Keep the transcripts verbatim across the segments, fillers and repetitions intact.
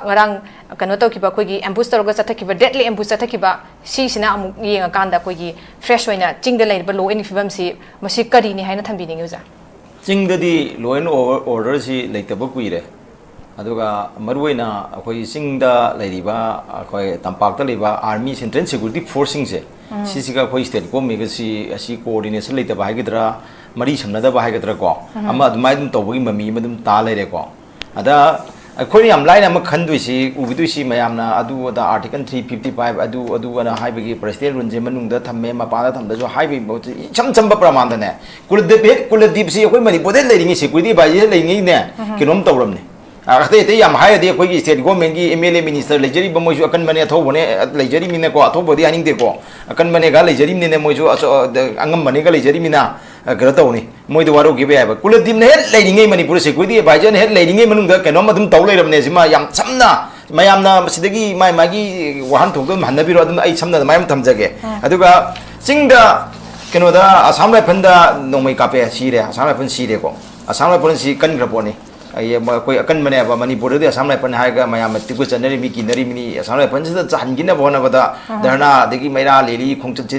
ꯉꯔꯥꯡ ꯀꯩꯅꯣ ꯇꯧꯈꯤꯕ, ꯑꯩꯈꯣꯏꯒꯤ ꯑꯦꯝꯕꯨꯁ ꯇꯧꯔꯒ ꯆꯠꯊꯈꯤꯕ, ꯗꯦꯠꯂꯤ ꯑꯦꯝꯕꯨꯁ ꯆꯠꯊꯈꯤꯕ, ꯁꯤꯁꯤꯅ ꯑꯃꯨꯛ ꯌꯦꯡꯉꯀꯥꯟꯗ ꯑꯩꯈꯣꯏꯒꯤ ꯐ꯭ꯔꯦꯁ ꯑꯣꯏꯅ ꯆꯤꯡꯗ ꯂꯩꯔꯤꯕ ꯂꯣ ꯑꯦꯟ ꯐꯤꯕꯝꯁꯤ ꯃꯁꯤ ꯀꯔꯤꯅꯤ ꯍꯥꯏꯅ ꯊꯝꯕꯤꯅꯤꯡꯉꯤ ꯑꯣꯖꯥ? ꯆꯤꯡꯗꯗꯤ ꯂꯣ ꯑꯦꯟ ꯑꯣꯔꯗꯔꯁꯤ ꯂꯩꯇꯕ ꯀꯨꯏꯔꯦ꯫ ꯑꯗꯨꯒ ꯃꯔꯨꯑꯣꯏꯅ ꯑꯩꯈꯣꯏ ꯆꯤꯡꯗ ꯂꯩꯔꯤꯕ, ꯑꯩꯈꯣꯏ ꯇꯝꯄꯥꯛꯇ ꯂꯩꯕ ꯑꯥꯔꯃꯤ, ꯁꯦꯟꯇ꯭ꯔꯦꯜ ꯁꯦꯀ꯭ꯌꯨꯔꯤꯇꯤ ꯐꯣꯔꯁꯁꯤꯡꯁꯦ, ꯁꯤꯁꯤꯒ ꯑꯩꯈꯣꯏ ꯁ꯭ꯇꯦꯠ ꯒꯣꯔꯃꯦꯟꯒꯁꯤ ꯑꯁꯤ ꯀꯣꯑꯣꯔꯗꯤꯅꯦꯁꯟ ꯂꯩꯇꯕ ꯍꯥꯏꯒꯗ꯭ꯔꯥ, ꯃꯔꯤ ꯁꯝꯅꯗꯕ ꯍꯥꯏꯒꯗ꯭ꯔꯥ ꯀꯣ, ꯑꯃ ꯑꯗꯨꯃꯥꯏꯅ ꯑꯗꯨꯝ ꯇꯧꯕꯒꯤ ꯃꯃꯤ ꯑꯃ ꯑꯗꯨꯝ ꯇꯥ ꯂꯩꯔꯦꯀꯣ꯫ ꯑꯗ ꯑꯩꯈꯣꯏꯅ ꯌꯥꯝ ꯂꯥꯏꯅ ꯑꯃ ꯈꯟꯗꯣꯏꯁꯤ, ꯎꯕꯤꯗꯣꯏꯁꯤ ꯃꯌꯥꯝꯅ, ꯑꯗꯨ ꯑꯗꯥ, ꯑꯥꯔꯇꯤꯀꯜ ꯊ꯭ꯔꯤ ꯐꯤꯐꯇꯤ ꯐꯥꯏꯚ, ꯑꯗꯨ ꯑꯗꯨ ꯑꯅ ꯍꯥꯏꯕꯒꯤ ꯄ꯭ꯔꯦꯁꯤꯗꯦꯟ ꯔꯨꯜꯁꯦ ꯃꯅꯨꯡꯗ ꯊꯝꯃꯦ, ꯃꯄꯥꯟꯗ ꯊꯝꯗꯁꯨ ꯍꯥꯏꯕꯒꯤ ꯃꯍꯨꯠꯇ ꯏꯆꯝ ꯆꯝꯕ ꯄ꯭ꯔꯃꯥꯟꯗꯅꯦ, ꯀꯨꯂꯗꯤꯞ ꯍꯦꯠ ꯀꯨꯂꯗꯤꯞꯁꯤ ꯑꯩꯈꯣꯏ ꯃꯅꯤꯄꯨꯔꯗ ꯂꯩꯔꯤꯉꯩ, ꯁꯦꯀ꯭ꯌꯨꯔꯤꯇꯤ ꯑꯦꯗꯚꯥꯏꯖꯔ ꯂꯩꯔꯤꯉꯩꯅꯦ, ꯀꯩꯅꯣꯝ ꯇꯧꯔꯝꯅꯦ꯫ ꯑ, ꯑꯇꯩ ꯑꯇꯩ ꯌꯥꯝ ꯍꯥꯏꯔꯗꯤ ꯑꯩꯈꯣꯏꯒꯤ ꯁ꯭ꯇꯦꯠ ꯒꯣꯔꯃꯦꯟꯒꯤ ꯑꯦꯝ ꯑꯦꯜ ꯑꯦ, ꯃꯤꯅꯤꯁꯇꯔ ꯂꯩꯖꯔꯤꯕ ꯃꯣꯏꯁꯨ ꯑꯀꯟꯕꯅꯦ, ꯑꯊꯧꯕꯅꯦ, ꯑ, ꯂꯩꯖꯔꯤꯕꯅꯤꯅꯀꯣ, ꯑꯊꯧꯕꯗꯤ ꯍꯥꯏꯅꯤꯡꯗꯦꯀꯣ, ꯑꯀꯟꯕꯅꯦꯒ ꯂꯩꯖꯔꯤꯕꯅꯤꯅ ꯃꯣꯏꯁꯨ ꯑꯆ-, ꯑ, ꯗ-, ꯑꯉꯝꯕꯅꯦꯒ ꯂꯩꯖꯔꯤꯕꯅꯤꯅ, ꯑ, ꯀꯩꯅꯣ ꯇꯧꯅꯤ, ꯃꯣꯏꯗ ꯋꯥꯔꯧꯈꯤꯕ ꯌꯥꯏꯕ꯫ ꯀꯨꯂꯗꯤꯞꯅ ꯍꯦꯛ ꯂꯩꯔꯤꯉꯩ, ꯃꯅꯤꯄꯨꯔ ꯁꯦꯀ꯭ꯌꯨꯔꯤꯇꯤ ꯑꯦꯗꯚꯥꯏꯖꯔꯅ ꯍꯦꯛ ꯂꯩꯔꯤꯉꯩ ꯃꯅꯨꯡꯗ ꯀꯩꯅꯣꯝ ꯑꯗꯨꯝ ꯇꯧ ꯂꯩꯔꯕꯅꯦ꯫ ꯁꯤꯃ ꯌꯥꯝ ꯁꯝꯅ ꯃꯌꯥꯝꯅ ꯃꯁꯤꯗꯒꯤ ꯃꯥꯏ ꯃꯥꯒꯤ ꯋꯥꯍꯟꯊꯣꯛꯇꯣ ꯑꯗꯨꯝ ꯍꯟꯅꯕꯤꯔꯣ, ꯑꯗꯨꯝ ꯑꯩ ꯁꯝꯅ ꯑꯗꯨꯃꯥꯏꯅ ꯑꯗꯨꯝ ꯊꯝꯖꯒꯦ꯫ ꯑꯗꯨꯒ ꯆꯤꯡꯗ ꯀꯩꯅꯣꯗ ꯑꯁꯥꯝ ꯔꯥꯏꯐꯜꯗ ꯅꯣꯡꯃꯩ ꯀꯥꯞꯄꯦ, ꯁꯤꯔꯦ, ꯑꯁꯥꯝ ꯔꯥꯏꯐꯜ ꯁꯤꯔꯦꯀꯣ꯫ ꯑꯁꯥꯝ ꯔꯥꯏꯐꯜꯁꯤ ꯀꯟꯈ꯭ꯔ ꯄꯣꯠꯅꯤ꯫ ꯑꯩ, ꯑꯩꯈꯣꯏ ꯑꯀꯟꯕꯅꯦꯕ, ꯃꯅꯤꯄꯨꯔꯗꯗꯤ ꯑꯁꯥꯝ ꯔꯥꯏꯐꯜ ꯍꯥꯏꯔꯒ ꯃꯌꯥꯝꯅ ꯇꯤꯛꯄ ꯆꯠꯅꯔꯤꯃꯤ, ꯀꯤꯅꯔꯤꯃꯤꯅꯤ꯫ ꯑꯁꯥꯝ ꯔꯥꯏꯐꯜꯁꯤꯗ ꯆꯍꯟꯈꯤꯅꯕ ꯍꯣꯠꯅꯕꯗ ꯙꯔꯅꯥ, ꯑꯗꯒꯤ ꯃꯩꯔꯥ, ꯂꯦꯂꯤ ꯈꯣꯡꯆꯠꯁꯤ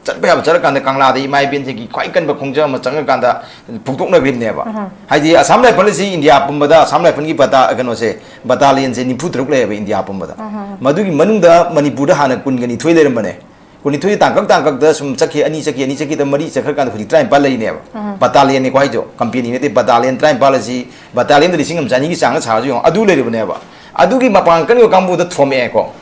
ꯆꯠꯄ ꯌꯥꯕ ꯆꯠꯂꯀꯥꯟꯗ ꯀꯪꯂꯥꯗ ꯏꯃꯥ ꯏꯕꯦꯟꯁꯤꯡꯒꯤ ꯈ꯭ꯋꯥꯏ ꯀꯟꯕ ꯈꯣꯡꯖꯪ ꯑꯃ ꯆꯪꯉꯀꯥꯟꯗ ꯐꯣꯡꯗꯣꯛꯅꯈ꯭ꯔꯤꯕꯅꯦꯕ꯫ ꯍꯥꯏꯗꯤ ꯑꯁꯥꯝ ꯔꯥꯏꯐꯜ ꯑꯁꯤ ꯏꯟꯗꯤꯌꯥ ꯄꯨꯝꯕꯗ ꯑꯁꯥꯝ ꯔꯥꯏꯐꯜꯒꯤ ꯕꯇꯥ-, ꯀꯩꯅꯣꯁꯦ, ꯕꯇꯥꯂꯤꯌꯟꯁꯦ ꯅꯤꯐꯨ ꯇꯔꯨꯛ ꯂꯩꯌꯦꯕ ꯏꯟꯗꯤꯌꯥ ꯄꯨꯝꯕꯗ꯫ ꯃꯗꯨꯒꯤ ꯃꯅꯨꯡꯗ ꯃꯅꯤꯄꯨꯔꯗ ꯍꯥꯟꯅ ꯀꯨꯟꯒ ꯅꯤꯊꯣꯏ ꯂꯩꯔꯝꯕꯅꯦ꯫ ꯀꯨꯟꯅꯤꯊꯣꯏ ꯇꯥꯡꯀꯛ ꯇꯥꯡꯀꯛꯇ ꯁꯨꯝ ꯆꯠꯈꯤ, ꯑꯅꯤ ꯆꯠꯈꯤ, ꯑꯅꯤ ꯆꯠꯈꯤꯗ ꯃꯔꯤ ꯆꯠꯈ꯭ꯔꯀꯥꯟꯗ ꯍꯧꯖꯤꯛ ꯇꯔꯥꯅꯤꯄꯥꯜ ꯂꯩꯔꯤꯅꯦꯕ꯫ ꯕꯇꯥꯂꯤꯌꯟꯅꯤꯀꯣ ꯍꯥꯏꯗꯣ, ꯀꯝꯄꯦꯅꯤ ꯅꯠꯇꯦ꯫ ꯕꯇꯥꯂꯤꯌꯟ ꯇꯔꯥꯅꯤꯄꯥꯜ ꯑꯁꯤ, ꯕꯇꯥꯂꯤꯌꯟꯗ ꯂꯤꯁꯤꯡ ꯑꯃ ꯆꯅꯤꯒꯤ ꯆꯥꯡꯗ ꯁꯥꯔꯁꯨ ꯌꯦꯡꯉꯣ, ꯑꯗꯨ ꯂꯩꯔꯤꯕꯅꯦꯕ꯫ ꯑꯗꯨꯒꯤ ꯃꯄꯥꯡꯒꯜ ꯀꯟꯕ ꯀꯥꯡꯕꯨꯗ ꯊꯣꯝꯃꯛꯑꯦꯀꯣ꯫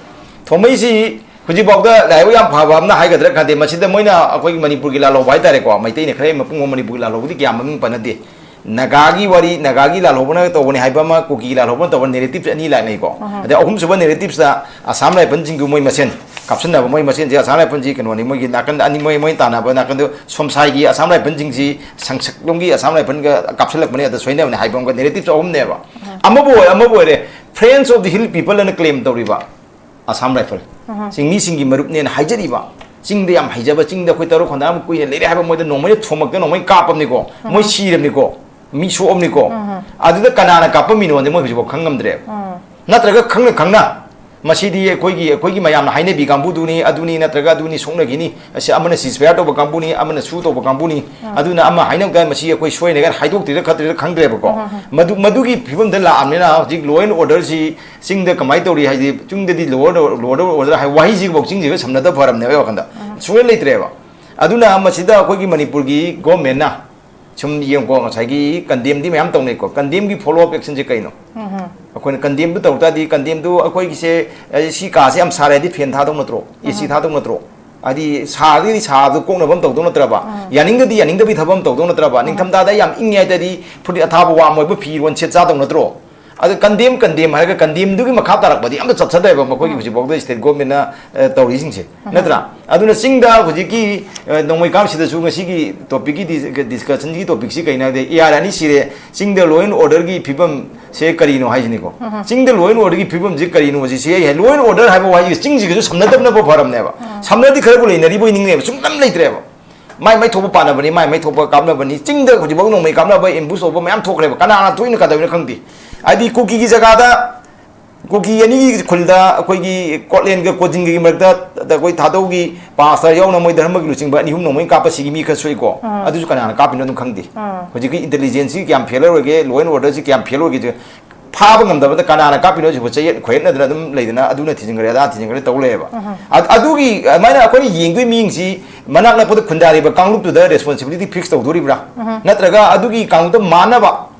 ꯊꯣꯝꯃꯛꯏꯁꯤ ꯍꯧꯖꯤꯛꯐꯥꯎꯗ ꯂꯥꯏꯕꯛ ꯌꯥꯝ ꯐꯕ ꯑꯃꯅ ꯍꯥꯏꯒꯗ꯭ꯔꯥ ꯈꯪꯗꯦ, ꯃꯁꯤꯗ ꯃꯣꯏꯅ ꯑꯩꯈꯣꯏꯒꯤ ꯃꯅꯤꯄꯨꯔꯒꯤ ꯂꯥꯜꯍꯧꯕ ꯍꯥꯏꯇꯥꯔꯦꯀꯣ, ꯃꯩꯇꯩꯅ ꯈꯔ ꯍꯦꯟꯅ ꯃꯄꯨꯡ ꯐꯥꯕ ꯃꯅꯤꯄꯨꯔꯒꯤ ꯂꯥꯜꯍꯧꯕꯗꯤ ꯀꯌꯥ ꯃꯃꯤꯡ ꯄꯟꯅꯗꯦ꯫ ꯅꯥꯒꯥꯒꯤ ꯋꯥꯔꯤ, ꯅꯥꯒꯥꯒꯤ ꯂꯥꯜꯍꯧꯕꯅ ꯇꯧꯕꯅꯤ ꯍꯥꯏꯕ ꯑꯃ, ꯀꯨꯀꯤ ꯂꯥꯜꯍꯧꯕꯅ ꯇꯧꯕ, ꯅꯦꯔꯦꯇꯤꯞꯁ ꯑꯅꯤ ꯂꯥꯛꯅꯩꯀꯣ꯫ ꯑꯗꯩ ꯑꯍꯨꯝꯁꯨꯕ ꯅꯦꯔꯦꯇꯤꯞꯁꯇ ꯑꯁꯥꯝ ꯔꯥꯏꯐꯜꯁꯤꯡꯗꯨ ꯃꯣꯏ ꯃꯁꯦꯟ ꯀꯥꯞꯁꯤꯟꯅꯕ, ꯃꯣꯏ ꯃꯁꯦꯟꯁꯦ ꯑꯁꯥꯝ ꯔꯥꯏꯐꯜꯁꯤ ꯀꯩꯅꯣꯅꯤ, ꯃꯣꯏꯒꯤ ꯅꯥꯀꯟꯗ ꯑꯅꯤ, ꯃꯣꯏ, ꯃꯣꯏ ꯇꯥꯟꯅꯕ ꯅꯥꯀꯟꯗ ꯁꯣꯝꯁꯥꯏꯒꯤ ꯑꯁꯥꯝ ꯔꯥꯏꯐꯜꯁꯤꯡꯁꯤ ꯁꯪꯁꯛꯂꯣꯝꯒꯤ ꯑꯁꯥꯝ ꯔꯥꯏꯐꯜꯒ ꯀꯥꯞꯁꯤꯜꯂꯛꯄꯅꯤ, ꯑꯗ ꯁꯣꯏꯅꯕꯅꯤ ꯍꯥꯏꯕ ꯑꯃꯒ, ꯅꯦꯔꯦꯇꯤꯞꯁ ꯑꯍꯨꯝꯅꯦꯕ꯫ ꯑꯃꯕꯨ ꯑꯣꯏ, ꯑꯃꯕꯨ ꯑꯣꯏꯔꯦ, Friends of the Hill People ꯑꯅ ꯀ꯭ꯂꯦꯝ ꯇꯧꯔꯤꯕ ꯑꯁꯥꯝ ꯔꯥꯏꯐꯜ, ꯆꯤꯡꯃꯤꯁꯤꯡꯒꯤ ꯃꯔꯨꯞꯅꯦꯅ ꯍꯥꯏꯖꯔꯤꯕ, ꯆꯤꯡꯗ ꯌꯥꯝ ꯍꯩꯖꯕ, ꯆꯤꯡꯗ ꯑꯩꯈꯣꯏ ꯇꯔꯨꯛ ꯈꯣꯟꯗꯥ ꯑꯃ ꯀꯨꯏꯅ ꯂꯩꯔꯦ ꯍꯥꯏꯕ, ꯃꯣꯏꯗ ꯅꯣꯡꯃꯩꯅ ꯊꯣꯝꯃꯛꯇꯅ ꯅꯣꯡꯃꯩ ꯀꯥꯞꯄꯕꯅꯤꯀꯣ, ꯃꯣꯏ ꯁꯤꯔꯕꯅꯤꯀꯣ꯫ ꯃꯤ ꯁꯣꯛꯑꯝꯅꯤꯀꯣ꯫ ꯑꯗꯨꯗ ꯀꯅꯥꯅ ꯀꯥꯞꯄꯝꯃꯤꯅꯣꯗꯤ ꯃꯣꯏ ꯍꯧꯖꯤꯛꯐꯥꯎ ꯈꯪ ꯉꯝꯗ꯭ꯔꯦꯕ꯫ ꯅꯠꯇ꯭ꯔꯒ ꯈꯪꯅ ꯈꯪꯅ ꯃꯁꯤꯗꯤ ꯑꯩꯈꯣꯏꯒꯤ, ꯑꯩꯈꯣꯏꯒꯤ ꯃꯌꯥꯝꯅ ꯍꯥꯏꯅꯕꯤ ꯀꯥꯡꯕꯨꯗꯨꯅꯤ, ꯑꯗꯨꯅꯤ, ꯅꯠꯇ꯭ꯔꯒ ꯑꯗꯨꯅꯤ, ꯁꯣꯛꯅꯈꯤꯅꯤ, ꯑꯁꯤ ꯑꯃꯅ ceasefire ꯇꯧꯕ ꯀꯥꯡꯕꯨꯅꯤ, ꯑꯃꯅ ꯁꯨ ꯇꯧꯕ ꯀꯥꯡꯕꯨꯅꯤ, ꯑꯗꯨꯅ ꯑꯃ ꯍꯥꯏꯅꯕꯗ ꯃꯁꯤ ꯑꯩꯈꯣꯏ ꯁꯣꯏꯅꯒ ꯍꯥꯏꯗꯣꯛꯇ꯭ꯔꯤꯔ ꯈꯠꯇ꯭ꯔꯤꯔ ꯈꯪꯗ꯭ꯔꯦꯕꯀꯣ꯫ ꯃꯗꯨ, ꯃꯗꯨꯒꯤ ꯐꯤꯕꯝꯗ ꯂꯥꯛꯑꯕꯅꯤꯅ ꯍꯧꯖꯤꯛ law and order ꯁꯤ ꯆꯤꯡꯗ ꯀꯃꯥꯏꯅ ꯇꯧꯔꯤ ꯍꯥꯏꯗꯤ, ꯆꯤꯡꯗꯗꯤ law and order, law and order ꯍꯥꯏ ꯋꯥꯍꯩꯁꯤꯐꯥꯎ ꯆꯤꯡꯁꯤꯒ ꯁꯝꯅꯗꯕ ꯐꯔꯕꯅꯦꯕ ꯑꯩ ꯋꯥꯈꯜꯗ꯫ ꯁꯨꯡꯂꯩ ꯂꯩꯇ꯭ꯔꯦꯕ꯫ ꯑꯗꯨꯅ ꯃꯁꯤꯗ ꯑꯩꯈꯣꯏꯒꯤ ꯃꯅꯤꯄꯨꯔꯒꯤ government ꯅ ꯁꯨꯝ ꯌꯦꯡꯉꯨꯀꯣ, ꯉꯁꯥꯏꯒꯤ condemn ꯗꯤ ꯃꯌꯥꯝ ꯇꯧꯅꯩꯀꯣ, condemn ꯒꯤ follow up action ꯁꯦ ꯀꯩꯅꯣ? ꯑꯩꯈꯣꯏꯅ condemn ꯗꯨ ꯇꯧ ꯇꯥꯔꯗꯤ, condemn ꯗꯨ ꯑꯩꯈꯣꯏꯒꯤꯁꯦ, ꯑꯦ, ꯁꯤ ꯀꯥꯁꯦ ꯌꯥꯝ ꯁꯥꯔꯦ ꯍꯥꯏꯗꯤ fan ꯊꯥꯗꯧ ꯅꯠꯇ꯭ꯔꯣ? AC ꯊꯥꯗꯧ ꯅꯠꯇ꯭ꯔꯣ? ꯍꯥꯏꯗꯤ ꯁꯥꯔꯒꯗꯤ ꯁꯥꯕꯗꯣ ꯀꯣꯛꯅꯕ ꯑꯃ ꯇꯧꯗꯧ ꯅꯠꯇ꯭ꯔꯕ? ꯌꯥꯅꯤꯡꯗꯗꯤ ꯌꯥꯅꯤꯡꯗꯕꯤ ꯊꯕꯛ ꯑꯃ ꯇꯧꯗꯧ ꯅꯠꯇ꯭ꯔꯕ? ꯅꯤꯡꯊꯝꯊꯥꯗ ꯌꯥꯝ ꯏꯪꯉꯦ ꯍꯥꯏ ꯇꯥꯔꯗꯤ ꯐꯨꯔꯤꯠ ꯑꯊꯥꯕ ꯋꯥꯝ ꯑꯣꯏꯕ ꯐꯤꯔꯣꯟ ꯁꯦꯠ ꯆꯥꯗꯧ ꯅꯠꯇ꯭ꯔꯣ? ꯑꯗ condemn, condemn ꯍꯥꯏꯔꯒ condemn ꯗꯨꯒꯤ ꯃꯈꯥ ꯇꯥꯔꯛꯄꯗꯤ ꯑꯝꯇ ꯆꯠꯊꯗꯦꯕ ꯃꯈꯣꯏꯒꯤ ꯍꯧꯖꯤꯛꯐꯥꯎꯗ state government ꯅ, ꯑ, ꯇꯧꯔꯤꯁꯤꯡꯁꯦ꯫ ꯅꯠꯇ꯭ꯔꯥ? ꯑꯗꯨꯅ ꯆꯤꯡꯗ ꯍꯧꯖꯤꯛꯀꯤ, ꯑ, ꯅꯣꯡꯃꯩ ꯀꯥꯞꯁꯤꯗꯁꯨ ꯉꯁꯤꯒꯤ topic ꯀꯤ dis-, discussion ꯒꯤ topic ꯁꯤ ꯀꯩꯅꯣ ꯍꯥꯏꯗꯤ, AR ꯑꯅꯤ ꯁꯤꯔꯦ, ꯆꯤꯡꯗ law and order ꯒꯤ ꯐꯤꯕꯝꯁꯦ ꯀꯔꯤꯅꯣ ꯍꯥꯏꯁꯤꯅꯤꯀꯣ꯫ ꯆꯤꯡꯗ law and order ꯒꯤ ꯐꯤꯕꯝꯁꯤ ꯀꯔꯤꯅꯣ ꯍꯧꯖꯤꯛꯁꯦ? ꯑꯩ ꯍꯥꯏ, law and order ꯍꯥꯏꯕ ꯋꯥꯍꯩꯁꯦ ꯆꯤꯡꯁꯤꯒꯁꯨ ꯁꯝꯅꯗꯕꯅꯕꯨ ꯐꯔꯕꯅꯦꯕ꯫ ꯁꯝꯅꯗꯤ ꯈꯔꯕꯨ ꯂꯩꯅꯔꯤꯕꯣꯏ ꯅꯤꯡꯉꯦꯕ, ꯁꯨꯡꯂꯝ ꯂꯩꯇ꯭ꯔꯦꯕ꯫ ꯃꯥꯏ ꯃꯥꯏ ꯊꯣꯛꯄ ꯄꯥꯅꯕꯅꯤ, ꯃꯥꯏ ꯃꯥꯏ ꯊꯣꯛꯄ ꯀꯥꯞꯅꯕꯅꯤ꯫ ꯆꯤꯡꯗ ꯍꯧꯖꯤꯛꯐꯥꯎ ꯅꯣꯡꯃꯩ ꯀꯥꯞꯅꯕ, ambush ꯇꯧꯕ ꯃꯌꯥꯝ ꯊꯣꯛꯈ꯭ꯔꯦꯕ꯫ ꯀꯅꯥꯅ ꯊꯣꯛꯏꯅꯣ ꯀꯗꯧꯔꯤꯅꯣ ꯈꯪꯗꯦ꯫ ꯍꯥꯏꯗꯤ ꯀꯨꯀꯤꯒꯤ ꯖꯒꯥꯗ, ꯀꯨꯀꯤ ꯑꯅꯤꯒꯤ ꯈꯨꯜꯗ ꯑꯩꯈꯣꯏꯒꯤ ꯀꯣꯠꯂꯦꯟꯒ ꯀꯣꯖꯤꯟꯒꯒꯤ ꯃꯔꯛꯇ ꯑꯩꯈꯣꯏ ꯊꯥꯗꯧꯒꯤ pastor ꯌꯥꯎꯅ ꯃꯣꯏ ꯙꯔꯃꯒꯤ ꯂꯨꯆꯤꯡꯕ ꯑꯅꯤ ꯑꯍꯨꯝ ꯅꯣꯡꯃꯩ ꯀꯥꯞꯄ ꯁꯤꯒꯤ ꯃꯤ ꯈꯔ ꯁꯣꯛꯏꯀꯣ꯫ ꯑꯗꯨꯁꯨ ꯀꯅꯥꯅ ꯀꯥꯞꯄꯤꯅꯣ ꯑꯗꯨꯝ ꯈꯪꯗꯦ꯫ ꯍꯧꯖꯤꯛꯀꯤ intelligence ꯁꯤ ꯀꯌꯥꯝ failure ꯑꯣꯏꯒꯦ, law and order ꯁꯤ ꯀꯌꯥꯝ fail ꯑꯣꯏꯒꯦ, ꯐꯥꯕ ꯉꯝꯗꯕꯗ ꯀꯅꯥꯅ ꯀꯥꯞꯄꯤꯅꯣ ꯁꯤꯕꯨ ꯆꯌꯦꯠ ꯈꯣꯏꯌꯦꯠꯅꯗꯅ ꯑꯗꯨꯝ ꯂꯩꯗꯅ, ꯑꯗꯨꯅ ꯊꯤꯖꯤꯟꯈ꯭ꯔꯦ, ꯑꯗꯥ ꯊꯤꯖꯤꯟꯈ꯭ꯔꯦ ꯇꯧ ꯂꯩꯌꯦꯕ꯫ ꯑꯗ-, ꯑꯗꯨꯒꯤ ꯑꯗꯨꯃꯥꯏꯅ ꯑꯩꯈꯣꯏꯅ ꯌꯦꯡꯗꯣꯏ ꯃꯤꯁꯤ ꯃꯅꯥꯛ ꯅꯛꯄꯗ ꯈꯨꯟꯗꯥꯔꯤꯕ ꯀꯥꯡꯂꯨꯞꯇꯨꯗ responsibility fix ꯇꯧꯗꯣꯔꯤꯕ꯭ꯔꯥ? ꯅꯠꯇ꯭ꯔꯒ ꯑꯗꯨꯒꯤ ꯀꯥꯡꯂꯨꯞꯇ ꯃꯥꯟꯅꯕ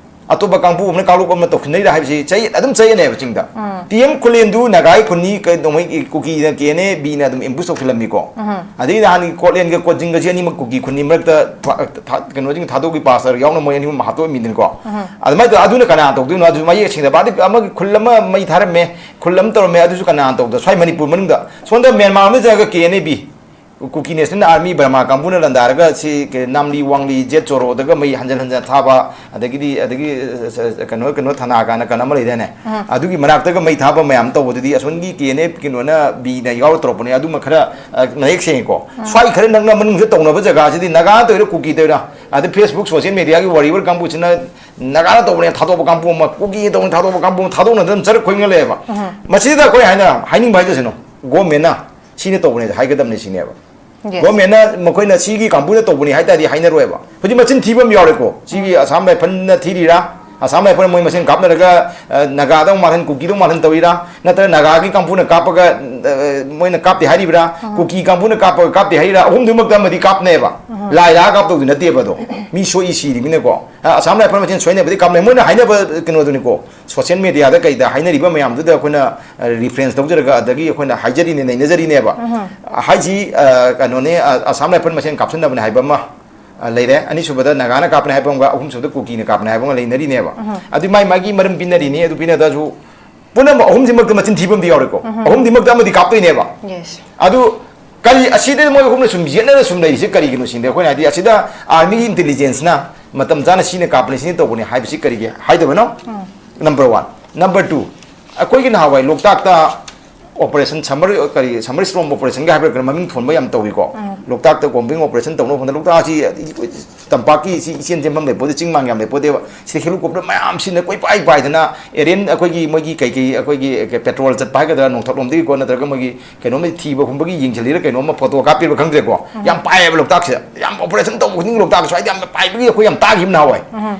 ꯑꯇꯣꯞꯄ ꯀꯥꯡꯕꯨ ꯑꯃꯅ ꯀꯥꯡꯂꯨꯞ ꯑꯃ ꯇꯧꯁꯤꯟꯅꯩꯔꯥ ꯍꯥꯏꯕꯁꯤ ꯆꯌꯦꯠ ꯑꯗꯨꯝ ꯆꯌꯦꯠꯅꯩꯕ ꯆꯤꯡꯗ꯫ ꯇꯤ ꯑꯦꯝ ꯈꯨꯂꯦꯟꯗꯨ ꯅꯥꯒꯥꯒꯤ ꯈꯨꯟꯅꯤ, ꯀꯩ-, ꯅꯣꯡꯃꯩ ꯀꯨꯀꯤꯅ ꯀꯦ ꯑꯦꯟ ꯑꯦ ꯕꯤꯅ ꯑꯗꯨꯝ ambush ꯇꯧꯁꯤꯜꯂꯝꯃꯤꯀꯣ꯫ ꯑꯗꯒꯤ ꯅꯍꯥꯟꯒꯤ ꯀꯣꯠꯂꯦꯟꯒ ꯀꯣꯖꯤꯡꯒꯁꯤ ꯑꯅꯤꯃꯛ ꯀꯨꯀꯤ ꯈꯨꯟꯅꯤ ꯃꯔꯛꯇ ꯊ-, ꯊ-, ꯀꯩꯅꯣꯁꯤꯡ ꯊꯥꯗꯣꯛꯈꯤ, pastor ꯌꯥꯎꯅ ꯃꯣꯏ ꯑꯅꯤ ꯑꯍꯨꯝ ꯍꯥꯠꯇꯣꯛꯑꯝꯃꯤꯗꯅꯀꯣ꯫ ꯑꯗꯨꯃꯥꯏꯅ ꯇꯧ-, ꯑꯗꯨꯅ ꯀꯅꯥ ꯇꯧꯗꯣꯏꯅꯣ? ꯑꯗꯨꯁꯨ ꯃꯌꯦꯛ ꯁꯦꯡꯅꯕ꯫ ꯑꯗꯩ ꯑꯃꯒꯤ ꯈꯨꯜ ꯑꯃ ꯃꯩ ꯊꯥꯔꯝꯃꯦ, ꯈꯨꯜ ꯑꯃ ꯇꯧꯔꯝꯃꯦ, ꯑꯗꯨꯁꯨ ꯀꯅꯥ ꯇꯧꯗ? ꯁ꯭ꯋꯥꯏ ꯃꯅꯤꯄꯨꯔ ꯃꯅꯨꯡꯗ ꯁꯣꯝꯗ ꯃ꯭ꯌꯥꯟꯃꯥꯔ ꯑꯃꯗ ꯆꯪꯉꯒ K N A B Kuki national army Burma ꯀꯥꯡꯕꯨꯅ ꯂꯥꯟꯗꯥꯔꯒ ꯁꯤ ꯀ-, ꯅꯥꯝꯂꯤ ꯋꯥꯡꯂꯤ ꯖꯦꯠ ꯆꯣꯔꯣꯗꯒ ꯃꯩ ꯍꯟꯖꯟ ꯍꯟꯖꯟ ꯊꯥꯕ, ꯑꯗꯒꯤꯗꯤ, ꯑꯗꯒꯤ, ꯑ, ꯑ, ꯀꯩꯅꯣ, ꯀꯩꯅꯣ ꯊꯅꯥ ꯀꯥꯏꯅ ꯀꯩꯅꯣ ꯑꯃ ꯂꯩꯗꯥꯏꯅꯦ? ꯎꯝ꯫ ꯑꯗꯨꯒꯤ ꯃꯅꯥꯛꯇꯒ ꯃꯩ ꯊꯥꯕ ꯃꯌꯥꯝ ꯇꯧꯕꯗꯨꯗꯤ ꯑꯁꯣꯝꯒꯤ ꯀꯦ ꯑꯦꯟ ꯑꯦꯐ ꯀꯩꯅꯣꯅ, ꯕꯤꯅ ꯌꯥꯎꯔ ꯇꯧꯔꯛꯄꯅꯦ, ꯑꯗꯨꯃ ꯈꯔ, ꯑ, ꯃꯌꯦꯛ ꯁꯦꯡꯉꯦꯀꯣ꯫ ꯎꯝ꯫ ꯁ꯭ꯋꯥꯏ ꯈꯔ ꯅꯛꯅ ꯃꯅꯨꯡꯗ ꯇꯧꯅꯕ ꯖꯒꯥꯁꯤꯗꯤ ꯅꯥꯒꯥ ꯇꯧꯔꯤꯔꯥ ꯀꯨꯀꯤ ꯇꯧꯔꯤꯔꯥ? ꯑꯗ Facebook, social media ꯒꯤ warrior ꯀꯥꯡꯕꯨꯁꯤꯅ ꯅꯥꯒꯥꯅ ꯇꯧꯕꯅꯦ ꯊꯥꯗꯣꯛꯄ ꯀꯥꯡꯕꯨ ꯑꯃ, ꯀꯨꯀꯤꯅ ꯇꯧꯕꯅꯦ ꯊꯥꯗꯣꯛꯄ ꯀꯥꯡꯕꯨ ꯑꯃ, ꯊꯥꯗꯣꯛꯅꯗꯅ ꯆꯔꯛ ꯈꯣꯏꯅ ꯂꯩꯌꯦꯕ꯫ ꯎꯝ꯫ ꯃꯁꯤꯗ ꯑꯩꯈꯣꯏ ꯍꯥꯏꯅ, ꯍꯥꯏꯅꯤꯡꯕ ꯍꯥꯏꯖꯁꯅꯨ, ꯒꯣꯔꯃꯦꯟꯅ ꯁꯤꯅ ꯇꯧꯕꯅꯦ ꯍꯥꯏꯒꯗꯕꯅꯦ ꯁꯤꯅꯦꯕ꯫ Yes. ꯒꯣꯔꯃꯦꯟꯅ ꯃꯈꯣꯏꯅ ꯁꯤꯒꯤ ꯀꯥꯡꯕꯨꯅ ꯇꯧꯕꯅꯤ ꯍꯥꯏ ꯇꯥꯔꯗꯤ ꯍꯥꯏꯅꯔꯣꯏꯕ꯫ ꯍꯧꯖꯤꯛ ꯃꯆꯤꯟ ꯊꯤꯕ ꯑꯃ ꯌꯥꯎꯔꯦꯀꯣ꯫ ꯁꯤꯒꯤ ꯑꯁꯥꯝ ꯔꯥꯏꯐꯜꯅ ꯊꯤꯔꯤꯔꯥ? ꯑꯁꯥꯝ ꯔꯥꯏꯐꯜꯅ ꯃꯣꯏ ꯃꯁꯦꯟ ꯀꯥꯞꯅꯔꯒ, ꯑ, ꯅꯥꯒꯥꯗꯧ ꯃꯥꯜꯍꯟ, ꯀꯨꯀꯤꯗꯧ ꯃꯥꯜꯍꯟ ꯇꯧꯔꯤꯔꯥ? ꯅꯠꯇ꯭ꯔꯒ ꯅꯥꯒꯥꯒꯤ ꯀꯥꯡꯕꯨꯅ ꯀꯥꯞꯄꯒ, ꯑ, ꯃꯣꯏꯅ ꯀꯥꯞꯇꯦ ꯍꯥꯏꯔꯤꯕ꯭ꯔꯥ? ꯎꯝ꯫ ꯀꯨꯀꯤ ꯀꯥꯡꯕꯨꯅ ꯀꯥꯞꯄꯒ ꯀꯥꯞꯇꯦ ꯍꯥꯏꯔꯤꯔꯥ? ꯑꯍꯨꯝꯗꯨꯃꯛꯇ ꯑꯃꯗꯤ ꯀꯥꯞꯅꯦꯕ꯫ ꯎꯝ꯫ ꯂꯥꯏ ꯂꯥꯛꯑ ꯀꯥꯞꯇꯧꯗꯤ ꯅꯠꯇꯦꯕ ꯑꯗꯣ꯫ ꯃꯤ ꯁꯣꯛꯏ ꯁꯤꯔꯤꯃꯤꯅꯀꯣ꯫ ꯑ, ꯑꯁꯥꯝ ꯔꯥꯏꯐꯜ ꯃꯁꯦꯟ ꯁꯣꯏꯅꯕꯗꯤ ꯀꯥꯞꯅꯩ꯫ ꯃꯣꯏꯅ ꯍꯥꯏꯅꯕ ꯀꯩꯅꯣꯗꯨꯅꯤꯀꯣ꯫ Social media ꯗ ꯀꯩꯗ ꯍꯥꯏꯅꯔꯤꯕ ꯃꯌꯥꯝꯗꯨꯗ ꯑꯩꯈꯣꯏꯅ, ꯑ, reference ꯂꯧꯖꯔꯒ ꯑꯗꯒꯤ ꯑꯩꯈꯣꯏꯅ ꯍꯥꯏꯖꯔꯤꯅꯦ, ꯅꯩꯅꯖꯔꯤꯅꯦꯕ꯫ ꯎꯝ꯫ ꯍꯥꯏꯁꯤ, ꯑ, ꯀꯩꯅꯣꯅꯦ, ꯑ, ꯑꯁꯥꯝ ꯔꯥꯏꯐꯜ ꯃꯁꯦꯟ ꯀꯥꯞꯁꯤꯟꯅꯕꯅꯦ ꯍꯥꯏꯕ ꯑꯃ, ꯑ, ꯂꯩꯔꯦ꯫ ꯑꯅꯤꯁꯨꯕꯗ ꯅꯥꯒꯥꯅ ꯀꯥꯞꯄꯅꯦ ꯍꯥꯏꯕ ꯑꯃꯒ, ꯑꯍꯨꯝꯁꯨꯕꯗ ꯀꯨꯀꯤꯅ ꯀꯥꯞꯄꯅꯦ ꯍꯥꯏꯕ ꯑꯃꯒ ꯂꯩꯅꯔꯤꯅꯦꯕ꯫ ꯎꯝ꯫ ꯑꯗꯨ ꯃꯥꯏ ꯃꯥꯒꯤ ꯃꯔꯝ ꯄꯤꯅꯔꯤꯅꯤ꯫ ꯑꯗꯨ ꯄꯤꯅꯗꯁꯨ ꯄꯨꯝꯅꯃꯛ ꯑꯍꯨꯝꯁꯤꯃꯛꯇ ꯃꯆꯤꯟ ꯊꯤꯕ ꯑꯃꯗꯤ ꯌꯥꯎꯔꯦꯀꯣ꯫ ꯎꯝ꯫ ꯑꯍꯨꯝꯗꯤꯃꯛꯇ ꯑꯃꯗꯤ ꯀꯥꯞꯇꯣꯏꯅꯦꯕ꯫ Yes꯫ ꯑꯗꯨ ꯀꯔꯤ, ꯑꯁꯤꯗ ꯃꯣꯏ ꯑꯍꯨꯝꯅ ꯁꯨꯝ ꯌꯦꯠꯅꯔ ꯁꯨꯝ ꯂꯩꯔꯤꯁꯦ ꯀꯔꯤꯒꯤꯅꯣ ꯁꯤꯅꯤ ꯑꯩꯈꯣꯏꯅ ꯍꯥꯏꯗꯤ, ꯑꯁꯤꯗ army ꯒꯤ intelligence ꯅ ꯃꯇꯝ ꯆꯥꯅ ꯁꯤꯅ ꯀꯥꯞꯄꯅꯤ, ꯁꯤꯅ ꯇꯧꯕꯅꯤ ꯍꯥꯏꯕꯁꯤ ꯀꯔꯤꯒꯤ ꯍꯥꯏꯗꯕꯅꯣ? ꯎꯝ꯫ Number one꯫ Number two, ꯑꯩꯈꯣꯏꯒꯤ ꯅꯍꯥꯟꯋꯥꯏ ꯂꯣꯛꯇꯥꯛꯇ operation summer, ꯀꯔꯤ, summer storm operation ꯒ ꯍꯥꯏꯕ꯭ꯔꯥ, ꯀꯩꯅꯣ ꯃꯃꯤꯡ ꯊꯣꯟꯕ ꯌꯥꯝ ꯇꯧꯏꯀꯣ꯫ ꯎꯝ꯫ ꯂꯣꯛꯇꯥꯛꯇ combing operation ꯇꯧꯅꯕ ꯍꯣꯠꯅ, ꯂꯣꯛꯇꯥꯛ ꯑꯁꯤ ꯇꯝꯄꯥꯛꯀꯤ ꯁꯤ ꯏꯆꯦꯟ ꯆꯦꯟꯐꯝ ꯂꯩꯄꯣꯠꯇꯦ, ꯆꯤꯡ ꯃꯥꯟ ꯌꯥꯝ ꯂꯩꯄꯣꯠꯇꯦꯕ꯫ ꯁꯤꯗ helicopter ꯃꯌꯥꯝꯁꯤꯅ ꯀꯣꯏꯄꯥꯏ ꯄꯥꯏꯗꯅ alien ꯑꯩꯈꯣꯏꯒꯤ ꯃꯣꯏꯒꯤ ꯀꯩꯀꯩ ꯑꯩꯈꯣꯏꯒꯤ ꯄꯦꯇ꯭ꯔꯣꯜ ꯆꯠꯄ ꯍꯥꯏꯒꯗ꯭ꯔꯥ, ꯅꯣꯡꯊꯛꯂꯣꯝꯗꯒꯤꯀꯣ, ꯅꯠꯇ꯭ꯔꯒ ꯃꯣꯏꯒꯤ ꯀꯩꯅꯣꯝꯃ ꯊꯤꯕ ꯍꯨꯝꯕꯒꯤ ꯌꯦꯡꯁꯤꯜꯂꯤꯔ ꯀꯩꯅꯣꯝꯃ ꯐꯣꯇꯣ ꯀꯥꯞꯄꯤꯕ ꯈꯪꯗ꯭ꯔꯦꯀꯣ꯫ ꯎꯝ꯫ ꯌꯥꯝ ꯄꯥꯏꯌꯦꯕ ꯂꯣꯛꯇꯥꯛꯁꯦ꯫ ꯌꯥꯝ operation ꯇꯧꯕ ꯈꯨꯗꯤꯡꯒꯤ ꯂꯣꯛꯇꯥꯛ ꯁ꯭ꯋꯥꯏꯗ ꯌꯥꯝꯅ ꯄꯥꯏꯕꯒꯤ ꯑꯩꯈꯣꯏ ꯌꯥꯝ ꯇꯥꯈꯤꯕ ꯅꯍꯥꯟꯋꯥꯏ꯫ ꯎꯝ꯫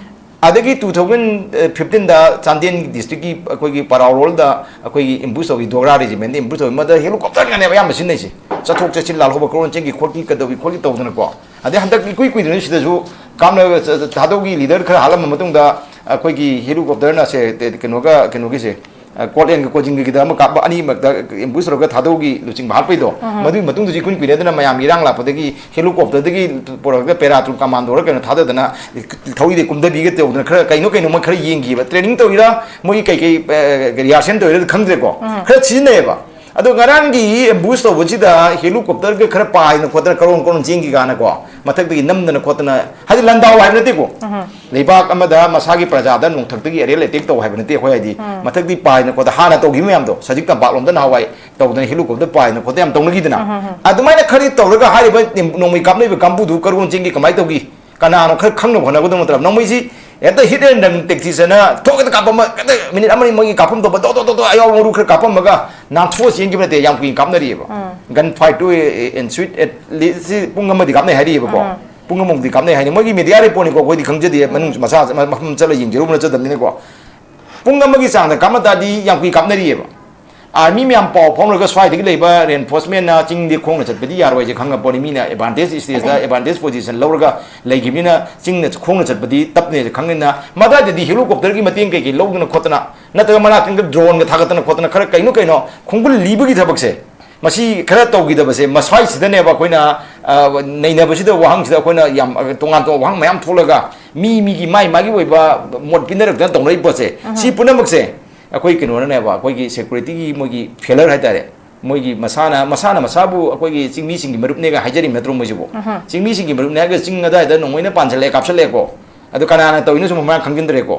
ꯑꯗꯒꯤ two thousand fifteen ꯗ ꯆꯥꯟꯗꯦꯜ district ꯀꯤ ꯑꯩꯈꯣꯏꯒꯤ ꯄꯔꯥꯎꯔꯣꯜꯗ ꯑꯩꯈꯣꯏꯒꯤ ambush ꯇꯧꯏ, ꯗꯣꯒ꯭ꯔꯥ regiment ꯗ ambush ꯇꯧꯏ, ꯃꯗ helicopter ꯉꯅꯦꯕ ꯑꯌꯥꯝꯕ ꯁꯤꯖꯤꯟꯅꯩꯁꯦ꯫ ꯆꯠꯊꯣꯛ ꯆꯠꯁꯤꯟ ꯂꯥꯜꯍꯧꯕ ꯀꯣꯔꯣꯟ ꯆꯦꯟꯈꯤ ꯈꯣꯠꯈꯤ ꯀꯩꯗꯧꯏ ꯈꯣꯠꯈꯤ ꯇꯧꯗꯅꯀꯣ꯫ ꯑꯗꯩ ꯍꯟꯗꯛ ꯏꯀꯨꯏ ꯀꯨꯏꯗ꯭ꯔꯤꯉꯩ ꯁꯤꯗꯁꯨ ꯀꯥꯞꯅ ꯊꯥꯗꯧꯒꯤ leader ꯈꯔ ꯍꯥꯠꯂꯝꯕ ꯃꯇꯨꯡꯗ ꯑꯩꯈꯣꯏꯒꯤ helicopter ꯅ ꯁꯦ, ꯀꯩꯅꯣꯒ, ꯀꯩꯅꯣꯒꯤꯁꯦ, ꯑ, ꯀꯣꯠꯂꯦꯟꯒ ꯀꯣꯖꯤꯡꯒꯒꯤꯗ ꯑꯃ ꯀꯥꯞꯄ, ꯑꯅꯤꯃꯛꯇ ambush ꯇꯧꯔꯒ ꯊꯥꯗꯧꯒꯤ ꯂꯨꯆꯤꯡꯕ ꯍꯥꯠꯄꯩꯗꯣ, ꯎꯝ꯫ ꯃꯗꯨꯒꯤ ꯃꯇꯨꯡꯗ ꯏꯀꯨꯏ ꯀꯨꯏꯅꯗꯅ ꯃꯌꯥꯝ ꯏꯔꯥꯡ ꯂꯥꯛꯄꯗꯒꯤ helicopter ꯗꯒꯤ ꯄꯨꯔꯛꯑꯒ paratroop commando ꯔ ꯀꯩꯅꯣ ꯊꯥꯗꯗꯅ ꯊꯧꯔꯤꯗꯩ ꯀꯨꯝꯊꯕꯤꯒ ꯇꯧꯗꯅ ꯈꯔ ꯀꯩꯅꯣ ꯀꯩꯅꯣꯃ ꯈꯔ ꯌꯦꯡꯈꯤꯕ꯫ Training ꯇꯧꯔꯤꯔꯥ, ꯃꯣꯏꯒꯤ ꯀꯩꯀꯩ, ꯑ, rehearsal ꯇꯧꯔꯤꯔꯥ ꯈꯪꯗ꯭ꯔꯦꯀꯣ꯫ ꯎꯝ꯫ ꯈꯔ ꯁꯤꯖꯤꯟꯅꯩꯌꯦꯕ꯫ ꯑꯗꯣ ꯉꯔꯥꯡꯒꯤ ꯑꯦꯝꯕꯨꯁ ꯇꯧꯕꯁꯤꯗ ꯍꯦꯂꯤꯀꯣꯞꯇꯔꯒ ꯈꯔ ꯄꯥꯏꯗꯅ ꯈꯣꯠꯇꯅ ꯀꯔꯣꯟ ꯀꯔꯣꯟ ꯆꯦꯟꯈꯤ ꯀꯥꯟꯅꯀꯣ, ꯃꯊꯛꯇꯒꯤ ꯅꯝꯗꯅ ꯈꯣꯠꯇꯅ, ꯍꯥꯏꯗꯤ ꯂꯥꯟꯗꯥꯎ ꯍꯥꯏꯕ ꯅꯠꯇꯦꯀꯣ, ꯂꯩꯕꯥꯛ ꯑꯃꯗ ꯃꯁꯥꯒꯤ ꯄ꯭ꯔꯖꯥꯗ ꯅꯣꯡꯊꯛꯇꯒꯤ ꯑꯦꯔꯤꯌꯦꯜ ꯑꯦꯇꯦꯛ ꯇꯧ ꯍꯥꯏꯕ ꯅꯠꯇꯦ꯫ ꯑꯩꯈꯣꯏ ꯍꯥꯏꯗꯤ ꯃꯊꯛꯇꯤ ꯄꯥꯏꯗꯅ ꯈꯣꯠꯇꯅ ꯍꯥꯟꯅ ꯇꯧꯈꯤꯕ ꯃꯌꯥꯝꯗꯣ, ꯁꯖꯤꯛ ꯇꯝꯄꯥꯛꯂꯣꯝꯗ ꯅꯍꯥꯟꯋꯥꯏ ꯇꯧꯗꯅ ꯍꯦꯂꯤꯀꯣꯞꯇꯔ ꯄꯥꯏꯗꯅ ꯈꯣꯠꯇꯅ ꯌꯥꯝ ꯇꯧꯅꯈꯤꯗꯅ, ꯑꯗꯨꯃꯥꯏꯅ ꯈꯔꯗꯤ ꯇꯧꯔꯒ ꯍꯥꯏꯔꯤꯕ ꯅꯣꯡꯃꯩ ꯀꯥꯞꯅꯔꯤꯕ ꯀꯥꯡꯕꯨꯗꯨ ꯀꯔꯣꯟ ꯆꯦꯟꯈꯤ, ꯀꯃꯥꯏꯅ ꯇꯧꯈꯤ? ꯀꯅꯥꯅꯣ ꯈꯔ ꯈꯪꯅꯕ ꯍꯣꯠꯅꯒꯗꯕ ꯅꯠꯇ꯭ꯔꯕ? ꯅꯣꯡꯃꯩꯁꯤ ꯍꯦꯛꯇ hit and run tactics ꯍꯥꯏꯅ ꯊꯣꯛ ꯍꯦꯛꯇ ꯀꯥꯞꯄꯝꯕ, ꯍꯦꯛꯇ ꯃꯤꯅꯤꯠ ꯑꯃꯅꯤ ꯃꯣꯏꯒꯤ ꯀꯥꯞꯐꯝ ꯊꯣꯛꯄ ꯗꯣ ꯗꯣ ꯗꯣ ꯗꯣ ꯑꯌꯥꯎꯕ ꯃꯔꯨ ꯈꯔ ꯀꯥꯞꯄꯝꯃꯒ ꯅꯥꯟꯊꯣꯛꯑ ꯆꯦꯟꯈꯤꯕ ꯅꯠꯇꯦ, ꯌꯥꯝ ꯀꯨꯏꯅ ꯀꯥꯞꯅꯔꯤꯑꯕ꯫ Gun fight to ensue at least ꯄꯨꯡ ꯑꯃꯗꯤ ꯀꯥꯞꯅꯩ ꯍꯥꯏꯔꯤꯑꯕꯀꯣ꯫ ꯄꯨꯡ ꯑꯃꯃꯨꯛꯇꯤ ꯀꯥꯞꯅꯩ ꯍꯥꯏꯅꯤ꯫ ꯃꯣꯏꯒꯤ ꯃꯦꯗꯤꯌꯥ ꯔꯤꯄꯣꯔꯠꯅꯤꯀꯣ, ꯑꯩꯈꯣꯏꯗꯤ ꯈꯪꯖꯗꯦ, ꯃꯅꯨꯡ ꯃꯁꯥ ꯃꯐꯝ ꯆꯠꯂ ꯌꯦꯡꯖꯔꯨꯕ ꯅꯠꯆꯗꯕꯅꯤꯅꯀꯣ꯫ ꯄꯨꯡ ꯑꯃꯒꯤ ꯆꯥꯡꯗ ꯀꯥꯞꯅ ꯇꯥꯔꯗꯤ ꯌꯥꯝ ꯀꯨꯏ ꯀꯥꯞꯅꯔꯤꯑꯕ꯫ ꯑꯥꯔꯃꯤ ꯃꯌꯥꯝ ꯄꯥꯎ ꯐꯥꯎꯅꯔꯒ ꯁ꯭ꯋꯥꯏꯗꯒꯤ ꯂꯩꯕ ꯔꯦꯟꯐꯣꯔꯁꯃꯦꯟꯅ ꯆꯤꯡꯗꯤ ꯈꯣꯡꯅ ꯆꯠꯄꯗꯤ ꯌꯥꯔꯣꯏꯁꯦ ꯈꯪꯉ ꯄꯣꯠꯅꯤ꯫ ꯃꯤꯅ ꯑꯦꯗꯚꯥꯟꯇꯦꯖ ꯁ꯭ꯇꯦꯖꯇ ꯑꯦꯗꯚꯥꯟꯇꯦꯖ ꯄꯣꯖꯤꯁꯟ ꯂꯧꯔꯒ ꯂꯩꯈꯤꯕꯅꯤꯅ ꯆꯤꯡꯅ ꯈꯣꯡꯅ ꯆꯠꯄꯗꯤ ꯇꯞꯅꯦꯁꯦ ꯈꯪꯉꯤꯅ ꯃꯗꯥꯏꯗꯗꯤ ꯍꯦꯂꯤꯀꯣꯞꯇꯔꯒꯤ ꯃꯇꯦꯡ ꯀꯩꯀꯩ ꯂꯧꯗꯅ ꯈꯣꯠꯇꯅ ꯅꯠꯇ꯭ꯔꯒ ꯃꯅꯥꯛꯇ ꯗ꯭ꯔꯣꯟꯒ ꯊꯥꯒꯠꯇꯅ ꯈꯣꯠꯇꯅ ꯈꯔ ꯀꯩꯅꯣ ꯀꯩꯅꯣ ꯈꯣꯡꯒꯨꯜ ꯂꯤꯕꯒꯤ ꯊꯕꯛꯁꯦ ꯃꯁꯤ ꯈꯔ ꯇꯧꯈꯤꯗꯕꯁꯦ ꯃꯁ꯭ꯋꯥꯏꯁꯤꯗꯅꯦꯕ ꯑꯩꯈꯣꯏꯅ, ꯑ, ꯅꯩꯅꯕꯁꯤꯗ ꯋꯥꯍꯪꯁꯤꯗ ꯑꯩꯈꯣꯏꯅ ꯌꯥꯝ, ꯑ, ꯇꯣꯉꯥꯟ ꯇꯣꯉꯥꯟꯕ ꯋꯥꯍꯪ ꯃꯌꯥꯝ ꯊꯣꯛꯂꯒ ꯃꯤ ꯃꯤꯒꯤ ꯃꯥꯏ ꯃꯥꯒꯤ ꯑꯣꯏꯕ ꯃꯣꯠ ꯄꯤꯅꯔꯛꯇꯅ ꯇꯧꯅꯔꯤꯕ ꯄꯣꯠꯁꯦ, ꯁꯤ ꯄꯨꯝꯅꯃꯛꯁꯦ ꯑꯩꯈꯣꯏ ꯀꯩꯅꯣꯅꯅꯦꯕ, ꯑꯩꯈꯣꯏꯒꯤ ꯁꯦꯀ꯭ꯌꯨꯔꯤꯇꯤꯒꯤ ꯃꯣꯏꯒꯤ ꯐꯦꯂꯔ ꯍꯥꯏꯇꯥꯔꯦ꯫ ꯃꯣꯏꯒꯤ ꯃꯁꯥꯅ, ꯃꯁꯥꯅ ꯃꯁꯥꯕꯨ ꯑꯩꯈꯣꯏꯒꯤ ꯆꯤꯡꯃꯤꯁꯤꯡꯒꯤ ꯃꯔꯨꯞꯅꯦꯒ ꯍꯥꯏꯖꯔꯤꯕ ꯅꯠꯇ꯭ꯔꯣ ꯃꯣꯏꯁꯤꯕꯨ? ꯆꯤꯡꯃꯤꯁꯤꯡꯒꯤ ꯃꯔꯨꯞꯅꯦ ꯍꯥꯏꯔꯒ ꯆꯤꯡ ꯑꯗꯥꯏꯗ ꯅꯣꯡꯃꯩꯅ ꯄꯥꯟꯁꯤꯜꯂꯛꯑꯦ, ꯀꯥꯞꯁꯤꯜꯂꯛꯑꯦꯀꯣ꯫ ꯑꯗꯨ ꯀꯅꯥꯅ ꯇꯧꯔꯤꯅꯣꯁꯨ ꯃꯃꯥꯡ ꯈꯪꯖꯤꯟꯗ꯭ꯔꯦꯀꯣ꯫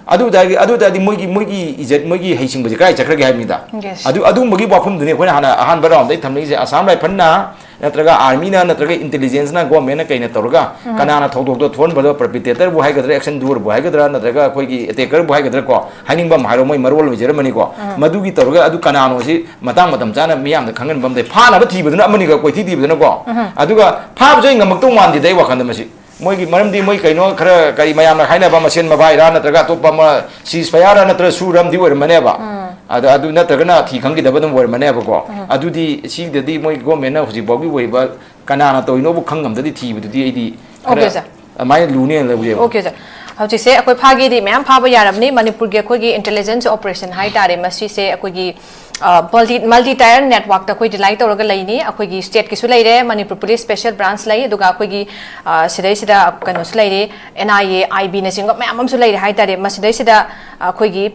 ꯑꯗꯨ ꯇꯥꯔꯗꯤ, ꯑꯗꯨ ꯇꯥꯔꯗꯤ ꯃꯣꯏꯒꯤ, ꯃꯣꯏꯒꯤ ꯏꯖꯠ, ꯃꯣꯏꯒꯤ ꯍꯩꯁꯤꯡꯕꯁꯦ ꯀꯗꯥꯏ ꯆꯠꯈ꯭ꯔꯒꯦ ꯍꯥꯏꯕꯅꯤꯗ꯫ Yes. ꯑꯗꯨ, ꯑꯗꯨꯒꯨꯝꯕꯒꯤ ꯋꯥꯐꯝꯗꯨꯅꯤ ꯑꯩꯈꯣꯏꯅ ꯍꯥꯟꯅ ꯑꯍꯥꯟꯕ ꯔꯥꯎꯟꯗ ꯑꯩ ꯊꯝꯅꯤꯡꯉꯤꯁꯦ꯫ ꯑꯁꯥꯝ ꯔꯥꯏꯐꯜꯅ ꯅꯠꯇ꯭ꯔꯒ ꯑꯥꯔꯃꯤꯅ ꯅꯠꯇ꯭ꯔꯒ ꯏꯟꯇꯦꯂꯤꯖꯦꯟꯁꯅ ꯒꯣꯔꯃꯦꯟꯅ ꯀꯩꯅ ꯇꯧꯔꯒ ꯀꯅꯥꯅ ꯊꯧꯗꯣꯛꯇꯣ ꯊꯣꯛꯍꯟꯕꯗꯣ, ꯄꯔꯄꯤꯇꯦꯇꯔꯕꯨ ꯍꯥꯏꯒꯗ꯭ꯔꯥ, ꯑꯦꯛꯁꯟ ꯗꯨꯋꯔꯕꯨ ꯍꯥꯏꯒꯗ꯭ꯔꯥ, ꯅꯠꯇ꯭ꯔꯒ ꯑꯩꯈꯣꯏꯒꯤ ꯑꯦꯇꯦꯀꯔꯕꯨ ꯍꯥꯏꯒꯗ꯭ꯔꯥ ꯀꯣ, ꯍꯥꯏꯅꯤꯡꯕ ꯑꯃ ꯍꯥꯏꯔꯣ, ꯃꯣꯏ ꯃꯔꯣꯜ ꯂꯩꯖꯔꯝꯃꯅꯤꯀꯣ꯫ ꯃꯗꯨꯒꯤ ꯇꯧꯔꯒ ꯑꯗꯨ ꯀꯅꯥꯅꯣ ꯁꯤ ꯃꯇꯥꯡ ꯃꯇꯝ ꯆꯥꯅ ꯃꯤꯌꯥꯝꯗ ꯈꯪꯍꯟꯕ ꯑꯃꯗꯤ ꯐꯥꯅꯕ ꯊꯤꯕꯗꯨꯅ ꯑꯃꯅꯤꯒ ꯀꯣꯏꯊꯤ ꯊꯤꯕꯗꯨꯅꯀꯣ꯫ ꯑꯗꯨꯒ ꯐꯥꯕꯁꯨ ꯑꯩ ꯉꯝꯃꯛꯇꯧ ꯃꯥꯟꯗꯦꯗ ꯑꯩ ꯋꯥꯈꯜꯗ ꯃꯁꯤ꯫ ꯃꯣꯏꯒꯤ ꯃꯔꯝꯗꯤ ꯃꯣꯏ ꯀꯩꯅꯣ ꯈꯔ ꯀꯔꯤ ꯃꯌꯥꯝꯅ ꯍꯥꯏꯅꯕ ꯃꯁꯦꯟ ꯃꯕꯥꯏꯔꯥ ꯅꯠꯇ꯭ꯔꯒ ꯑꯇꯣꯞꯄ ꯑꯃ ceasefire ꯅꯠꯇ꯭ꯔꯒ ꯁꯨꯔ ꯑꯃꯗꯤ ꯑꯣꯏꯔꯝꯃꯅꯦꯕ꯫ ꯑꯗ ꯑꯗꯨ ꯅꯠꯇ꯭ꯔꯒꯅ ꯊꯤ ꯈꯪꯈꯤꯗꯕ ꯑꯗꯨꯝ ꯑꯣꯏꯔꯝꯃꯅꯦꯕꯀꯣ꯫ ꯑꯗꯨꯗꯤ ꯁꯤꯗꯗꯤ ꯃꯣꯏ ꯒꯣꯔꯃꯦꯟꯅ ꯍꯧꯖꯤꯛ ꯐꯥꯎꯒꯤ ꯑꯣꯏꯕ ꯀꯅꯥꯅ ꯇꯧꯔꯤꯅꯣꯕꯨ ꯈꯪ ꯉꯝꯗꯗꯤ ꯊꯤꯕꯗꯨꯗꯤ ꯑꯩꯗꯤ ꯈꯔ Okay, sir. ꯑꯗꯨꯃꯥꯏꯅ ꯂꯨꯅꯦꯅ ꯂꯧꯖꯩꯕ꯫ Okay, sir. ꯍꯧꯖꯤꯛꯁꯦ ꯑꯩꯈꯣꯏ ꯐꯥꯒꯦꯗꯤ ꯃꯌꯥꯝ ꯐꯥꯕ ꯌꯥꯔꯕꯅꯤ꯫ ꯃꯅꯤꯄꯨꯔꯒꯤ ꯑꯩꯈꯣꯏꯒꯤ intelligence operation ꯍꯥꯏ ꯇꯥꯔꯦ, ꯃꯁꯤꯁꯦ ꯑꯩꯈꯣꯏꯒꯤ, ꯑ, multi, multi tier networkꯇ ꯑꯩꯈꯣꯏ rely ꯇꯧꯔꯒ ꯂꯩꯅꯤ꯫ ꯑꯩꯈꯣꯏꯒꯤ stateꯀꯤꯁꯨ ꯂꯩꯔꯦ, ꯃꯅꯤꯄꯨꯔ ꯄꯨꯂꯤꯁ special branch ꯂꯩ, ꯑꯗꯨꯒ ꯑꯩꯈꯣꯏꯒꯤ, ꯑ, ꯁꯤꯗꯩꯁꯤꯗ ꯀꯩꯅꯣꯁꯨ ꯂꯩꯔꯦ, N I A, I Bꯅꯆꯤꯡꯕ ꯃꯌꯥꯝ ꯑꯃꯁꯨ ꯂꯩꯔꯦ ꯍꯥꯏ ꯇꯥꯔꯦ꯫ ꯃꯁꯤꯗꯩꯁꯤꯗ ꯑꯩꯈꯣꯏꯒꯤ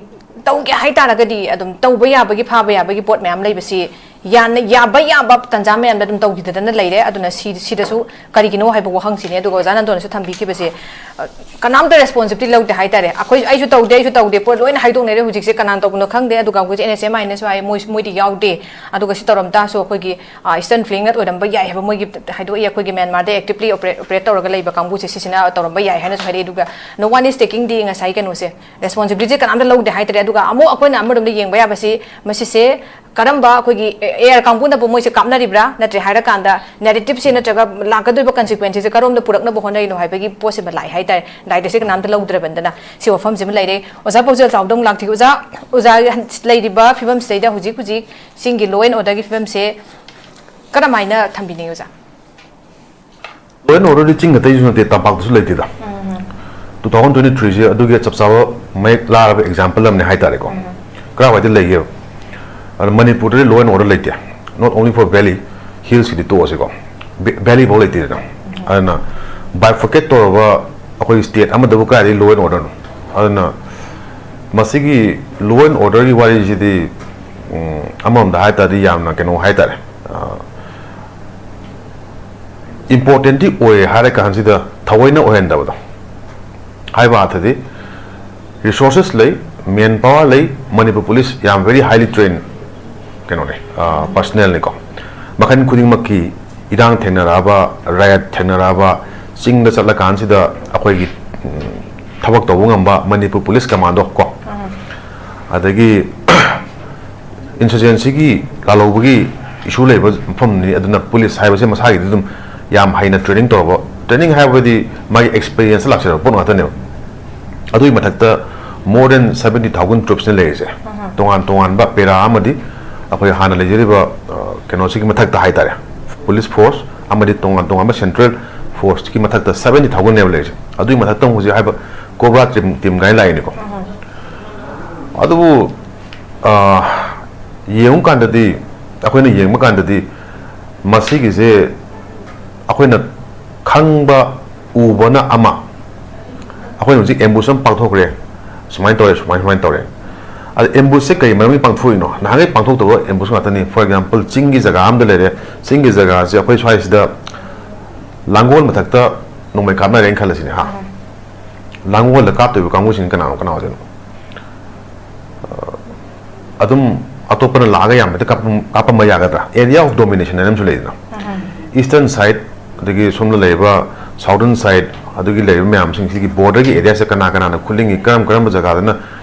ꯇꯧꯒꯦ ꯍꯥꯏꯇꯥꯔꯒꯗꯤ ꯑꯗꯨꯝ ꯇꯧꯕ ꯌꯥꯕꯒꯤ, ꯐꯥꯕ ꯌꯥꯕꯒꯤ ꯄꯣꯠ ꯃꯌꯥꯝ ꯂꯩꯕꯁꯤ, ꯌꯥꯅ-, ꯌꯥꯕ ꯌꯥꯕ ꯇꯟꯖꯥ ꯃꯌꯥꯝꯗ ꯑꯗꯨꯝ ꯇꯧꯈꯤꯗꯗꯅ ꯂꯩꯔꯦ꯫ ꯑꯗꯨꯅ ꯁꯤ-, ꯁꯤꯗꯁꯨ ꯀꯔꯤꯒꯤꯅꯣ ꯍꯥꯏꯕ ꯋꯥꯍꯪꯁꯤꯅꯦ꯫ ꯑꯗꯨꯒ ꯑꯣꯖꯥ ꯅꯟꯗꯣꯅꯁꯨ ꯊꯝꯕꯤꯈꯤꯕꯁꯦ, ꯑ, ꯀꯅꯥꯝꯇ responsibility ꯂꯧꯗꯦ ꯍꯥꯏꯇꯥꯔꯦ꯫ ꯑꯩꯈꯣꯏ, ꯑꯩꯁꯨ ꯇꯧꯗꯦ, ꯑꯩꯁꯨ ꯇꯧꯗꯦ, ꯄꯣꯠ ꯂꯣꯏꯅ ꯍꯥꯏꯗꯣꯛꯅꯔꯦ ꯍꯧꯖꯤꯛꯁꯦ, ꯀꯅꯥꯅ ꯇꯧꯕꯅꯣ ꯈꯪꯗꯦ꯫ ꯑꯗꯨꯒ ꯑꯩꯈꯣꯏꯁꯦ N S M I ꯅꯁꯨ ꯍꯥꯏ, ꯃꯣꯏ, ꯃꯣꯏꯗꯤ ꯌꯥꯎꯗꯦ꯫ ꯑꯗꯨꯒ ꯁꯤ ꯇꯧꯔꯝ ꯇꯥꯔꯁꯨ ꯑꯩꯈꯣꯏꯒꯤ, ꯑ, Eastern Flank ꯅ ꯑꯣꯏꯔꯝꯕ ꯌꯥꯏ ꯍꯥꯏꯕ ꯃꯣꯏꯒꯤ ꯍꯥꯏꯗꯣꯛꯏ꯫ ꯑꯩꯈꯣꯏꯒꯤ ꯃ꯭ꯌꯥꯟꯃꯥꯔꯗ actively operate, operate ꯇꯧꯔꯒ ꯂꯩꯕ ꯀꯥꯡꯕꯨꯁꯦ, ꯁꯤꯁꯤꯅ ꯇꯧꯔꯝꯕ ꯌꯥꯏ ꯍꯥꯏꯅꯁꯨ ꯍꯥꯏꯔꯛꯏ꯫ ꯑꯗꯨꯒ no one is taking the ꯉꯁꯥꯏ ꯀꯩꯅꯣꯁꯦ, responsibility ꯁꯦ ꯀꯅꯥꯝꯇ ꯂꯧꯗꯦ ꯍꯥꯏꯇꯥꯔꯦ꯫ ꯑꯗꯨꯒ ꯑꯃꯨꯛ ꯑꯩꯈꯣꯏꯅ ꯑꯃꯔꯣꯝꯗ ꯌꯦꯡꯕ ꯌꯥꯕꯁꯤ, ꯃꯁꯤꯁꯦ ꯀꯔꯝꯕ ꯑꯩꯈꯣꯏꯒꯤ AR ꯀꯥꯡꯕꯨꯅꯕꯨ ꯃꯣꯏꯁꯦ ꯀꯥꯞꯅꯔꯤꯕ꯭ꯔꯥ, ꯅꯠꯇ꯭ꯔꯦ ꯍꯥꯏꯔꯀꯥꯟꯗ narrative ꯁꯦ ꯅꯠꯇ꯭ꯔꯒ ꯂꯥꯛꯀꯗꯣꯏꯕ consequence ꯁꯦ ꯀꯔꯣꯝꯗ ꯄꯨꯔꯛꯅꯕ ꯍꯣꯠꯅꯔꯤꯅꯣ ꯍꯥꯏꯕꯒꯤ ꯄꯣꯠꯁꯤꯃ ꯂꯥꯛꯑꯦ ꯍꯥꯏꯇꯥꯔꯦ꯫ Direct ꯁꯦ ꯀꯅꯥꯝꯇ ꯂꯧꯗ꯭ꯔꯕꯅꯤꯅ ꯁꯤ ꯋꯥꯐꯝꯁꯤꯃ ꯂꯩꯔꯦ꯫ ꯑꯣꯖꯥ ꯄꯥꯎꯖꯦꯜ ꯆꯥꯎꯗ ꯑꯃꯨꯛ ꯂꯥꯛꯈꯤꯒꯦ꯫ ꯑꯣꯖꯥ, ꯑꯣꯖꯥ ꯂꯩꯔꯤꯕ ꯐꯤꯕꯝꯁꯤꯗꯩꯗ ꯍꯧꯖꯤꯛ ꯍꯧꯖꯤꯛ ꯆꯤꯡꯒꯤ law and order ꯒꯤ ꯐꯤꯕꯝꯁꯦ ꯀꯔꯝꯍꯥꯏꯅ ꯊꯝꯕꯤꯅꯤꯡꯉꯤ ꯑꯣꯖꯥ? Law and order ꯗꯤ ꯆꯤꯡ ꯈꯛꯇꯩꯁꯨ ꯅꯠꯇꯦ, ꯇꯝꯄꯥꯛꯇꯁꯨ ꯂꯩꯇꯦꯗ꯫ Two thousand twenty three ꯁꯦ ꯑꯗꯨꯒꯤ ꯆꯞ ꯆꯥꯕ ꯃꯌꯦꯛ ꯂꯥꯔꯕ example ꯑꯃꯅꯦ ꯍꯥꯏꯇꯥꯔꯦꯀꯣ꯫ ꯀꯔꯥꯏꯋꯥꯏꯗ ꯂꯩꯒꯦꯕ? ꯑꯗꯣ ꯃꯅꯤꯄꯨꯔꯗꯗꯤ law and order ꯂꯩꯇꯦ, not only for valley, hills ꯀꯤꯗꯤ ꯇꯣꯛꯑꯁꯤꯀꯣ, valley ꯐꯥꯎ ꯂꯩꯇꯦꯗꯅ꯫ ꯑꯗꯨꯅ bifurcate ꯇꯧꯔꯕ ꯑꯩꯈꯣꯏ state ꯑꯃꯗꯕꯨ ꯀꯗꯥꯏꯗꯒꯤ law and order ꯅꯣ? ꯑꯗꯨꯅ ꯃꯁꯤꯒꯤ law and order ꯒꯤ ꯋꯥꯔꯤꯁꯤꯗꯤ, ꯎꯝ, ꯑꯃꯔꯣꯝꯗ ꯍꯥꯏ ꯇꯥꯔꯗꯤ ꯌꯥꯝꯅ ꯀꯩꯅꯣ ꯍꯥꯏ ꯇꯥꯔꯦ, ꯑ, important ꯇꯤ ꯑꯣꯏ ꯍꯥꯏꯔ ꯀꯥꯟꯁꯤꯗ ꯊꯑꯣꯏꯅ ꯑꯣꯏꯍꯟꯗꯕꯗꯣ꯫ ꯍꯥꯏꯕ ꯑꯥꯔꯊꯗꯤ resources ꯂꯩ, man power ꯂꯩ, ꯃꯅꯤꯄꯨꯔ police ꯌꯥꯝ very highly trained ꯀꯩꯅꯣꯅꯦ, ꯑ, personnel ꯅꯤꯀꯣ꯫ ꯃꯈꯜ ꯈꯨꯗꯤꯡꯃꯛꯀꯤ ꯏꯔꯥꯡ ꯊꯦꯡꯅꯔꯛꯑꯕ, riot ꯊꯦꯡꯅꯔꯛꯑꯕ, ꯆꯤꯡꯗ ꯆꯠꯂꯀꯥꯟꯁꯤꯗ ꯑꯩꯈꯣꯏꯒꯤ, ꯎꯝ, ꯊꯕꯛ ꯇꯧꯕ ꯉꯝꯕ ꯃꯅꯤꯄꯨꯔ police commando ꯀꯣ꯫ ꯑꯗꯒꯤ insurgency ꯒꯤ, ꯂꯥꯜꯍꯧꯕꯒꯤ issue ꯂꯩꯕ ꯃꯐꯝꯅꯤ꯫ ꯑꯗꯨꯅ police ꯍꯥꯏꯕꯁꯦ ꯃꯁꯥꯒꯤꯗꯤ ꯑꯗꯨꯝ ꯌꯥꯝ ꯍꯩꯅ training ꯇꯧꯔꯕ, training ꯍꯥꯏꯕꯗꯤ ꯃꯥꯒꯤ experience ꯂꯥꯛꯆꯔꯕ ꯄꯣꯠ ꯉꯥꯛꯇꯅꯦꯕ꯫ ꯑꯗꯨꯒꯤ ꯃꯊꯛꯇ more than seventy thousand troops ꯅ ꯂꯩꯔꯤꯁꯦ꯫ ꯇꯣꯉꯥꯟ ꯇꯣꯉꯥꯟꯕ para ꯑꯃꯗꯤ ꯑꯩꯈꯣꯏ ꯍꯥꯟꯅ ꯂꯩꯖꯔꯤꯕ, ꯑ, ꯀꯩꯅꯣꯁꯤꯒꯤ ꯃꯊꯛꯇ ꯍꯥꯏꯇꯥꯔꯦ, police force ꯑꯃꯗꯤ ꯇꯣꯉꯥꯟ ꯇꯣꯉꯥꯟꯕ central force ꯀꯤ ꯃꯊꯛꯇ seventy thousand ꯅꯦꯕ ꯂꯩꯔꯤꯁꯦ꯫ ꯑꯗꯨꯒꯤ ꯃꯊꯛꯇ ꯑꯃꯨꯛ ꯍꯧꯖꯤꯛ ꯍꯥꯏꯕ COBRA team, team ꯒꯥꯏꯅ ꯂꯥꯛꯏꯅꯤꯀꯣ꯫ ꯑꯗꯨꯕꯨ, ꯑ, ꯌꯦꯡꯉꯨ ꯀꯥꯟꯗꯗꯤ, ꯑꯩꯈꯣꯏꯅ ꯌꯦꯡꯕ ꯀꯥꯟꯗꯗꯤ ꯃꯁꯤꯒꯤꯁꯦ ꯑꯩꯈꯣꯏꯅ ꯈꯪꯕ, ꯎꯕꯅ ꯑꯃ, ꯑꯩꯈꯣꯏꯅ ꯍꯧꯖꯤꯛ ambush ꯑꯃ ꯄꯥꯡꯊꯣꯛꯈ꯭ꯔꯦ, ꯁꯨꯃꯥꯏꯅ ꯇꯧꯔꯦ, ꯁꯨꯃꯥꯏ, ꯁꯨꯃꯥꯏꯅ ꯇꯧꯔꯦ꯫ ꯑꯗ ꯑꯦꯝꯕꯨꯁꯁꯦ ꯀꯔꯤ ꯃꯔꯝꯒꯤ ꯄꯥꯡꯊꯣꯛꯏꯅꯣ? ꯅꯍꯥꯟꯒꯩ ꯄꯥꯡꯊꯣꯛꯇꯕ ꯑꯦꯝꯕꯨꯁ ꯉꯥꯛꯇꯅꯤ꯫ For example, ꯆꯤꯡꯒꯤ ꯖꯒꯥ ꯑꯃꯗ ꯂꯩꯔꯦ, ꯆꯤꯡꯒꯤ ꯖꯒꯥꯁꯦ ꯑꯩꯈꯣꯏ ꯁ꯭ꯋꯥꯏꯁꯤꯗ ꯂꯥꯡꯒꯣꯜ ꯃꯊꯛꯇ ꯅꯣꯡꯃꯩ ꯀꯥꯞꯅꯔꯦꯅ ꯈꯜꯂꯁꯤꯅꯦ, ꯍꯥ? ꯂꯥꯡꯒꯣꯜꯗ ꯀꯥꯞꯇꯣꯏꯕ ꯀꯥꯡꯕꯨꯁꯤꯡ ꯀꯅꯥꯅꯣ, ꯀꯅꯥ ꯑꯣꯏꯗꯣꯏꯅꯣ? ꯑꯗꯨꯝ ꯑꯇꯣꯞꯄꯅ ꯂꯥꯛꯑꯒ ꯌꯥꯝ ꯍꯦꯛꯇ ꯀꯥꯞꯄ-, ꯀꯥꯞꯄꯝꯕ ꯌꯥꯒꯗ꯭ꯔꯥ? Area of domination ꯍꯥꯏꯅ ꯑꯃꯁꯨ ꯂꯩꯗꯅ, ꯏꯁꯇꯔꯟ ꯁꯥꯏꯠ, ꯑꯗꯒꯤ ꯁꯣꯝꯗ ꯂꯩꯔꯤꯕ ꯁꯥꯎꯗꯔꯟ ꯁꯥꯏꯠ, ꯑꯗꯨꯒꯤ ꯂꯩꯔꯤꯕ ꯃꯌꯥꯝꯁꯤꯡꯁꯤꯒꯤ ꯕꯣꯔꯗꯔꯒꯤ ꯑꯦꯔꯤꯌꯥꯁꯦ ꯀꯅꯥ ꯀꯅꯥꯅ ꯈꯨꯠꯂꯤꯡꯉꯤ, ꯀꯔꯝ ꯀꯔꯝꯕ ꯖꯒꯥꯗꯅ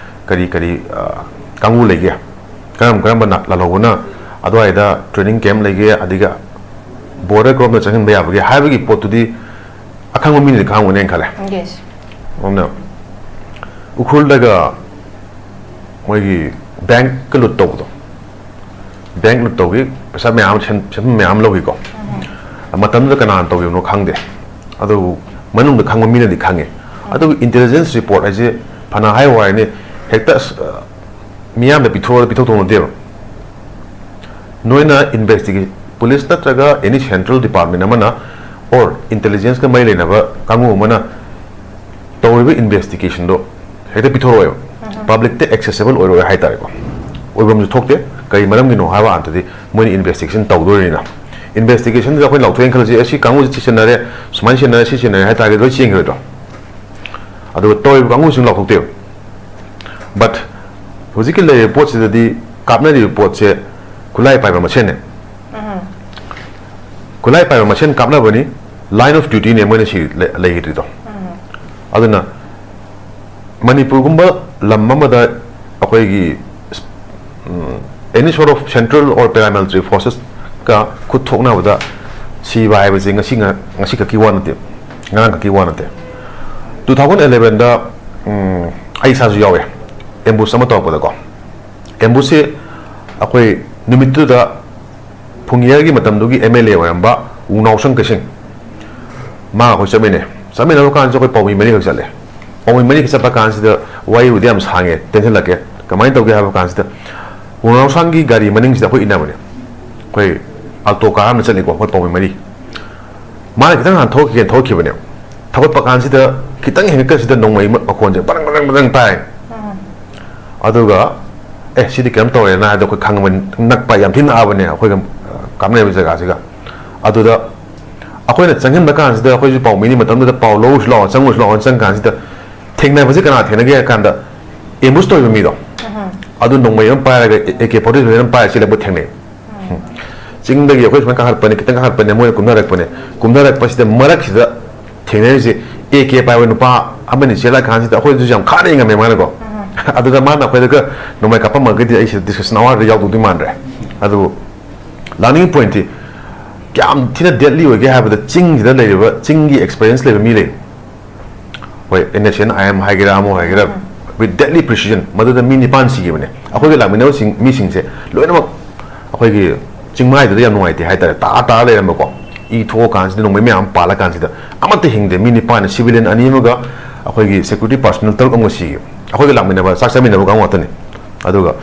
ꯀꯔꯤ ꯀꯔꯤ, ꯑ, ꯀꯥꯡꯕꯨ ꯂꯩꯒꯦ, ꯀꯔꯝ ꯀꯔꯝꯕ ꯂꯥꯜꯍꯧꯕꯅ ꯑꯗꯨꯋꯥꯏꯗ ꯇ꯭ꯔꯦꯅꯤꯡ ꯀꯦꯝꯞ ꯂꯩꯒꯦ, ꯑꯗꯒꯤ ꯕꯣꯔꯗꯔ ꯀꯔꯣꯝꯗ ꯆꯪꯍꯟꯕ ꯌꯥꯕꯒꯦ ꯍꯥꯏꯕꯒꯤ ꯄꯣꯠꯇꯨꯗꯤ ꯑꯈꯪꯕ ꯃꯤꯅꯗꯤ ꯈꯪꯉꯝꯒꯅꯦꯅ ꯈꯜꯂꯦ꯫ Yes. ꯑꯗꯨꯅ ꯎꯈ꯭ꯔꯨꯜꯗꯒ ꯃꯣꯏꯒꯤ ꯕꯦꯡꯛꯀ ꯂꯨꯠ ꯇꯧꯕꯗꯣ, ꯕꯦꯡꯛ ꯂꯨꯠ ꯇꯧꯕꯒꯤ ꯄꯩꯁꯥ ꯃꯌꯥꯝ ꯑꯃ ꯁꯦꯟ-, ꯁꯦꯟꯐꯝ ꯃꯌꯥꯝ ꯑꯃ ꯂꯧꯈꯤꯀꯣ꯫ ꯃꯇꯝꯗꯨꯗ ꯀꯅꯥꯅ ꯇꯧꯈꯤꯕꯅꯣ ꯈꯪꯗꯦ꯫ ꯑꯗꯨꯕꯨ ꯃꯅꯨꯡꯗ ꯈꯪꯕ ꯃꯤꯅꯗꯤ ꯈꯪꯉꯦ꯫ ꯑꯗꯨꯕꯨ ꯏꯟꯇꯦꯂꯤꯖꯦꯟꯁ ꯔꯤꯄꯣꯔꯠ ꯍꯥꯏꯁꯦ ꯐꯅ ꯍꯥꯏ ꯋꯥꯔꯤꯅꯤ, ꯍꯦꯛꯇ ꯑꯁ, ꯑ, ꯃꯤꯌꯥꯝꯗ ꯄꯤꯊꯣꯛꯑꯒ ꯄꯤꯊꯣꯛ ꯊꯣꯛꯅꯗꯦꯕ꯫ ꯅꯣꯏꯅ ꯏꯟꯚꯦꯁꯇꯤꯒꯦ-, ꯄꯨꯂꯤꯁ ꯅꯠꯇ꯭ꯔꯒ ꯑꯦꯅꯤ ꯁꯦꯟꯇ꯭ꯔꯦꯜ ꯗꯤꯄꯥꯔꯠꯃꯦꯟ ꯑꯃꯅ ꯑꯣꯔ ꯏꯟꯇꯦꯂꯤꯖꯦꯟꯁꯀ ꯃꯔꯤ ꯂꯩꯅꯕ ꯀꯥꯡꯕꯨ ꯑꯃꯅ ꯇꯧꯔꯤꯕ ꯏꯟꯚꯦꯁꯇꯤꯒꯦꯁꯟꯗꯣ ꯍꯦꯛꯇ ꯄꯤꯊꯣꯔꯛꯑꯣꯏꯕ꯫ ꯄꯕ꯭ꯂꯤꯛꯇ ꯑꯦꯛꯁꯦꯁꯤꯕꯜ ꯑꯣꯏꯔꯣꯏ ꯍꯥꯏꯇꯥꯔꯦꯀꯣ꯫ ꯑꯣꯏꯐꯝꯁꯨ ꯊꯣꯛꯇꯦ꯫ ꯀꯔꯤ ꯃꯔꯝꯒꯤꯅꯣ ꯍꯥꯏꯕ ꯀꯥꯟꯗꯗꯤ ꯃꯣꯏꯅ ꯏꯟꯚꯦꯁꯇꯤꯒꯦꯁꯟ ꯇꯧꯗꯣꯔꯤꯅꯤꯅ꯫ ꯏꯟꯚꯦꯁꯇꯤꯒꯦꯁꯟꯗ ꯑꯩꯈꯣꯏꯅ ꯂꯥꯎꯊꯣꯛꯑꯦꯅ ꯈꯜꯂꯁꯤ, "ꯑꯁꯤ ꯀꯥꯡꯕꯨꯁꯤ ꯁꯤ ꯁꯤꯟꯅꯔꯦ, ꯁꯨꯃꯥꯏꯅ ꯁꯤꯟꯅꯔꯦ, ꯁꯤ ꯁꯤꯟꯅꯔꯦ" ꯍꯥꯏ ꯇꯥꯔꯒꯗꯤ ꯂꯣꯏ ꯆꯦꯟꯈꯤꯔꯣꯏꯗ꯭ꯔꯣ? ꯑꯗꯨꯒ ꯇꯧꯔꯤꯕ ꯀꯥꯡꯕꯨꯁꯤꯡ ꯂꯥꯎꯊꯣꯛꯇꯦꯕ꯫ ꯕꯠ ꯍꯧꯖꯤꯛꯀꯤ ꯂꯩꯔꯤꯕ ꯄꯣꯠꯁꯤꯗꯗꯤ ꯀꯥꯞꯅꯔꯤꯕ ꯄꯣꯠꯁꯦ ꯈꯨꯠꯂꯥꯏ ꯄꯥꯏꯕ ꯃꯁꯦꯟꯅꯦ꯫ ꯈꯨꯠꯂꯥꯏ ꯄꯥꯏꯕ ꯃꯁꯦꯟ ꯀꯥꯞꯅꯕꯅꯤ, line of dutyꯅꯦ ꯃꯣꯏꯅ ꯁꯤ ꯂꯩ-, ꯂꯩꯈꯤꯗ꯭ꯔꯤꯗꯣ꯫ ꯑꯗꯨꯅ ꯃꯅꯤꯄꯨꯔꯒꯨꯝꯕ ꯂꯝ ꯑꯃꯗ ꯑꯩꯈꯣꯏꯒꯤ, ꯎꯝ, any sort of central or paramilitary forcesꯀ ꯈꯨꯠ ꯊꯣꯛꯅꯕꯗ ꯁꯤꯕ ꯍꯥꯏꯕꯁꯦ ꯉꯁꯤ ꯉ-, ꯉꯁꯤ ꯈꯛꯀꯤ ꯋꯥ ꯅꯠꯇꯦ, ꯉꯔꯥꯡ ꯈꯛꯀꯤ ꯋꯥ ꯅꯠꯇꯦ꯫ Two thousand elevenꯗ, ꯎꯝ, ꯑꯩ ꯏꯁꯥꯁꯨ ꯌꯥꯎꯋꯦ, ꯑꯦꯝꯕꯨꯁ ꯑꯃ ꯇꯧꯔꯛꯄꯗꯀꯣ꯫ ꯑꯦꯝꯕꯨꯁꯁꯦ ꯑꯩꯈꯣꯏ ꯅꯨꯃꯤꯠꯇꯨꯗ ꯐꯨꯡꯌꯔꯒꯤ ꯃꯇꯝꯗꯨꯒꯤ ꯑꯦꯝ ꯑꯦꯜ ꯑꯦ ꯑꯣꯏꯔꯝꯕ ꯋꯨꯡꯅꯥꯎꯁꯪ ꯀꯩꯁꯤꯡ, ꯃꯥ ꯑꯩꯈꯣꯏ ꯆꯠꯃꯤꯟꯅꯩ꯫ ꯆꯠꯃꯤꯟꯅꯕ ꯀꯥꯟꯁꯤꯗ ꯑꯩꯈꯣꯏ ꯄꯥꯎꯃꯤ ꯃꯔꯤꯈꯛ ꯆꯠꯂꯦ꯫ ꯄꯥꯎꯃꯤ ꯃꯔꯤꯈꯛ ꯆꯠꯄ ꯀꯥꯟꯁꯤꯗ ꯋꯥꯔꯤꯕꯨꯗꯤ ꯌꯥꯝ ꯁꯥꯡꯉꯦ, ꯇꯦꯟꯁꯤꯜꯂꯛꯀꯦ꯫ ꯀꯃꯥꯏꯅ ꯇꯧꯒꯦ ꯍꯥꯏꯕ ꯀꯥꯟꯁꯤꯗ, ꯋꯨꯡꯅꯥꯎꯁꯪꯒꯤ ꯒꯥꯔꯤ ꯃꯅꯤꯡꯁꯤꯗ ꯑꯩꯈꯣꯏ ꯏꯟꯅꯕꯅꯦ, ꯑꯩꯈꯣꯏ ꯑꯜꯇꯣ ꯀꯥꯔ ꯑꯃ ꯆꯠꯂꯤꯀꯣ, ꯑꯩꯈꯣꯏ ꯄꯥꯎꯃꯤ ꯃꯔꯤ꯫ ꯃꯥꯅ ꯈꯤꯇꯪ ꯍꯥꯟꯅ ꯊꯧꯔꯛꯈꯤꯒꯦꯅ ꯊꯧꯔꯛꯈꯤꯕꯅꯦ꯫ ꯊꯧꯒꯠꯄ ꯀꯥꯟꯁꯤꯗ ꯈꯤꯇꯪ ꯍꯦꯟꯒꯠꯀꯁꯤꯗ ꯅꯣꯡꯃꯩ ꯃ-, ꯃꯈꯣꯟꯁꯦ ꯕ꯭ꯔꯪ ꯕ꯭ꯔꯪ ꯕ꯭ꯔꯪ ꯇꯥꯏ꯫ ꯑꯗꯨꯒ ꯑꯦ, ꯁꯤꯗꯤ ꯀꯩꯅꯣꯝ ꯇꯧꯔꯦꯅ ꯍꯥꯏꯕꯗꯣ ꯑꯩꯈꯣꯏ ꯈꯪꯉꯕꯅꯤ, ꯅꯛꯄ, ꯌꯥꯝ ꯊꯤꯅ ꯅꯛꯑꯕꯅꯦ ꯑꯩꯈꯣꯏꯒ, ꯑ, ꯀꯥꯞꯅꯔꯤꯕ ꯖꯒꯥꯁꯤꯒ꯫ ꯑꯗꯨꯗ ꯑꯩꯈꯣꯏꯅ ꯆꯪꯁꯤꯟꯕ ꯀꯥꯟꯁꯤꯗ ꯑꯩꯈꯣꯏꯁꯨ ꯄꯥꯎ ꯃꯤꯅꯤ, ꯃꯇꯝꯗꯨꯗ ꯄꯥꯎ ꯂꯧꯔꯨꯁꯤ ꯂꯥꯛꯑꯣ, ꯆꯪꯉꯨꯁꯤ ꯂꯥꯛꯑꯣ ꯆꯪ ꯀꯥꯟꯁꯤꯗ ꯊꯦꯡꯅꯕꯁꯦ ꯀꯅꯥ ꯊꯦꯡꯅꯒꯦ ꯍꯥꯏ ꯀꯥꯟꯗ, ꯑꯦꯝꯕꯨꯁ ꯇꯧꯔꯤꯕ ꯃꯤꯗꯣ, ꯑꯗꯨ ꯅꯣꯡꯃꯩ ꯑꯃ ꯄꯥꯏꯔꯒ, ꯑꯦ ꯀꯦ ꯐꯣꯔꯇꯤ ꯁꯚꯦꯟ ꯑꯃ ꯄꯥꯏꯔꯒ ꯆꯦꯜꯂꯛꯄ ꯊꯦꯡꯅꯩ꯫ ꯆꯤꯡꯗꯒꯤ ꯑꯩꯈꯣꯏ ꯁꯨꯃꯥꯏꯅ ꯀꯥꯈꯠꯄꯅꯦ, ꯈꯤꯇꯪ ꯀꯥꯈꯠꯄꯅꯦ, ꯃꯣꯏꯅ ꯀꯨꯝꯅꯔꯛꯄꯅꯦ꯫ ꯀꯨꯝꯅꯔꯛꯄꯁꯤꯗ ꯃꯔꯛꯁꯤꯗ ꯊꯦꯡꯅꯔꯤꯁꯦ ꯑꯦ ꯀꯦ ꯄꯥꯏꯕ ꯅꯨꯄꯥ ꯑꯃꯅꯤ ꯆꯦꯜꯂꯛꯑ ꯀꯥꯟꯁꯤꯗ ꯑꯩꯈꯣꯏꯗꯁꯨ ꯌꯥꯝ ꯈꯥꯅ ꯌꯦꯡꯉꯝꯃꯦ ꯃꯥꯅꯀꯣ꯫ ꯑꯗꯨꯗ ꯃꯥꯅ ꯑꯩꯈꯣꯏꯗꯒ ꯅꯣꯡꯃꯩ ꯀꯥꯞꯄꯝꯃꯒꯗꯤ ꯑꯩꯁꯦ ꯗꯤꯁꯀꯁꯟ ꯑꯋꯥꯔꯗ ꯌꯥꯎꯗꯧꯗꯤ ꯃꯥꯟꯗ꯭ꯔꯦ꯫ ꯑꯗꯨꯕꯨ ꯂꯥꯛꯅꯤꯡꯉꯤ ꯄꯣꯏꯟꯠꯇꯤ ꯀꯌꯥꯝ ꯊꯤꯅ ꯗꯦꯠꯂꯤ ꯑꯣꯏꯒꯦ ꯍꯥꯏꯕꯗ, ꯆꯤꯡꯁꯤꯗ ꯂꯩꯔꯤꯕ, ꯆꯤꯡꯒꯤ ꯑꯦꯛꯁꯄꯤꯔꯤꯌꯦꯟꯁ ꯂꯩꯕ ꯃꯤ ꯂꯩ꯫ ꯍꯣꯏ, N S N I M ꯍꯥꯏꯒꯦꯔꯥ, ꯑꯃ ꯍꯥꯏꯒꯦꯔꯥ, with deadly precision, ꯃꯗꯨꯗ ꯃꯤ ꯅꯤꯄꯥꯟ ꯁꯤꯈꯤꯕꯅꯦ꯫ ꯑꯩꯈꯣꯏꯒ ꯂꯥꯛꯃꯤꯟꯅꯕꯁꯤꯡ, ꯃꯤꯁꯤꯡꯁꯦ ꯂꯣꯏꯅꯃꯛ ꯑꯩꯈꯣꯏꯒꯤ ꯆꯤꯡꯃꯥꯏꯗꯨꯗ ꯌꯥꯝ ꯅꯨꯡꯉꯥꯏꯇꯦ ꯍꯥꯏꯇꯥꯔꯦ, ꯇꯥ ꯇꯥꯔ ꯂꯩꯔꯝꯕꯀꯣ꯫ ꯏ ꯊꯣꯛꯑꯀꯥꯟꯁꯤꯗ ꯅꯣꯡꯃꯩ ꯃꯌꯥꯝ ꯑꯃ ꯄꯥꯜꯂꯀꯥꯟꯁꯤꯗ ꯑꯃꯠꯇ ꯍꯤꯡꯗꯦ꯫ ꯃꯤ ꯅꯤꯄꯥꯟ, ꯁꯤꯚꯤꯂꯤꯌꯟ ꯑꯅꯤ ꯑꯃꯒ ꯑꯩꯈꯣꯏꯒꯤ ꯁꯦꯀ꯭ꯌꯨꯔꯤꯇꯤ ꯄꯥꯔꯁꯣꯅꯦꯜ ꯇꯔꯨꯛ ꯑꯃꯒ ꯁꯤꯈꯤ꯫ ꯑꯩꯈꯣꯏꯒ ꯂꯥꯛꯃꯤꯟꯅꯕ, ꯆꯥꯛ ꯆꯥꯃꯤꯟꯅꯕ ꯀꯥꯡꯕꯨ ꯉꯥꯛꯇꯅꯤ꯫ ꯑꯗꯨꯒ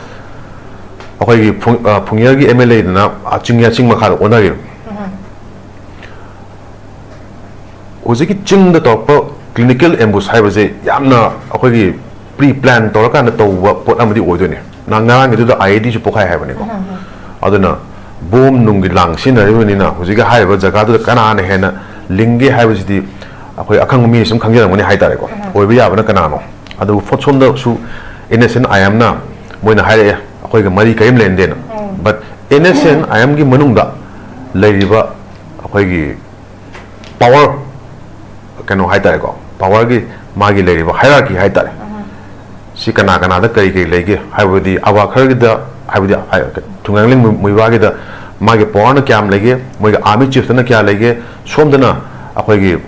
ꯑꯩꯈꯣꯏꯒꯤ ꯐꯨꯡ-, ꯑ, ꯐꯨꯡꯌꯔꯒꯤ ꯑꯦꯝ ꯑꯦꯜ ꯑꯦꯗꯨꯅ, ꯑ, ꯆꯤꯡ, ꯆꯤꯡ ꯃꯈꯥꯗ ꯑꯣꯟꯅꯈꯤꯕ꯫ ꯍꯧꯖꯤꯛꯀꯤ ꯆꯤꯡꯗ ꯇꯧꯔꯛꯄ ꯀ꯭ꯂꯤꯅꯤꯀꯦꯜ ꯑꯦꯝꯕꯨꯁ ꯍꯥꯏꯕꯁꯦ ꯌꯥꯝꯅ ꯑꯩꯈꯣꯏꯒꯤ ꯄ꯭ꯔꯤ ꯄ꯭ꯂꯥꯟ ꯇꯧꯔꯀꯥꯟꯗ ꯇꯧꯕ ꯄꯣꯠ ꯑꯃꯗꯤ ꯑꯣꯏꯗꯣꯏꯅꯦ꯫ ꯅ-, ꯉꯔꯥꯡꯒꯤꯗꯨꯗ ꯑꯥꯏ ꯏ ꯗꯤꯁꯨ ꯄꯣꯛꯈꯥꯏ ꯍꯥꯏꯕꯅꯤꯀꯣ꯫ ꯑꯗꯨꯅ ꯕꯣꯝ ꯅꯨꯡꯒꯤ ꯂꯥꯡ ꯁꯤꯖꯤꯟꯅꯔꯤꯕꯅꯤꯅ ꯍꯧꯖꯤꯛꯀꯤ ꯍꯥꯏꯔꯤꯕ ꯖꯒꯥꯗꯨꯗ ꯀꯅꯥꯅ ꯍꯦꯟꯅ ꯂꯤꯡꯒꯦ ꯍꯥꯏꯕꯁꯤꯗꯤ ꯑꯩꯈꯣꯏ ꯑꯈꯪꯕ ꯃꯤ ꯁꯨꯝ ꯈꯪꯖꯔꯝꯒꯅꯤ ꯍꯥꯏꯇꯥꯔꯦꯀꯣ꯫ ꯑꯣꯏꯕ ꯌꯥꯕꯅ ꯀꯅꯥꯅꯣ? ꯑꯗꯨꯕꯨ ꯐꯣꯠ ꯁꯣꯝꯗꯁꯨ ꯑꯦꯟ ꯑꯦꯁ ꯑꯦꯟ ꯑꯥꯏ ꯑꯦꯝꯅ ꯃꯣꯏꯅ ꯍꯥꯏꯔꯛꯑꯦ, "ꯑꯩꯈꯣꯏꯒ ꯃꯔꯤ ꯀꯔꯤꯝ ꯂꯩꯅꯗꯦꯅ"꯫ But ꯑꯦꯟ ꯑꯦꯁ ꯑꯦꯟ ꯑꯥꯏ ꯑꯦꯝꯒꯤ ꯃꯅꯨꯡꯗ ꯂꯩꯔꯤꯕ ꯑꯩꯈꯣꯏꯒꯤ ꯄꯋꯥꯔ, ꯀꯩꯅꯣ ꯍꯥꯏꯇꯥꯔꯦꯀꯣ, ꯄꯋꯥꯔꯒꯤ ꯃꯥꯒꯤ ꯂꯩꯔꯤꯕ ꯍꯥꯏꯔꯥꯔꯀꯤ ꯍꯥꯏꯇꯥꯔꯦ꯫ ꯁꯤ ꯀꯅꯥ ꯀꯅꯥꯗ ꯀꯔꯤ ꯀꯔꯤ ꯂꯩꯒꯦ ꯍꯥꯏꯕꯗꯤ, ꯑꯋꯥꯈꯔꯒꯤꯗ, ꯍꯥꯏꯕꯗꯤ, ꯑ, ꯊꯨꯡꯒꯥꯡꯂꯤꯡ ꯃꯨ-, ꯃꯨꯏꯕꯥꯒꯤꯗ ꯃꯥꯒꯤ ꯄꯋꯥꯔꯅ ꯀꯌꯥꯝ ꯂꯩꯒꯦ, ꯃꯣꯏꯒꯤ ꯑꯥꯔꯃꯤ ꯆꯤꯐꯇꯅ ꯀꯌꯥ ꯂꯩꯒꯦ, ꯁꯣꯝꯗꯅ ꯑꯩꯈꯣꯏꯒꯤ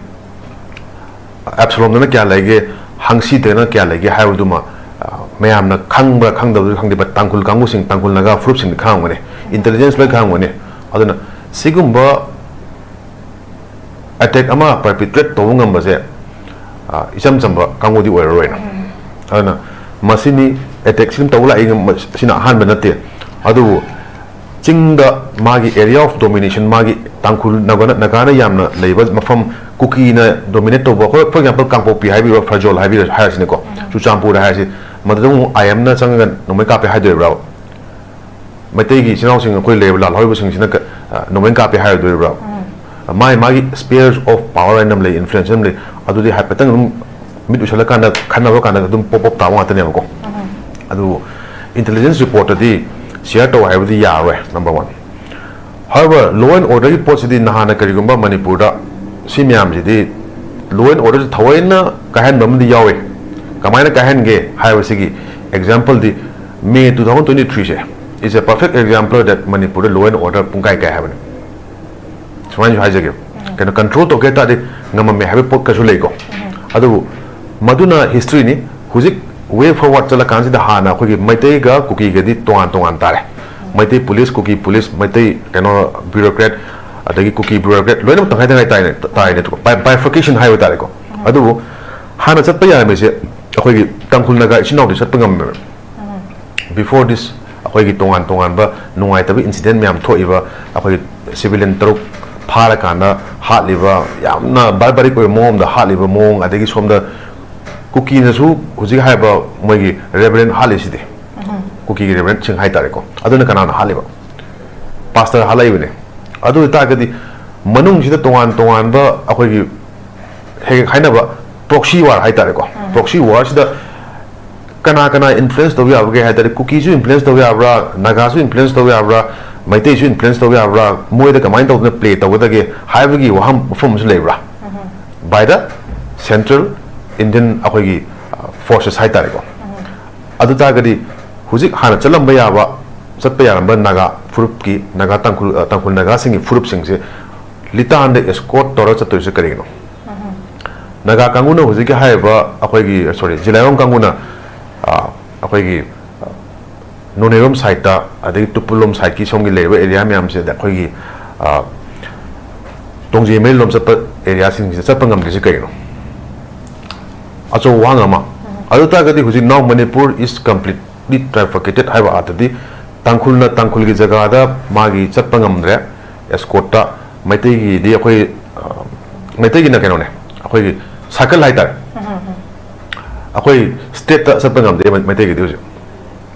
ꯑꯦꯞꯁꯂꯣꯝꯗꯅ ꯀꯌꯥ ꯂꯩꯒꯦ, ꯍꯪꯁꯤꯗꯅ ꯀꯌꯥ ꯂꯩꯒꯦ ꯍꯥꯏꯕꯗꯨꯃ, ꯑ, ꯃꯌꯥꯝꯅ ꯈꯪꯕ꯭ꯔꯥ ꯈꯪꯗꯕ꯭ꯔꯥ ꯈꯪꯗꯦ, but ꯇꯥꯡꯈꯨꯜ ꯀꯥꯡꯕꯨꯁꯤꯡ, ꯇꯥꯡꯈꯨꯜ ꯅꯥꯒꯥ ꯐꯨꯔꯨꯞꯁꯤꯡꯗꯤ ꯈꯪꯉꯝꯒꯅꯤ, ꯏꯟꯇꯦꯂꯤꯖꯦꯟꯁ ꯂꯣꯏ ꯈꯪꯉꯝꯒꯅꯤ꯫ ꯑꯗꯨꯅ ꯁꯤꯒꯨꯝꯕ ꯑꯦꯇꯦꯛ ꯑꯃ ꯄꯔꯄꯤꯇ꯭ꯔꯦꯠ ꯇꯧꯕ ꯉꯝꯕꯁꯦ, ꯑ, ꯏꯆꯝ ꯆꯝꯕ ꯀꯥꯡꯕꯨꯗꯤ ꯑꯣꯏꯔꯔꯣꯏꯅ꯫ ꯑꯗꯨꯅ ꯃꯁꯤꯅꯤ, ꯑꯦꯇꯦꯛ ꯁꯤ ꯑꯗꯨꯝ ꯇꯧꯕ ꯂꯥꯛꯏ, ꯃ-, ꯁꯤꯅ ꯑꯍꯥꯟꯕ ꯅꯠꯇꯦ꯫ ꯑꯗꯨꯕꯨ ꯆꯤꯡꯗ ꯃꯥꯒꯤ area of domination, ꯃꯥꯒꯤ ꯇꯥꯡꯈꯨꯜ ꯅꯥꯒꯥꯅ, ꯅꯥꯒꯥꯅ ꯌꯥꯝꯅ ꯂꯩꯕ ꯃꯐꯝ, ꯀꯨꯀꯤꯅ ꯗꯣꯃꯤꯅꯦꯠ ꯇꯧꯕ, for, for example, ꯀꯥꯡꯄꯣꯛꯄꯤ ꯍꯥꯏꯕꯤꯔꯣ, ꯐꯔꯖꯣꯜ ꯍꯥꯏꯕꯤꯔꯣ, ꯍꯥꯏꯔꯁꯤꯅꯦꯀꯣ, ꯆꯨꯔꯆꯥꯟꯄꯨꯔ ꯍꯥꯏꯔꯁꯤ, ꯃꯗꯨꯗ ꯑꯃꯨꯛ ꯑꯥꯏ ꯑꯦꯝꯅ ꯆꯪꯉꯒ ꯅꯣꯡꯃꯩ ꯀꯥꯞꯄꯦ ꯍꯥꯏꯗꯣꯔꯤꯕ꯭ꯔꯥ? ꯃꯩꯇꯩꯒꯤ ꯏꯆꯤꯟ ꯏꯅꯥꯎꯁꯤꯡ, ꯑꯩꯈꯣꯏ ꯂꯩꯔꯤꯕ ꯂꯥꯜꯍꯧꯔꯤꯕꯁꯤꯡꯁꯤꯅ ꯀ-, ꯑ, ꯅꯣꯡꯃꯩ ꯀꯥꯞꯄꯦ ꯍꯥꯏꯔꯗꯣꯔꯤꯕ꯭ꯔꯥ? ꯃꯥꯏ ꯃꯥꯒꯤ spheres of power ꯍꯥꯏꯅ ꯑꯃ ꯂꯩ, influence ꯑꯃ ꯂꯩ, ꯑꯗꯨꯗꯤ ꯍꯥꯏꯐꯦꯠꯇꯪ ꯑꯗꯨꯝ ꯃꯤꯠ ꯎꯏꯁꯜꯂꯀꯥꯟꯗ ꯈꯟꯅꯕ ꯀꯥꯟꯗ ꯑꯗꯨꯝ pop up ꯇꯥꯕ ꯉꯥꯛꯇꯅꯦꯕꯀꯣ꯫ ꯑꯗꯨꯕꯨ intelligence report ꯇꯗꯤ share ꯇꯧ ꯍꯥꯏꯕꯗꯤ ꯌꯥꯔꯣꯏ, number one꯫ However, law and order ꯒꯤ ꯄꯣꯠꯁꯤꯗꯤ ꯅꯍꯥꯟꯅ ꯀꯔꯤꯒꯨꯝꯕ ꯃꯅꯤꯄꯨꯔꯗ ꯁꯤ ꯃꯌꯥꯝꯁꯤꯗꯤ law and order ꯁꯤ ꯊꯑꯣꯏꯅ ꯀꯥꯏꯍꯟꯕ ꯑꯃꯗꯤ ꯌꯥꯎꯏ꯫ ꯀꯃꯥꯏꯅ ꯀꯥꯏꯍꯟꯒꯦ ꯍꯥꯏꯕꯁꯤꯒꯤ example D May two thousand twenty three say is a perfect example that ꯃꯅꯤꯄꯨꯔꯗ law and order ꯄꯨꯡꯀꯥꯏ ꯀꯥꯏ ꯍꯥꯏꯕꯅꯤ꯫ ꯁꯨꯃꯥꯏꯅꯁꯨ ꯍꯥꯏꯖꯒꯦ, ꯀꯩꯅꯣ, control ꯇꯧꯒꯦ ꯍꯥꯏ ꯇꯥꯔꯗꯤ ꯉꯝꯃꯝꯃꯦ ꯍꯥꯏꯕ ꯄꯣꯠ ꯀꯩꯁꯨ ꯂꯩꯀꯣ꯫ ꯑꯗꯨꯕꯨ ꯃꯗꯨꯅ history ꯅꯤ꯫ ꯍꯧꯖꯤꯛ way forward ꯆꯠꯂꯀꯥꯟꯁꯤꯗ ꯍꯥꯟꯅ ꯑꯩꯈꯣꯏꯒꯤ ꯃꯩꯇꯩꯒ ꯀꯨꯀꯤꯒꯗꯤ ꯇꯣꯉꯥꯟ ꯇꯣꯉꯥꯟ ꯇꯥꯔꯦ꯫ ꯃꯩꯇꯩ police, ꯀꯨꯀꯤ police, ꯃꯩꯇꯩ, ꯀꯩꯅꯣ, bureaucrat, ꯑꯗꯒꯤ ꯀꯨꯀꯤ bureaucrat ꯂꯣꯏꯅꯃꯛ ꯇꯪꯈꯥꯏ ꯇꯪꯈꯥꯏ ꯇꯥꯏꯅ, ꯇꯥꯏꯅ, bi-, bifurcation ꯍꯥꯏꯕ ꯇꯥꯔꯦꯀꯣ꯫ ꯑꯗꯨꯕꯨ ꯍꯥꯟꯅ ꯆꯠꯄ ꯌꯥꯔꯝꯃꯤꯁꯦ ꯑꯩꯈꯣꯏꯒꯤ ꯇꯥꯡꯈꯨꯜ ꯅꯥꯒꯥ ꯏꯆꯤꯟ ꯏꯅꯥꯎꯗꯤ ꯆꯠꯄ ꯉꯝꯃꯦꯕ꯫ Before this, ꯑꯩꯈꯣꯏꯒꯤ ꯇꯣꯉꯥꯟ ꯇꯣꯉꯥꯟꯕ ꯅꯨꯡꯉꯥꯏꯇꯕ incident ꯃꯌꯥꯝ ꯊꯣꯛꯏꯕ, ꯑꯩꯈꯣꯏꯒꯤ civilian ꯇꯔꯨꯛ ꯐꯥꯔꯀꯥꯟꯗ ꯍꯥꯠꯂꯤꯕ, ꯌꯥꯝꯅ barbaric ꯑꯣꯏꯕ ꯃꯑꯣꯡ ꯑꯃꯗ ꯍꯥꯠꯂꯤꯕ ꯃꯑꯣꯡ, ꯑꯗꯒꯤ ꯁꯣꯝꯗ ꯀꯨꯀꯤꯅꯁꯨ ꯍꯧꯖꯤꯛ ꯍꯥꯏꯔꯤꯕ ꯃꯣꯏꯒꯤ reverend ꯍꯥꯠꯂꯤꯁꯤꯗꯤ, ꯀꯨꯀꯤꯒꯤ reverend ꯁꯤꯡ ꯍꯥꯏꯇꯥꯔꯦꯀꯣ, ꯑꯗꯨꯅ ꯀꯅꯥꯅ ꯍꯥꯠꯂꯤꯕ? Pastor ꯍꯥꯠꯂꯛꯏꯕꯅꯦ꯫ ꯑꯗꯨ ꯑꯣꯏꯇꯥꯔꯒꯗꯤ ꯃꯅꯨꯡꯁꯤꯗ ꯇꯣꯉꯥꯟ ꯇꯣꯉꯥꯟꯕ ꯑꯩꯈꯣꯏꯒꯤ ꯍꯦꯛ ꯍꯦꯛ ꯍꯥꯏꯅꯕ proxy war ꯍꯥꯏꯇꯥꯔꯦꯀꯣ꯫ Proxy war ꯁꯤꯗ ꯀꯅꯥ ꯀꯅꯥ influence ꯇꯧꯕ ꯌꯥꯕꯒꯦ ꯍꯥꯏ ꯇꯥꯔꯗꯤ, ꯀꯨꯀꯤꯁꯨ influence ꯇꯧꯕ ꯌꯥꯕ꯭ꯔꯥ, ꯅꯥꯒꯥꯁꯨ influence ꯇꯧꯕ ꯌꯥꯕ꯭ꯔꯥ, ꯃꯩꯇꯩꯁꯨ influence ꯇꯧꯕ ꯌꯥꯕ꯭ꯔꯥ, ꯃꯣꯏꯗ ꯀꯃꯥꯏꯅ ꯇꯧꯗꯅ play ꯇꯧꯒꯗꯒꯦ ꯍꯥꯏꯕꯒꯤ ꯋꯥꯐꯝ, ꯋꯥꯐꯝ ꯑꯃꯁꯨ ꯂꯩꯕ꯭ꯔꯥ? By the central Indian ꯑꯩꯈꯣꯏꯒꯤ, ꯑ, forces ꯍꯥꯏꯇꯥꯔꯦꯀꯣ꯫ ꯑꯗꯨ ꯇꯥꯔꯒꯗꯤ ꯍꯧꯖꯤꯛ ꯍꯥꯟꯅ ꯆꯠꯂꯝꯕ ꯌꯥꯕ, ꯆꯠꯄ ꯌꯥꯔꯝꯕ ꯅꯥꯒꯥ ꯐꯨꯔꯨꯞꯀꯤ, ꯅꯥꯒꯥ ꯇꯥꯡꯈꯨꯜ, ꯑ, ꯇꯥꯡꯈꯨꯜ ꯅꯥꯒꯥꯁꯤꯡꯒꯤ ꯐꯨꯔꯨꯞꯁꯤꯡꯁꯦ ꯂꯤꯇꯥꯟꯗ escort ꯇꯧꯔ ꯆꯠꯇꯣꯏꯁꯦ ꯀꯔꯤꯒꯤꯅꯣ? ꯅꯥꯒꯥ ꯀꯥꯡꯕꯨꯅ ꯍꯧꯖꯤꯛꯀꯤ ꯍꯥꯏꯔꯤꯕ ꯑꯩꯈꯣꯏꯒꯤ, sorry, ꯖꯤꯂꯥꯏꯔꯣꯡ ꯀꯥꯡꯕꯨꯅ, ꯑ, ꯑꯩꯈꯣꯏꯒꯤ, ꯑ, ꯅꯣꯅꯦꯔꯣꯝ side ꯇ, ꯑꯗꯒꯤ ꯇꯨꯄꯨꯜꯂꯣꯝ side ꯀꯤ ꯁꯣꯝꯒꯤ ꯂꯩꯔꯤꯕ area ꯃꯌꯥꯝꯁꯦ, ꯑꯗ ꯑꯩꯈꯣꯏꯒꯤ, ꯑ, ꯇꯣꯡꯖꯩ ꯃꯔꯤꯜꯂꯣꯝ ꯆꯠꯄ area ꯁꯤꯡꯁꯤꯗ ꯆꯠꯄ ꯉꯝꯗ꯭ꯔꯤꯁꯦ ꯀꯩꯒꯤꯅꯣ? ꯑꯆꯧꯕ ꯋꯥꯍꯪ ꯑꯃ꯫ ꯑꯗꯨ ꯇꯥꯔꯒꯗꯤ ꯍꯧꯖꯤꯛ now Manipur is completely trifurcated ꯍꯥꯏꯕ ꯑꯥꯔꯊꯗꯤ ꯇꯥꯡꯈꯨꯜꯅ ꯇꯥꯡꯈꯨꯜꯒꯤ ꯖꯒꯥꯗ ꯃꯥꯒꯤ ꯆꯠꯄ ꯉꯝꯗ꯭ꯔꯦ, escort ꯇ꯫ ꯃꯩꯇꯩꯒꯤꯗꯤ ꯑꯩꯈꯣꯏ, ꯑ, ꯃꯩꯇꯩꯒꯤꯅ ꯀꯩꯅꯣꯅꯦ, ꯑꯩꯈꯣꯏꯒꯤ circle ꯍꯥꯏꯇꯥꯔꯦ꯫ ꯑꯩꯈꯣꯏ ꯁ꯭ꯇ꯭ꯔꯦꯠꯇ ꯆꯠꯄ ꯉꯝꯗꯦ ꯃꯩꯇꯩꯒꯤꯗꯤ ꯍꯧꯖꯤꯛ꯫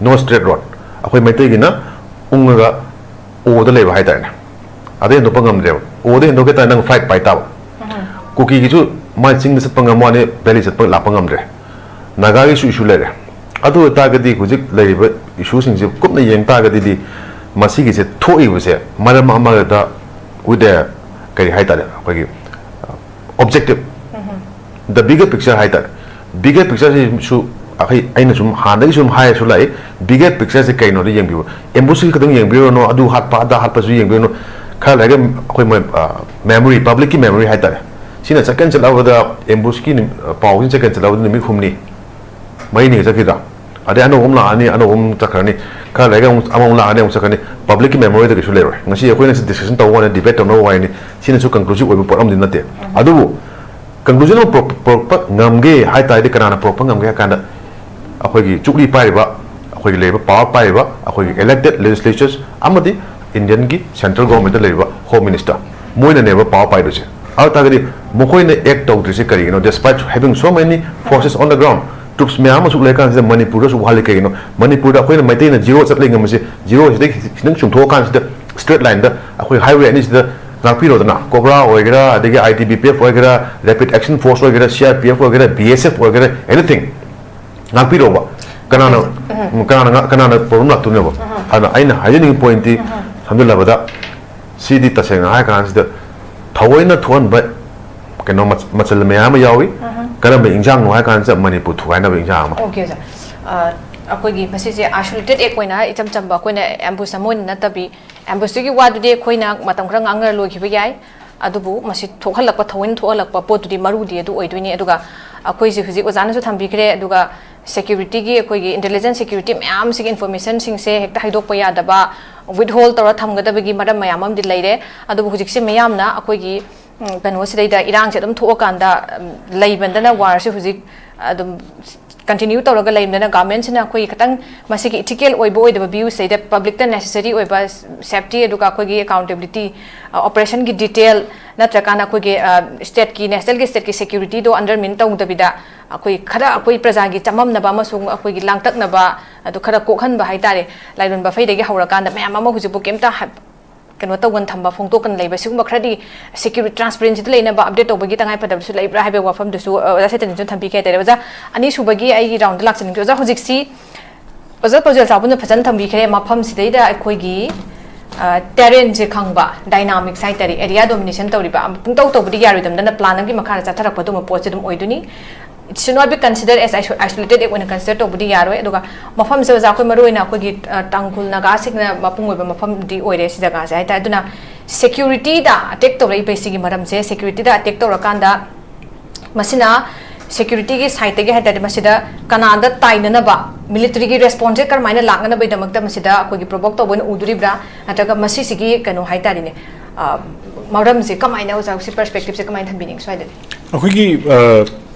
ꯅꯣ ꯁ꯭ꯇ꯭ꯔꯦꯠ ꯔꯣꯗ꯫ ꯑꯩꯈꯣꯏ ꯃꯩꯇꯩꯒꯤꯅ ꯎꯪꯉꯒ ꯑꯣꯗ ꯂꯩꯕ ꯍꯥꯏꯇꯥꯔꯦꯅꯦ꯫ ꯑꯗꯩ ꯍꯦꯟꯗꯣꯛꯄ ꯉꯝꯗ꯭ꯔꯦꯕ꯫ ꯑꯣꯗ ꯍꯦꯟꯗꯣꯛꯀꯦ ꯇꯥꯔꯗꯤ ꯅꯪ ꯐ꯭ꯂꯥꯏꯠ ꯄꯥꯏ ꯇꯥꯕ꯫ ꯀꯨꯀꯤꯒꯤꯁꯨ ꯃꯥꯏ ꯆꯤꯡꯗ ꯆꯠꯄ ꯉꯝꯕ ꯋꯥꯅꯤ, ꯚꯦꯂꯤ ꯆꯠꯄ ꯂꯥꯛꯄ ꯉꯝꯗ꯭ꯔꯦ꯫ ꯅꯥꯒꯥꯒꯤꯁꯨ ꯏꯁꯨ ꯂꯩꯔꯦ꯫ ꯑꯗꯨ ꯑꯣꯏꯇꯥꯔꯒꯗꯤ ꯍꯧꯖꯤꯛ ꯂꯩꯔꯤꯕ ꯏꯁꯨꯁꯤꯡꯁꯦ ꯀꯨꯞꯅ ꯌꯦꯡ ꯇꯥꯔꯒꯗꯤ ꯃꯁꯤꯒꯤꯁꯦ ꯊꯣꯛꯏꯕꯁꯦ ꯃꯔꯝ ꯑꯃꯗ with a ꯀꯔꯤ ꯍꯥꯏꯇꯥꯔꯦ, ꯑꯩꯈꯣꯏꯒꯤ ꯑꯣꯕꯖꯦꯛꯇꯤꯞ, ꯗ ꯕꯤꯒꯔ ꯄꯤꯛꯆꯔ ꯍꯥꯏꯇꯥꯔꯦ꯫ ꯕꯤꯒꯔ ꯄꯤꯛꯆꯔꯁꯤꯁꯨ ꯑꯩꯈꯣꯏ, ꯑꯩꯅ ꯁꯨꯝ ꯍꯥꯟꯅꯗꯒꯤ ꯁꯨꯝ ꯍꯥꯏꯔꯁꯨ ꯂꯥꯛꯏ, ꯕꯤꯒꯔ ꯄꯤꯛꯆꯔꯁꯤ ꯀꯩꯅꯣꯗ ꯌꯦꯡꯕꯤꯌꯨ꯫ ꯑꯦꯝꯕꯨꯁꯀꯤ ꯈꯛꯇꯪ ꯌꯦꯡꯕꯤꯔꯨꯔꯅꯨ, ꯑꯗꯨ ꯍꯥꯠꯄ ꯑꯗꯥ ꯍꯥꯠꯄꯁꯨ ꯌꯦꯡꯕꯤꯔꯨꯔꯅꯨ꯫ ꯈꯔ ꯂꯩꯔꯒ ꯑꯩꯈꯣꯏ ꯃꯦꯃꯣꯔꯤ, ꯄꯕ꯭ꯂꯤꯛꯀꯤ ꯃꯦꯃꯣꯔꯤ ꯍꯥꯏꯇꯥꯔꯦ, ꯁꯤꯅ ꯆꯠꯀꯦꯅ ꯆꯠꯂꯕꯗ, ꯑꯦꯝꯕꯨꯁꯀꯤ ꯅꯨꯃꯤ-, ꯄꯥꯎꯁꯤꯅ ꯆꯠꯀꯦꯅ ꯆꯠꯂꯕꯗ ꯅꯨꯃꯤꯠ ꯍꯨꯝꯅꯤ ꯃꯔꯤꯅꯤꯒ ꯆꯠꯈꯤꯗ꯭ꯔꯥ? ꯑꯗꯩ ꯑꯅꯧꯕ ꯑꯃ ꯂꯥꯛꯑꯅꯤ, ꯑꯅꯧꯕ ꯑꯃ ꯆꯠꯈ꯭ꯔꯅꯤ, ꯈꯔ ꯂꯩꯔꯒ ꯑꯃꯨꯛ ꯑꯃꯃꯨꯛ ꯂꯥꯛꯑꯅꯤ, ꯑꯃꯨꯛ ꯆꯠꯈ꯭ꯔꯅꯤ꯫ ꯄꯕ꯭ꯂꯤꯛꯀꯤ ꯃꯦꯃꯣꯔꯤꯗ ꯀꯩꯁꯨ ꯂꯩꯔꯣꯏ꯫ ꯉꯁꯤ ꯑꯩꯈꯣꯏꯅ ꯁꯤ ꯗꯤꯁꯀꯁꯟ ꯇꯧꯕ ꯋꯥꯅꯤ, ꯗꯤꯕꯦꯠ ꯇꯧꯅꯕ ꯋꯥꯔꯤꯅꯤ, ꯁꯤꯅꯁꯨ ꯀꯟꯀ꯭ꯂꯨꯁꯤꯞ ꯑꯣꯏꯕ ꯄꯣꯠ ꯑꯃꯗꯤ ꯅꯠꯇꯦ꯫ ꯑꯗꯨꯕꯨ ꯀꯟꯀ꯭ꯂꯨꯖꯟ ꯑꯃ ꯄꯨꯔꯛ-, ꯄꯨꯔꯛꯄ ꯉꯝꯒꯦ ꯍꯥꯏ ꯇꯥꯔꯗꯤ ꯀꯅꯥꯅ ꯄꯨꯔꯛꯄ ꯉꯝꯒꯦ ꯍꯥꯏ ꯀꯥꯟꯗ, ꯑꯩꯈꯣꯏꯒꯤ ꯆꯨꯛꯂꯤ ꯄꯥꯏꯔꯤꯕ, ꯑꯩꯈꯣꯏꯒꯤ ꯂꯩꯔꯤꯕ ꯄꯥꯋꯔ ꯄꯥꯏꯔꯤꯕ, ꯑꯩꯈꯣꯏꯒꯤ ꯏꯂꯦꯛꯇꯦꯠ ꯂꯦꯖꯤꯁꯂꯦꯆꯔꯁ ꯑꯃꯗꯤ ꯏꯟꯗꯤꯌꯟꯒꯤ ꯁꯦꯟꯇ꯭ꯔꯦꯜ ꯒꯣꯔꯃꯦꯟꯇ ꯂꯩꯔꯤꯕ ꯍꯣꯝ ꯃꯤꯅꯤꯁꯇꯔ, ꯃꯣꯏꯅꯅꯦꯕ ꯄꯥꯋꯔ ꯄꯥꯏꯗꯣꯏꯁꯦ꯫ ꯑꯗꯨ ꯇꯥꯔꯒꯗꯤ ꯃꯈꯣꯏꯅ ꯑꯦꯛ ꯇꯧꯗ꯭ꯔꯤꯁꯦ ꯀꯔꯤꯒꯤꯅꯣ? Despite having so many forces on the ground, troops ꯃꯌꯥꯝ ꯑꯃꯁꯨ ꯂꯩꯔꯀꯥꯟꯁꯤꯗ ꯃꯅꯤꯄꯨꯔꯗ ꯑꯁꯨꯛ ꯋꯥꯍꯜꯂꯤ ꯀꯩꯒꯤꯅꯣ? ꯃꯅꯤꯄꯨꯔꯗ ꯑꯩꯈꯣꯏꯅ ꯃꯩꯇꯩꯅ ꯖꯤꯔꯣ ꯆꯠ ꯂꯩ ꯉꯝꯕꯁꯦ, ꯖꯤꯔꯣꯁꯤꯗꯒꯤ ꯈꯤꯇꯪ ꯆꯨꯝꯊꯣꯛꯑꯀꯥꯟꯁꯤꯗ ꯁ꯭ꯇ꯭ꯔꯦꯠ ꯂꯥꯏꯟꯗ ꯑꯩꯈꯣꯏ ꯍꯥꯏꯋꯦ ꯑꯅꯤꯁꯤꯗ ꯉꯥꯛꯄꯤꯔꯣꯗꯅ꯫ ꯀꯣꯕ꯭ꯔꯥ ꯑꯣꯏꯒꯦꯔꯥ, ꯑꯗꯒꯤ ꯑꯥꯏ ꯇꯤ ꯕꯤ ꯄꯤ ꯑꯦꯐ ꯑꯣꯏꯒꯦꯔꯥ, ꯔꯦꯄꯤꯗ ꯑꯦꯛꯁꯟ ꯐꯣꯔꯁ ꯑꯣꯏꯒꯦꯔꯥ, ꯁꯤ ꯑꯥꯔ ꯄꯤ ꯑꯦꯐ ꯑꯣꯏꯒꯦꯔꯥ, ꯕꯤ ꯑꯦꯁ ꯑꯦꯐ ꯑꯣꯏꯒꯦꯔꯥ, ꯑꯦꯅꯤꯊꯤꯡ, ꯉꯥꯛꯄꯤꯔꯣꯕ꯫ ꯀꯅꯥꯅ, ꯎꯝ, ꯀꯅꯥꯅ ꯉꯥ-, ꯀꯅꯥꯅ ꯄ꯭ꯔꯣꯕ꯭ꯂꯦꯝ ꯂꯥꯛꯇꯣꯏꯅꯣꯕ? ꯑꯗꯨꯅ ꯑꯩꯅ ꯍꯥꯏꯖꯅꯤꯡꯉꯤ ꯄꯣꯏꯟꯠꯇꯤ, ꯁꯝꯖꯤꯜꯂꯕꯗ, ꯁꯤꯗꯤ ꯇꯁꯦꯡꯅ ꯍꯥꯏꯔ ꯀꯥꯟꯁꯤꯗ ꯊꯑꯣꯏꯅ ꯊꯣꯛꯍꯟꯕ ꯀꯩꯅꯣ ꯃꯆ-, ꯃꯆꯜ ꯃꯌꯥꯝ ꯑꯃ ꯌꯥꯎꯏ꯫ ꯀꯔꯝꯕ ꯏꯟꯖꯥꯡꯅꯣ ꯍꯥꯏ ꯀꯥꯟꯁꯤꯗ ꯃꯅꯤꯄꯨꯔ ꯊꯨꯒꯥꯏꯅꯕ ꯏꯟꯖꯥꯡ ꯑꯃ꯫ ꯑꯣꯀꯦ, ꯁꯥꯔ꯫ ꯑ, ꯑꯩꯈꯣꯏꯒꯤ ꯃꯁꯤꯁꯦ ꯑꯥꯏꯁꯣꯂꯦꯇꯦꯠ ꯑꯦꯛ ꯑꯣꯏꯅ ꯏꯆꯝ ꯆꯝꯕ ꯑꯩꯈꯣꯏꯅ ꯑꯦꯝꯕꯨꯁ ꯑꯃ ꯑꯣꯏꯅ ꯅꯠꯇꯕꯤ, ꯑꯦꯝꯕꯨꯁꯇꯨꯒꯤ ꯋꯥꯗꯨꯗꯤ ꯑꯩꯈꯣꯏꯅ ꯃꯇꯝ ꯈꯔ ꯉꯥꯡꯅꯔ ꯂꯣꯏꯈꯤꯕ ꯌꯥꯏ꯫ ꯑꯗꯨꯕꯨ ꯃꯁꯤ ꯊꯣꯛꯍꯜꯂꯛꯄ, ꯊꯑꯣꯏꯅ ꯊꯣꯛꯍꯜꯂꯛꯄ ꯄꯣꯠꯇꯨꯗꯤ ꯃꯔꯨꯗꯤ ꯑꯗꯨ ꯑꯣꯏꯗꯣꯏꯅꯤ꯫ ꯑꯗꯨꯒ ꯑꯩꯈꯣꯏꯁꯦ ꯍꯧꯖꯤꯛ ꯑꯣꯖꯥꯅꯁꯨ ꯊꯝꯕꯤꯈ꯭ꯔꯦ, ꯑꯗꯨꯒ ꯁꯦꯀ꯭ꯌꯨꯔꯤꯇꯤꯒꯤ, ꯑꯩꯈꯣꯏꯒꯤ ꯏꯟꯇꯦꯂꯤꯖꯦꯟꯁ ꯁꯦꯀ꯭ꯌꯨꯔꯤꯇꯤ ꯃꯌꯥꯝꯁꯤꯒꯤ ꯏꯟꯐꯣꯔꯃꯦꯁꯟꯁꯤꯡꯁꯦ ꯍꯦꯛꯇ ꯍꯥꯏꯗꯣꯛꯄ ꯌꯥꯗꯕ, ꯋꯤꯠꯍꯣꯜ ꯇꯧꯔ ꯊꯝꯒꯗꯕꯒꯤ ꯃꯔꯝ ꯃꯌꯥꯝ ꯑꯃꯗꯤ ꯂꯩꯔꯦ꯫ ꯑꯗꯨꯕꯨ ꯍꯧꯖꯤꯛꯁꯦ ꯃꯤꯌꯥꯝꯅ ꯑꯩꯈꯣꯏꯒꯤ, ꯎꯝ, ꯀꯩꯅꯣꯁꯤꯗꯩꯗ ꯏꯔꯥꯡꯁꯦ ꯑꯗꯨꯝ ꯊꯣꯛꯑꯀꯥꯟꯗ, ꯎꯝ, ꯂꯩꯃꯟꯗꯅ ꯋꯥꯔꯁꯦ ꯍꯧꯖꯤꯛ ꯑꯗꯨꯝ ꯀꯟꯇꯤꯅ꯭ꯌꯨ ꯇꯧꯔꯒ ꯂꯩꯕꯅꯤꯅ ꯒꯚꯔꯟꯃꯦꯟꯠꯁꯤꯅ ꯑꯩꯈꯣꯏꯒꯤ ꯈꯤꯇꯪ ꯃꯁꯤꯒꯤ ꯏꯊꯤꯀꯦꯜ ꯑꯣꯏꯕ ꯑꯣꯏꯗꯕ ꯚ꯭ꯌꯨꯁꯤꯗꯩꯗ ꯄꯕ꯭ꯂꯤꯛꯇ ꯅꯦꯁꯦꯁꯔꯤ ꯑꯣꯏꯕ ꯁꯦꯐꯇꯤ, ꯑꯗꯨꯒ ꯑꯩꯈꯣꯏꯒꯤ ꯑꯦꯀꯥꯎꯟꯇꯦꯕꯤꯂꯤꯇꯤ, ꯑꯣꯄꯔꯦꯁꯟꯒꯤ ꯗꯤꯇꯦꯜ ꯅꯠꯇ꯭ꯔꯀꯥꯟꯗ ꯑꯩꯈꯣꯏꯒꯤ ꯁ꯭ꯇꯦꯠꯀꯤ, ꯅꯦꯁꯅꯦꯜꯒꯤ ꯁ꯭ꯇꯦꯠꯀꯤ ꯁꯦꯀ꯭ꯌꯨꯔꯤꯇꯤꯗꯣ ꯑꯟꯗꯔꯃꯤꯟ ꯇꯧꯗꯕꯤꯗ ꯑꯩꯈꯣꯏ ꯈꯔ ꯑꯩꯈꯣꯏ ꯄ꯭ꯔꯖꯥꯒꯤ ꯆꯃꯝꯅꯕ ꯑꯃꯁꯨꯡ ꯑꯩꯈꯣꯏꯒꯤ ꯂꯥꯡꯇꯛꯅꯕ ꯑꯗꯨ ꯈꯔ ꯀꯣꯛꯍꯟꯕ ꯍꯥꯏꯇꯥꯔꯦ꯫ ꯂꯥꯏꯔꯣꯟꯕ ꯐꯩꯗꯒꯤ ꯍꯧꯔꯀꯥꯟꯗ ꯃꯌꯥꯝ ꯑꯃ ꯍꯧꯖꯤꯛꯐꯥꯎ ꯀꯩꯝꯇ ꯍꯥ-, ꯀꯩꯅꯣ ꯇꯧꯒꯟ ꯊꯝꯕ, ꯐꯣꯡꯗꯣꯛꯀꯟ ꯂꯩꯕ, ꯁꯤꯒꯨꯝꯕ ꯈꯔꯗꯤ ꯁꯦꯀ꯭ꯌꯨꯔꯤꯇꯤ, ꯇ꯭ꯔꯥꯟꯁꯄꯔꯦꯟꯁꯤꯗ ꯂꯩꯅꯕ ꯑꯞꯗꯦꯠ ꯇꯧꯕꯒꯤ ꯇꯉꯥꯏ ꯐꯗꯕꯁꯨ ꯂꯩꯕ꯭ꯔꯥ ꯍꯥꯏꯕ ꯋꯥꯐꯝꯗꯨꯁꯨ, ꯑ, ꯑꯣꯖꯥ ꯁꯩꯇꯟꯅꯁꯨ ꯊꯝꯕꯤꯈꯤ ꯍꯥꯏꯇꯥꯔꯦ꯫ ꯑꯣꯖꯥ, ꯑꯅꯤꯁꯨꯕꯒꯤ ꯑꯩꯒꯤ ꯔꯥꯎꯟꯗ ꯂꯥꯛꯆꯅꯤꯡꯗꯦ꯫ ꯑꯣꯖꯥ, ꯍꯧꯖꯤꯛꯁꯤ ꯑꯣꯖꯥ ꯄꯥꯎꯖꯦꯜ ꯆꯥꯎꯕꯅ ꯐꯖꯅ ꯊꯝꯕꯤꯈ꯭ꯔꯦ꯫ ꯃꯐꯝꯁꯤꯗꯩꯗ ꯑꯩꯈꯣꯏꯒꯤ, ꯑ, ꯇꯦꯔꯦꯟꯁꯦ ꯈꯪꯕ, ꯗꯥꯏꯅꯥꯃꯤꯛꯁ ꯍꯥꯏꯇꯥꯔꯦ, ꯑꯦꯔꯤꯌꯥ ꯗꯣꯃꯤꯅꯦꯁꯟ ꯇꯧꯔꯤꯕ, ꯄꯨꯡꯇꯧ ꯇꯧꯕꯗꯤ ꯌꯥꯔꯣꯏꯗꯕꯅꯤꯅ ꯄ꯭ꯂꯥꯟ ꯑꯃꯒꯤ ꯃꯈꯥꯗ ꯆꯠꯊꯔꯛꯄ ꯑꯗꯨꯒꯨꯝꯕ ꯄꯣꯠꯁꯦ ꯑꯗꯨꯝ ꯑꯣꯏꯗꯣꯏꯅꯤ꯫ It should not be considered as iso-, isolated ꯑꯣꯏꯅ ꯀꯟꯁꯤꯗꯔ ꯇꯧꯕꯗꯤ ꯌꯥꯔꯣꯏ꯫ ꯑꯗꯨꯒ ꯃꯐꯝꯁꯦ ꯑꯣꯖꯥ, ꯑꯩꯈꯣꯏ ꯃꯔꯨꯑꯣꯏꯅ ꯑꯩꯈꯣꯏꯒꯤ, ꯑ, ꯇꯥꯡꯈꯨꯜ ꯅꯥꯒꯥꯁꯤꯡꯅ ꯃꯄꯨꯡ ꯑꯣꯏꯕ ꯃꯐꯝꯗꯤ ꯑꯣꯏꯔꯦ ꯁꯤ ꯖꯒꯥꯁꯦ ꯍꯥꯏꯇꯥꯔꯦ꯫ ꯑꯗꯨꯅ ꯁꯦꯀ꯭ꯌꯨꯔꯤꯇꯤꯗ ꯑꯇꯦꯛ ꯇꯧꯔꯛꯏꯕ ꯁꯤꯒꯤ ꯃꯔꯝꯁꯦ, ꯁꯦꯀ꯭ꯌꯨꯔꯤꯇꯤꯗ ꯑꯇꯦꯛ ꯇꯧꯔꯀꯥꯟꯗ ꯃꯁꯤꯅ ꯁꯦꯀ꯭ꯌꯨꯔꯤꯇꯤꯒꯤ ꯁꯥꯏꯠꯇꯒꯤ ꯍꯥꯏꯇꯥꯔꯗꯤ ꯃꯁꯤꯗ ꯀꯅꯥꯗ ꯇꯥꯏꯅꯅꯕ, ꯃꯤꯂꯤꯇꯔꯤꯒꯤ ꯔꯦꯁꯄꯣꯟꯁꯁꯦ ꯀꯔꯝꯍꯥꯏꯅ ꯂꯥꯛꯅꯅꯕꯒꯤꯗꯃꯛꯇ ꯃꯁꯤꯗ ꯑꯩꯈꯣꯏꯒꯤ ꯄ꯭ꯔꯣꯚꯣꯛ ꯇꯧꯕ ꯑꯣꯏꯅ ꯎꯗꯣꯔꯤꯕ꯭ꯔꯥ, ꯅꯠꯇ꯭ꯔꯒ ꯃꯁꯤꯁꯤꯒꯤ ꯀꯩꯅꯣ ꯍꯥꯏꯇꯥꯔꯦꯅꯦ, ꯑ, ꯃꯔꯝꯁꯦ ꯀꯃꯥꯏꯅ ꯑꯣꯖꯥ ꯁꯤ ꯄꯔꯁꯄꯦꯛꯇꯤꯞꯁꯦ ꯀꯃꯥꯏꯅ ꯊꯝꯕꯤꯅꯤꯡꯉꯤ ꯁ꯭ꯋꯥꯏꯗꯗꯤ? ꯑꯩꯈꯣꯏꯒꯤ, ꯑ,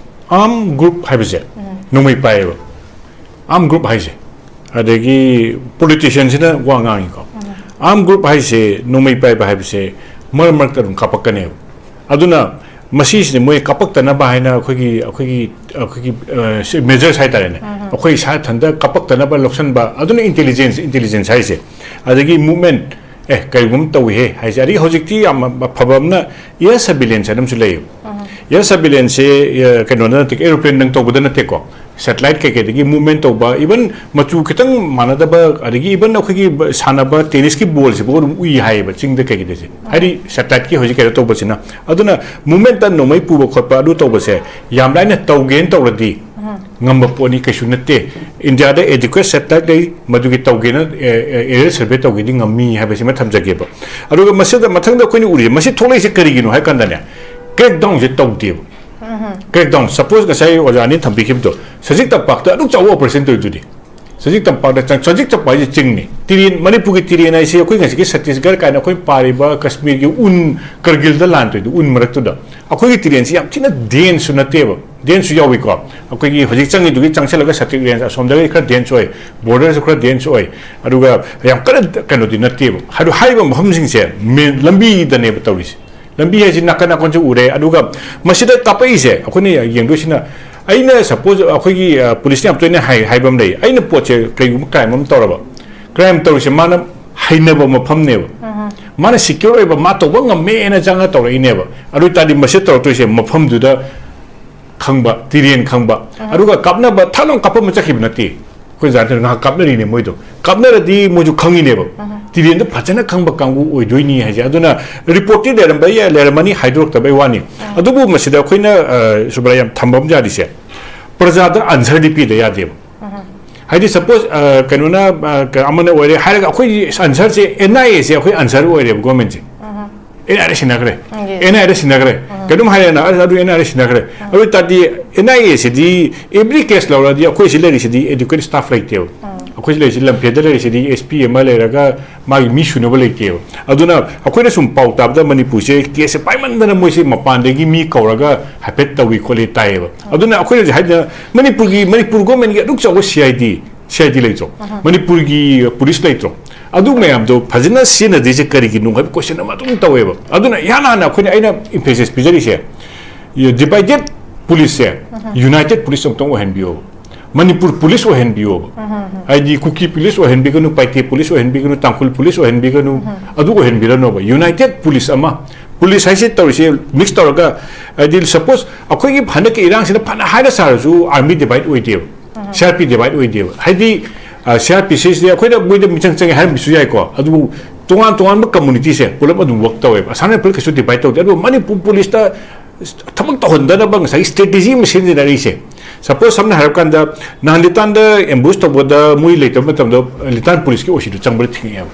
ꯑꯥꯔꯝ ꯒ꯭ꯔꯨꯞ ꯍꯥꯏꯕꯁꯦ ꯎꯝ꯫ ꯅꯣꯡꯃꯩ ꯄꯥꯏꯌꯦꯕ꯫ ꯑꯥꯔꯝ ꯒ꯭ꯔꯨꯞ ꯍꯥꯏꯁꯦ, ꯑꯗꯒꯤ ꯄꯣꯂꯤꯇꯤꯁꯤꯌꯟꯁꯤꯅ ꯋꯥ ꯉꯥꯡꯉꯤꯀꯣ꯫ ꯎꯝ꯫ ꯑꯥꯔꯝ ꯒ꯭ꯔꯨꯞ ꯍꯥꯏꯁꯦ, ꯅꯣꯡꯃꯩ ꯄꯥꯏꯕ ꯍꯥꯏꯕꯁꯦ ꯃꯔꯛ ꯃꯔꯛꯇ ꯑꯗꯨꯝ ꯀꯥꯞꯄꯛꯀꯅꯦꯕ꯫ ꯑꯗꯨꯅ ꯃꯁꯤꯁꯤꯗ ꯃꯣꯏ ꯀꯥꯞꯄꯛꯇꯅꯕ ꯍꯥꯏꯅ ꯑꯩꯈꯣꯏꯒꯤ, ꯑꯩꯈꯣꯏꯒꯤ, ꯑꯩꯈꯣꯏꯒꯤ, ꯑ, ꯁꯤ ꯃꯦꯖꯔꯁ ꯍꯥꯏꯇꯥꯔꯦꯅꯦ꯫ ꯎꯝ꯫ ꯑꯩꯈꯣꯏ ꯏꯁꯥ ꯏꯊꯟꯇ ꯀꯥꯞꯄꯛꯇꯅꯕ ꯂꯧꯁꯟꯕ, ꯑꯗꯨꯅ ꯏꯟꯇꯦꯂꯤꯖꯦꯟꯁ, ꯏꯟꯇꯦꯂꯤꯖꯦꯟꯁ ꯍꯥꯏꯁꯦ꯫ ꯑꯗꯒꯤ movement, ꯑꯦ, ꯀꯔꯤꯒꯨꯝꯕ ꯇꯧꯏꯍꯦ ꯍꯥꯏꯁꯦ꯫ ꯑꯗꯒꯤ ꯍꯧꯖꯤꯛꯇꯤ ꯌꯥꯝ ꯑꯐꯕ ꯑꯃꯅ air surveillance ꯍꯥꯏꯅ ꯑꯃꯁꯨ ꯂꯩꯌꯦꯕ꯫ ꯎꯝ꯫ Air surveillance ꯁꯦ, ꯑ, ꯀꯩꯅꯣꯗ ꯅꯠꯇꯦ, aeroplane ꯗꯪ ꯇꯧꯕꯗ ꯅꯠꯇꯦꯀꯣ꯫ Satellite ꯀꯩꯀꯩꯗꯒꯤ movement ꯇꯧꯕ, even ꯃꯆꯨ ꯈꯤꯇꯪ ꯃꯥꯟꯅꯗꯕ, ꯑꯗꯒꯤ even ꯑꯩꯈꯣꯏꯒꯤ ꯕ-, ꯁꯥꯟꯅꯕ ꯇꯦꯅꯤꯁꯀꯤ ꯕꯣꯜꯁꯤꯐꯥꯎ ꯑꯗꯨꯝ ꯎꯏ ꯍꯥꯏꯌꯦꯕ, ꯆꯤꯡꯗ ꯀꯩꯒꯤꯗꯁꯦ꯫ ꯎꯝ꯫ ꯍꯥꯏꯗꯤ satellite ꯀꯤ ꯍꯧꯖꯤꯛ ꯀꯩꯅꯣ ꯇꯧꯕꯁꯤꯅ꯫ ꯑꯗꯨꯅ movement ꯇ ꯅꯣꯡꯃꯩ ꯄꯨꯕ ꯈꯣꯠꯄ ꯑꯗꯨ ꯇꯧꯕꯁꯦ ꯌꯥꯝ ꯂꯥꯏꯅ ꯇꯧꯒꯦꯅ ꯇꯧꯔꯗꯤ ꯎꯝ꯫ ꯉꯝꯕ ꯄꯣꯠꯅꯤ, ꯀꯩꯁꯨ ꯅꯠꯇꯦ꯫ ꯏꯟꯗꯤꯌꯥꯗ adequate satellite ꯂꯩ, ꯃꯗꯨꯒꯤ ꯇꯧꯒꯦꯅ, ꯑꯦ, ꯑꯦ, aerial survey ꯇꯧꯒꯦꯗꯤ ꯉꯝꯃꯤ ꯍꯥꯏꯕꯁꯤꯃ ꯊꯝꯖꯒꯦꯕ꯫ ꯑꯗꯨꯒ ꯃꯁꯤꯗ ꯃꯊꯪꯗ ꯑꯩꯈꯣꯏꯅ ꯎꯔꯤꯁꯦ, ꯃꯁꯤ ꯊꯣꯛꯂꯛꯏꯁꯦ ꯀꯔꯤꯒꯤꯅꯣ ꯍꯥꯏ ꯀꯥꯟꯗꯅꯦ, crackdown ꯁꯦ ꯇꯧꯗꯦꯕ꯫ ꯎꯝ꯫ Crackdown, suppose ꯉꯁꯥꯏ ꯑꯣꯖꯥ ꯑꯅꯤ ꯊꯝꯕꯤꯈꯤꯕꯗꯣ, ꯁꯖꯤꯛ ꯇꯝꯄꯥꯛꯇ ꯑꯗꯨꯛ ꯆꯥꯎꯕ operation ꯇꯧꯔꯤꯗꯨꯗꯤ, ꯆꯖꯤꯛ ꯇꯝꯄꯥꯛꯇ ꯆꯪ-, ꯆꯖꯤꯛ ꯇꯝꯄꯥꯛ ꯍꯥꯏꯁꯦ ꯆꯤꯡꯅꯤ꯫ ꯇꯤꯔꯦꯟ, ꯃꯅꯤꯄꯨꯔꯒꯤ ꯇꯤꯔꯦꯟ ꯍꯥꯏꯁꯦ ꯑꯩꯈꯣꯏ ꯉꯁꯤꯒꯤ ꯁꯠꯇꯤꯁꯒꯔ ꯀꯥꯏꯅ ꯑꯩꯈꯣꯏ ꯄꯥꯔꯤꯕ ꯀꯁꯃꯤꯔꯒꯤ ꯎꯟ, ꯀꯔꯒꯤꯜꯗ ꯂꯥꯟ ꯇꯧꯔꯤꯗꯣ, ꯎꯟ ꯃꯔꯛꯇꯨꯗ꯫ ꯑꯩꯈꯣꯏꯒꯤ ꯇꯤꯔꯦꯟꯁꯤ ꯌꯥꯝ ꯊꯤꯅ ꯗꯦꯟꯁꯁꯨ ꯅꯠꯇꯦꯕ꯫ ꯗꯦꯟꯁꯁꯨ ꯌꯥꯎꯏꯀꯣ꯫ ꯑꯩꯈꯣꯏꯒꯤ ꯍꯧꯖꯤꯛ ꯆꯪꯉꯤꯗꯨꯒꯤ ꯆꯪꯁꯤꯜꯂꯒ ꯁꯠꯇꯤꯛ ꯔꯦꯟꯖ ꯑꯁꯣꯝꯗꯒꯤ ꯈꯔ ꯗꯦꯟꯁ ꯑꯣꯏ, ꯕꯣꯔꯗꯔꯁꯨ ꯈꯔ ꯗꯦꯟꯁ ꯑꯣꯏ, ꯑꯗꯨꯒ ꯌꯥꯝ ꯀꯟꯅ ꯀꯩꯅꯣꯗꯤ ꯅꯠꯇꯦꯕ꯫ ꯑꯗꯨ ꯍꯥꯏꯔꯤꯕ ꯃꯐꯝꯁꯤꯡꯁꯦ ꯃꯦꯟ ꯂꯝꯕꯤꯗꯅꯦꯕ ꯇꯧꯔꯤꯁꯦ꯫ ꯂꯝꯕꯤ ꯍꯥꯏꯁꯤ ꯅꯥꯀꯟ ꯅꯥꯀꯟꯁꯨ ꯎꯔꯦ꯫ ꯑꯗꯨꯒ ꯃꯁꯤꯗ ꯀꯥꯞꯄꯛꯏꯁꯦ ꯑꯩꯈꯣꯏꯅ ꯌꯦꯡꯗꯣꯏꯁꯤꯅ, ꯑꯩꯅ ꯁꯄꯣꯖ ꯑꯩꯈꯣꯏꯒꯤ, ꯑ, ꯄꯨꯂꯤꯁꯅ ꯌꯥꯝ ꯇꯣꯏꯅ ꯍꯥꯏ-, ꯍꯥꯏꯕ ꯑꯃ ꯂꯩ, ꯑꯩꯅ ꯄꯣꯠꯁꯦ ꯀꯩꯒꯨꯝꯕ ꯀ꯭ꯔꯥꯏꯝ ꯑꯃ ꯇꯧꯔꯕ, ꯀ꯭ꯔꯥꯏꯝ ꯇꯧꯔꯤꯁꯦ ꯃꯥꯅ ꯍꯩꯅꯕ ꯃꯐꯝꯅꯦꯕ, ꯃꯥꯅ ꯁꯤꯀ꯭ꯌꯣꯔ ꯑꯣꯏꯕ, ꯃꯥ ꯇꯧꯕ ꯉꯝꯃꯦꯅ ꯆꯪꯉ ꯇꯧꯔꯛꯏꯅꯦꯕ꯫ ꯑꯗꯨ ꯑꯣꯏ ꯇꯥꯔꯗꯤ ꯃꯁꯤ ꯇꯧꯔꯛꯇꯣꯏꯁꯦ ꯃꯐꯝꯗꯨꯗ ꯈꯪꯕ, ꯇꯤꯔꯦꯟ ꯈꯪꯕ, ꯑꯗꯨꯒ ꯀꯥꯞꯅꯕ ꯊꯛ ꯂꯥꯎ ꯀꯥꯞꯄꯝꯃ ꯆꯠꯈꯤꯕ ꯅꯠꯇꯦ꯫ ꯑꯩꯈꯣꯏ ꯖꯥꯠꯇꯨꯅ ꯉꯥꯏꯍꯥꯛ ꯀꯥꯞꯅꯔꯤꯅꯦ ꯃꯣꯏꯗꯣ꯫ ꯀꯥꯞꯅꯔꯗꯤ ꯃꯣꯏꯁꯨ ꯈꯪꯉꯤꯅꯦꯕ꯫ ꯇꯤꯔꯦꯟꯗꯣ ꯐꯖꯅ ꯈꯪꯕ ꯀꯥꯡꯕꯨ ꯑꯣꯏꯗꯣꯏꯅꯤ ꯍꯥꯏꯁꯦ꯫ ꯑꯗꯨꯅ ꯔꯤꯄꯣꯔꯠꯇꯤ ꯂꯩꯔꯝꯕ ꯌꯥꯏ, ꯂꯩꯔꯝꯃꯅꯤ, ꯍꯥꯏꯗꯣꯔꯛꯇꯕꯩ ꯋꯥꯅꯤ꯫ ꯑꯗꯨꯕꯨ ꯃꯁꯤꯗ ꯑꯩꯈꯣꯏꯅ, ꯑ, ꯁꯨꯕ꯭ꯔꯥ, ꯌꯥꯝ ꯊꯝꯕ ꯑꯃ ꯌꯥꯔꯤꯁꯦ, ꯄ꯭ꯔꯖꯥꯗ ꯑꯟꯁꯔꯗꯤ ꯄꯤꯗ ꯌꯥꯗꯦꯕ꯫ ꯍꯥꯏꯗꯤ ꯁꯄꯣꯖ, ꯑ, ꯀꯩꯅꯣꯅ, ꯑ, ꯀ-, ꯑꯃꯅ ꯑꯣꯏꯔꯦ ꯍꯥꯏꯔꯒ ꯑꯩꯈꯣꯏꯒꯤ ꯑꯟꯁꯔꯁꯦ, ꯑꯦꯟ ꯑꯥꯏ ꯑꯦꯁꯦ ꯑꯩꯈꯣꯏ ꯑꯟꯁꯔ ꯑꯣꯏꯔꯦꯕ ꯒꯣꯔꯃꯦꯟꯁꯦ꯫ ꯑꯦꯟ ꯑꯥꯏ ꯑꯦ ꯁꯤꯟꯅꯈ꯭ꯔꯦ꯫ ꯎꯝ, yes. ꯑꯦꯟ ꯑꯥꯏ ꯑꯦꯗ ꯁꯤꯟꯅꯈ꯭ꯔꯦ꯫ ꯎꯝ꯫ ꯀꯩꯅꯣꯝ ꯍꯥꯏꯔꯦꯅ, ꯑꯁ, ꯑꯗꯨ ꯑꯦꯟ ꯑꯥꯏ ꯑꯦꯗ ꯁꯤꯟꯅꯈ꯭ꯔꯦ꯫ ꯎꯝ꯫ ꯑꯗꯨ ꯑꯣꯏ ꯇꯥꯔꯗꯤ ꯑꯦꯟ ꯑꯥꯏ ꯑꯦꯁꯤꯗꯤ ꯑꯦꯕ꯭ꯔꯤ ꯀꯦꯁ ꯂꯧꯔꯗꯤ ꯑꯩꯈꯣꯏ ꯁꯤ ꯂꯩꯔꯤꯁꯤꯗꯤ ꯑꯦꯗꯨꯀ꯭ꯋꯦꯠ ꯁ꯭ꯇꯥꯐ ꯂꯩꯇꯦꯕ꯫ ꯎꯝ꯫ ꯑꯩꯈꯣꯏ ꯁꯤ ꯂꯩꯔꯤꯁꯤ ꯂꯝꯐꯦꯜꯗ ꯂꯩꯔꯤꯁꯤꯗꯤ ꯑꯦꯁ ꯄꯤ ꯑꯃ ꯂꯩꯔꯒ ꯃꯥꯒꯤ ꯃꯤ ꯁꯨꯅꯕ ꯂꯩꯇꯦꯕ꯫ ꯑꯗꯨꯅ ꯑꯩꯈꯣꯏꯅ ꯁꯨꯝ ꯄꯥꯎ ꯇꯥꯕꯗ ꯃꯅꯤꯄꯨꯔꯁꯦ ꯀꯦꯁꯁꯦ ꯄꯥꯏꯃꯟꯗꯅ ꯃꯣꯏꯁꯦ ꯃꯄꯥꯟꯗꯒꯤ ꯃꯤ ꯀꯧꯔꯒ ꯍꯥꯏꯐꯦꯠ ꯇꯧꯏ ꯈꯣꯠꯂꯤ ꯇꯥꯏꯌꯦꯕ꯫ ꯎꯝ꯫ ꯑꯗꯨꯅ ꯑꯩꯈꯣꯏꯅ ꯍꯧꯖꯤꯛ ꯍꯥꯏꯗꯅ ꯃꯅꯤꯄꯨꯔꯒꯤ, ꯃꯅꯤꯄꯨꯔ ꯒꯣꯔꯃꯦꯟꯒꯤ ꯑꯗꯨꯛ ꯆꯥꯎꯕ C I D, C I D ꯂꯩꯇ꯭ꯔꯣ? ꯃꯅꯤꯄꯨꯔꯒꯤ ꯄꯨꯂꯤꯁ ꯂꯩꯇ꯭ꯔꯣ? ꯑꯗꯨ ꯃꯌꯥꯝꯗꯣ ꯐꯖꯅ ꯁꯤꯖꯤꯟꯅꯗ꯭ꯔꯤꯁꯦ ꯀꯔꯤꯒꯤꯅꯣ ꯍꯥꯏꯕ ꯀꯣꯏꯁꯟ ꯑꯃ ꯑꯗꯨꯝ ꯇꯧꯋꯦꯕ꯫ ꯑꯗꯨꯅ ꯏꯍꯥꯟ ꯍꯥꯟꯅ ꯑꯩꯈꯣꯏꯅ, ꯑꯩꯅ ꯏꯝꯐꯦꯁꯤꯁ ꯄꯤꯖꯔꯤꯁꯦ, ꯗꯤꯚꯥꯏꯗꯦꯠ ꯄꯨꯂꯤꯁꯁꯦ ꯌꯨꯅꯥꯏꯇꯦꯠ ꯄꯨꯂꯤꯁ ꯑꯃꯨꯛꯇꯪ ꯑꯣꯏꯍꯟꯕꯤꯌꯣꯕ꯫ ꯃꯅꯤꯄꯨꯔ ꯄꯨꯂꯤꯁ ꯑꯣꯏꯍꯟꯕꯤꯌꯣꯕ꯫ ꯍꯥꯏꯗꯤ ꯀꯨꯀꯤ ꯄꯨꯂꯤꯁ ꯑꯣꯏꯍꯟꯕꯤꯒꯅꯨ, ꯄꯥꯏꯇꯦ ꯄꯨꯂꯤꯁ ꯑꯣꯏꯍꯟꯕꯤꯒꯅꯨ, ꯇꯥꯡꯈꯨꯜ ꯄꯨꯂꯤꯁ ꯑꯣꯏꯍꯟꯕꯤꯒꯅꯨ, ꯑꯗꯨ ꯑꯣꯏꯍꯟꯕꯤꯔꯅꯣꯕ꯫ ꯌꯨꯅꯥꯏꯇꯦꯠ ꯄꯨꯂꯤꯁ ꯑꯃ, ꯄꯨꯂꯤꯁ ꯍꯥꯏꯁꯦ ꯇꯧꯔꯤꯁꯦ ꯃꯤꯛꯁ ꯇꯧꯔꯒ, ꯍꯥꯏꯗꯤ ꯁꯄꯣꯖ ꯑꯩꯈꯣꯏꯒꯤ ꯍꯟꯗꯛꯀꯤ ꯏꯔꯥꯡꯁꯤꯅ ꯐꯅ ꯍꯥꯏꯔ ꯁꯥꯔꯁꯨ ꯑꯥꯔꯃꯤ ꯗꯤꯚꯥꯏꯠ ꯑꯣꯏꯗꯦꯕ꯫ ꯁꯤ ꯑꯥꯔ ꯄꯤ ꯗꯤꯚꯥꯏꯠ ꯑꯣꯏꯗꯦꯕ꯫ ꯍꯥꯏꯗꯤ, ꯑ, ꯁꯤ ꯑꯥꯔ ꯄꯤ ꯁꯤꯁꯤꯗꯤ ꯑꯩꯈꯣꯏꯅ ꯃꯣꯏꯗ ꯃꯤꯆꯪ ꯆꯪꯉꯦ ꯍꯥꯏꯔꯝꯕꯁꯨ ꯌꯥꯏꯀꯣ, ꯑꯗꯨꯕꯨ ꯇꯣꯉꯥꯟ ꯇꯣꯉꯥꯟꯕ ꯀꯝꯃꯨꯅꯤꯇꯤꯁꯦ ꯄꯨꯂꯞ ꯑꯗꯨꯝ ꯋꯔꯛ ꯇꯧꯋꯦꯕ꯫ ꯑꯁꯥꯝ ꯔꯥꯏꯐꯜ ꯀꯩꯁꯨ ꯗꯤꯚꯥꯏꯠ ꯇꯧꯗꯦ꯫ ꯑꯗꯨꯕꯨ ꯃꯅꯤꯄꯨꯔ ꯄꯨꯂꯤꯁꯇ ꯊꯕꯛ ꯇꯧꯍꯟꯗꯅꯕ ꯉꯁꯥꯏꯒꯤ ꯁ꯭ꯇ꯭ꯔꯦꯇꯦꯖꯤ ꯑꯃ ꯁꯤꯖꯤꯟꯅꯔꯛꯏꯁꯦ꯫ ꯁꯄꯣꯖ ꯁꯝꯅ ꯍꯥꯏꯔꯀꯥꯟꯗ, ꯅꯍꯥꯟ ꯂꯤꯇꯥꯟꯗ ꯑꯦꯝꯕꯨꯁ ꯇꯧꯕꯗ ꯃꯣꯏ ꯂꯩꯇꯕ ꯃꯇꯝꯗ ꯂꯤꯇꯥꯟ ꯄꯨꯂꯤꯁꯀꯤ ꯑꯣ ꯁꯤꯗꯨ ꯆꯪꯕꯗ ꯊꯤꯡꯉꯛꯑꯦꯕ꯫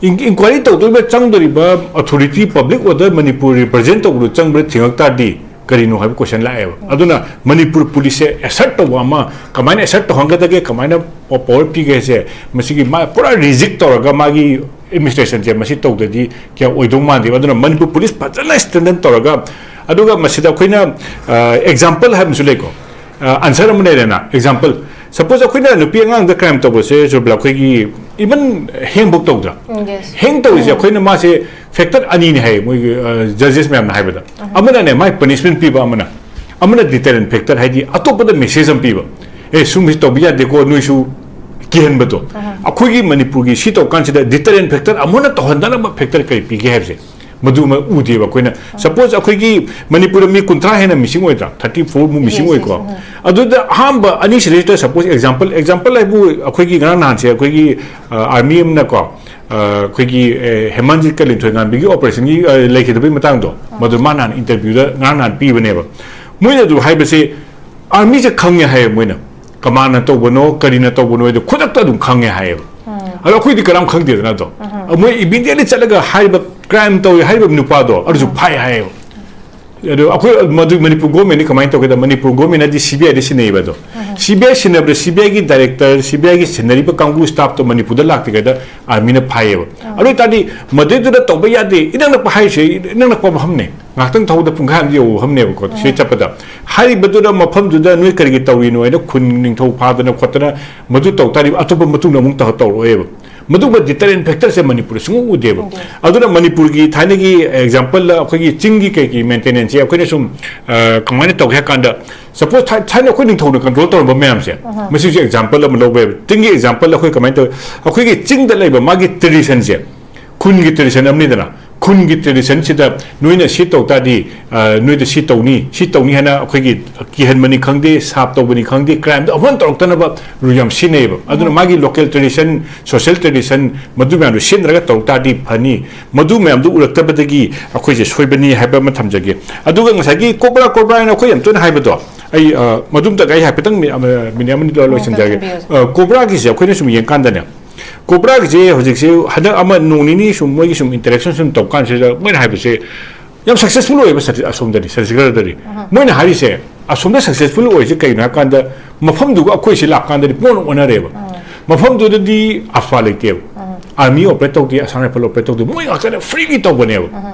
ꯏꯟ-, ꯏꯟꯀ꯭ꯋꯥꯏꯔꯤ ꯇꯧꯗꯣꯔꯤꯕ, ꯆꯪꯗꯣꯔꯤꯕ authority, public order Manipur representation ꯇꯧꯕꯗꯨ ꯆꯪꯕꯗ ꯊꯤꯡꯉꯛ ꯇꯥꯔꯗꯤ, ꯀꯔꯤꯅꯣ ꯍꯥꯏꯕ ꯀꯣꯏꯁꯟ ꯂꯥꯛꯑꯦꯕ꯫ ꯑꯗꯨꯅ ꯃꯅꯤꯄꯨꯔ ꯄꯨꯂꯤꯁꯁꯦ ꯑꯦꯁꯔꯠ ꯇꯧꯕ ꯑꯃ, ꯀꯃꯥꯏꯅ ꯑꯦꯁꯔꯠ ꯇꯧꯍꯟꯒꯗꯒꯦ, ꯀꯃꯥꯏꯅ ꯄꯥꯋꯔ ꯄꯤꯒꯦ ꯍꯥꯏꯁꯦ, ꯃꯁꯤꯒꯤ ꯃꯥ ꯄꯨꯔꯥ ꯔꯤꯖꯤꯛ ꯇꯧꯔꯒ ꯃꯥꯒꯤ ꯑꯦꯗꯃꯤꯅꯤꯁꯇ꯭ꯔꯦꯁꯟꯁꯦ ꯃꯁꯤ ꯇꯧꯗ꯭ꯔꯗꯤ ꯀꯌꯥ ꯑꯣꯏꯗꯧ ꯃꯥꯟꯗꯦꯕ꯫ ꯑꯗꯨꯅ ꯃꯅꯤꯄꯨꯔ ꯄꯨꯂꯤꯁ ꯐꯖꯅ ꯁ꯭ꯇꯔꯦꯡꯊꯟ ꯇꯧꯔꯒ, ꯑꯗꯨꯒ ꯃꯁꯤꯗ ꯑꯩꯈꯣꯏꯅ ꯑꯦꯛꯖꯥꯝꯄꯜ ꯍꯥꯏꯕ ꯑꯃꯁꯨ ꯂꯩꯀꯣ, ꯑꯟꯁꯔ ꯑꯃ ꯂꯩꯔꯦꯅ, ꯑꯦꯛꯖꯥꯝꯄꯜ, ꯁꯄꯣꯁ ꯑꯩꯈꯣꯏꯅ ꯅꯨꯄꯤ ꯑꯉꯥꯡꯗ ꯀ꯭ꯔꯥꯏꯝ ꯇꯧꯕꯁꯦ ꯖꯨꯕꯤꯂꯥ, ꯑꯩꯈꯣꯏꯒꯤ ꯏꯚꯟ ꯍꯦꯡꯕꯨꯛ ꯇꯧꯗ꯭ꯔꯥ? ꯎꯝ, yes. ꯍꯦꯡ ꯇꯧꯔꯤꯁꯦ ꯑꯩꯈꯣꯏꯅ ꯃꯥꯁꯦ ꯐꯦꯛꯇꯔ ꯑꯅꯤꯅꯤ ꯍꯥꯏꯌꯦ ꯃꯣꯏꯒꯤ ꯖꯖꯦꯁ ꯃꯌꯥꯝꯅ ꯍꯥꯏꯕꯗ꯫ ꯑꯃꯅꯅꯦ ꯃꯥꯏ ꯄꯅꯤꯁꯃꯦꯟ ꯄꯤꯕ ꯑꯃꯅ, ꯑꯃꯅ ꯗꯤꯇꯔꯦꯟ ꯐꯦꯛꯇꯔ, ꯍꯥꯏꯗꯤ ꯑꯇꯣꯞꯄꯗ ꯃꯦꯁꯦꯖ ꯑꯃ ꯄꯤꯕ, "ꯑꯦ, ꯁꯨꯝꯕꯁꯤ ꯇꯧꯕ ꯌꯥꯗꯦꯀꯣ, ꯅꯣꯏꯁꯨ ꯀꯤꯍꯟꯕꯗꯣ"꯫ ꯑꯩꯈꯣꯏꯒꯤ ꯃꯅꯤꯄꯨꯔꯒꯤ ꯁꯤ ꯇꯧ ꯀꯥꯟꯁꯤꯗ ꯗꯤꯇꯔꯦꯟ ꯐꯦꯛꯇꯔ ꯑꯃꯨꯛ ꯍꯟꯅ ꯇꯧꯍꯟꯗꯅꯕ ꯐꯦꯛꯇꯔ ꯀꯔꯤ ꯄꯤꯒꯦ ꯍꯥꯏꯕꯁꯦ ꯃꯗꯨꯃ ꯎꯗꯦꯕ ꯑꯩꯈꯣꯏꯅ꯫ ꯁꯄꯣꯁ ꯑꯩꯈꯣꯏꯒꯤ ꯃꯅꯤꯄꯨꯔꯗ ꯃꯤ ꯀꯨꯟꯊ꯭ꯔꯥ ꯍꯦꯟꯅ ꯃꯤꯁꯤꯡ ꯑꯣꯏꯗ꯭ꯔꯥ, ꯊꯥꯔꯇꯤ ꯐꯣꯔ ꯃꯨꯛ ꯃꯤꯁꯤꯡ Yes, ꯑꯣꯏꯀꯣ꯫ yes, ꯎꯝ꯫ ꯑꯗꯨꯗ ꯑꯍꯥꯟꯕ ꯑꯅꯤꯁꯤꯗꯩꯁꯤꯗ ꯁꯄꯣꯁ ꯑꯦꯛꯖꯥꯝꯄꯜ, ꯑꯦꯛꯖꯥꯝꯄꯜ ꯍꯥꯏꯕꯨ ꯑꯩꯈꯣꯏꯒꯤ ꯉꯔꯥꯡ ꯅꯍꯥꯟꯁꯦ ꯑꯩꯈꯣꯏꯒꯤ ꯑꯥꯔꯃꯤ ꯑꯃꯅꯀꯣ, ꯑꯩꯈꯣꯏꯒꯤ ꯍꯦꯃꯟꯖꯤꯠ ꯀꯥꯂꯤꯟꯊꯣꯏ ꯉꯥꯟꯕꯤꯒꯤ ꯑꯣꯄꯔꯦꯁꯟꯒꯤ ꯂꯩꯈꯤꯗꯕꯒꯤ ꯃꯇꯥꯡꯗꯣ, ꯃꯗꯨ ꯃꯥ ꯅꯍꯥꯟ ꯏꯟꯇꯔꯚ꯭ꯌꯨꯗ ꯉꯔꯥꯡ ꯅꯍꯥꯟ ꯄꯤꯕꯅꯦꯕ꯫ ꯃꯣꯏꯅ ꯑꯗꯨ ꯍꯥꯏꯕꯁꯦ ꯑꯥꯔꯃꯤꯁꯦ ꯈꯪꯉꯦ ꯍꯥꯏꯌꯦ ꯃꯣꯏꯅ꯫ ꯀꯃꯥꯟꯅ ꯇꯧꯕꯅꯣ, ꯀꯔꯤꯅ ꯇꯧꯕꯅꯣ ꯍꯥꯏꯗꯣ ꯈꯨꯗꯛꯇ ꯑꯗꯨꯝ ꯈꯪꯉꯦ ꯍꯥꯏꯌꯦꯕ꯫ ꯑꯗꯣ ꯑꯩꯈꯣꯏꯗꯤ ꯀꯅꯥꯝ ꯈꯪꯗꯦꯗꯅ ꯑꯗꯣ꯫ ꯃꯣꯏ ꯏꯃꯤꯗꯤꯌꯦꯠꯂꯤ ꯆꯠꯂꯒ ꯍꯥꯏꯔꯤꯕ ꯀ꯭ꯔꯥꯏꯝ ꯇꯧꯏ ꯍꯥꯏꯔꯤꯕ ꯅꯨꯄꯥꯗꯣ ꯑꯗꯨꯁꯨ ꯐꯥꯏ ꯍꯥꯏꯌꯦꯕ꯫ ꯑꯗꯣ ꯑꯩꯈꯣꯏ ꯃꯗꯨ ꯃꯅꯤꯄꯨꯔ ꯒꯣꯔꯃꯦꯟꯗꯤ ꯀꯃꯥꯏꯅ ꯇꯧꯒꯦꯗ, ꯃꯅꯤꯄꯨꯔ ꯒꯣꯔꯃꯦꯟꯅꯗꯤ ꯁꯤ ꯕꯤ ꯑꯥꯏꯗ ꯁꯤꯟꯅꯩꯌꯦꯕ ꯑꯗꯣ꯫ ꯁꯤ ꯕꯤ ꯑꯥꯏ ꯁꯤꯟꯅꯕꯗ ꯁꯤ ꯕꯤ ꯑꯥꯏꯒꯤ ꯗꯥꯏꯔꯦꯛꯇꯔ, ꯁꯤ ꯕꯤ ꯑꯥꯏꯒꯤ ꯁꯤꯟꯅꯔꯤꯕ ꯀꯥꯡꯕꯨ ꯁ꯭ꯇꯥꯐꯇꯣ ꯃꯅꯤꯄꯨꯔꯗ ꯂꯥꯛꯇ꯭ꯔꯤꯉꯩꯗ ꯑꯥꯔꯃꯤꯅ ꯐꯥꯏꯌꯦꯕ꯫ ꯑꯗꯨ ꯑꯣꯏꯇꯥꯔꯗꯤ ꯃꯗꯨꯗꯨꯗ ꯇꯧꯕ ꯌꯥꯗꯦ, ꯏꯅꯛ ꯅꯛꯄ ꯍꯥꯏꯔꯤꯁꯦ ꯏꯅꯛ ꯅꯛꯄ ꯃꯐꯝꯅꯦ꯫ ꯉꯥꯏꯍꯥꯛꯇꯪ ꯊꯧꯕꯗ ꯄꯨꯡꯈꯥꯏ ꯑꯃꯗꯤ ꯌꯧꯕ ꯃꯐꯝꯅꯦꯕꯀꯣ ꯁꯤ ꯆꯠꯄꯗ꯫ ꯍꯥꯏꯔꯤꯕꯗꯨꯗ ꯃꯐꯝꯗꯨꯗ ꯅꯣꯏ ꯀꯔꯤꯒꯤ ꯇꯧꯔꯤꯅꯣ ꯍꯥꯏꯅ ꯈꯨꯟ ꯅꯤꯡꯊꯧ ꯐꯥꯗꯅ ꯈꯣꯠꯇꯅ ꯃꯗꯨ ꯇꯧ ꯇꯥꯔꯗꯤ ꯑꯇꯣꯞꯄ ꯃꯇꯨꯡꯗ ꯑꯃꯨꯛ ꯇꯧ-, ꯇꯧꯔꯛꯑꯣꯏꯕ꯫ ꯃꯗꯨꯒꯨꯝꯕ ꯗꯤꯇꯔꯦꯟ ꯐꯦꯛꯇꯔꯁꯦ ꯃꯅꯤꯄꯨꯔꯗ ꯁꯨꯡꯎ ꯎꯗꯦꯕ꯫ ꯑꯗꯨꯅ ꯃꯅꯤꯄꯨꯔꯒꯤ ꯊꯥꯏꯅꯒꯤ ꯑꯦꯛꯖꯥꯝꯄꯜꯗ ꯑꯩꯈꯣꯏꯒꯤ ꯆꯤꯡꯒꯤ ꯀꯩꯒꯤ ꯃꯦꯟꯇꯦꯅꯦꯟꯁꯁꯦ ꯑꯩꯈꯣꯏꯅ ꯁꯨꯝ, ꯑ, ꯀꯃꯥꯏꯅ ꯇꯧꯒꯦ ꯍꯥꯏ ꯀꯥꯟꯗ, ꯁꯄꯣꯁ ꯊꯥꯏ-, ꯊꯥꯏꯅ ꯑꯩꯈꯣꯏ ꯅꯤꯡꯊꯧꯅ ꯀꯟꯇ꯭ꯔꯣꯜ ꯇꯧꯔꯝꯕ ꯃꯌꯥꯝꯁꯦ, ꯃꯁꯤꯁꯨ ꯑꯦꯛꯖꯥꯝꯄꯜ ꯑꯃ ꯂꯧꯕ ꯌꯥꯏꯕ꯫ ꯆꯤꯡꯒꯤ ꯑꯦꯛꯖꯥꯝꯄꯜ ꯑꯩꯈꯣꯏ ꯀꯃꯥꯏꯅ ꯇꯧꯏ? ꯑꯩꯈꯣꯏꯒꯤ ꯆꯤꯡꯗ ꯂꯩꯕ ꯃꯥꯒꯤ ꯇ꯭ꯔꯦꯗꯤꯁꯟꯁꯦ, ꯈꯨꯟꯒꯤ ꯇ꯭ꯔꯦꯗꯤꯁꯟ ꯑꯃꯅꯤꯗꯅ, ꯈꯨꯟꯒꯤ ꯇ꯭ꯔꯦꯗꯤꯁꯟꯁꯤꯗ ꯅꯣꯏꯅ ꯁꯤ ꯇꯧ ꯇꯥꯔꯗꯤ, ꯑ, ꯅꯣꯏꯗ ꯁꯤ ꯇꯧꯅꯤ, ꯁꯤ ꯇꯧꯅꯤ ꯍꯥꯏꯅ ꯑꯩꯈꯣꯏꯒꯤ ꯀꯤꯍꯟꯕꯅꯤ ꯈꯪꯗꯦ, ꯁꯥꯞ ꯇꯧꯕꯅꯤ ꯈꯪꯗꯦ, ꯀ꯭ꯔꯥꯏꯝꯗꯣ ꯑꯃꯨꯛ ꯍꯟꯅ ꯇꯧꯔꯛꯇꯅꯕ ꯔꯨꯜ ꯌꯥꯝ ꯁꯤꯖꯤꯟꯅꯩꯌꯦꯕ꯫ ꯑꯗꯨꯅ ꯃꯥꯒꯤ ꯂꯣꯀꯦꯜ ꯇ꯭ꯔꯦꯗꯤꯁꯟ, ꯁꯣꯁꯦꯜ ꯇ꯭ꯔꯦꯗꯤꯁꯟ, ꯃꯗꯨ ꯃꯌꯥꯝꯗꯣ ꯁꯤꯖꯤꯟꯅꯔꯒ ꯇꯧꯔꯛ ꯇꯥꯔꯗꯤ ꯐꯅꯤ꯫ ꯃꯗꯨ ꯃꯌꯥꯝꯗꯣ ꯎꯔꯛꯇꯕꯗꯒꯤ ꯑꯩꯈꯣꯏꯁꯦ ꯁꯣꯏꯕꯅꯤ ꯍꯥꯏꯕ ꯑꯃ ꯊꯝꯖꯒꯦ꯫ ꯑꯗꯨꯒ ꯉꯁꯥꯏꯒꯤ ꯀꯣꯕ꯭ꯔꯥ, ꯀꯣꯕ꯭ꯔꯥ ꯍꯥꯏꯅ ꯑꯩꯈꯣꯏ ꯌꯥꯝ ꯇꯣꯏꯅ ꯍꯥꯏꯕꯗꯣ, ꯑꯩ, ꯑ, ꯃꯗꯨꯝꯇ ꯑꯩ ꯍꯥꯏꯐꯦꯠꯇꯪ ꯃꯤ-, ꯑꯃ, ꯃꯤꯅꯤꯠ ꯑꯃꯅꯤ ꯂꯣ-, ꯂꯣꯏꯁꯤꯟꯖꯔꯒꯦ꯫ ꯇꯝꯕꯤꯌꯨ꯫ ꯑ, ꯀꯣꯕ꯭ꯔꯥꯒꯤꯁꯦ ꯑꯩꯈꯣꯏꯅ ꯁꯨꯝ ꯌꯦꯡꯀꯥꯟꯗꯅꯦ, ꯀꯣꯕ꯭ꯔꯥꯒꯤꯁꯦ ꯍꯧꯖꯤꯛꯁꯦ ꯍꯟꯗꯛ ꯑꯃ ꯅꯣꯡ ꯅꯤꯅꯤ ꯁꯨꯝ ꯃꯣꯏꯒꯤ ꯁꯨꯝ ꯏꯟꯇꯔꯦꯛꯁꯟ ꯁꯨꯝ ꯇꯧꯀꯥꯟꯁꯤꯗ ꯃꯣꯏꯅ ꯍꯥꯏꯕꯁꯦ, ꯌꯥꯝ successful ꯑꯣꯏꯌꯦꯕ ꯁꯠꯇꯤ-, ꯑꯁꯣꯝꯗꯗꯤ, ꯁꯠꯇꯤꯁꯒꯔꯗꯗꯤ꯫ ꯃꯣꯏꯅ ꯍꯥꯏꯔꯤꯁꯦ, ꯑꯁꯣꯝꯗ successful ꯑꯣꯏꯔꯤꯁꯦ ꯀꯩꯅꯣ ꯍꯥꯏ ꯀꯥꯟꯗ, ꯃꯐꯝꯗꯨꯒ ꯑꯩꯈꯣꯏꯁꯤ ꯂꯥꯛꯀꯥꯟꯗꯗꯤ ꯄꯨꯡꯑꯣꯟ ꯑꯣꯟꯅꯔꯦꯕ꯫ ꯃꯐꯝꯗꯨꯗꯗꯤ ꯑꯐ꯭ꯔꯥ ꯂꯩꯇꯦꯕ꯫ Army operate ꯇꯧꯗꯦ, Assam Rifle operate ꯇꯧꯗꯦ, ꯃꯣꯏ ꯉꯥꯛꯇꯅ freely ꯇꯧꯕꯅꯦꯕ꯫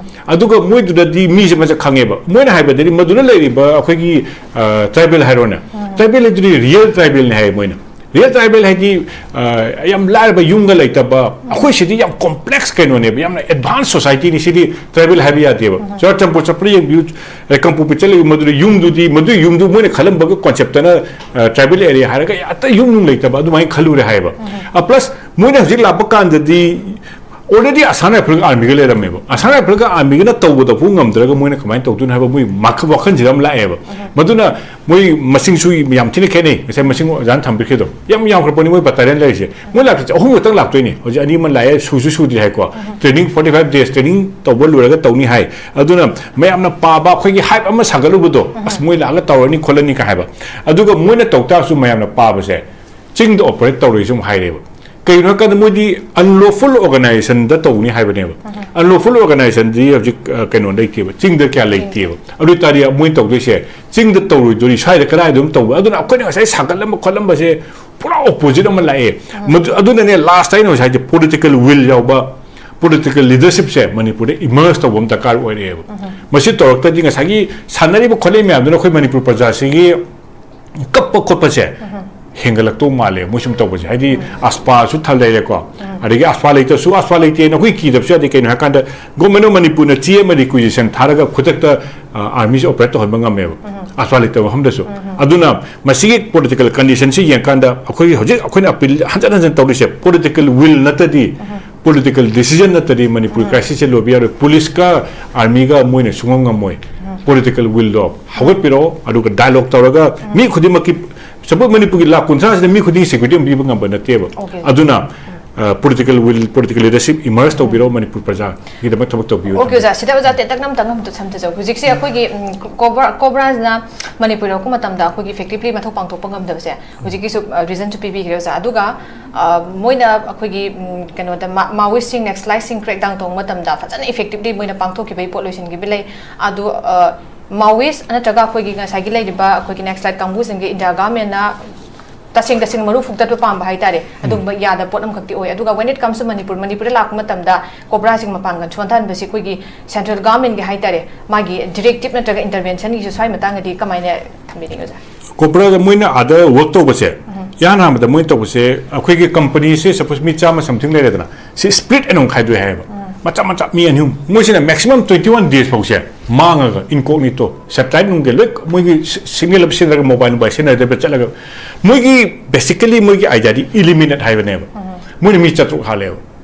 ꯑꯗꯨꯒ ꯃꯣꯏꯗꯨꯗꯗꯤ ꯃꯤꯁꯦ ꯃꯁꯛ ꯈꯪꯉꯦꯕ꯫ ꯃꯣꯏꯅ ꯍꯥꯏꯕꯗꯗꯤ ꯃꯗꯨꯗ ꯂꯩꯔꯤꯕ ꯑꯩꯈꯣꯏꯒꯤ, ꯑ, tribal ꯍꯥꯏꯔꯣꯅꯦ, tribal ꯍꯥꯏꯗꯨꯗꯤ real tribalꯅꯦ ꯍꯥꯏꯌꯦ ꯃꯣꯏꯅ꯫ Real tribal ꯍꯥꯏꯗꯤ, ꯑ, ꯌꯥꯝ ꯂꯥꯏꯔꯕ ꯌꯨꯝꯒ ꯂꯩꯇꯕ, ꯑꯩꯈꯣꯏ ꯁꯤꯗꯤ ꯌꯥꯝ complex ꯀꯩꯅꯣꯅꯦꯕ, ꯌꯥꯝꯅ advance societyꯅꯤ ꯁꯤꯗꯤ꯫ Tribal ꯍꯥꯏꯕ ꯌꯥꯗꯦꯕ꯫ ꯆꯨꯔꯥꯆꯥꯟꯄꯨꯔ ꯆꯠꯄꯗ ꯌꯦꯡꯕꯤꯌꯨ, ꯑ, ꯀꯥꯡꯄꯣꯛꯄꯤ ꯆꯠꯂꯤꯕ ꯃꯗꯨꯗ ꯌꯨꯝꯗꯨꯗꯤ, ꯃꯗꯨꯒꯤ ꯌꯨꯝꯗꯨ ꯃꯣꯏꯅ ꯈꯜꯂꯝꯕꯒ conceptꯅ, ꯑ, tribal area ꯍꯥꯏꯔꯒ ꯑꯇꯩ ꯌꯨꯝ ꯅꯨꯡ ꯂꯩꯇꯕ ꯑꯗꯨꯃꯥꯏꯅ ꯈꯜꯂꯨꯔꯦ ꯍꯥꯏꯌꯦꯕ꯫ ꯑ, plus ꯃꯣꯏꯅ ꯍꯧꯖꯤꯛ ꯂꯥꯛꯄ ꯀꯥꯟꯗꯗꯤ already Assam Rifleꯒ Armyꯒ ꯂꯩꯔꯝꯃꯦꯕ꯫ Assam Rifleꯒ Armyꯒꯅ ꯇꯧꯕꯗꯐꯥꯎ ꯉꯝꯗ꯭ꯔꯒ ꯃꯣꯏꯅ ꯀꯃꯥꯏꯅ ꯇꯧꯗꯣꯏꯅꯣ ꯍꯥꯏꯕ ꯃꯣꯏ ꯃꯈ-, ꯋꯥꯈꯜꯁꯤꯗ ꯑꯃ ꯂꯥꯛꯑꯦꯕ꯫ ꯃꯗꯨꯅ ꯃꯣꯏ ꯃꯁꯤꯡꯁꯨ ꯌꯥꯝ ꯊꯤꯅ ꯈꯦꯠꯅꯩ꯫ ꯉꯁꯥꯏ ꯃꯁꯤꯡ ꯑꯣꯖꯥꯅ ꯊꯝꯕꯤꯈꯤꯗꯣ ꯌꯥꯝ ꯌꯥꯝꯈ꯭ꯔꯄꯣꯠꯅꯤ꯫ ꯃꯣꯏ battalion ꯂꯩꯔꯤꯁꯦ, ꯃꯣꯏ ꯂꯥꯛꯇꯣꯏꯁꯦ ꯑꯍꯨꯝ ꯈꯛꯇꯪ ꯂꯥꯛꯇꯣꯏꯅꯤ꯫ ꯍꯧꯖꯤꯛ ꯑꯅꯤ ꯑꯃ ꯂꯥꯛꯑꯦ, ꯁꯨꯁꯨ ꯁꯨꯗ꯭ꯔꯤ ꯍꯥꯏꯀꯣ꯫ Training forty five days training ꯇꯧꯕ ꯂꯣꯏꯔꯒ ꯇꯧꯅꯤ ꯍꯥꯏ꯫ ꯑꯗꯨꯅ ꯃꯌꯥꯝꯅ ꯄꯥꯕ, ꯑꯩꯈꯣꯏꯒꯤ hype ꯑꯃ ꯁꯥꯒꯠꯂꯨꯕꯗꯣ, ꯑꯁ, ꯃꯣꯏ ꯂꯥꯛꯑꯒ ꯇꯧꯔꯅꯤ ꯈꯣꯠꯂꯅꯤ ꯀꯥꯏ ꯍꯥꯏꯕ꯫ ꯑꯗꯨꯒ ꯃꯣꯏꯅ ꯇꯧ ꯇꯥꯔꯁꯨ ꯃꯌꯥꯝꯅ ꯄꯥꯕꯁꯦ, ꯆꯤꯡꯗ operate ꯇꯧꯔꯣꯏꯁꯨ ꯑꯃꯨꯛ ꯍꯥꯏꯔꯦꯕ꯫ ꯀꯩꯒꯤꯅꯣ ꯍꯥꯏ ꯀꯥꯟꯗ ꯃꯣꯏꯗꯤ unlawful organizationꯗ ꯇꯧꯅꯤ ꯍꯥꯏꯕꯅꯦꯕ꯫ Unlawful organizationꯗꯤ ꯍꯧꯖꯤꯛ, ꯑ, ꯀꯩꯅꯣ ꯂꯩꯇꯦꯕ, ꯆꯤꯡꯗ ꯀꯌꯥ ꯂꯩꯇꯦꯕ꯫ ꯑꯗꯨ ꯑꯣꯏꯇꯥꯔꯗꯤ ꯃꯣꯏ ꯇꯧꯗꯣꯏꯁꯦ ꯆꯤꯡꯗ ꯇꯧꯔꯣꯏꯗꯣꯔꯤ, ꯁ꯭ꯋꯥꯏꯗ ꯀꯗꯥꯏꯗ ꯑꯗꯨꯝ ꯇꯧꯕ꯫ ꯑꯗꯨꯅ ꯑꯩꯈꯣꯏꯅ ꯉꯁꯥꯏ ꯁꯥꯒꯠꯂꯝꯕ ꯈꯣꯠꯂꯝꯕꯁꯦ ꯄꯨꯔꯥ opposite ꯑꯃ ꯂꯥꯛꯑꯦ꯫ ꯃꯗꯨ-, ꯑꯗꯨꯅꯅꯦ last ꯑꯩꯅ ꯉꯁꯥꯏ ꯍꯥꯏꯁꯦ political will ꯌꯥꯎꯕ, political leadershipꯁꯦ ꯃꯅꯤꯄꯨꯔꯗ emerge ꯇꯧꯕ ꯑꯃ ꯗꯔꯀꯥꯔ ꯑꯣꯏꯔꯛꯑꯦꯕ꯫ ꯃꯁꯤ ꯇꯧꯔꯛꯇ꯭ꯔꯗꯤ ꯉꯁꯥꯏꯒꯤ ꯁꯥꯟꯅꯔꯤꯕ ꯈꯣꯠꯂꯤꯕ ꯃꯌꯥꯝꯗꯨꯅ ꯑꯩꯈꯣꯏ ꯃꯅꯤꯄꯨꯔ ꯄ꯭ꯔꯖꯥꯁꯤꯒꯤ ꯀꯞꯄ ꯈꯣꯠꯄꯁꯦ ꯍꯦꯟꯒꯠꯂꯛꯇꯧ ꯃꯥꯜꯂꯦ ꯃꯣꯏ ꯁꯨꯝ ꯇꯧꯕꯁꯦ꯫ ꯍꯥꯏꯗꯤ AFSPAꯁꯨ ꯊꯜ ꯂꯩꯔꯦꯀꯣ, ꯑꯗꯒꯤ AFSPA ꯂꯩꯇ꯭ꯔꯁꯨ, AFSPA ꯂꯩꯇꯦꯅ ꯑꯩꯈꯣꯏ ꯀꯤꯗꯕꯁꯨ ꯌꯥꯗꯦ꯫ ꯀꯩꯅꯣ ꯍꯥꯏꯀꯥꯟꯗ Government of ꯃꯅꯤꯄꯨꯔꯅ ꯆꯦ ꯑꯃ requisition ꯊꯥꯔꯒ ꯈꯨꯗꯛꯇ, ꯑ, Armyꯁꯦ operate ꯇꯧꯍꯟꯕ ꯉꯝꯃꯦꯕ, AFSPA ꯂꯩꯇꯕ ꯃꯐꯝꯗꯁꯨ꯫ ꯑꯗꯨꯅ ꯃꯁꯤꯒꯤ political conditionꯁꯤ ꯌꯦꯡꯀꯥꯟꯗ ꯑꯩꯈꯣꯏꯒꯤ ꯍꯧꯖꯤꯛ ꯑꯩꯈꯣꯏꯅ appeal ꯍꯟꯖꯟ ꯍꯟꯖꯟ ꯇꯧꯔꯤꯁꯦ political will ꯅꯠꯇ꯭ꯔꯗꯤ, political decision ꯅꯠꯇ꯭ꯔꯗꯤ ꯃꯅꯤꯄꯨꯔ crisisꯁꯦ ꯂꯣꯏꯕ ꯌꯥꯔꯣꯏ꯫ Policeꯀ Armyꯒ ꯃꯣꯏꯅ ꯁꯨꯡꯉꯝ ꯉꯝꯃꯣꯏ꯫ Political willꯗꯣ ꯍꯧꯒꯠꯄꯤꯔꯛꯑꯣ, ꯑꯗꯨꯒ dialogue ꯇꯧꯔꯒ ꯃꯤ ꯈꯨꯗꯤꯡꯃꯛꯀꯤ, suppose ꯃꯅꯤꯄꯨꯔꯒꯤ ꯂꯥꯈ ꯀꯨꯟꯊ꯭ꯔꯥꯁꯤꯗ ꯃꯤ ꯈꯨꯗꯤꯡꯒꯤ security ꯑꯃ ꯄꯤꯕ ꯉꯝꯕ ꯅꯠꯇꯦꯕ꯫ Okay. ꯑꯗꯨꯅ ꯄꯣꯂꯤꯇꯤꯀꯦꯜ ꯋꯤꯜ, ꯄꯣꯂꯤꯇꯤꯀꯦꯜ ꯂꯤꯗꯔꯁꯤꯞ ꯏꯃꯔꯖ ꯇꯧꯕꯤꯔꯣ, ꯃꯅꯤꯄꯨꯔ ꯄ꯭ꯔꯖꯥꯒꯤꯗꯃꯛ ꯊꯕꯛ ꯇꯧꯕꯤꯌꯨ꯫ ꯑꯣꯀꯦ ꯑꯣꯖꯥ, ꯁꯤꯗ ꯑꯣꯖꯥ ꯇꯦꯟꯇꯛꯅ ꯑꯝꯇꯪ ꯑꯝꯇ ꯁꯝꯖꯖꯧ꯫ ꯍꯧꯖꯤꯛꯁꯦ ꯑꯩꯈꯣꯏꯒꯤ ꯀꯣꯕ꯭ꯔꯥ ꯀꯣꯕ꯭ꯔꯥꯁꯤꯅ ꯃꯅꯤꯄꯨꯔ ꯌꯧꯔꯛꯄ ꯃꯇꯝꯗ ꯑꯩꯈꯣꯏꯒꯤ ꯏꯐꯦꯛꯇꯤꯕꯂꯤ ꯃꯊꯧ ꯄꯥꯡꯊꯣꯛꯄ ꯉꯝꯗꯕꯁꯦ ꯍꯧꯖꯤꯛꯀꯤꯁꯨ ꯔꯤꯖꯟꯁꯨ ꯄꯤꯕꯤꯈ꯭ꯔꯦ ꯑꯣꯖꯥ꯫ ꯑꯗꯨꯒ ꯑ, ꯃꯣꯏꯅ ꯑꯩꯈꯣꯏꯒꯤ ꯎꯝ, ꯀꯩꯅꯣꯗ ꯃꯥ- ꯃꯥꯋꯤꯁꯁꯤꯡ, ꯅꯦꯛꯁꯂꯥꯏꯠꯁꯤꯡ ꯀ꯭ꯔꯦꯛ ꯗꯥꯎꯟ ꯇꯧꯕ ꯃꯇꯝꯗ ꯐꯖꯅ ꯏꯐꯦꯛꯇꯤꯕꯂꯤ ꯃꯣꯏꯅ ꯄꯥꯡꯊꯣꯛꯈꯤꯕꯒꯤ ꯄꯣꯠ ꯂꯣꯏꯁꯤꯟꯈꯤꯕ ꯂꯩ꯫ ꯑꯗꯨ ꯑ, ꯃꯥꯋꯤꯁ ꯅꯠꯇ꯭ꯔꯒ ꯑꯩꯈꯣꯏꯒꯤ ꯉꯁꯥꯏꯒꯤ ꯂꯩꯔꯤꯕ ꯑꯩꯈꯣꯏꯒꯤ ꯅꯦꯛꯁꯂꯥꯏꯠ ꯀꯥꯡꯕꯨꯁꯤꯡꯒꯤ ꯏꯟꯗꯤꯌꯥ ꯒꯚꯔꯟꯃꯦꯟꯅ ꯇꯁꯦꯡ ꯇꯁꯦꯡ ꯃꯔꯨ ꯐꯨꯛꯇꯠꯄ ꯄꯥꯝꯕ ꯍꯥꯏꯇꯥꯔꯦ, ꯑꯗꯨꯒꯨꯝꯕ ꯌꯥꯗꯕ ꯄꯣꯠ ꯑꯃꯈꯛꯇꯤ ꯑꯣꯏ꯫ ꯑꯗꯨꯒ when it comes to Manipur, ꯃꯅꯤꯄꯨꯔꯗ ꯂꯥꯛꯄ ꯃꯇꯝꯗ ꯀꯣꯕ꯭ꯔꯥꯁꯤꯡ ꯃꯄꯥꯡꯒꯜ ꯁꯣꯟꯊꯍꯟꯕꯁꯤ ꯑꯩꯈꯣꯏꯒꯤ ꯁꯦꯟꯇ꯭ꯔꯦꯜ ꯒꯚꯔꯟꯃꯦꯟꯒꯤ ꯍꯥꯏꯇꯥꯔꯦ, ꯃꯥꯒꯤ ꯗꯤꯔꯦꯛꯇꯤꯞ ꯅꯠꯇ꯭ꯔꯒ ꯏꯟꯇꯔꯚꯦꯟꯁꯟꯒꯤꯁꯨ ꯁ꯭ꯋꯥꯏ ꯃꯇꯥꯡꯗꯗꯤ ꯀꯃꯥꯏꯅ ꯊꯝꯕꯤꯅꯤꯡꯉꯤ ꯑꯣꯖꯥ? ꯀꯣꯕ꯭ꯔꯥꯗ ꯃꯣꯏꯅ ꯑꯥꯗ ꯋꯔꯛ ꯇꯧꯕꯁꯦ, ꯏꯍꯥꯟ ꯍꯥꯟꯕꯗ ꯃꯣꯏꯅ ꯇꯧꯕꯁꯦ, ꯑꯩꯈꯣꯏꯒꯤ ꯀꯝꯄꯅꯤꯁꯦ ꯁꯄꯣꯁ ꯃꯤ ꯆꯥꯝꯃ ꯁꯝꯊꯤꯡ ꯂꯩꯔꯦꯗꯅ, ꯁꯤ ꯁ꯭ꯄ꯭ꯂꯤꯠ ꯑꯅ ꯑꯃꯨꯛ ꯈꯥꯏꯗꯣꯛꯑꯦ ꯍꯥꯏꯌꯦꯕ꯫ ꯃꯆꯥ ꯃꯆꯥ ꯃꯤ ꯑꯅꯤ ꯑꯍꯨꯝ, ꯃꯣꯏꯁꯤꯅ ꯃꯦꯛꯁꯤꯃꯝ ꯇ꯭ꯋꯦꯟꯇꯤ ꯋꯥꯟ ꯗꯦꯖ ꯐꯥꯎꯁꯦ ꯃꯥꯡꯉꯒ, ꯏꯟꯀꯣꯛꯅꯤꯇꯣ, ꯁꯦꯇꯦꯂꯥꯏꯠ ꯅꯨꯡꯒꯦ ꯂꯣꯏ ꯃꯣꯏꯒꯤ ꯁꯤꯒꯅꯦꯜ ꯑꯃ ꯁꯤꯖꯤꯟꯅꯔꯒ, ꯃꯣꯕꯥꯏꯜ ꯅꯨꯡꯕꯥꯏꯜ ꯁꯤꯖꯤꯟꯅꯗꯕ ꯆꯠꯂꯒ, ꯃꯣꯏꯒꯤ ꯕꯦꯁꯤꯀꯦꯂꯤ ꯃꯣꯏꯒꯤ ꯑꯥꯏꯗꯤꯌꯥꯗꯤ ꯏꯂꯤꯃꯤꯅꯦꯠ ꯍꯥꯏꯕꯅꯦꯕ꯫ ꯃꯣꯏꯅ ꯃꯤ ꯆꯥꯇ꯭ꯔꯨꯛ ꯍꯥꯠꯂꯦꯕ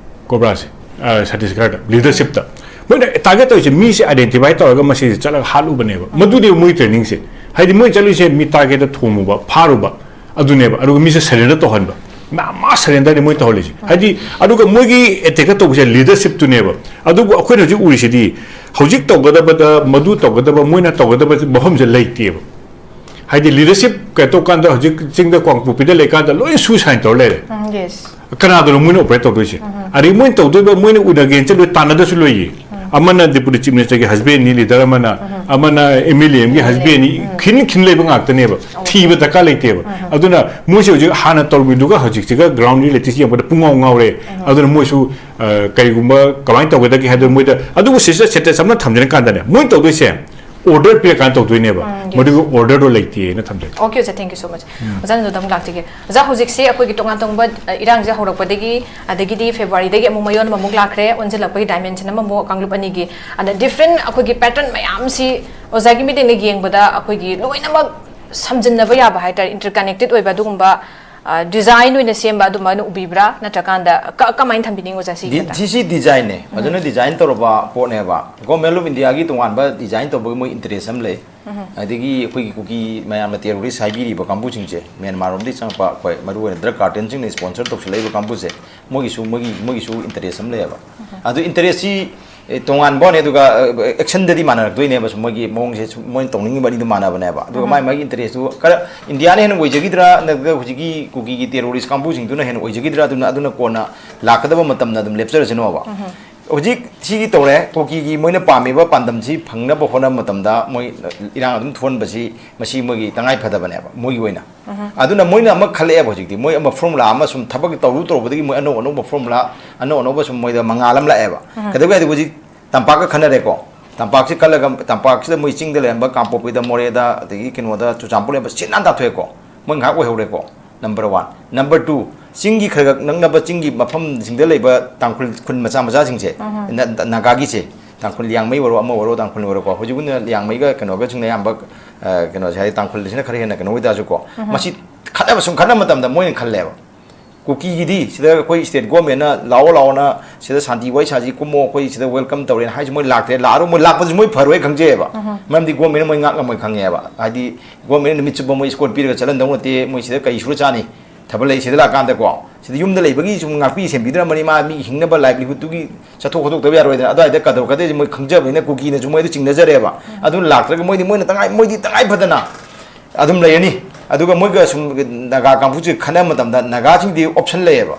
ꯀꯣꯕ꯭ꯔꯥꯁꯦ, ꯑ, ꯁꯇꯤꯁꯒꯔꯗ ꯂꯤꯗꯔꯁꯤꯞꯇ꯫ ꯃꯣꯏꯅ ꯇꯥꯔꯒꯦꯠ ꯇꯧꯔꯤꯁꯦ ꯃꯤꯁꯦ ꯑꯥꯏꯗꯦꯟꯇꯤꯐꯥꯏ ꯇꯧꯔꯒ ꯃꯁꯤꯁꯦ ꯆꯠꯂꯒ ꯍꯥꯠꯂꯨꯕꯅꯦꯕ꯫ ꯃꯗꯨꯅꯦꯕ ꯃꯣꯏ ꯇ꯭ꯔꯦꯅꯤꯡꯁꯦ꯫ ꯍꯥꯏꯗꯤ ꯃꯣꯏ ꯆꯠꯂꯤꯁꯦ ꯃꯤ ꯇꯥꯔꯒꯦꯠꯇ ꯊꯣꯝꯃꯨꯕ, ꯐꯥꯔꯨꯕ, ꯑꯗꯨꯅꯦꯕ꯫ ꯑꯗꯨꯒ ꯃꯤꯁꯦ ꯁꯔꯦꯟꯗꯔ ꯇꯧꯍꯟꯕ꯫ ꯃꯥ ꯃꯥ ꯁꯔꯦꯟꯗꯔꯅꯤ ꯃꯣꯏ ꯇꯧꯍꯜꯂꯤꯁꯦ꯫ ꯍꯥꯏꯗꯤ ꯑꯗꯨꯒ ꯃꯣꯏꯒꯤ ꯑꯦꯇꯦꯛꯀ ꯇꯧꯕꯁꯦ ꯂꯤꯗꯔꯁꯤꯞꯇꯨꯅꯦꯕ꯫ ꯑꯗꯨꯕꯨ ꯑꯩꯈꯣꯏꯅ ꯍꯧꯖꯤꯛ ꯎꯔꯤꯁꯤꯗꯤ ꯍꯧꯖꯤꯛ ꯇꯧꯒꯗꯕꯗ, ꯃꯗꯨ ꯇꯧꯒꯗꯕ, ꯃꯣꯏꯅ ꯇꯧꯒꯗꯕ ꯃꯐꯝꯁꯦ ꯂꯩꯇꯦꯕ꯫ ꯍꯥꯏꯗꯤ ꯂꯤꯗꯔꯁꯤꯞ ꯀꯩꯅꯣ ꯇꯧꯀꯥꯟꯗ ꯍꯧꯖꯤꯛ ꯆꯤꯡꯗ ꯀꯥꯡꯄꯣꯛꯄꯤꯗ ꯂꯩꯀꯥꯟꯗ ꯂꯣꯏ ꯁꯨꯁꯥꯏꯟ ꯇꯧꯔ ꯂꯩꯔꯦ꯫ ꯎꯝ, yes꯫ ꯀꯅꯥꯗꯅꯣ ꯃꯣꯏꯅ ꯑꯣꯄꯔꯦꯠ ꯇꯧꯗꯣꯏꯁꯦ? ꯑꯗꯒꯤ ꯃꯣꯏꯅ ꯇꯧꯗꯣꯏꯕ, ꯃꯣꯏꯅ ꯎꯅꯒꯦꯅ ꯆꯠꯂꯣꯏ, ꯇꯥꯟꯅꯗꯁꯨ ꯂꯣꯏꯌꯦ꯫ ꯑꯃꯅ ꯗꯤꯄꯨꯇꯤ ꯆꯤꯐ ꯃꯤꯅꯤꯁꯇꯔꯒꯤ ꯍꯁꯕꯦꯟꯅꯤ, ꯂꯤꯗꯔ ꯑꯃꯅ, ꯑꯃꯅ ꯑꯦꯝ ꯑꯦꯜ ꯑꯦ ꯑꯃꯒꯤ ꯍꯁꯕꯦꯟꯅꯤ, ꯈꯤꯟ ꯈꯤꯟ ꯂꯩꯕ ꯉꯥꯛꯇꯅꯦꯕ꯫ ꯊꯤꯕ ꯗꯔꯀꯥꯔ ꯂꯩꯇꯦꯕ꯫ ꯑꯗꯨꯅ ꯃꯣꯏꯁꯦ ꯍꯧꯖꯤꯛ ꯍꯥꯟꯅ ꯇꯧꯔꯝꯃꯤꯗꯨꯒ ꯍꯧꯖꯤꯛꯁꯤꯒ ꯒ꯭ꯔꯥꯎꯟ ꯔꯤꯌꯦꯂꯤꯇꯤꯁꯤ ꯌꯦꯡꯕꯗ ꯄꯨꯡꯉꯥꯎ ꯉꯥꯎꯔꯦ꯫ ꯑꯗꯨꯅ ꯃꯣꯏꯁꯨ, ꯑ, ꯀꯔꯤꯒꯨꯝꯕ ꯀꯃꯥꯏꯅ ꯇꯧꯒꯗꯒꯦ ꯍꯥꯏꯗꯣ ꯃꯣꯏꯗ, ꯑꯗꯨꯕꯨ ꯁꯤꯁꯇꯔ ꯁꯦꯟꯇꯦꯟꯁ ꯑꯃꯅ ꯊꯝꯖꯔꯀꯥꯟꯗꯅꯦ, ꯃꯣꯏꯅ ꯇꯧꯗꯣꯏꯁꯦ ꯑꯣꯔꯗꯔ ꯄꯤꯔꯀꯥꯟꯗ ꯇꯧꯗꯣꯏꯅꯦꯕ꯫ ꯎꯝ, yes꯫ ꯃꯗꯨꯒꯤ ꯑꯣꯔꯗꯔꯗꯣ ꯂꯩꯇꯦꯅ ꯊꯝꯖꯒꯦ꯫ ꯑꯣꯀꯦ ꯑꯣꯖꯥ, thank you so much꯫ ꯑꯣꯖꯥꯅꯁꯨ ꯑꯗꯨꯝ ꯂꯥꯛꯆꯒꯦ꯫ ꯑꯣꯖꯥ, ꯍꯧꯖꯤꯛꯁꯦ ꯑꯩꯈꯣꯏꯒꯤ ꯇꯣꯉꯥꯟ ꯇꯣꯉꯥꯟꯕ, ꯑ, ꯏꯔꯥꯡꯁꯦ ꯍꯧꯔꯛꯄꯗꯒꯤ, ꯑꯗꯒꯤꯗꯤ ꯐꯦꯕ꯭ꯔꯨꯋꯥꯔꯤꯗꯒꯤ ꯑꯃꯨꯛ ꯃꯌꯣꯟ ꯑꯃꯃꯨꯛ ꯂꯥꯛꯈ꯭ꯔꯦ, ꯑꯣꯟꯁꯤꯜꯂꯛꯄꯒꯤ ꯗꯥꯏꯃꯦꯟꯁꯟ ꯑꯃꯃꯨꯛ ꯀꯥꯡꯂꯨꯞ ꯑꯅꯤꯒꯤ꯫ ꯑꯗ ꯗꯤꯐ꯭ꯔꯦꯟ ꯑꯩꯈꯣꯏꯒꯤ ꯄꯦꯇꯔꯟ ꯃꯌꯥꯝꯁꯤ ꯑꯣꯖꯥꯒꯤ ꯃꯤꯠꯌꯦꯡꯗ ꯌꯦꯡꯕꯗ ꯑꯩꯈꯣꯏꯒꯤ ꯂꯣꯏꯅꯃꯛ ꯁꯝꯖꯤꯟꯅꯕ ꯌꯥꯕ ꯍꯥꯏꯇꯥꯔꯦ, ꯏꯟꯇꯔꯀꯅꯦꯛꯇꯦꯠ ꯑꯣꯏꯕ ꯑꯗꯨꯒꯨꯝꯕ ꯗꯤꯖꯥꯏꯟ ꯑꯣꯏꯅ ꯁꯦꯝꯕ ꯑꯗꯨꯃꯥꯏꯅ ꯎꯕꯤꯕ꯭ꯔꯥ? ꯅꯠꯇ꯭ꯔꯀꯥꯟꯗ ꯀ- ꯀꯃꯥꯏꯅ ꯊꯝꯕꯤꯅꯤꯡꯉꯣ ꯁꯤꯒꯤ ꯗꯤ- ꯃꯇꯥꯡ? ꯁꯤꯁꯤ ꯗꯤꯖꯥꯏꯟꯅꯦ, ꯐꯖꯅ ꯗꯤꯖꯥꯏꯟ ꯇꯧꯔꯕ ꯄꯣꯠꯅꯦꯕ꯫ ꯒꯣꯔꯃꯦꯟ ꯑꯣꯐ ꯏꯟꯗꯤꯌꯥꯒꯤ ꯇꯣꯉꯥꯟꯕ ꯗꯤꯖꯥꯏꯟ ꯇꯧꯕꯒꯤ ꯃꯣꯏ ꯏꯟꯇꯔꯦꯁ ꯑꯃ ꯂꯩ꯫ ꯑꯗꯒꯤ ꯑꯩꯈꯣꯏꯒꯤ ꯀꯨꯀꯤ ꯃꯌꯥꯝꯅ ꯇꯦꯔꯣꯔꯤꯁ ꯍꯥꯏꯕꯤꯔꯤꯕ ꯀꯥꯡꯕꯨꯁꯤꯡꯁꯦ, ꯃ꯭ꯌꯥꯟꯃꯥꯔ ꯔꯣꯝꯗꯒꯤ ꯆꯪꯉꯛꯄ, ꯑꯩꯈꯣꯏ ꯃꯔꯨ ꯑꯣꯏꯅ ꯗ꯭ꯔꯒ ꯀꯥꯔꯇꯦꯜꯁꯤꯡꯅ ꯁ꯭ꯄꯣꯟꯁꯔ ꯇꯧꯁꯜꯂꯛꯏꯕ ꯀꯥꯡꯕꯨꯁꯦ, ꯃꯣꯏꯒꯤꯁꯨ ꯃꯣꯏꯒꯤ ꯃꯣꯏꯒꯤꯁꯨ ꯏꯟꯇꯔꯦꯁ ꯑꯃ ꯂꯩꯌꯦꯕ꯫ ꯑꯗꯨ ꯏꯟꯇꯔꯦꯁꯁꯤ ꯑꯦ, ꯇꯣꯉꯥꯟꯕ ꯋꯥꯅꯤ꯫ ꯑꯗꯨꯒ ꯑꯦꯛꯁꯟꯗꯗꯤ ꯃꯥꯟꯅꯔꯛꯇꯣꯏꯅꯦꯕ꯫ ꯁꯨꯝ ꯃꯣꯏꯒꯤ ꯃꯑꯣꯡꯁꯦ, ꯁꯨꯝ ꯃꯣꯏꯅ ꯇꯧꯅꯤꯡꯉꯤꯕ ꯑꯅꯤꯗꯣ ꯃꯥꯟꯅꯕꯅꯦꯕ꯫ ꯑꯗꯨꯒ ꯃꯥꯏ ꯃꯥꯒꯤ ꯏꯟꯇꯔꯦꯁꯇꯨ ꯈꯔ ꯏꯟꯗꯤꯌꯥꯅ ꯍꯦꯟꯅ ꯑꯣꯏꯖꯈꯤꯗ꯭ꯔꯥ, ꯅꯠꯇ꯭ꯔꯒ ꯍꯧꯖꯤꯛꯀꯤ ꯀꯨꯀꯤꯒꯤ ꯇꯦꯔꯣꯔꯤꯁ ꯀꯥꯡꯕꯨꯁꯤꯡꯗꯨꯅ ꯍꯦꯟꯅ ꯑꯣꯏꯖꯈꯤꯗ꯭ꯔꯥ? ꯑꯗꯨꯅ ꯑꯗꯨꯅ ꯀꯣꯟꯅ ꯂꯥꯛꯀꯗꯕ ꯃꯇꯝꯗ ꯑꯗꯨꯝ ꯂꯦꯞꯆꯔꯁꯅꯣꯕ꯫ ꯍꯧꯖꯤꯛ ꯁꯤꯒꯤ ꯇꯧꯔꯦ, ꯀꯨꯀꯤꯒꯤ ꯃꯣꯏꯅ ꯄꯥꯝꯃꯤꯕ ꯄꯥꯟꯗꯝꯁꯤ ꯐꯪꯅꯕ ꯍꯣꯠꯅꯕ ꯃꯇꯝꯗ ꯃꯣꯏ ꯏꯔꯥꯡ ꯑꯗꯨꯝ ꯊꯣꯛꯍꯟꯕꯁꯤ, ꯃꯁꯤ ꯃꯣꯏꯒꯤ ꯇꯉꯥꯏ ꯐꯗꯕꯅꯦꯕ ꯃꯣꯏꯒꯤ ꯑꯣꯏꯅ꯫ ꯑꯗꯨꯅ ꯃꯣꯏꯅ ꯑꯃ ꯈꯜꯂꯛꯑꯦꯕ ꯍꯧꯖꯤꯛꯇꯤ꯫ ꯃꯣꯏ ꯑꯃ ꯐꯣꯔꯃꯨꯂꯥ ꯑꯃ ꯁꯨꯝ ꯊꯕꯛ ꯇꯧꯔꯨ ꯇꯧꯔꯨꯕꯗꯒꯤ ꯃꯣꯏ ꯑꯅꯧ ꯑꯅꯧꯕ ꯐꯣꯔꯃꯨꯂꯥ, ꯑꯅꯧ ꯑꯅꯧꯕ ꯁꯨꯝ ꯃꯣꯏꯗ ꯃꯉꯥꯜ ꯑꯃ ꯂꯥꯛꯑꯦꯕ꯫ ꯀꯩꯗꯧꯒꯦ ꯍꯥꯏꯗꯤ ꯍꯧꯖꯤꯛ ꯇꯝꯄꯥꯛꯀ ꯈꯟꯅꯔꯦꯀꯣ꯫ ꯇꯝꯄꯥꯛꯁꯤ ꯈꯜꯂꯒ ꯇꯝꯄꯥꯛꯁꯤꯗ ꯃꯣꯏ ꯆꯤꯡꯗ ꯂꯩꯔꯝꯕ ꯀꯥꯡꯄꯣꯛꯄꯤꯗ, ꯃꯣꯔꯦꯗ, ꯑꯗꯒꯤ ꯀꯩꯅꯣꯗ, ꯆꯨꯔꯆꯥꯟꯄꯨꯔ ꯂꯩꯔꯝꯕ ꯁꯤꯠ ꯅꯥꯟ ꯇꯥꯊꯣꯛꯑꯦꯀꯣ꯫ ꯃꯣꯏ ꯉꯥꯏꯍꯥꯛ ꯑꯣꯏꯍꯧꯔꯦꯀꯣ꯫ Number one. ꯅꯝꯕꯔ ꯇꯨ, ꯆꯤꯡꯒꯤ ꯈꯔ ꯈꯛ ꯅꯛꯅꯕ ꯆꯤꯡꯒꯤ ꯃꯐꯝꯁꯤꯡꯗ ꯂꯩꯕ ꯇꯥꯡꯈꯨꯜ ꯈꯨꯟ ꯃꯆꯥ ꯃꯆꯥꯁꯤꯡꯁꯦ, ꯅ- ꯅꯥꯒꯥꯒꯤꯁꯦ, ꯇꯥꯡꯈꯨꯜ ꯂꯤꯌꯥꯡꯃꯩ ꯑꯣꯏꯔꯣ, ꯑꯃ ꯑꯣꯏꯔꯣ, ꯇꯥꯡꯈꯨꯜ ꯑꯣꯏꯔꯣꯀꯣ꯫ ꯍꯧꯖꯤꯛ ꯑꯣꯏꯅ ꯂꯤꯌꯥꯡꯃꯩꯒ ꯀꯩꯅꯣꯒꯁꯤꯡꯅ ꯑꯌꯥꯝꯕ, ꯑ, ꯀꯩꯅꯣꯁꯦ ꯍꯥꯏꯗꯤ ꯇꯥꯡꯈꯨꯜꯁꯤꯅ ꯈꯔ ꯍꯦꯟꯅ ꯀꯩꯅꯣ ꯑꯣꯏꯇꯥꯔꯁꯨꯀꯣ, ꯃꯁꯤ ꯈꯠꯅꯕ ꯁꯨꯝ ꯈꯠꯅꯕ ꯃꯇꯝꯗ ꯃꯣꯏꯅ ꯈꯜꯂꯦꯕ, ꯀꯨꯀꯤꯒꯤꯗꯤ ꯁꯤꯗ ꯑꯩꯈꯣꯏ ꯁ꯭ꯇꯦꯠ ꯒꯣꯔꯃꯦꯟꯅ ꯂꯥꯛꯑꯣ ꯂꯥꯛꯑꯣꯅ ꯁꯤꯗ ꯁꯥꯟꯇꯤ ꯋꯥꯔꯤ ꯁꯥꯁꯤ, ꯀꯨꯝꯃꯣ, ꯑꯩꯈꯣꯏ ꯁꯤꯗ ꯋꯦꯜꯀꯝ ꯇꯧꯔꯦꯅ ꯍꯥꯏꯁꯤ, ꯃꯣꯏ ꯂꯥꯛꯇ꯭ꯔꯦ, ꯂꯥꯛꯑꯔꯣꯏ, ꯃꯣꯏ ꯂꯥꯛꯄꯁꯨ ꯃꯣꯏ ꯐꯔꯣꯏ ꯈꯪꯖꯩꯑꯕ꯫ ꯃꯔꯝꯗꯤ ꯒꯣꯔꯃꯦꯟꯅ ꯃꯣꯏ ꯉꯥꯛ ꯉꯝꯃꯣꯏ ꯈꯪꯉꯦꯕ꯫ ꯍꯥꯏꯗꯤ ꯒꯣꯔꯃꯦꯟꯅ ꯅꯨꯃꯤꯠ ꯆꯨꯞꯄ ꯃꯣꯏ ꯁ꯭ꯀꯣꯠ ꯄꯤꯔꯒ ꯆꯠꯍꯟꯗꯧ ꯅꯠꯇꯦ, ꯃꯣꯏ ꯁꯤꯗ ꯀꯩ ꯁꯨꯔ ꯆꯥꯅꯤ? ꯊꯕꯛ ꯂꯩ ꯁꯤꯗ ꯂꯥꯛꯀꯥꯟꯗꯀꯣ꯫ ꯁꯤꯗ ꯌꯨꯝꯗ ꯂꯩꯕꯒꯤ ꯁꯨꯝ ꯉꯥꯛꯄꯤ ꯁꯦꯟꯕꯤꯗ꯭ꯔꯝꯕꯅꯤ, ꯃꯥ ꯃꯤꯒꯤ ꯍꯤꯡꯅꯕ ꯂꯥꯏꯚꯂꯤꯍꯨꯗꯇꯨꯒꯤ ꯆꯠꯊꯣꯛ ꯈꯣꯠꯇꯣꯛꯇꯕ ꯌꯥꯔꯣꯏꯗꯅ꯫ ꯑꯗꯨꯋꯥꯏꯗ ꯀꯗꯔ ꯀꯗꯔꯁꯦ ꯃꯣꯏ ꯈꯪꯖꯕꯅꯤꯅ ꯀꯨꯀꯤꯅꯁꯨ ꯃꯣꯏꯗ ꯆꯤꯡꯅꯖꯔꯦꯕ꯫ ꯑꯗꯨꯅ ꯂꯥꯛꯇ꯭ꯔꯒ ꯃꯣꯏꯗꯤ, ꯃꯣꯏꯅ ꯇꯉꯥꯏ, ꯃꯣꯏꯗꯤ ꯇꯉꯥꯏ ꯐꯗꯅ ꯑꯗꯨꯝ ꯂꯩꯔꯅꯤ꯫ ꯑꯗꯨꯒ ꯃꯣꯏꯒ ꯁꯨꯝ ꯅꯥꯒꯥ ꯀꯥꯡꯕꯨꯁꯦ ꯈꯟꯅꯕ ꯃꯇꯝꯗ ꯅꯥꯒꯥꯁꯤꯡꯗꯤ ꯑꯣꯞꯁꯟ ꯂꯩꯌꯦꯕ꯫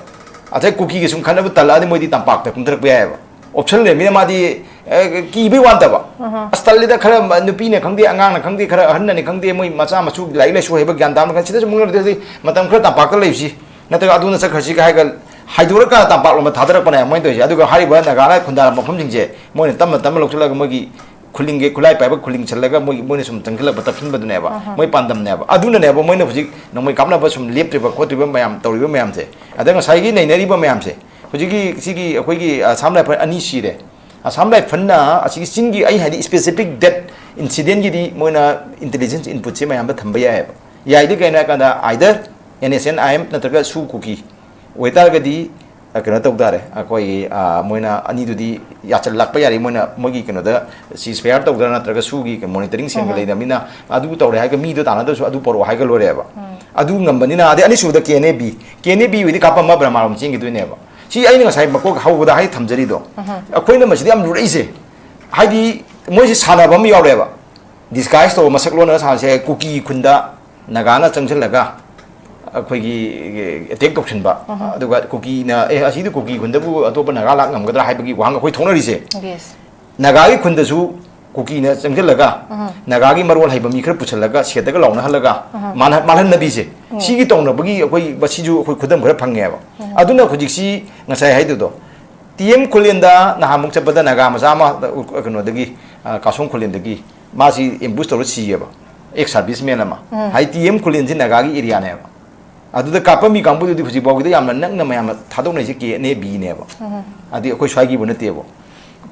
ꯑꯇꯩ ꯀꯨꯀꯤꯒ ꯁꯨꯝ ꯈꯟꯅꯕ ꯇꯜꯂꯛꯑꯗꯤ ꯃꯣꯏꯗꯤ ꯇꯝꯄꯥꯛꯇ ꯀꯨꯝꯊꯔꯛꯄ ꯌꯥꯏꯑꯕ꯫ ꯑꯣꯞꯁꯟ ꯂꯩꯔꯃꯤꯅ ꯃꯥꯗꯤ, ꯑꯦ, ꯀꯤꯕꯩ ꯋꯥ ꯅꯠꯇꯕ꯫ ꯑꯁ, ꯇꯜꯂꯤꯗ, ꯈꯔ ꯃ-, ꯅꯨꯄꯤꯅꯦ ꯈꯪꯗꯦ, ꯑꯉꯥꯡꯅ ꯈꯪꯗꯦ, ꯈꯔ ꯑꯍꯟꯅꯅꯤ ꯈꯪꯗꯦ, ꯃꯣꯏ ꯃꯆꯥ ꯃꯁꯨ ꯂꯥꯏꯔꯤꯛ ꯂꯥꯏꯁꯨ ꯍꯩꯕ ꯒ꯭ꯌꯥꯟ ꯇꯥꯕ ꯈꯪꯗꯦ, ꯁꯤꯗ ꯁꯨꯝ ꯉꯛꯇꯗꯤ ꯃꯇꯝ ꯈꯔ ꯇꯝꯄꯥꯛꯇ ꯂꯩꯕꯁꯤ ꯅꯠꯇ꯭ꯔꯒ ꯑꯗꯨꯅ ꯆꯠꯈ꯭ꯔꯁꯤꯒ ꯍꯥꯏꯔꯒ ꯍꯥꯏꯗꯣꯔꯛꯀ ꯇꯝꯄꯥꯛꯂꯣꯝꯗ ꯊꯥꯗꯔꯛꯄꯅꯦ ꯃꯣꯏꯅ ꯇꯧꯔꯤꯁꯦ꯫ ꯑꯗꯨꯒ ꯍꯥꯏꯔꯤꯕ ꯅꯥꯒꯥꯅ ꯈꯨꯟꯗꯥꯔꯝꯕ ꯃꯐꯝꯁꯤꯡꯁꯦ ꯃꯣꯏꯅ ꯇꯞꯅ ꯇꯞꯅ ꯂꯧꯁꯤꯜꯂꯒ ꯃꯣꯏꯒꯤ ꯈꯨꯂꯤꯡꯒꯤ ꯈꯨꯠꯂꯥꯏ ꯄꯥꯏꯕ ꯈꯨꯂꯤꯡꯁꯜꯂꯒ ꯃꯣꯏ, ꯃꯣꯏꯅ ꯁꯨꯝ ꯆꯪꯁꯤꯜꯂꯛꯄ, ꯇꯞꯁꯤꯟꯕꯗꯨꯅꯦꯕ ꯃꯣꯏ ꯄꯥꯟꯗꯝꯅꯦꯕ꯫ ꯑꯗꯨꯅꯅꯦꯕ ꯃꯣꯏꯅ ꯍꯧꯖꯤꯛ ꯅꯣꯡꯃꯩ ꯀꯥꯞꯅꯕ ꯁꯨꯝ ꯂꯦꯞꯇ꯭ꯔꯤꯕ ꯈꯣꯠꯇ꯭ꯔꯤꯕ ꯃꯌꯥꯝ ꯇꯧꯔꯤꯕ ꯃꯌꯥꯝꯁꯦ꯫ ꯑꯗ ꯉꯁꯥꯏꯒꯤ ꯅꯩꯅꯔꯤꯕ ꯃꯌꯥꯝꯁꯦ, ꯍꯧꯖꯤꯛꯀꯤ ꯁꯤꯒꯤ ꯑꯩꯈꯣꯏꯒꯤ ꯑꯁꯥꯝ ꯔꯥꯏꯐꯜ ꯑꯅꯤ ꯁꯤꯔꯦ꯫ ꯑꯁꯥꯝ ꯔꯥꯏꯐꯜꯅ ꯑꯁꯤꯒꯤ ꯆꯤꯡꯒꯤ, ꯑꯩ ꯍꯥꯏꯗꯤ, ꯁ꯭ꯄꯦꯁꯤꯐꯤꯛ ꯗꯦꯠ ꯏꯟꯁꯤꯗꯦꯟꯒꯤꯗꯤ ꯃꯣꯏꯅ ꯏꯟꯇꯦꯂꯤꯖꯦꯟꯁ ꯏꯟꯄꯨꯠꯁꯦ ꯃꯌꯥꯝꯗ ꯊꯝꯕ ꯌꯥꯏꯑꯕ꯫ ꯌꯥꯏꯗꯤ ꯀꯩꯅꯣ ꯍꯥꯏ ꯀꯥꯟꯗ, ꯑꯥꯏꯗꯔ N S N I M ꯅꯠꯇ꯭ꯔꯒ ꯁꯨ ꯀꯨꯀꯤ ꯑꯣꯏꯇꯥꯔꯒꯗꯤ, ꯑ, ꯀꯩꯅꯣ ꯇꯧ ꯇꯥꯔꯦ, ꯑꯩꯈꯣꯏꯒꯤ, ꯑ, ꯃꯣꯏꯅ ꯑꯅꯤꯗꯨꯗꯤ ꯌꯥꯆꯜꯂꯛꯄ ꯌꯥꯔꯤ, ꯃꯣꯏꯅ ꯃꯣꯏꯒꯤ ꯀꯩꯅꯣꯗ ceasefire ꯇꯧꯗꯅ ꯅꯠꯇ꯭ꯔꯒ ꯁꯨꯒꯤ ꯃꯣꯅꯤꯇꯔꯤꯡ ꯁꯦꯜꯒ ꯎꯝ꯫ ꯂꯩꯅꯕꯅꯤꯅ ꯑꯗꯨ ꯇꯧꯔꯦ ꯍꯥꯏꯔꯒ ꯃꯤꯗꯣ ꯇꯥꯟꯅꯗ꯭ꯔꯁꯨ ꯑꯗꯨ ꯄꯣꯔꯛꯑꯣ ꯍꯥꯏꯒ ꯂꯣꯏꯔꯦꯕ꯫ ꯎꯝ꯫ ꯑꯗꯨ ꯉꯝꯕꯅꯤꯅ, ꯑꯗꯩ ꯑꯅꯤꯁꯨꯕꯗ K N A B, K N A B ꯑꯣꯏꯗꯤ ꯀꯥꯞꯄ ꯑꯃ ꯕ꯭ꯔꯍꯃꯥꯔꯣꯝ ꯆꯦꯟꯈꯤꯗꯣꯏꯅꯦꯕ꯫ ꯁꯤ ꯑꯩꯅ ꯉꯁꯥꯏ ꯃꯀꯣꯛ ꯍꯧꯕꯗ ꯍꯥꯏ ꯊꯝꯖꯔꯤꯗꯣ꯫ ꯎꯝ꯫ ꯑꯩꯈꯣꯏꯅ ꯃꯁꯤꯗ ꯌꯥꯝ ꯂꯨꯔꯛꯏꯁꯦ, ꯍꯥꯏꯗꯤ ꯃꯣꯏꯁꯤ ꯁꯥꯟꯅꯕ ꯑꯃ ꯌꯥꯎꯔꯦꯕ, ꯗꯤꯁꯒꯥꯏꯁ ꯇꯧꯕ, ꯃꯁꯛ ꯂꯣꯟꯅ ꯁꯥꯟꯅꯁꯦ꯫ ꯀꯨꯀꯤ ꯈꯨꯟꯗ ꯅꯥꯒꯥꯅ ꯆꯪꯁꯤꯜꯂꯒ ꯑꯩꯈꯣꯏꯒꯤ ꯑꯦꯇꯦꯛ ꯇꯧꯁꯤꯟꯕ, ꯑꯍ꯫ ꯑꯗꯨꯒ ꯀꯨꯀꯤꯅ, "ꯑꯦ, ꯑꯁꯤꯗꯤ ꯀꯨꯀꯤ ꯈꯨꯟꯗꯕꯨ ꯑꯇꯣꯞꯄ ꯅꯥꯒꯥ ꯂꯥꯛ ꯉꯝꯒꯗ꯭ꯔꯥ?" ꯍꯥꯏꯕꯒꯤ ꯋꯥꯍꯪ ꯑꯩꯈꯣꯏ ꯊꯣꯛꯅꯔꯤꯁꯦ꯫ Yes꯫ ꯅꯥꯒꯥꯒꯤ ꯈꯨꯟꯗꯁꯨ ꯀꯨꯀꯤꯅ ꯆꯪꯁꯤꯜꯂꯒ, ꯑꯍ꯫ ꯅꯥꯒꯥꯒꯤ ꯃꯔꯣꯜ ꯍꯩꯕ ꯃꯤ ꯈꯔ ꯄꯨꯁꯤꯜꯂꯒ ꯁꯦꯠꯇꯒ ꯂꯥꯎꯅꯍꯜꯂꯒ ꯑꯍ꯫ ꯃꯥꯜꯍꯟ-, ꯃꯥꯜꯍꯟꯅꯕꯤꯁꯦ, ꯎꯝ꯫ ꯁꯤꯒꯤ ꯇꯧꯅꯕꯒꯤ ꯑꯩꯈꯣꯏ ꯃꯁꯤꯁꯨ ꯑꯩꯈꯣꯏ ꯈꯨꯗꯝ ꯈꯔ ꯐꯪꯉꯦꯕ꯫ ꯎꯝ꯫ ꯑꯗꯨꯅ ꯍꯧꯖꯤꯛꯁꯤ ꯉꯁꯥꯏ ꯍꯥꯏꯗꯨꯗꯣ, ꯇꯤ ꯑꯦꯝ ꯈꯨꯂꯦꯟꯗ ꯅꯍꯥꯟꯃꯨꯛ ꯆꯠꯄꯗ ꯅꯥꯒꯥ ꯃꯆꯥ ꯑꯃ, ꯑ, ꯀꯩꯅꯣꯗꯒꯤ, ꯑ, ꯀꯥꯁꯣꯡ ꯈꯨꯂꯦꯟꯗꯒꯤ ꯃꯥꯁꯤ ambush ꯇꯧꯔ ꯁꯤꯌꯦꯕ, ex serviceman ꯑꯃ꯫ ꯎꯝ꯫ ꯍꯥꯏꯗꯤ ꯇꯤ ꯑꯦꯝ ꯈꯨꯂꯦꯟꯁꯤ ꯅꯥꯒꯥꯒꯤ ꯑꯦꯔꯤꯌꯥꯅꯦꯕ꯫ ꯑꯗꯨꯗ ꯀꯥꯞꯄꯝꯃꯤ ꯀꯥꯡꯕꯨꯗꯨꯗꯤ ꯍꯧꯖꯤꯛ ꯐꯥꯎꯒꯤꯗ ꯌꯥꯝꯅ ꯅꯛꯅ ꯃꯌꯥꯝꯅ ꯊꯥꯗꯣꯛꯅꯩꯁꯦ ꯀꯦ ꯑꯦꯟ ꯑꯦ ꯕꯤꯅꯦꯕ꯫ ꯎꯝ꯫ ꯑꯗꯨꯗꯤ ꯑꯩꯈꯣꯏ ꯁ꯭ꯋꯥꯏꯒꯤꯕꯨ ꯅꯠꯇꯦꯕ꯫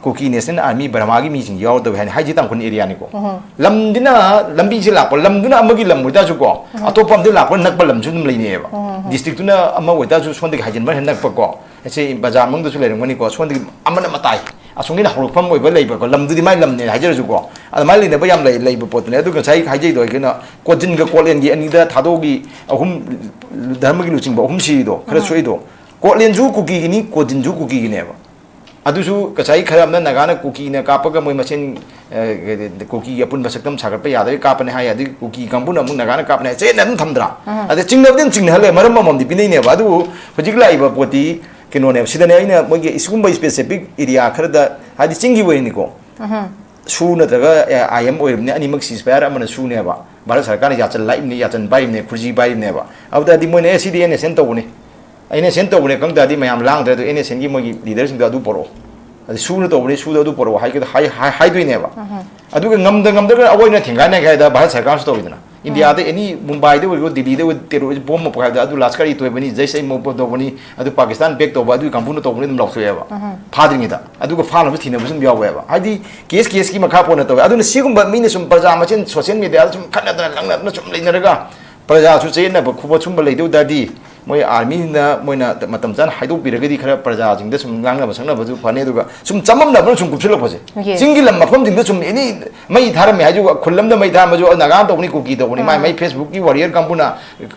ꯀꯨꯀꯤ ꯅꯦꯁꯅꯦꯜ ꯑꯥꯔꯃꯤ ꯕꯔꯃꯥꯒꯤ ꯃꯤꯁꯤꯡ ꯌꯥꯎꯔꯗꯕ ꯍꯥꯏꯅ ꯍꯥꯏꯁꯤ ꯇꯥꯡꯈꯨꯜ ꯑꯦꯔꯤꯌꯥꯅꯤꯀꯣ꯫ ꯎꯝ꯫ ꯂꯝꯗꯨꯅ, ꯂꯝꯕꯤꯁꯦ ꯂꯥꯛꯄ, ꯂꯝꯗꯨꯅ ꯑꯃꯒꯤ ꯂꯝ ꯑꯣꯏꯇꯥꯔꯁꯨꯀꯣ, ꯎꯝ꯫ ꯑꯇꯣꯞꯄ ꯑꯝꯗ ꯂꯥꯛꯄ ꯅꯛꯄ ꯂꯝꯁꯨ ꯑꯗꯨꯝ ꯂꯩꯅꯩꯌꯦꯕ꯫ ꯎꯝ꯫ ꯗꯤꯁꯇ꯭ꯔꯤꯛꯇꯨꯅ ꯑꯃ ꯑꯣꯏꯇꯥꯔꯁꯨ ꯁꯣꯝꯗꯒꯤ ꯍꯥꯏꯖꯤꯟꯕ ꯍꯦꯟꯅ ꯅꯛꯄꯀꯣ꯫ ꯑꯩꯁꯦ ꯕꯖꯥꯔ ꯃꯅꯨꯡꯗꯁꯨ ꯂꯩꯔꯝꯒꯅꯤꯀꯣ, ꯁꯣꯝꯗꯒꯤ ꯑꯃꯅ ꯃꯇꯥꯏ, ꯑꯁꯣꯝꯒꯤꯅ ꯍꯧꯔꯛꯐꯝ ꯑꯣꯏꯕ ꯂꯩꯕꯀꯣ, ꯂꯝꯗꯨꯗꯤ ꯃꯥꯏ ꯂꯝꯅꯦ ꯍꯥꯏꯖꯔꯁꯨꯀꯣ, ꯑꯗꯨꯃꯥꯏꯅ ꯂꯩꯅꯕ ꯌꯥꯝ ꯂꯩ, ꯂꯩꯕ ꯄꯣꯠꯇꯨꯅꯦ꯫ ꯑꯗꯨ ꯉꯁꯥꯏ ꯍꯥꯏꯖꯩꯗꯣ ꯑꯩꯈꯣꯏꯅ ꯀꯣꯖꯤꯟꯒ ꯀꯣꯠꯂꯦꯟꯒꯤ ꯑꯅꯤꯗ ꯊꯥꯗꯣꯛꯑꯒꯤ ꯑꯍꯨꯝ, ꯙꯔꯃꯒꯤ ꯂꯨꯆꯤꯡꯕ ꯑꯍꯨꯝ ꯁꯤꯔꯤꯗꯣ, ꯈꯔ ꯎꯝ꯫ ꯁꯣꯛꯏꯗꯣ, ꯀꯣꯠꯂꯦꯟꯁꯨ ꯀꯨꯀꯤꯒꯤꯅꯤ, ꯀꯣꯖꯤꯟꯁꯨ ꯀꯨꯀꯤꯒꯤꯅꯦꯕ꯫ ꯑꯗꯨꯁꯨ ꯉꯁꯥꯏ ꯈꯔ ꯑꯃꯅ ꯅꯥꯒꯥꯅ ꯀꯨꯀꯤꯅ ꯀꯥꯞꯄꯒ ꯃꯣꯏ ꯃꯁꯦꯟ, ꯑ, ꯀꯨꯀꯤꯒꯤ ꯑꯄꯨꯟꯕ ꯁꯛꯇꯝ ꯁꯥꯒꯠꯄ ꯌꯥꯗꯕꯩ ꯀꯥꯞꯄꯅꯦ ꯍꯥꯏ, ꯑꯗꯩ ꯀꯨꯀꯤ ꯀꯥꯡꯕꯨꯅ ꯑꯃꯨꯛ ꯅꯥꯒꯥꯅ ꯀꯥꯞꯄꯅꯦ ꯍꯥꯏ, ꯆꯦꯠꯅ ꯑꯗꯨꯝ ꯊꯝꯗ꯭ꯔꯥ? ꯎꯝ꯫ ꯑꯗ ꯆꯤꯡꯅꯕꯗꯤ ꯑꯗꯨꯝ ꯆꯤꯡꯅꯍꯜꯂꯦ, ꯃꯔꯝ ꯑꯃꯃꯝꯗꯤ ꯄꯤꯅꯩꯅꯦꯕ꯫ ꯑꯗꯨꯕꯨ ꯍꯧꯖꯤꯛ ꯂꯥꯛꯏꯕ ꯄꯣꯠꯇꯤ ꯀꯩꯅꯣꯅꯦꯕ, ꯁꯤꯗꯅꯦ ꯑꯩꯅ ꯃꯣꯏꯒꯤ ꯁꯤꯒꯨꯝꯕ specific area ꯈꯔꯗ, ꯍꯥꯏꯗꯤ ꯆꯤꯡꯒꯤ ꯑꯣꯏꯅꯤꯀꯣ, ꯎꯝ꯫ ꯁꯨ ꯅꯠꯇ꯭ꯔꯒ, ꯑꯦ, ꯑꯥꯏ ꯑꯦꯝ ꯑꯣꯏꯔꯤꯕꯅꯤ, ꯑꯅꯤꯃꯛ ceasefire ꯑꯃꯅ ꯁꯨꯅꯦꯕ, ꯚꯥꯔꯠ ꯁꯔꯀꯥꯔꯅ ꯌꯥꯆꯜ ꯂꯥꯛꯏꯕꯅꯤ, ꯌꯥꯆꯜ ꯄꯥꯏꯔꯤꯕꯅꯦ, ꯈꯨꯔꯖꯤ ꯄꯥꯏꯔꯤꯕꯅꯦꯕ꯫ ꯑꯗꯨ ꯇꯥꯔꯗꯤ ꯃꯣꯏꯅ, "ꯑꯦ, ꯁꯤꯗꯤ ꯑꯦꯟ ꯑꯦꯁ ꯑꯦꯟ ꯇꯧꯕꯅꯤ, ꯑꯦꯟ ꯑꯦꯁ ꯑꯦꯟ ꯇꯧꯕꯅꯦ" ꯈꯪ ꯇꯥꯔꯗꯤ ꯃꯌꯥꯝ ꯂꯥꯡꯗ꯭ꯔꯦ꯫ ꯑꯗꯨ ꯑꯦꯟ ꯑꯦꯁ ꯑꯦꯟꯒꯤ ꯃꯣꯏꯒꯤ ꯂꯤꯗꯔꯁꯤꯡꯗꯣ ꯑꯗꯨ ꯄꯣꯔꯛꯑꯣ, ꯑꯗꯨ ꯁꯨꯅ ꯇꯧꯕꯅꯤ, ꯁꯨꯗ ꯑꯗꯨ ꯄꯣꯔꯛꯑꯣ ꯍꯥꯏꯒꯗ-, ꯍꯥꯏ-, ꯍꯥꯏ-, ꯍꯥꯏꯗꯣꯏꯅꯦꯕ꯫ ꯎꯝ꯫ ꯑꯗꯨꯒ ꯉꯝꯗ ꯉꯝꯗ꯭ꯔꯒ ꯑꯋꯣꯏꯅ ꯊꯦꯡꯒꯥꯏꯅꯒꯦ ꯍꯥꯏꯗ ꯚꯥꯔꯠ ꯁꯔꯀꯥꯔꯅꯁꯨ ꯇꯧꯋꯤꯗꯅ꯫ ꯎꯝ꯫ ꯏꯟꯗꯤꯌꯥꯗ ꯑꯦꯅꯤ ꯃꯨꯝꯕꯥꯏꯗ ꯑꯣꯏꯔꯣ, ꯗꯤꯜꯂꯤꯗ ꯑꯣꯏꯔꯣ, terrorist bomb ꯑꯃ ꯄꯣꯛꯈꯥꯏꯕꯗ ꯑꯗꯨ ꯂꯁꯀꯔ ꯏ ꯇꯣꯏꯕꯅꯤ, ꯖꯩꯁ ꯑꯦ ꯃꯣꯍꯝꯃꯗ ꯇꯧꯕꯅꯤ, ꯑꯗꯨ ꯄꯥꯀꯤꯁꯇꯥꯟ back ꯇꯧꯕ, ꯑꯗꯨꯒꯤ ꯀꯥꯡꯕꯨꯅ ꯇꯧꯕꯅꯤ ꯑꯗꯨꯝ ꯂꯥꯎꯊꯣꯛꯑꯦꯕ꯫ ꯎꯝ꯫ ꯐꯥꯗ꯭ꯔꯤꯉꯩꯗ꯫ ꯑꯗꯨꯒ ꯐꯥꯅꯕ ꯊꯤꯅꯕꯁꯨ ꯑꯗꯨꯝ ꯌꯥꯎꯋꯦꯕ꯫ ꯍꯥꯏꯗꯤ case case ꯀꯤ ꯃꯈꯥ ꯄꯣꯟꯅ ꯇꯧꯋꯦ꯫ ꯑꯗꯨꯅ ꯁꯤꯒꯨꯝꯕ ꯃꯤꯅ ꯁꯨꯝ ꯄ꯭ꯔꯖꯥ ꯃꯁꯦꯟ social media ꯗ ꯁꯨꯝ ꯈꯠꯅꯗꯅ ꯂꯪꯅꯗꯅ ꯁꯨꯝ ꯂꯩꯅꯔꯒ ꯄ꯭ꯔꯖꯥꯁꯨ ꯆꯌꯦꯠꯅꯕ ꯈꯣꯠꯄ ꯁꯨꯝꯕ ꯂꯩꯗꯧ ꯇꯥꯔꯗꯤ, ꯃꯣꯏ ꯑꯥꯔꯃꯤꯅ ꯃꯣꯏꯅ ꯃꯇꯝ ꯆꯥꯅ ꯍꯥꯏꯗꯣꯛꯄꯤꯔꯒꯗꯤ ꯈꯔ ꯄ꯭ꯔꯖꯥꯁꯤꯡꯗ ꯁꯨꯝ ꯉꯥꯡꯅꯕ ꯁꯛꯅꯕꯁꯨ ꯐꯅꯤ꯫ ꯑꯗꯨꯒ ꯁꯨꯝ ꯆꯃꯝꯅꯕꯅ ꯁꯨꯝ ꯀꯨꯞꯁꯤꯜꯂꯛꯄꯁꯦ, Yes. ꯆꯤꯡꯒꯤ ꯂꯝ ꯃꯐꯝꯁꯤꯡꯗ ꯁꯨꯝ ꯑꯦꯅꯤ ꯃꯩ ꯊꯥꯔꯝꯃꯦ ꯍꯥꯏꯁꯨ, ꯈꯨꯜ ꯑꯃꯗ ꯃꯩ ꯊꯥꯔꯝꯃꯁꯨ ꯅꯥꯒꯥꯅ ꯇꯧꯕꯅꯤ, ꯀꯨꯀꯤ ꯇꯧꯕꯅꯤ, ꯃꯥꯏ ꯎꯝ꯫ ꯃꯥꯏ Facebookꯀꯤ warrior ꯀꯥꯡꯕꯨꯅ,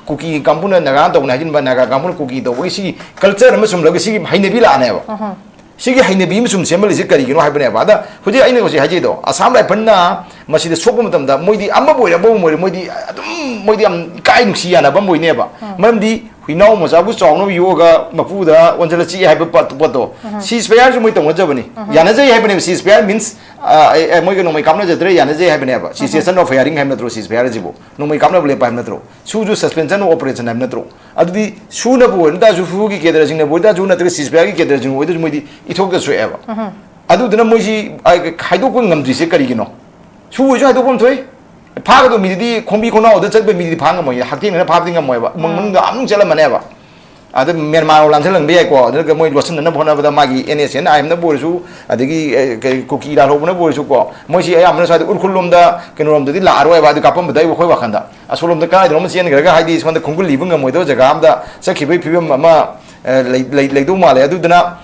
ꯀꯨꯀꯤ ꯀꯥꯡꯕꯨꯅ ꯅꯥꯒꯥꯅ ꯇꯧꯕꯅꯤ ꯍꯥꯏꯖꯤꯟꯕ, ꯅꯥꯒꯥ ꯀꯥꯡꯕꯨꯅ ꯀꯨꯀꯤ ꯇꯧꯕꯒꯤ ꯁꯤꯒꯤ culture ꯑꯃ ꯁꯨꯝ ꯂꯧꯒ ꯁꯤꯒꯤ ꯍꯩꯅꯕꯤ ꯂꯥꯛꯑꯅꯦꯕ꯫ ꯎꯝ꯫ ꯁꯤꯒꯤ ꯍꯩꯅꯕꯤ ꯑꯃ ꯁꯨꯝ ꯁꯦꯝꯍꯜꯂꯤꯁꯦ ꯀꯔꯤꯒꯤꯅꯣ ꯍꯥꯏꯕꯅꯦꯕ꯫ ꯑꯗ ꯍꯧꯖꯤꯛ ꯑꯩꯅ ꯍꯧꯖꯤꯛ ꯍꯥꯏꯖꯩꯗꯣ, ꯑꯁꯥꯝ ꯔꯥꯏꯐꯜꯅ ꯃꯁꯤꯗ ꯁꯣꯛꯄ ꯃꯇꯝꯗ ꯃꯣꯏꯗꯤ ꯑꯃꯕꯨ ꯑꯣꯏꯔꯦ, ꯑꯃꯕꯨ ꯑꯣꯏꯔꯦ, ꯃꯣꯏꯗꯤ ꯑꯗꯨꯝ, ꯃꯣꯏꯗꯤ ꯌꯥꯝ ꯏꯀꯥꯏ ꯅꯨꯡꯁꯤ ꯌꯥꯅꯕ ꯑꯃ ꯑꯣꯏꯅꯦꯕ꯫ ꯎꯝ꯫ ꯃꯔꯝꯗꯤ ꯍꯨꯏꯅꯥꯎ ꯃꯆꯥꯕꯨ ꯆꯥꯎꯅꯕ ꯌꯣꯛꯑꯒ ꯃꯄꯨꯗ ꯑꯣꯟꯁꯤꯜꯂ ꯆꯤꯛꯑꯦ ꯍꯥꯏꯕ ꯄꯣꯠ-, ꯄꯣꯠꯇꯣ, ꯎꯝ꯫ Ceasefire ꯁꯨ ꯃꯣꯏ ꯇꯧꯅꯖꯕꯅꯤ꯫ ꯎꯝ꯫ ꯌꯥꯅꯖꯩ ꯍꯥꯏꯕꯅꯦꯕ꯫ Ceasefire means, ꯑ, ꯑꯦ, ꯑꯦ, ꯃꯣꯏꯒ ꯅꯣꯡꯃꯩ ꯀꯥꯞꯅꯖꯗ꯭ꯔꯦ, ꯌꯥꯅꯖꯩ ꯍꯥꯏꯕꯅꯦꯕ꯫ ꯎꯝ꯫ Cessation of firing ꯍꯥꯏꯕ ꯅꯠꯇ꯭ꯔꯣ ceasefire ꯁꯤꯕꯨ? ꯅꯣꯡꯃꯩ ꯀꯥꯞꯅꯕ ꯂꯦꯞꯄ ꯍꯥꯏꯕ ꯅꯠꯇ꯭ꯔꯣ? ꯁꯨꯁꯨ suspension of operation ꯍꯥꯏꯕ ꯅꯠꯇ꯭ꯔꯣ? ꯑꯗꯨꯗꯤ ꯁꯨꯅꯕꯨ ꯑꯣꯏꯔ ꯇꯥꯔꯁꯨ, ꯁꯨꯒꯤ ꯀꯦꯗꯔꯁꯤꯡꯅꯕꯨ ꯑꯣꯏ ꯇꯥꯔꯁꯨ, ꯅꯠꯇ꯭ꯔꯒ ceasefire ꯒꯤ ꯀꯦꯗꯔꯁꯤꯡꯅ ꯑꯣꯏ ꯇꯥꯔꯁꯨ, ꯃꯣꯏꯗꯤ ꯏꯊꯣꯛꯇ ꯁꯣꯛꯑꯦꯕ꯫ ꯎꯝ꯫ ꯑꯗꯨꯗꯨꯅ ꯃꯣꯏꯁꯤ, ꯑ, ꯍꯥꯏꯗꯣꯛꯄ ꯉꯝꯗ꯭ꯔꯤꯁꯦ ꯀꯔꯤꯒꯤꯅꯣ? ꯁꯨ ꯑꯣꯏꯁꯨ ꯍꯥꯏꯗꯣꯛꯐꯝ ꯊꯣꯛꯏ꯫ ꯐꯥꯒꯗꯧꯕ ꯃꯤꯗꯨꯗꯤ, ꯈꯣꯡꯕꯤ ꯈꯣꯡꯅꯥꯎꯗ ꯆꯠꯄ ꯃꯤꯗꯨꯗꯤ ꯐꯥ ꯉꯝꯃꯣꯏ, ꯍꯛꯊꯦꯡꯅꯅ ꯐꯥꯕꯗꯤ ꯉꯝꯃꯣꯏꯕ꯫ ꯎꯝ꯫ ꯃꯅꯨꯡꯗ ꯑꯗꯨꯝ ꯆꯠꯂꯝꯃꯅꯦꯕ꯫ ꯑꯗ ꯃ꯭ꯌꯥꯟꯃꯥꯔ ꯂꯥꯟꯁꯤꯜꯍꯟꯕ ꯌꯥꯏꯀꯣ꯫ ꯑꯗꯨꯒ ꯃꯣꯏ ꯂꯣꯠꯁꯤꯟꯅꯅꯕ ꯍꯣꯠꯅꯕꯗ ꯃꯥꯒꯤ NSCN IM ꯅꯕꯨ ꯑꯣꯏꯔꯁꯨ, ꯑꯗꯒꯤ, ꯑꯦ, ꯀꯩ, ꯀꯨꯀꯤ ꯂꯥꯜꯍꯧꯕꯅꯕꯨ ꯑꯣꯏꯔꯁꯨꯀꯣ, ꯃꯣꯏꯁꯤ ꯑꯌꯥꯝꯕꯅ ꯁ꯭ꯋꯥꯏꯗ ꯎꯔꯈꯨꯜ ꯂꯣꯝꯗ, ꯀꯩꯅꯣꯔꯣꯝꯗꯗꯤ ꯂꯥꯛꯑꯔꯣꯏꯕ, ꯑꯗꯨ ꯀꯥꯞꯄꯝꯕꯗ ꯑꯩ ꯋꯥꯈꯣꯏ ꯋꯥꯈꯟꯗ꯫ ꯑꯁꯣꯝꯂꯣꯝꯗ ꯀꯗꯥꯏꯗꯅꯣꯝ ꯆꯦꯟꯈ꯭ꯔꯒ, ꯍꯥꯏꯗꯤ, ꯁꯣꯝꯗ ꯈꯣꯡꯒꯨꯜ ꯂꯤꯕ ꯉꯝꯃꯣꯏꯗꯕ ꯖꯒꯥ ꯑꯝꯗ ꯆꯠꯈꯤꯕꯒꯤ ꯐꯤꯕꯝ ꯑꯃ, ꯑ, ꯂꯩ-, ꯂꯩ-, ꯂꯩꯗꯧ ꯃꯥꯜꯂꯦ꯫ ꯑꯗꯨꯗꯨꯅ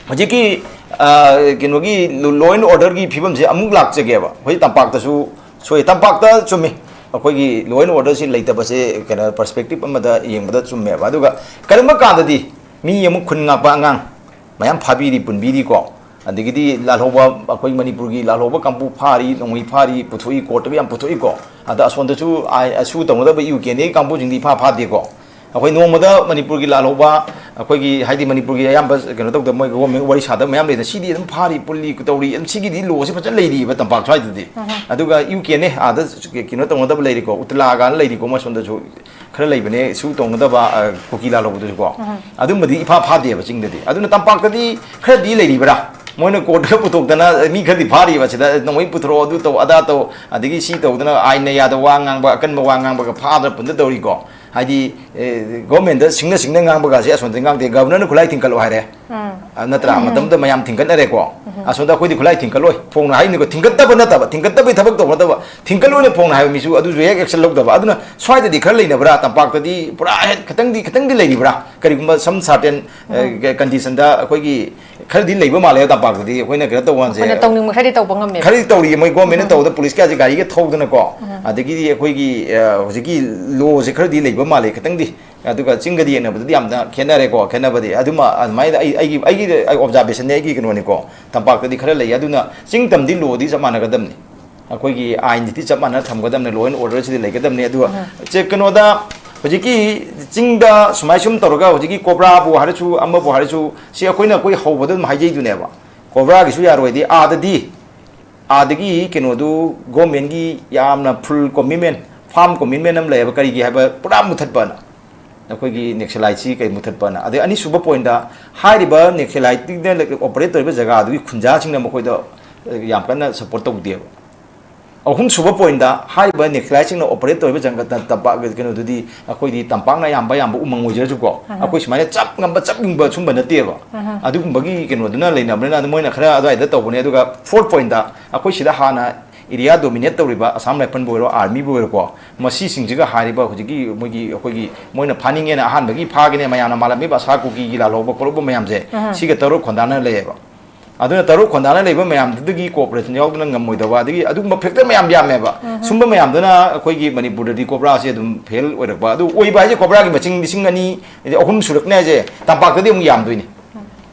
ꯍꯧꯖꯤꯛꯀꯤ, ꯑ, ꯀꯩꯅꯣꯒꯤ law and order ꯒꯤ ꯐꯤꯕꯝꯁꯦ ꯑꯃꯨꯛ ꯂꯥꯛꯆꯒꯦꯕ꯫ ꯍꯧꯖꯤꯛ ꯇꯝꯄꯥꯛꯇꯁꯨ ꯁꯣꯏ, ꯇꯝꯄꯥꯛꯇ ꯆꯨꯝꯃꯤ, ꯑꯩꯈꯣꯏꯒꯤ law and order ꯁꯤ ꯂꯩꯇꯕꯁꯦ, ꯀꯩꯅꯣ, perspective ꯑꯃꯗ ꯌꯦꯡꯕꯗ ꯆꯨꯝꯃꯦꯕ꯫ ꯑꯗꯨꯒ ꯀꯔꯤꯒꯨꯝꯕ ꯀꯥꯟꯗꯗꯤ ꯃꯤ ꯑꯃꯨꯛ ꯈꯨꯟ ꯉꯥꯛꯄ ꯑꯉꯥꯡ ꯃꯌꯥꯝ ꯐꯥꯕꯤꯔꯤ, ꯄꯨꯟꯕꯤꯔꯤꯀꯣ, ꯑꯗꯒꯤꯗꯤ ꯂꯥꯜꯍꯧꯕ, ꯑꯩꯈꯣꯏ ꯃꯅꯤꯄꯨꯔꯒꯤ ꯂꯥꯜꯍꯧꯕ ꯀꯥꯡꯕꯨ ꯐꯥꯔꯤ, ꯅꯣꯡꯃꯩ ꯐꯥꯔꯤ, ꯄꯨꯊꯣꯛꯏ, court ꯇꯒ ꯌꯥꯝ ꯄꯨꯊꯣꯛꯏꯀꯣ꯫ ꯑꯗ ꯑꯁꯣꯝꯗꯁꯨ ꯑꯥꯏ-, ꯑꯁꯨ ꯇꯧꯅꯗꯕ ꯏꯌꯨ ꯀꯦꯟꯗꯦꯒꯤ ꯀꯥꯡꯕꯨꯁꯤꯡꯗꯤ ꯏꯐꯥ ꯐꯥꯗꯦꯀꯣ꯫ ꯑꯩꯈꯣꯏ ꯅꯣꯡꯃꯗ ꯃꯅꯤꯄꯨꯔꯒꯤ ꯂꯥꯜꯍꯧꯕ, ꯑꯩꯈꯣꯏꯒꯤ, ꯍꯥꯏꯗꯤ, ꯃꯅꯤꯄꯨꯔꯒꯤ ꯑꯌꯥꯝꯕ ꯀꯩꯅꯣ ꯇꯧꯗꯕ, ꯃꯣꯏ government ꯋꯥꯔꯤ ꯁꯥꯗꯕ ꯃꯌꯥꯝ ꯂꯩꯗꯅ, ꯁꯤꯗꯤ ꯑꯗꯨꯝ ꯐꯥꯔꯤ, ꯄꯨꯜꯂꯤ, ꯇꯧꯔꯤ, ꯑꯗꯨꯝ ꯁꯤꯒꯤꯗꯤ law ꯁꯤ ꯐꯖꯅ ꯂꯩꯔꯤꯕ ꯇꯝꯄꯥꯛ ꯁ꯭ꯋꯥꯏꯗꯗꯤ꯫ ꯎꯝ꯫ ꯑꯗꯨꯒ ꯏꯌꯨ ꯀꯦꯟꯗꯦ ꯑꯥꯗ ꯀꯩꯅꯣ ꯇꯧꯅꯗꯕ ꯂꯩꯔꯤꯀꯣ, ꯎꯇꯂꯥꯒꯅ ꯂꯩꯔꯤꯀꯣ, ꯃꯣꯏ ꯁꯣꯝꯗꯁꯨ ꯈꯔ ꯂꯩꯕꯅꯦ, ꯁꯨ ꯇꯧꯅꯗꯕ, ꯑ, ꯀꯨꯀꯤ ꯂꯥꯜꯍꯧꯕꯗꯨꯁꯨꯀꯣ꯫ ꯎꯝ꯫ ꯑꯗꯨꯝꯕꯗꯤ ꯏꯐꯥ ꯐꯥꯗꯦꯕ ꯆꯤꯡꯗꯗꯤ꯫ ꯑꯗꯨꯅ ꯇꯝꯄꯥꯛꯇꯗꯤ ꯈꯔꯗꯤ ꯂꯩꯔꯤꯕ꯭ꯔꯥ? ꯃꯣꯏꯅ court ꯇꯒ ꯄꯨꯊꯣꯛꯇꯅ ꯃꯤ ꯈꯔꯗꯤ ꯐꯥꯔꯤꯕ, ꯁꯤꯗ ꯅꯣꯡꯃꯩ ꯄꯨꯊꯣꯔꯛꯑꯣ, ꯑꯗꯨ ꯇꯧ, ꯑꯗꯥ ꯇꯧ, ꯑꯗꯒꯤ ꯁꯤ ꯇꯧꯗꯅ ꯑꯥꯏꯟꯅ ꯌꯥꯗꯕ ꯋꯥ ꯉꯥꯡꯕ, ꯑꯀꯟꯕ ꯋꯥ ꯉꯥꯡꯕꯒ ꯐꯥꯗꯅ ꯄꯨꯟꯗ ꯇꯧꯔꯤꯀꯣ꯫ ꯍꯥꯏꯗꯤ, ꯑꯦ, ꯒꯣꯔꯃꯦꯟꯗ ꯁꯤꯡꯅ ꯁꯤꯡꯅ ꯉꯥꯡꯕꯒꯁꯦ ꯑꯁꯣꯝꯗ ꯉꯥꯡꯗꯦ꯫ ꯒꯕꯔꯅꯔꯅ ꯈꯨꯠꯂꯥꯏ ꯊꯤꯡꯀꯠꯂꯣ ꯍꯥꯏꯔꯦ꯫ ꯎꯝ꯫ ꯑ, ꯅꯠꯇ꯭ꯔꯥ? ꯎꯝ꯫ ꯃꯇꯝꯗ ꯃꯌꯥꯝ ꯊꯤꯡꯀꯠꯅꯔꯦꯀꯣ꯫ ꯎꯝ꯫ ꯑꯁꯣꯝꯗ ꯑꯩꯈꯣꯏꯗꯤ ꯈꯨꯠꯂꯥꯏ ꯊꯤꯡꯀꯠꯂꯣꯏ꯫ ꯐꯣꯡꯅ ꯍꯥꯏꯅꯤꯀꯣ, ꯊꯤꯡꯀꯠꯇꯕ ꯅꯠꯇꯕ, ꯊꯤꯡꯀꯠꯇꯕꯩ ꯊꯕꯛ ꯇꯧꯕ ꯅꯠꯇꯕ, ꯊꯤꯡꯀꯠꯂꯣꯏꯅ ꯐꯣꯡꯅ ꯍꯥꯏꯕ ꯃꯤꯁꯨ ꯑꯗꯨꯁꯨ ꯍꯦꯛ action ꯂꯧꯗꯕ꯫ ꯑꯗꯨꯅ ꯁ꯭ꯋꯥꯏꯗꯗꯤ ꯈꯔ ꯂꯩꯅꯕ꯭ꯔꯥ? ꯇꯝꯄꯥꯛꯇꯗꯤ ꯄꯨꯔꯥ ꯍꯦꯛ ꯈꯤꯇꯪꯗꯤ, ꯈꯤꯇꯪꯗꯤ ꯂꯩꯔꯤꯕ꯭ꯔꯥ? ꯀꯔꯤꯒꯨꯝꯕ some certain, ꯑ, ꯎꯝ꯫ Conditionꯗ ꯑꯩꯈꯣꯏꯒꯤ ꯈꯔꯗꯤ ꯂꯩꯕ ꯃꯥꯜꯂꯦ ꯇꯝꯄꯥꯛꯇꯗꯤ꯫ ꯑꯩꯈꯣꯏꯅ ꯀꯩꯅꯣ ꯇꯧꯕ ꯋꯥꯁꯦ꯫ ꯑꯩꯈꯣꯏꯅ ꯇꯧꯅꯤꯡꯕ ꯈꯔꯗꯤ ꯇꯧꯕ ꯉꯝꯃꯦꯕ꯫ ꯈꯔꯗꯤ ꯇꯧꯔꯤꯌꯦ꯫ ꯃꯣꯏ ꯒꯣꯔꯃꯦꯟꯅ ꯎꯝ꯫ ꯇꯧꯕꯗ ꯄꯨꯂꯤꯁꯀꯤ ꯍꯧꯖꯤꯛ ꯒꯥꯔꯤꯒ ꯊꯧꯗꯅꯀꯣ꯫ ꯎꯝ꯫ ꯑꯗꯒꯤꯗꯤ ꯑꯩꯈꯣꯏꯒꯤ, ꯑ, ꯍꯧꯖꯤꯛꯀꯤ ꯂꯣꯁꯦ ꯈꯔꯗꯤ ꯂꯩꯕ ꯃꯥꯜꯂꯦ ꯈꯤꯇꯪꯗꯤ꯫ ꯑꯗꯨꯒ ꯆꯤꯡꯒꯗꯤ ꯌꯦꯡꯅꯕꯗꯗꯤ ꯌꯥꯝꯅ ꯈꯦꯠꯅꯔꯦꯀꯣ꯫ ꯈꯦꯠꯅꯕꯗꯤ ꯑꯗꯨꯃ ꯑꯗꯨꯃꯥꯏꯅ ꯑꯩ, ꯑꯩꯒꯤ, ꯑꯩꯒꯤ observationꯅꯦ, ꯑꯩꯒꯤ ꯀꯩꯅꯣꯅꯤꯀꯣ꯫ ꯇꯝꯄꯥꯛꯇꯗꯤ ꯈꯔ ꯂꯩ꯫ ꯑꯗꯨꯅ ꯆꯤꯡ ꯇꯝꯗꯤ ꯂꯣꯗꯤ ꯆꯞ ꯃꯥꯟꯅꯒꯗꯕꯅꯤ꯫ ꯑꯩꯈꯣꯏꯒꯤ ꯑꯥꯏꯟꯁꯤꯗꯤ ꯆꯞ ꯃꯥꯟꯅꯅ ꯊꯝꯒꯗꯕꯅꯤ, law and orderꯁꯤꯗꯤ ꯂꯩꯒꯗꯕꯅꯤ꯫ ꯑꯗꯨꯒ ꯎꯝ꯫ ꯆꯦ-, ꯀꯩꯅꯣꯗ ꯍꯧꯖꯤꯛꯀꯤ ꯆꯤꯡꯗ ꯁꯨꯃꯥꯏ ꯁꯨꯝ ꯇꯧꯔꯒ ꯍꯧꯖꯤꯛꯀꯤ ꯀꯣꯕ꯭ꯔꯥꯕꯨ ꯍꯥꯏꯔꯁꯨ, ꯑꯃꯕꯨ ꯍꯥꯏꯔꯁꯨ, ꯁꯤ ꯑꯩꯈꯣꯏꯅ, ꯑꯩꯈꯣꯏ ꯍꯧꯕꯗ ꯑꯗꯨꯝ ꯍꯥꯏꯖꯩꯗꯨꯅꯦꯕ꯫ ꯀꯣꯕ꯭ꯔꯥꯒꯤꯁꯨ ꯌꯥꯔꯣꯏꯗꯤ ꯑꯥꯗꯗꯤ, ꯑꯥꯗꯒꯤ ꯀꯩꯅꯣꯗꯨ ꯒꯣꯔꯃꯦꯟꯒꯤ ꯌꯥꯝꯅ full commitment, firm commitment ꯑꯃ ꯂꯩꯌꯦꯕ꯫ ꯀꯔꯤꯒꯤ ꯍꯥꯏꯕ? ꯄꯨꯔꯥ ꯃꯨꯊꯠꯄꯅ꯫ ꯑꯩꯈꯣꯏꯒꯤ ꯅꯦꯛꯁꯂꯥꯏꯠꯁꯤ ꯀꯩ ꯃꯨꯊꯠꯄꯅ꯫ ꯑꯗꯩ ꯑꯅꯤꯁꯨꯕ pointꯇ, ꯍꯥꯏꯔꯤꯕ ꯅꯦꯛꯁꯂꯥꯏꯠꯇꯨꯅ operate ꯇꯧꯔꯤꯕ ꯖꯒꯥꯗꯨꯒꯤ ꯈꯨꯟꯖꯥꯁꯤꯡꯅ ꯃꯈꯣꯏꯗ ꯌꯥꯝ ꯀꯟꯅ support ꯇꯧꯗꯦꯕ꯫ ꯑꯍꯨꯝꯁꯨꯕ pointꯇ, ꯍꯥꯏꯔꯤꯕ ꯅꯦꯛꯁꯂꯥꯏꯠꯁꯤꯡꯅ operate ꯇꯧꯔꯤꯕ ꯖꯒꯥ-, ꯇꯝꯄꯥꯛ, ꯀꯩꯅꯣꯗꯨꯗꯤ ꯑꯩꯈꯣꯏꯗꯤ ꯇꯝꯄꯥꯛꯅ ꯑꯌꯥꯝꯕ, ꯑꯌꯥꯝꯕ ꯎꯃꯪ ꯑꯣꯏꯖꯔꯁꯨꯀꯣ, ꯑꯍ꯫ ꯑꯩꯈꯣꯏ ꯁꯨꯃꯥꯏꯅ ꯆꯞ ꯉꯝꯕ, ꯆꯞ ꯌꯨꯡꯕ ꯁꯨꯝꯕ ꯅꯠꯇꯦꯕ꯫ ꯑꯍ꯫ ꯑꯗꯨꯒꯨꯝꯕꯒꯤ ꯀꯩꯅꯣꯗꯨꯅ ꯂꯩꯅꯕꯅꯤꯅ ꯑꯗꯨ ꯃꯣꯏꯅ ꯈꯔ ꯑꯗꯨꯋꯥꯏꯗ ꯇꯧꯕꯅꯦ꯫ ꯑꯗꯨꯒ fourth pointꯇ, ꯑꯩꯈꯣꯏ ꯁꯤꯗ ꯍꯥꯟꯅ area dominate ꯇꯧꯔꯤꯕ Assam Riflesꯕꯨ ꯑꯣꯏꯔꯣ, Armyꯕꯨ ꯑꯣꯏꯔꯣꯀꯣ, ꯃꯁꯤꯁꯤꯡꯁꯤꯒ ꯍꯥꯏꯔꯤꯕ ꯍꯧꯖꯤꯛꯀꯤ ꯃꯣꯏꯒꯤ, ꯑꯩꯈꯣꯏꯒꯤ, ꯃꯣꯏꯅ ꯐꯥꯅꯤꯡꯉꯦꯅ ꯑꯍꯥꯟꯕꯒꯤ ꯐꯥꯒꯅꯦ ꯃꯌꯥꯝꯅ ꯃꯥꯜꯂꯝꯃꯤꯕ ꯑꯁꯥ ꯀꯨꯀꯤꯒꯤ ꯂꯥꯜꯍꯧꯕ ꯈꯣꯠꯍꯧꯕ ꯃꯌꯥꯝꯁꯦ, ꯑꯍ꯫ ꯁꯤꯒ ꯇꯔꯨꯛ ꯈꯣꯟꯗꯥꯅ ꯂꯩꯌꯦꯕ꯫ ꯑꯗꯨꯅ ꯇꯔꯨꯛ ꯈꯣꯟꯗꯥꯅ ꯂꯩꯕ ꯃꯌꯥꯝꯗꯨꯗꯒꯤ cooperation ꯌꯥꯎꯗꯅ ꯉꯝꯃꯣꯏꯗꯕ, ꯑꯗꯒꯤ ꯑꯗꯨꯒꯨꯝꯕ factor ꯃꯌꯥꯝ ꯌꯥꯝꯃꯦꯕ꯫ ꯎꯝ꯫ ꯁꯨꯝꯕ ꯃꯌꯥꯝꯗꯨꯅ ꯑꯩꯈꯣꯏꯒꯤ ꯃꯅꯤꯄꯨꯔꯗꯗꯤ ꯀꯣꯕ꯭ꯔꯥꯁꯦ ꯑꯗꯨꯝ fail ꯑꯣꯏꯔꯛꯄ꯫ ꯑꯗꯨ ꯑꯣꯏꯕ ꯍꯥꯏꯁꯦ ꯀꯣꯕ꯭ꯔꯥꯒꯤ ꯃꯁꯤꯡ ꯂꯤꯁꯤꯡ ꯑꯅꯤ, ꯑꯍꯨꯝ ꯁꯨꯔꯛꯅꯤ ꯍꯥꯏꯁꯦ, ꯇꯝꯄꯥꯛꯇꯗꯤ ꯑꯃꯨꯛ ꯌꯥꯝꯗꯣꯏꯅꯤ꯫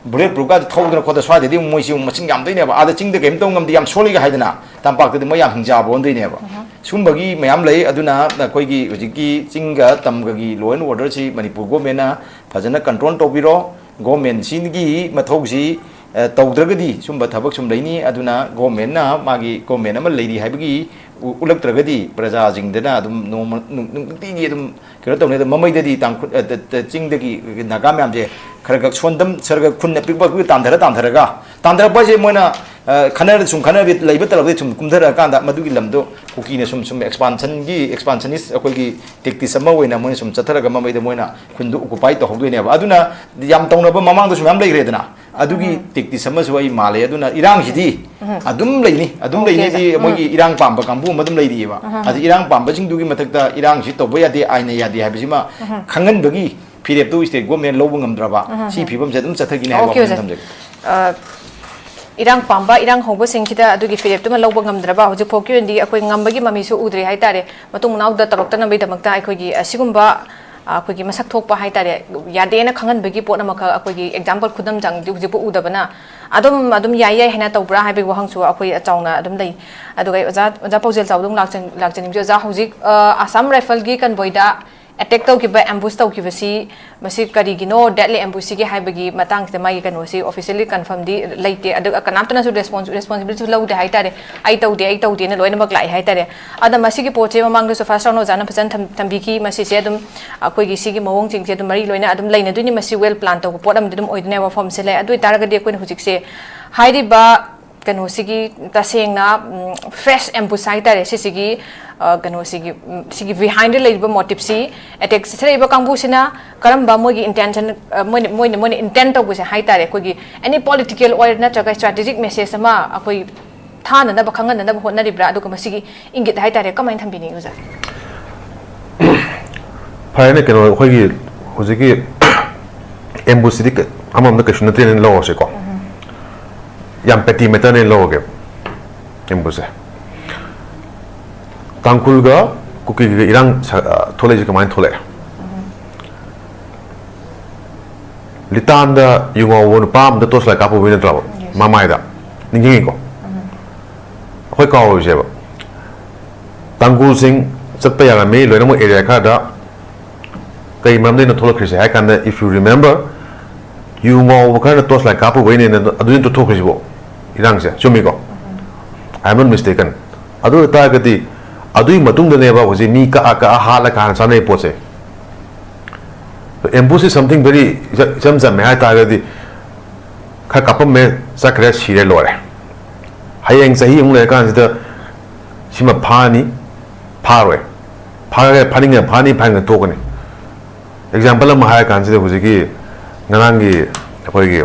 Bullet proofꯀꯥꯗ ꯊꯧꯗꯅ ꯈꯣꯠꯇꯅ ꯁ꯭ꯋꯥꯏꯗꯗꯤ ꯑꯃꯨꯛ ꯃꯣꯏꯁꯤ ꯑꯃꯨꯛ ꯃꯁꯤꯡ ꯌꯥꯝꯗꯣꯏꯅꯦꯕ꯫ ꯑꯥꯗ ꯆꯤꯡꯗ ꯀꯔꯤꯝ ꯇꯧ ꯉꯝꯗꯦ, ꯌꯥꯝ ꯁꯣꯜꯂꯤꯒ ꯍꯥꯏꯗꯅ, ꯇꯝꯄꯥꯛꯇꯗꯤ ꯃꯣꯏ ꯌꯥꯝ ꯍꯤꯡꯆꯥꯕ ꯑꯣꯟꯗꯣꯏꯅꯦꯕ꯫ ꯎꯝ꯫ ꯁꯨꯝꯕꯒꯤ ꯃꯌꯥꯝ ꯂꯩ꯫ ꯑꯗꯨꯅ ꯑꯩꯈꯣꯏꯒꯤ ꯍꯧꯖꯤꯛꯀꯤ ꯆꯤꯡꯒ ꯇꯝꯒꯒꯤ law and orderꯁꯤ ꯃꯅꯤꯄꯨꯔ ꯒꯣꯔꯃꯦꯟꯅ ꯐꯖꯅ control ꯇꯧꯕꯤꯔꯣ꯫ ꯒꯣꯔꯃꯦꯟꯁꯤꯒꯤ ꯃꯊꯧꯁꯤ, ꯑ, ꯇꯧꯗ꯭ꯔꯒꯗꯤ ꯁꯨꯝꯕ ꯊꯕꯛ ꯁꯨꯝ ꯂꯩꯅꯤ꯫ ꯑꯗꯨꯅ ꯒꯣꯔꯃꯦꯟꯅ ꯃꯥꯒꯤ ꯒꯣꯔꯃꯦꯟ ꯑꯃ ꯂꯩꯔꯤ ꯍꯥꯏꯕꯒꯤ ꯎ-, ꯎꯠꯂꯛꯇ꯭ꯔꯒꯗꯤ ꯄ꯭ꯔꯖꯥꯁꯤꯡꯗꯅ ꯑꯗꯨꯝ ꯅꯣꯡꯃ, ꯅꯨꯡ-, ꯅꯨꯡꯇꯤꯒꯤ ꯑꯗꯨꯝ ꯀꯩꯅꯣ ꯇꯧꯅꯤ꯫ ꯑꯗꯣ ꯃꯃꯩꯗꯗꯤ ꯇꯥꯡꯈꯨꯜ, ꯑ, ꯇ-, ꯇ-, ꯆꯤꯡꯗꯒꯤ ꯅꯥꯒꯥ ꯃꯌꯥꯝꯁꯦ ꯈꯔ ꯈꯛ ꯁꯣꯟꯗꯝ-, ꯈꯔ ꯈꯛ ꯈꯨꯟ ꯑꯄꯤꯛꯄ ꯑꯄꯤꯛꯄ ꯇꯥꯟꯊꯔ ꯇꯥꯟꯊꯔꯒ, ꯇꯥꯟꯊꯔꯛꯄ ꯍꯥꯏꯁꯦ ꯃꯣꯏꯅ ꯑ, ꯈꯟꯅꯔ-, ꯁꯨꯝ ꯈꯟꯅꯕꯤ ꯂꯩꯕ ꯇꯧꯔꯕꯗꯤ ꯁꯨꯝ ꯀꯨꯝꯊꯔꯛꯑꯀꯥꯟꯗ ꯃꯗꯨꯒꯤ ꯂꯝꯗꯣ ꯀꯨꯀꯤꯅ ꯁꯨꯝ, ꯁꯨꯝ expansionꯒꯤ, expansionist ꯑꯩꯈꯣꯏꯒꯤ tactics ꯑꯃ ꯑꯣꯏꯅ ꯃꯣꯏꯅ ꯁꯨꯝ ꯆꯠꯊꯔꯒ ꯃꯃꯩꯗ ꯃꯣꯏꯅ ꯈꯨꯟꯗꯨ occupy ꯇꯧꯍꯧꯗꯣꯏꯅꯦꯕ꯫ ꯑꯗꯨꯅ ꯌꯥꯝ ꯇꯧꯅꯕ ꯃꯃꯥꯡꯗꯁꯨ ꯃꯌꯥꯝ ꯂꯩꯈ꯭ꯔꯦꯗꯅ, ꯑꯗꯨꯒꯤ ꯎꯝ꯫ Tactics ꯑꯃꯁꯨ ꯑꯩ ꯃꯥꯜꯂꯦ꯫ ꯑꯗꯨꯅ ꯏꯔꯥꯡꯁꯤꯗꯤ ꯎꯝ꯫ ꯑꯗꯨꯝ ꯂꯩꯅꯤ, ꯑꯗꯨꯝ Okay, ꯂꯩꯅꯤꯗꯤ꯫ ꯎꯝ꯫ ꯃꯣꯏꯒꯤ ꯏꯔꯥꯡ ꯄꯥꯝꯕ ꯀꯥꯡꯕꯨ ꯑꯃ ꯑꯗꯨꯝ ꯂꯩꯔꯤꯑꯕ꯫ ꯎꯝ꯫ ꯑꯗꯨ ꯏꯔꯥꯡ ꯄꯥꯝꯕꯁꯤꯡꯗꯨꯒꯤ ꯃꯊꯛꯇ ꯏꯔꯥꯡꯁꯤ ꯇꯧꯕ ꯌꯥꯗꯦ, ꯑꯥꯏꯟꯅ ꯌꯥꯗꯦ ꯍꯥꯏꯕꯁꯤꯃ ꯎꯝ꯫ ꯈꯪꯍꯟꯕꯒꯤ ꯐꯤꯔꯦꯞꯇꯨ state government ꯂꯧꯕ ꯉꯝꯗ꯭ꯔꯕ, ꯎꯝ꯫ ꯁꯤ ꯐꯤꯕꯝꯁꯦ ꯑꯗꯨꯝ ꯆꯠꯊꯈꯤꯅꯤ ꯍꯥꯏꯕ Okay, ꯋꯥꯐꯝ ꯑꯣꯖꯥ꯫ ꯊꯝꯖꯒꯦ꯫ ꯑ, ꯏꯔꯥꯡ ꯄꯥꯝꯕ, ꯏꯔꯥꯡ ꯍꯧꯕꯁꯤꯡꯁꯤꯗ ꯑꯗꯨꯒꯤ ꯐꯤꯔꯦꯞꯇꯨꯃ ꯂꯧꯕ ꯉꯝꯗ꯭ꯔꯕ, ꯍꯧꯖꯤꯛ ꯐꯥꯎꯒꯤ ꯑꯣꯏꯅꯗꯤ ꯑꯩꯈꯣꯏ ꯉꯝꯕꯒꯤ ꯃꯃꯤꯁꯨ ꯎꯗ꯭ꯔꯤ ꯍꯥꯏꯇꯥꯔꯦ꯫ ꯃꯇꯨꯡ ꯃꯅꯥꯎꯗ ꯇꯧꯔꯛꯇꯅꯕꯒꯤꯗꯃꯛꯇ ꯑꯩꯈꯣꯏꯒꯤ ꯑꯁꯤꯒꯨꯝꯕ, ꯑ, ꯑꯩꯈꯣꯏꯒꯤ ꯃꯁꯛ ꯊꯣꯛꯄ ꯍꯥꯏꯇꯥꯔꯦ, ꯌꯥꯗꯦꯅ ꯈꯪꯍꯟꯕꯒꯤ ꯄꯣꯠ ꯑꯃꯈꯛ, ꯑꯩꯈꯣꯏꯒꯤ example ꯈꯨꯗꯝ ꯆꯥꯡꯗꯤ ꯍꯧꯖꯤꯛꯄꯨ ꯎꯗꯕꯅ ꯑꯗꯨꯝ, ꯑꯗꯨꯝ ꯌꯥꯏ ꯌꯥꯏ ꯍꯥꯏꯅ ꯇꯧꯕ꯭ꯔꯥ ꯍꯥꯏꯕꯒꯤ ꯋꯥꯍꯪꯁꯨ ꯑꯩꯈꯣꯏ ꯆꯥꯎꯅ ꯑꯗꯨꯝ ꯂꯩ꯫ ꯑꯗꯨꯒ ꯑꯩ ꯑꯣꯖꯥ, ꯑꯣꯖꯥ ꯄꯥꯎꯖꯦꯜ ꯆꯥꯎꯗ ꯑꯃꯨꯛ ꯂꯥꯛꯆ-, ꯂꯥꯛꯆꯅꯤꯡꯕꯁꯦ, ꯑꯣꯖꯥ, ꯍꯧꯖꯤꯛ, ꯑ, Assam Riflesꯒꯤ convoyꯗ attack ꯇꯧꯈꯤꯕ, ambush ꯇꯧꯈꯤꯕꯁꯤ, ꯃꯁꯤ ꯀꯔꯤꯒꯤꯅꯣ, deadly ambushꯁꯤꯒꯤ ꯍꯥꯏꯕꯒꯤ ꯃꯇꯥꯡꯁꯤꯗ ꯃꯥꯒꯤ ꯀꯩꯅꯣꯁꯤ officially confirmꯗꯤ ꯂꯩꯇꯦ꯫ ꯑꯗꯨꯒ ꯀꯅꯥꯝꯇꯅꯁꯨ response-, responsibilityꯁꯨ ꯂꯧꯗꯦ ꯍꯥꯏꯇꯥꯔꯦ꯫ "ꯑꯩ ꯇꯧꯗꯦ, ꯑꯩ ꯇꯧꯗꯦꯅ" ꯂꯣꯏꯅꯃꯛ ꯂꯥꯛꯑꯦ ꯍꯥꯏꯇꯥꯔꯦ꯫ ꯑꯗ ꯃꯁꯤꯒꯤ ꯄꯣꯠꯁꯦ ꯃꯃꯥꯡꯗꯁꯨ first round ꯑꯣꯖꯥꯅ ꯐꯖꯅ ꯊꯝ-, ꯊꯝꯕꯤꯈꯤ꯫ ꯃꯁꯤꯁꯦ ꯑꯗꯨꯝ ꯑꯩꯈꯣꯏꯒꯤ ꯁꯤꯒꯤ ꯃꯑꯣꯡꯁꯤꯡꯁꯦ ꯑꯗꯨꯝ ꯃꯔꯤ ꯂꯣꯏꯅ ꯑꯗꯨꯝ ꯂꯩꯅꯗꯣꯏꯅꯤ꯫ ꯃꯁꯤ well plan ꯇꯧꯕ ꯄꯣꯠ ꯑꯃꯗꯤ ꯑꯗꯨꯝ ꯑꯣꯏꯗꯣꯏꯅꯦꯕ ꯋꯥꯐꯝꯁꯦ ꯂꯩ꯫ ꯑꯗꯨ ꯑꯣꯏꯇꯥꯔꯒꯗꯤ ꯑꯩꯈꯣꯏꯅ ꯍꯧꯖꯤꯛꯁꯦ ꯍꯥꯏꯔꯤꯕ ꯀꯩꯅꯣꯁꯤꯒꯤ ꯇꯁꯦꯡꯅ, ꯎꯝ, fresh ambush ꯍꯥꯏꯇꯥꯔꯦ, ꯁꯤꯁꯤꯒꯤ, ꯑ, ꯀꯩꯅꯣꯁꯤꯒꯤ, ꯎꯝ, ꯁꯤꯒꯤ behindꯗ ꯂꯩꯔꯤꯕ motiveꯁꯤ, attack ꯆꯠꯊꯔꯛꯏꯕ ꯀꯥꯡꯕꯨꯁꯤꯅ ꯀꯔꯝꯕ ꯃꯣꯏꯒꯤ intention, ꯑ, ꯃꯣꯏꯅ, ꯃꯣꯏꯅ, ꯃꯣꯏꯅ intend ꯇꯧꯕꯁꯦ ꯍꯥꯏꯇꯥꯔꯦ, ꯑꯩꯈꯣꯏꯒꯤ any political ꯑꯣꯏꯔ ꯅꯠꯇ꯭ꯔꯒ strategic message ꯑꯃ ꯑꯩꯈꯣꯏ ꯊꯥꯅꯅꯕ, ꯈꯪꯍꯟꯅꯅꯕ ꯍꯣꯠꯅꯔꯤꯕ꯭ꯔꯥ? ꯑꯗꯨꯒ ꯃꯁꯤꯒꯤ ꯏꯪꯒꯤꯠ ꯍꯥꯏꯇꯥꯔꯦ, ꯀꯃꯥꯏꯅ ꯊꯝꯕꯤꯅꯤꯡꯉꯤ, ꯑꯣꯖꯥ? ꯐꯔꯦꯅꯦ, ꯀꯩꯅꯣ, ꯑꯩꯈꯣꯏꯒꯤ ꯍꯧꯖꯤꯛꯀꯤ ambushꯁꯤꯗꯤ ꯀ-, ꯑꯃꯔꯣꯝꯗ ꯀꯩꯁꯨ ꯅꯠꯇꯦꯅ ꯂꯧꯔꯁꯦꯀꯣ꯫ ꯎꯝ꯫ ꯌꯥꯝ petty matterꯅꯦ ꯂꯧꯔꯒꯦ ambushꯁꯦ꯫ ꯇꯥꯡꯈꯨꯜꯒ ꯀꯨꯀꯤꯒ ꯏꯔꯥꯡ ꯁ-, ꯑ, ꯊꯣꯛꯂꯛꯏꯁꯦ ꯀꯃꯥꯏꯅ ꯊꯣꯛꯂꯛꯑꯦ? ꯎꯝ꯫ ꯂꯤꯇꯥꯟꯗ ꯌꯨ ꯉꯥꯎꯕ ꯅꯨꯄꯥ ꯑꯃꯗ torch light ꯀꯥꯞꯄꯨꯕꯩ ꯅꯠꯇ꯭ꯔꯕ? Yes꯫ ꯃꯃꯥꯏꯗ꯫ ꯅꯤꯡꯁꯤꯡꯉꯤꯀꯣ? ꯎꯝ꯫ ꯑꯩꯈꯣꯏ ꯀꯥꯎꯔꯣꯏꯁꯦꯕ꯫ ꯇꯥꯡꯈꯨꯜꯁꯤꯡ ꯆꯠꯄ ꯌꯥꯔꯝꯃꯤ ꯂꯣꯏꯅꯃꯛ area ꯈꯔꯗ꯫ ꯀꯩ ꯃꯔꯝꯗꯩꯅꯣ ꯊꯣꯛꯂꯛꯈ꯭ꯔꯤꯁꯦ ꯍꯥꯏ ꯀꯥꯟꯗ, if you remember, ꯌꯨ ꯉꯥꯎꯕ ꯈꯔꯅ torch light ꯀꯥꯞꯄꯨꯕꯩꯅꯦꯅ ꯑꯗꯨ ꯅꯠꯇ꯭ꯔꯣ ꯊꯣꯛꯈ꯭ꯔꯤꯁꯤꯕꯣ? ꯏꯔꯥꯡꯁꯦ, ꯆꯨꯝꯃꯤꯀꯣ? I am not mistaken꯫ ꯑꯗꯨ ꯑꯣꯏꯇꯥꯔꯒꯗꯤ ꯑꯗꯨꯒꯤ ꯃꯇꯨꯡꯗꯅꯦꯕ ꯍꯧꯖꯤꯛ ꯃꯤ ꯀꯛꯑ ꯀꯛꯑ ꯍꯥꯠꯂ ꯀꯥꯟꯅ ꯆꯥꯅꯩ ꯄꯣꯠꯁꯦ꯫ Ambush is something very, ꯏꯆꯝ ꯆꯝꯃꯦ ꯍꯥꯏ ꯇꯥꯔꯒꯗꯤ, ꯈꯔ ꯀꯥꯞꯄꯝꯃꯦ, ꯆꯠꯈ꯭ꯔꯦ, ꯁꯤꯔꯦ, ꯂꯣꯏꯔꯦ꯫ ꯍꯌꯦꯡ ꯆꯍꯤ ꯑꯃꯨꯛ ꯂꯩꯔꯀꯥꯟꯁꯤꯗ ꯁꯤꯃ ꯐꯥꯅꯤ, ꯐꯥꯔꯣꯏ, ꯐꯥꯔꯒ ꯐꯥꯅꯤꯡꯉ ꯐꯥꯅꯤ, ꯐꯥꯅꯤꯡꯉ ꯇꯣꯛꯀꯅꯤ꯫ ꯑꯦꯛꯖꯥꯝꯄꯜ ꯑꯃ ꯍꯥꯏꯔ ꯀꯥꯟꯁꯤꯗ, ꯍꯧꯖꯤꯛꯀꯤ ꯉꯔꯥꯡꯒꯤ ꯑꯩꯈꯣꯏꯒꯤ,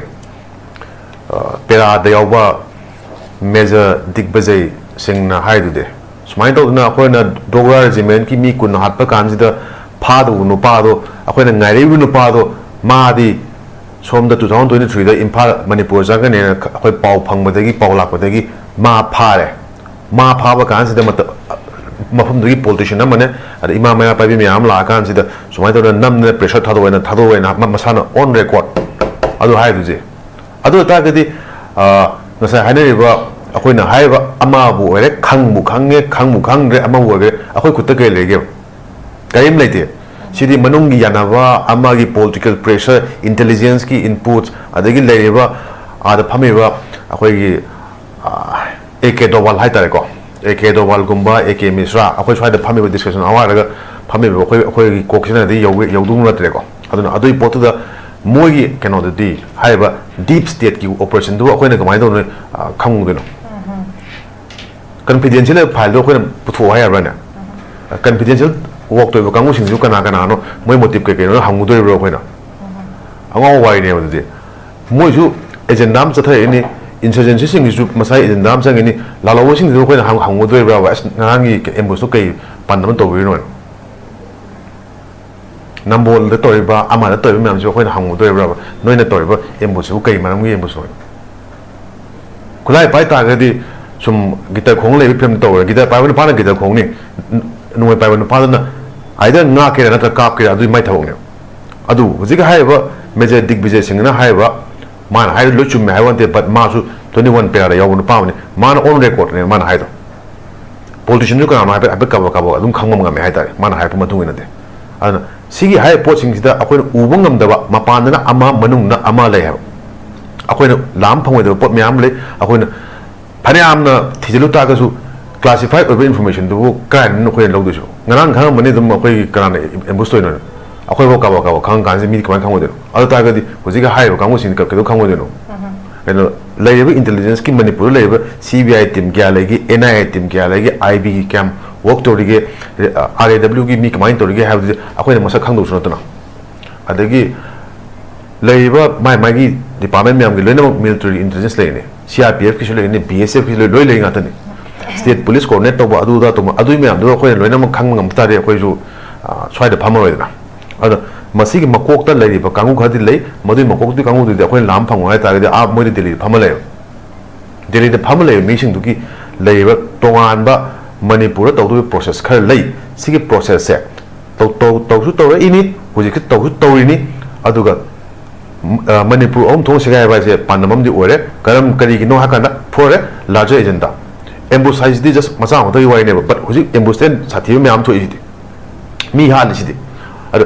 ꯑ, ꯄꯦꯔꯥꯗ ꯌꯥꯎꯕ ꯃꯦꯖꯔ ꯗꯤꯒꯕꯖꯩ ꯁꯤꯡꯅ ꯍꯥꯏꯗꯨꯗꯤ, ꯁꯨꯃꯥꯏꯅ ꯇꯧꯗꯅ ꯑꯩꯈꯣꯏꯅ ꯗꯣꯒ꯭ꯔꯥ ꯔꯦꯖꯤꯃꯦꯟꯠꯀꯤ ꯃꯤ ꯀꯨꯟ ꯍꯥꯠꯄ ꯀꯥꯟꯁꯤꯗ ꯐꯥꯗꯧꯕ ꯅꯨꯄꯥꯗꯣ, ꯑꯩꯈꯣꯏꯅ ꯉꯥꯏꯔꯛꯏꯕ ꯅꯨꯄꯥꯗꯣ, ꯃꯥꯗꯤ ꯁꯣꯝꯗ two thousand twenty threeꯗ Imphal, Manipur ꯆꯪꯒꯅꯦꯅ ꯑꯩꯈꯣꯏ ꯄꯥꯎ ꯐꯪꯕꯗꯒꯤ, ꯄꯥꯎ ꯂꯥꯛꯄꯗꯒꯤ ꯃꯥ ꯐꯥꯔꯦ꯫ ꯃꯥ ꯐꯥꯕ ꯀꯥꯟꯁꯤꯗ ꯃꯇꯝ, ꯃꯐꯝꯗꯨꯒꯤ ꯄꯣꯂꯤꯇꯤꯁꯤꯌꯟ ꯑꯃꯅꯦ, ꯑꯗ ꯏꯃꯥ ꯃꯩꯔꯥ ꯄꯥꯏꯕꯤ ꯃꯌꯥꯝ ꯑꯃ ꯂꯥꯛꯑꯀꯥꯟꯁꯤꯗ ꯁꯨꯃꯥꯏꯅ ꯇꯧꯗꯅ ꯅꯝꯗꯅ ꯄ꯭ꯔꯦꯁꯔ ꯊꯥꯗꯣꯛꯑꯦꯅ, ꯊꯥꯗꯣꯛꯑꯦꯅ ꯃ-, ꯃꯁꯥꯅ on record ꯑꯗꯨ ꯍꯥꯏꯗꯨꯁꯦ꯫ ꯑꯗꯨ ꯑꯣꯏꯇꯥꯔꯒꯗꯤ, ꯑ, ꯉꯁꯥꯏ ꯍꯥꯏꯅꯔꯤꯕ, ꯑꯩꯈꯣꯏꯅ ꯍꯥꯏꯔꯤꯕ ꯑꯃꯕꯨ ꯑꯣꯏꯔꯦ, ꯈꯪꯕꯨ ꯈꯪꯉꯦ, ꯈꯪꯕꯨ ꯈꯪꯗ꯭ꯔꯦ, ꯑꯃꯕꯨ ꯑꯣꯏꯒꯦꯔꯦ, ꯑꯩꯈꯣꯏ ꯈꯨꯠꯇ ꯀꯩ ꯂꯩꯒꯦꯕ? ꯀꯔꯤꯝ ꯂꯩꯇꯦ꯫ ꯁꯤꯗꯤ ꯃꯅꯨꯡꯒꯤ ꯌꯥꯅꯕ, ꯑꯃꯒꯤ ꯄꯣꯂꯤꯇꯤꯀꯦꯜ ꯄ꯭ꯔꯦꯁꯔ, ꯏꯟꯇꯦꯂꯤꯖꯦꯟꯁꯀꯤ ꯏꯟꯄꯨꯠꯁ, ꯑꯗꯒꯤ ꯂꯩꯔꯤꯕ, ꯑꯥꯗ ꯐꯝꯃꯤꯕ ꯑꯩꯈꯣꯏꯒꯤ, ꯑꯦ ꯀꯦ ꯗꯣꯋꯥꯜ ꯍꯥꯏꯇꯥꯔꯦꯀꯣ, ꯑꯦ ꯀꯦ ꯗꯣꯋꯥꯜꯒꯨꯝꯕ, ꯑꯦ ꯀꯦ ꯃꯤꯁ꯭ꯔꯥ, ꯑꯩꯈꯣꯏ ꯁ꯭ꯋꯥꯏꯗ ꯐꯝꯃꯤꯕ ꯗꯤꯁꯀꯁꯟ ꯑꯋꯥꯔꯗꯒ ꯐꯝꯃꯤꯕ ꯑꯩꯈꯣꯏ, ꯑꯩꯈꯣꯏꯒꯤ ꯀꯣꯛꯁꯤꯅꯗꯤ ꯌꯧ-, ꯌꯧꯗꯧ ꯅꯠꯇ꯭ꯔꯦꯀꯣ꯫ ꯑꯗꯨꯅ ꯑꯗꯨꯒꯤ ꯄꯣꯠꯇꯨꯗ ꯃꯣꯏꯒꯤ ꯀꯩꯅꯣꯗꯗꯤ, ꯍꯥꯏꯔꯤꯕ ꯗꯤꯞ ꯁ꯭ꯇꯦꯠꯀꯤ ꯑꯣꯄꯔꯦꯁꯟꯗꯨ ꯑꯩꯈꯣꯏꯅ ꯀꯃꯥꯏꯅ ꯇꯧꯗꯣꯏꯅꯣ, ꯑ, ꯈꯪꯉꯨꯗꯣꯏꯅꯣ? ꯀꯟꯐꯤꯗꯦꯟꯁꯤꯌꯦꯜ ꯐꯥꯏꯜꯗꯣ ꯑꯩꯈꯣꯏꯅ ꯄꯨꯊꯣꯛꯑꯣ ꯍꯥꯏ ꯌꯥꯕ꯭ꯔꯥꯅꯦ? ꯀꯟꯐꯤꯗꯦꯟꯁꯤꯌꯦꯜ ꯋꯥꯛ ꯇꯧꯔꯤꯕ ꯀꯥꯡꯕꯨꯁꯤꯡꯁꯨ ꯀꯅꯥ ꯀꯅꯥꯅꯣ, ꯃꯣꯏ ꯃꯣꯇꯤꯞ ꯀꯩ ꯀꯩꯅꯣ ꯍꯪꯉꯨꯗꯣꯔꯤꯕ꯭ꯔꯣ ꯑꯩꯈꯣꯏꯅ? ꯑꯉꯥꯎꯕ ꯋꯥꯔꯤꯅꯦꯕ ꯑꯗꯨꯗꯤ꯫ ꯃꯣꯏꯁꯨ ꯑꯦꯖꯦꯟꯗꯥ ꯑꯃ ꯆꯠꯊꯔꯛꯏꯅꯤ, ꯏꯟꯁꯔꯖꯦꯟꯁꯤꯁꯤꯡꯒꯤꯁꯨ ꯃꯁꯥꯒꯤ ꯑꯦꯖꯦꯟꯗꯥ ꯑꯃ ꯆꯪꯉꯤꯅꯤ, ꯂꯥꯜꯍꯧꯕꯁꯤꯡꯗꯨꯁꯨ ꯑꯩꯈꯣꯏꯅ ꯍꯪ-, ꯍꯪꯉꯨꯗꯣꯔꯤꯕ꯭ꯔꯕ, "ꯑꯁ, ꯉꯔꯥꯡꯒꯤ ꯑꯦꯝꯕꯨꯁꯇꯣ ꯀꯩ ꯄꯥꯟꯗꯝ ꯇꯧꯕꯤꯔꯤꯅꯣ?" ꯅꯝꯕꯣꯜꯗ ꯇꯧꯔꯤꯕ, ꯑꯃꯗ ꯇꯧꯔꯤꯕ ꯃꯌꯥꯝꯁꯦ ꯑꯩꯈꯣꯏꯅ ꯍꯪꯉꯨꯗꯣꯔꯤꯕ꯭ꯔꯕ, "ꯅꯣꯏꯅ ꯇꯧꯔꯤꯕ ꯑꯦꯝꯕꯨꯁꯁꯤꯕꯨ ꯀꯩ ꯃꯔꯝꯒꯤ ꯑꯦꯝꯕꯨꯁꯅꯣ?" ꯈꯨꯠꯂꯥꯏ ꯄꯥꯏ ꯇꯥꯔꯒꯗꯤ ꯁꯨꯝ ꯒꯤꯇꯔ ꯈꯣꯡ ꯂꯩꯕ ꯐꯤꯂꯝ ꯇꯧꯔꯦ, ꯒꯤꯇꯔ ꯄꯥꯏꯕ ꯅꯨꯄꯥꯅ ꯒꯤꯇꯔ ꯈꯣꯡꯅꯤ, ꯅ-, ꯅꯣꯡꯃꯩ ꯄꯥꯏꯕ ꯅꯨꯄꯥꯗꯨꯅ either ꯉꯥꯛꯀꯦꯔꯥ ꯅꯠꯇ꯭ꯔꯒ ꯀꯥꯞꯀꯦꯔꯥ, ꯑꯗꯨꯗꯤ ꯃꯥꯏ ꯊꯕꯛꯅꯦꯕ꯫ ꯑꯗꯨ ꯍꯧꯖꯤꯛ ꯍꯥꯏꯔꯤꯕ ꯃꯦꯖꯔ ꯗꯤꯒꯕꯤꯖꯌ ꯁꯤꯡꯅ ꯍꯥꯏꯔꯤꯕ, ꯃꯥꯅ ꯍꯥꯏꯔꯤꯗꯨ ꯂꯣꯏ ꯆꯨꯝꯃꯦ ꯍꯥꯏꯕ ꯅꯠꯇꯦ, but ꯃꯥꯁꯨ twenty one ꯄꯦꯔꯥꯗ ꯌꯥꯎꯕ ꯅꯨꯄꯥ ꯑꯃꯅꯤ, ꯃꯥꯅ on record ꯅꯦ ꯃꯥꯅ ꯍꯥꯏꯗꯣ꯫ ꯄꯣꯂꯤꯇꯤꯁꯤꯌꯟꯁꯨ ꯀꯅꯥꯅꯣ ꯍꯥꯏꯐꯦꯠ, ꯍꯥꯏꯐꯦꯠ ꯀꯥꯕꯛ ꯀꯥꯕꯛ ꯑꯗꯨꯝ ꯈꯪꯕ ꯉꯝꯃꯦ ꯍꯥꯏꯇꯥꯔꯦ, ꯃꯥꯅ ꯍꯥꯏꯔꯛꯄ ꯃꯇꯨꯡ ꯏꯟꯅꯗꯤ꯫ ꯑꯗꯨꯅ ꯁꯤꯒꯤ ꯍꯥꯏꯔꯤꯕ ꯄꯣꯠꯁꯤꯡꯁꯤꯗ ꯑꯩꯈꯣꯏꯅ ꯎꯕ ꯉꯝꯗꯕ, ꯃꯄꯥꯟꯗꯅ ꯑꯃ, ꯃꯅꯨꯡꯗ ꯑꯃ ꯂꯩ ꯍꯥꯏꯕ꯫ ꯑꯩꯈꯣꯏꯅ ꯂꯥꯝ ꯐꯪꯉꯣꯏꯗꯕ ꯄꯣꯠ ꯃꯌꯥꯝ ꯂꯩ꯫ ꯑꯩꯈꯣꯏꯅ ꯐꯅꯌꯥꯝꯅ ꯊꯤꯖꯤꯜꯂꯨ ꯇꯥꯔꯒꯁꯨ, classified ꯑꯣꯏꯕ information ꯗꯨꯕꯨ ꯀꯗꯥꯏꯗꯅꯣ ꯑꯩꯈꯣꯏꯅ ꯂꯧꯗꯣꯏꯁꯤꯕꯣ? ꯉꯔꯥꯡ ꯈꯪꯉꯝꯕꯅꯤ ꯑꯗꯨꯝ, ꯑꯩꯈꯣꯏꯒꯤ ꯀꯅꯥꯅ ambush ꯇꯧꯔꯤꯅꯣ? ꯑꯩꯈꯣꯏꯐꯥꯎ ꯀꯥꯕꯛ ꯀꯥꯕꯛ ꯈꯪꯉ ꯀꯥꯟꯁꯤꯗ ꯃꯤꯗꯤ ꯀꯃꯥꯏꯅ ꯈꯪꯉꯣꯏꯗꯣꯏꯅꯣ? ꯑꯗꯨ ꯇꯥꯔꯒꯗꯤ ꯍꯧꯖꯤꯛꯀꯤ ꯍꯥꯏꯔꯤꯕ ꯀꯥꯡꯕꯨꯁꯤꯡꯗꯤ ꯀ-, ꯀꯩꯗꯧ ꯈꯪꯉꯣꯏꯗꯣꯏꯅꯣ? ꯀꯩꯅꯣ, ꯂꯩꯔꯤꯕ intelligence ꯀꯤ, ꯃꯅꯤꯄꯨꯔꯗ ꯂꯩꯔꯤꯕ C B I team ꯀꯌꯥ ꯂꯩꯒꯦ, N I A team ꯀꯌꯥ ꯂꯩꯒꯦ, I B ꯒꯤ ꯀꯌꯥꯝ work ꯇꯧꯔꯤꯒꯦ, R A W ꯒꯤ ꯃꯤ ꯀꯃꯥꯏꯅ ꯇꯧꯔꯤꯒꯦ ꯍꯥꯏꯕꯗꯨꯗꯤ ꯑꯩꯈꯣꯏꯅ ꯃꯁꯛ ꯈꯪꯗꯧꯁꯨ ꯅꯠꯇꯅ꯫ ꯑꯗꯒꯤ ꯂꯩꯔꯤꯕ ꯃꯥꯏ ꯃꯥꯏꯒꯤ department ꯃꯌꯥꯝꯒꯤ ꯂꯣꯏꯅꯃꯛ military intelligence ꯂꯩꯔꯤꯅꯤ, C R P F ꯀꯤꯁꯨ ꯂꯩꯔꯤꯅꯤ, B S F ꯀꯤꯁꯨ ꯂꯣꯏ, ꯂꯣꯏ ꯂꯩꯔꯤ ꯉꯥꯛꯇꯅꯤ꯫ State police coordinate ꯇꯧꯕ, ꯑꯗꯨ ꯑꯗꯥ ꯇꯧꯕ, ꯑꯗꯨꯒꯤ ꯃꯌꯥꯝꯗꯨ ꯑꯩꯈꯣꯏꯅ ꯂꯣꯏꯅꯃꯛ ꯈꯪꯕ ꯉꯝꯕ ꯇꯥꯔꯗꯤ ꯑꯩꯈꯣꯏꯁꯨ, ꯑ, ꯁ꯭ꯋꯥꯏꯗ ꯐꯝꯃꯔꯣꯏꯗꯅ꯫ ꯑꯗꯣ ꯃꯁꯤꯒꯤ ꯃꯀꯣꯛꯇ ꯂꯩꯔꯤꯕ ꯀꯥꯡꯕꯨ ꯈꯔꯗꯤ ꯂꯩ, ꯃꯗꯨꯒꯤ ꯃꯀꯣꯛꯇꯨꯒꯤ ꯀꯥꯡꯕꯨꯗꯨꯗꯤ ꯑꯩꯈꯣꯏꯅ ꯂꯥꯝ ꯐꯪꯉꯣꯏ ꯍꯥꯏ ꯇꯥꯔꯒꯗꯤ ꯑꯥ ꯃꯣꯏꯗꯤ ꯗꯦꯜꯂꯤꯗ ꯐꯝꯃ ꯂꯩꯕ꯫ ꯗꯦꯜꯂꯤꯗ ꯐꯝꯃ ꯂꯩꯕ ꯃꯤꯁꯤꯡꯗꯨꯒꯤ ꯂꯩꯔꯤꯕ ꯇꯣꯉꯥꯟꯕ ꯃꯅꯤꯄꯨꯔꯗ ꯇꯧꯗꯧꯔꯤꯕ process ꯈꯔ ꯂꯩ꯫ ꯁꯤꯒꯤ process ꯁꯦ ꯇꯧ-, ꯇꯧ-, ꯇꯧꯁꯨ ꯇꯧꯔꯛꯏꯅꯤ, ꯍꯧꯖꯤꯛꯁꯨ ꯇꯧꯁꯨ ꯇꯧꯔꯤꯅꯤ꯫ ꯑꯗꯨꯒ, ꯎꯝ, ꯑ, ꯃꯅꯤꯄꯨꯔ ꯑꯍꯨꯝ ꯊꯣꯛꯅ ꯁꯦꯒꯥꯏꯕ ꯍꯥꯏꯁꯦ ꯄꯥꯟꯗꯝ ꯑꯃꯗꯤ ꯑꯣꯏꯔꯦ꯫ ꯀꯔꯝ-, ꯀꯔꯤꯒꯤꯅꯣ ꯍꯥꯏ ꯀꯥꯟꯗ, for a larger agenda꯫ Ambush ꯍꯥꯏꯁꯤꯗꯤ just ꯃꯆꯥ ꯑꯃꯈꯛꯇꯒꯤ ꯋꯥꯔꯤꯅꯦꯕ, but ꯍꯧꯖꯤꯛ ambush ꯇꯩ ꯁꯥꯊꯤꯕ ꯃꯌꯥꯝ ꯊꯣꯛꯏꯁꯤꯗꯤ꯫ ꯃꯤ ꯍꯥꯠꯂꯤꯁꯤꯗꯤ꯫ ꯑꯗꯣ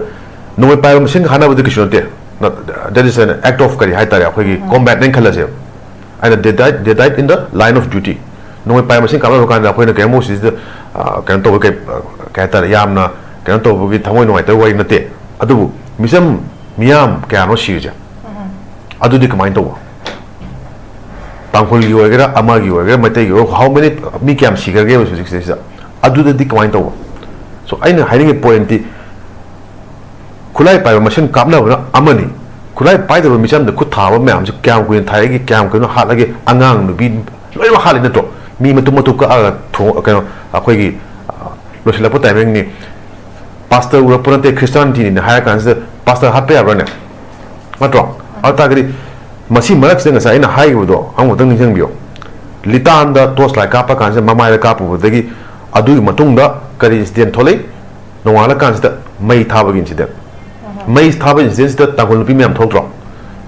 ꯅꯣꯡꯃꯩ ꯄꯥꯏꯕ ꯃꯁꯤꯡ ꯍꯥꯠꯅꯕꯗꯤ ꯀꯩꯁꯨ ꯅꯠꯇꯦ꯫ Not, that is an act of ꯀꯔꯤ ꯍꯥꯏꯇꯥꯔꯦ, ꯑꯩꯈꯣꯏꯒꯤ combat ꯅꯦꯅ ꯈꯜꯂꯁꯦꯕ꯫ ꯑꯩꯅ they died, they died in the line of duty꯫ ꯅꯣꯡꯃꯩ ꯄꯥꯏꯕ ꯃꯁꯤꯡ ꯀꯥꯞꯅꯕ ꯀꯥꯟꯗ ꯑꯩꯈꯣꯏꯅ ꯀꯩꯝ ꯁꯤꯗ, ꯑ, ꯀꯩꯅꯣ ꯇꯧꯕ, ꯀꯩ, ꯑ, ꯀꯩ ꯍꯥꯏꯇꯥꯔꯦ, ꯌꯥꯝꯅ ꯀꯩꯅꯣ ꯇꯧꯕꯒꯤ ꯊꯃꯣꯏ ꯅꯨꯡꯉꯥꯏꯇꯕ ꯋꯥꯔꯤ ꯅꯠꯇꯦ꯫ ꯑꯗꯨꯕꯨ ꯃꯤꯆꯝ ꯃꯤꯌꯥꯝ ꯀꯌꯥꯅꯣ ꯁꯤꯔꯤꯁꯦ? ꯑꯗꯨꯗꯤ ꯀꯃꯥꯏꯅ ꯇꯧꯕ? ꯇꯥꯡꯈꯨꯜꯒꯤ ꯑꯣꯏꯒꯦꯔꯥ, ꯑꯃꯒꯤ ꯑꯣꯏꯒꯦꯔꯥ, ꯃꯩꯇꯩꯒꯤ ꯑꯣꯏꯒꯦꯔꯥ, how many, ꯃꯤ ꯀꯌꯥꯝ ꯁꯤꯈ꯭ꯔꯒꯦꯕ ꯍꯧꯖꯤꯛ ꯁꯤꯗꯩꯁꯤꯗ? ꯑꯗꯨꯗꯗꯤ ꯀꯃꯥꯏꯅ ꯇꯧꯕ? So, ꯑꯩꯅ ꯍꯥꯏꯅꯤꯡꯉꯤ point ꯇꯤ, ꯈꯨꯠꯂꯥꯏ ꯄꯥꯏꯕ ꯃꯁꯦꯟ ꯀꯥꯞꯅꯕꯅ ꯑꯃꯅꯤ, ꯈꯨꯠꯂꯥꯏ ꯄꯥꯏꯗꯕ ꯃꯤꯆꯝꯗ ꯈꯨꯠ ꯊꯥꯕ ꯃꯌꯥꯝꯁꯦ ꯀꯌꯥꯝ ꯀꯨꯏꯅ ꯊꯥꯏꯒꯦ, ꯀꯌꯥꯝ ꯀꯨꯏꯅ ꯍꯥꯠꯂꯒꯦ? ꯑꯉꯥꯡ, ꯅꯨꯄꯤ, ꯂꯣꯏꯅꯃꯛ ꯍꯥꯠꯂꯤ ꯅꯠꯇ꯭ꯔꯣ? ꯃꯤ ꯃꯇꯨꯝ ꯃꯇꯨꯝ ꯀꯛꯑꯒ ꯊꯣꯡ-, ꯀꯩꯅꯣ, ꯑꯩꯈꯣꯏꯒꯤ, ꯑ, ꯂꯣꯏꯁꯤꯜꯂꯛꯄ timing ꯅꯤ꯫ Pastor ꯎꯔꯛꯄ ꯅꯠꯇꯦ, Christianity ꯅꯤꯅ ꯍꯥꯏꯔ ꯀꯥꯟꯁꯤꯗ pastor ꯍꯥꯠꯄ ꯌꯥꯕ꯭ꯔꯥꯅꯦ? ꯅꯠꯇ꯭ꯔꯣ? ꯑꯗꯨ ꯇꯥꯔꯒꯗꯤ ꯃꯁꯤ ꯃꯔꯛꯁꯤꯗ ꯉꯁꯥꯏ ꯑꯩꯅ ꯍꯥꯏꯈꯤꯕꯗꯣ ꯑꯃꯨꯛꯇꯪ ꯅꯤꯡꯁꯤꯡꯕꯤꯌꯣ꯫ ꯂꯤꯇꯥꯟꯗ torch light ꯀꯥꯞꯄ ꯀꯥꯟꯁꯤꯗ ꯃꯃꯥꯏꯗ ꯀꯥꯞꯄꯨꯕꯗꯒꯤ ꯑꯗꯨꯒꯤ ꯃꯇꯨꯡꯗ ꯀꯔꯤ incident ꯊꯣꯛꯂꯛꯏ? ꯅꯣꯡꯉꯥꯜꯂꯀꯥꯟꯁꯤꯗ ꯃꯩ ꯊꯥꯕꯒꯤ incident꯫ ꯃꯩ ꯊꯥꯕ incident ꯁꯤꯗ ꯇꯥꯡꯈꯨꯜ ꯅꯨꯄꯤ ꯃꯌꯥꯝ ꯊꯣꯛꯇ꯭ꯔꯣ?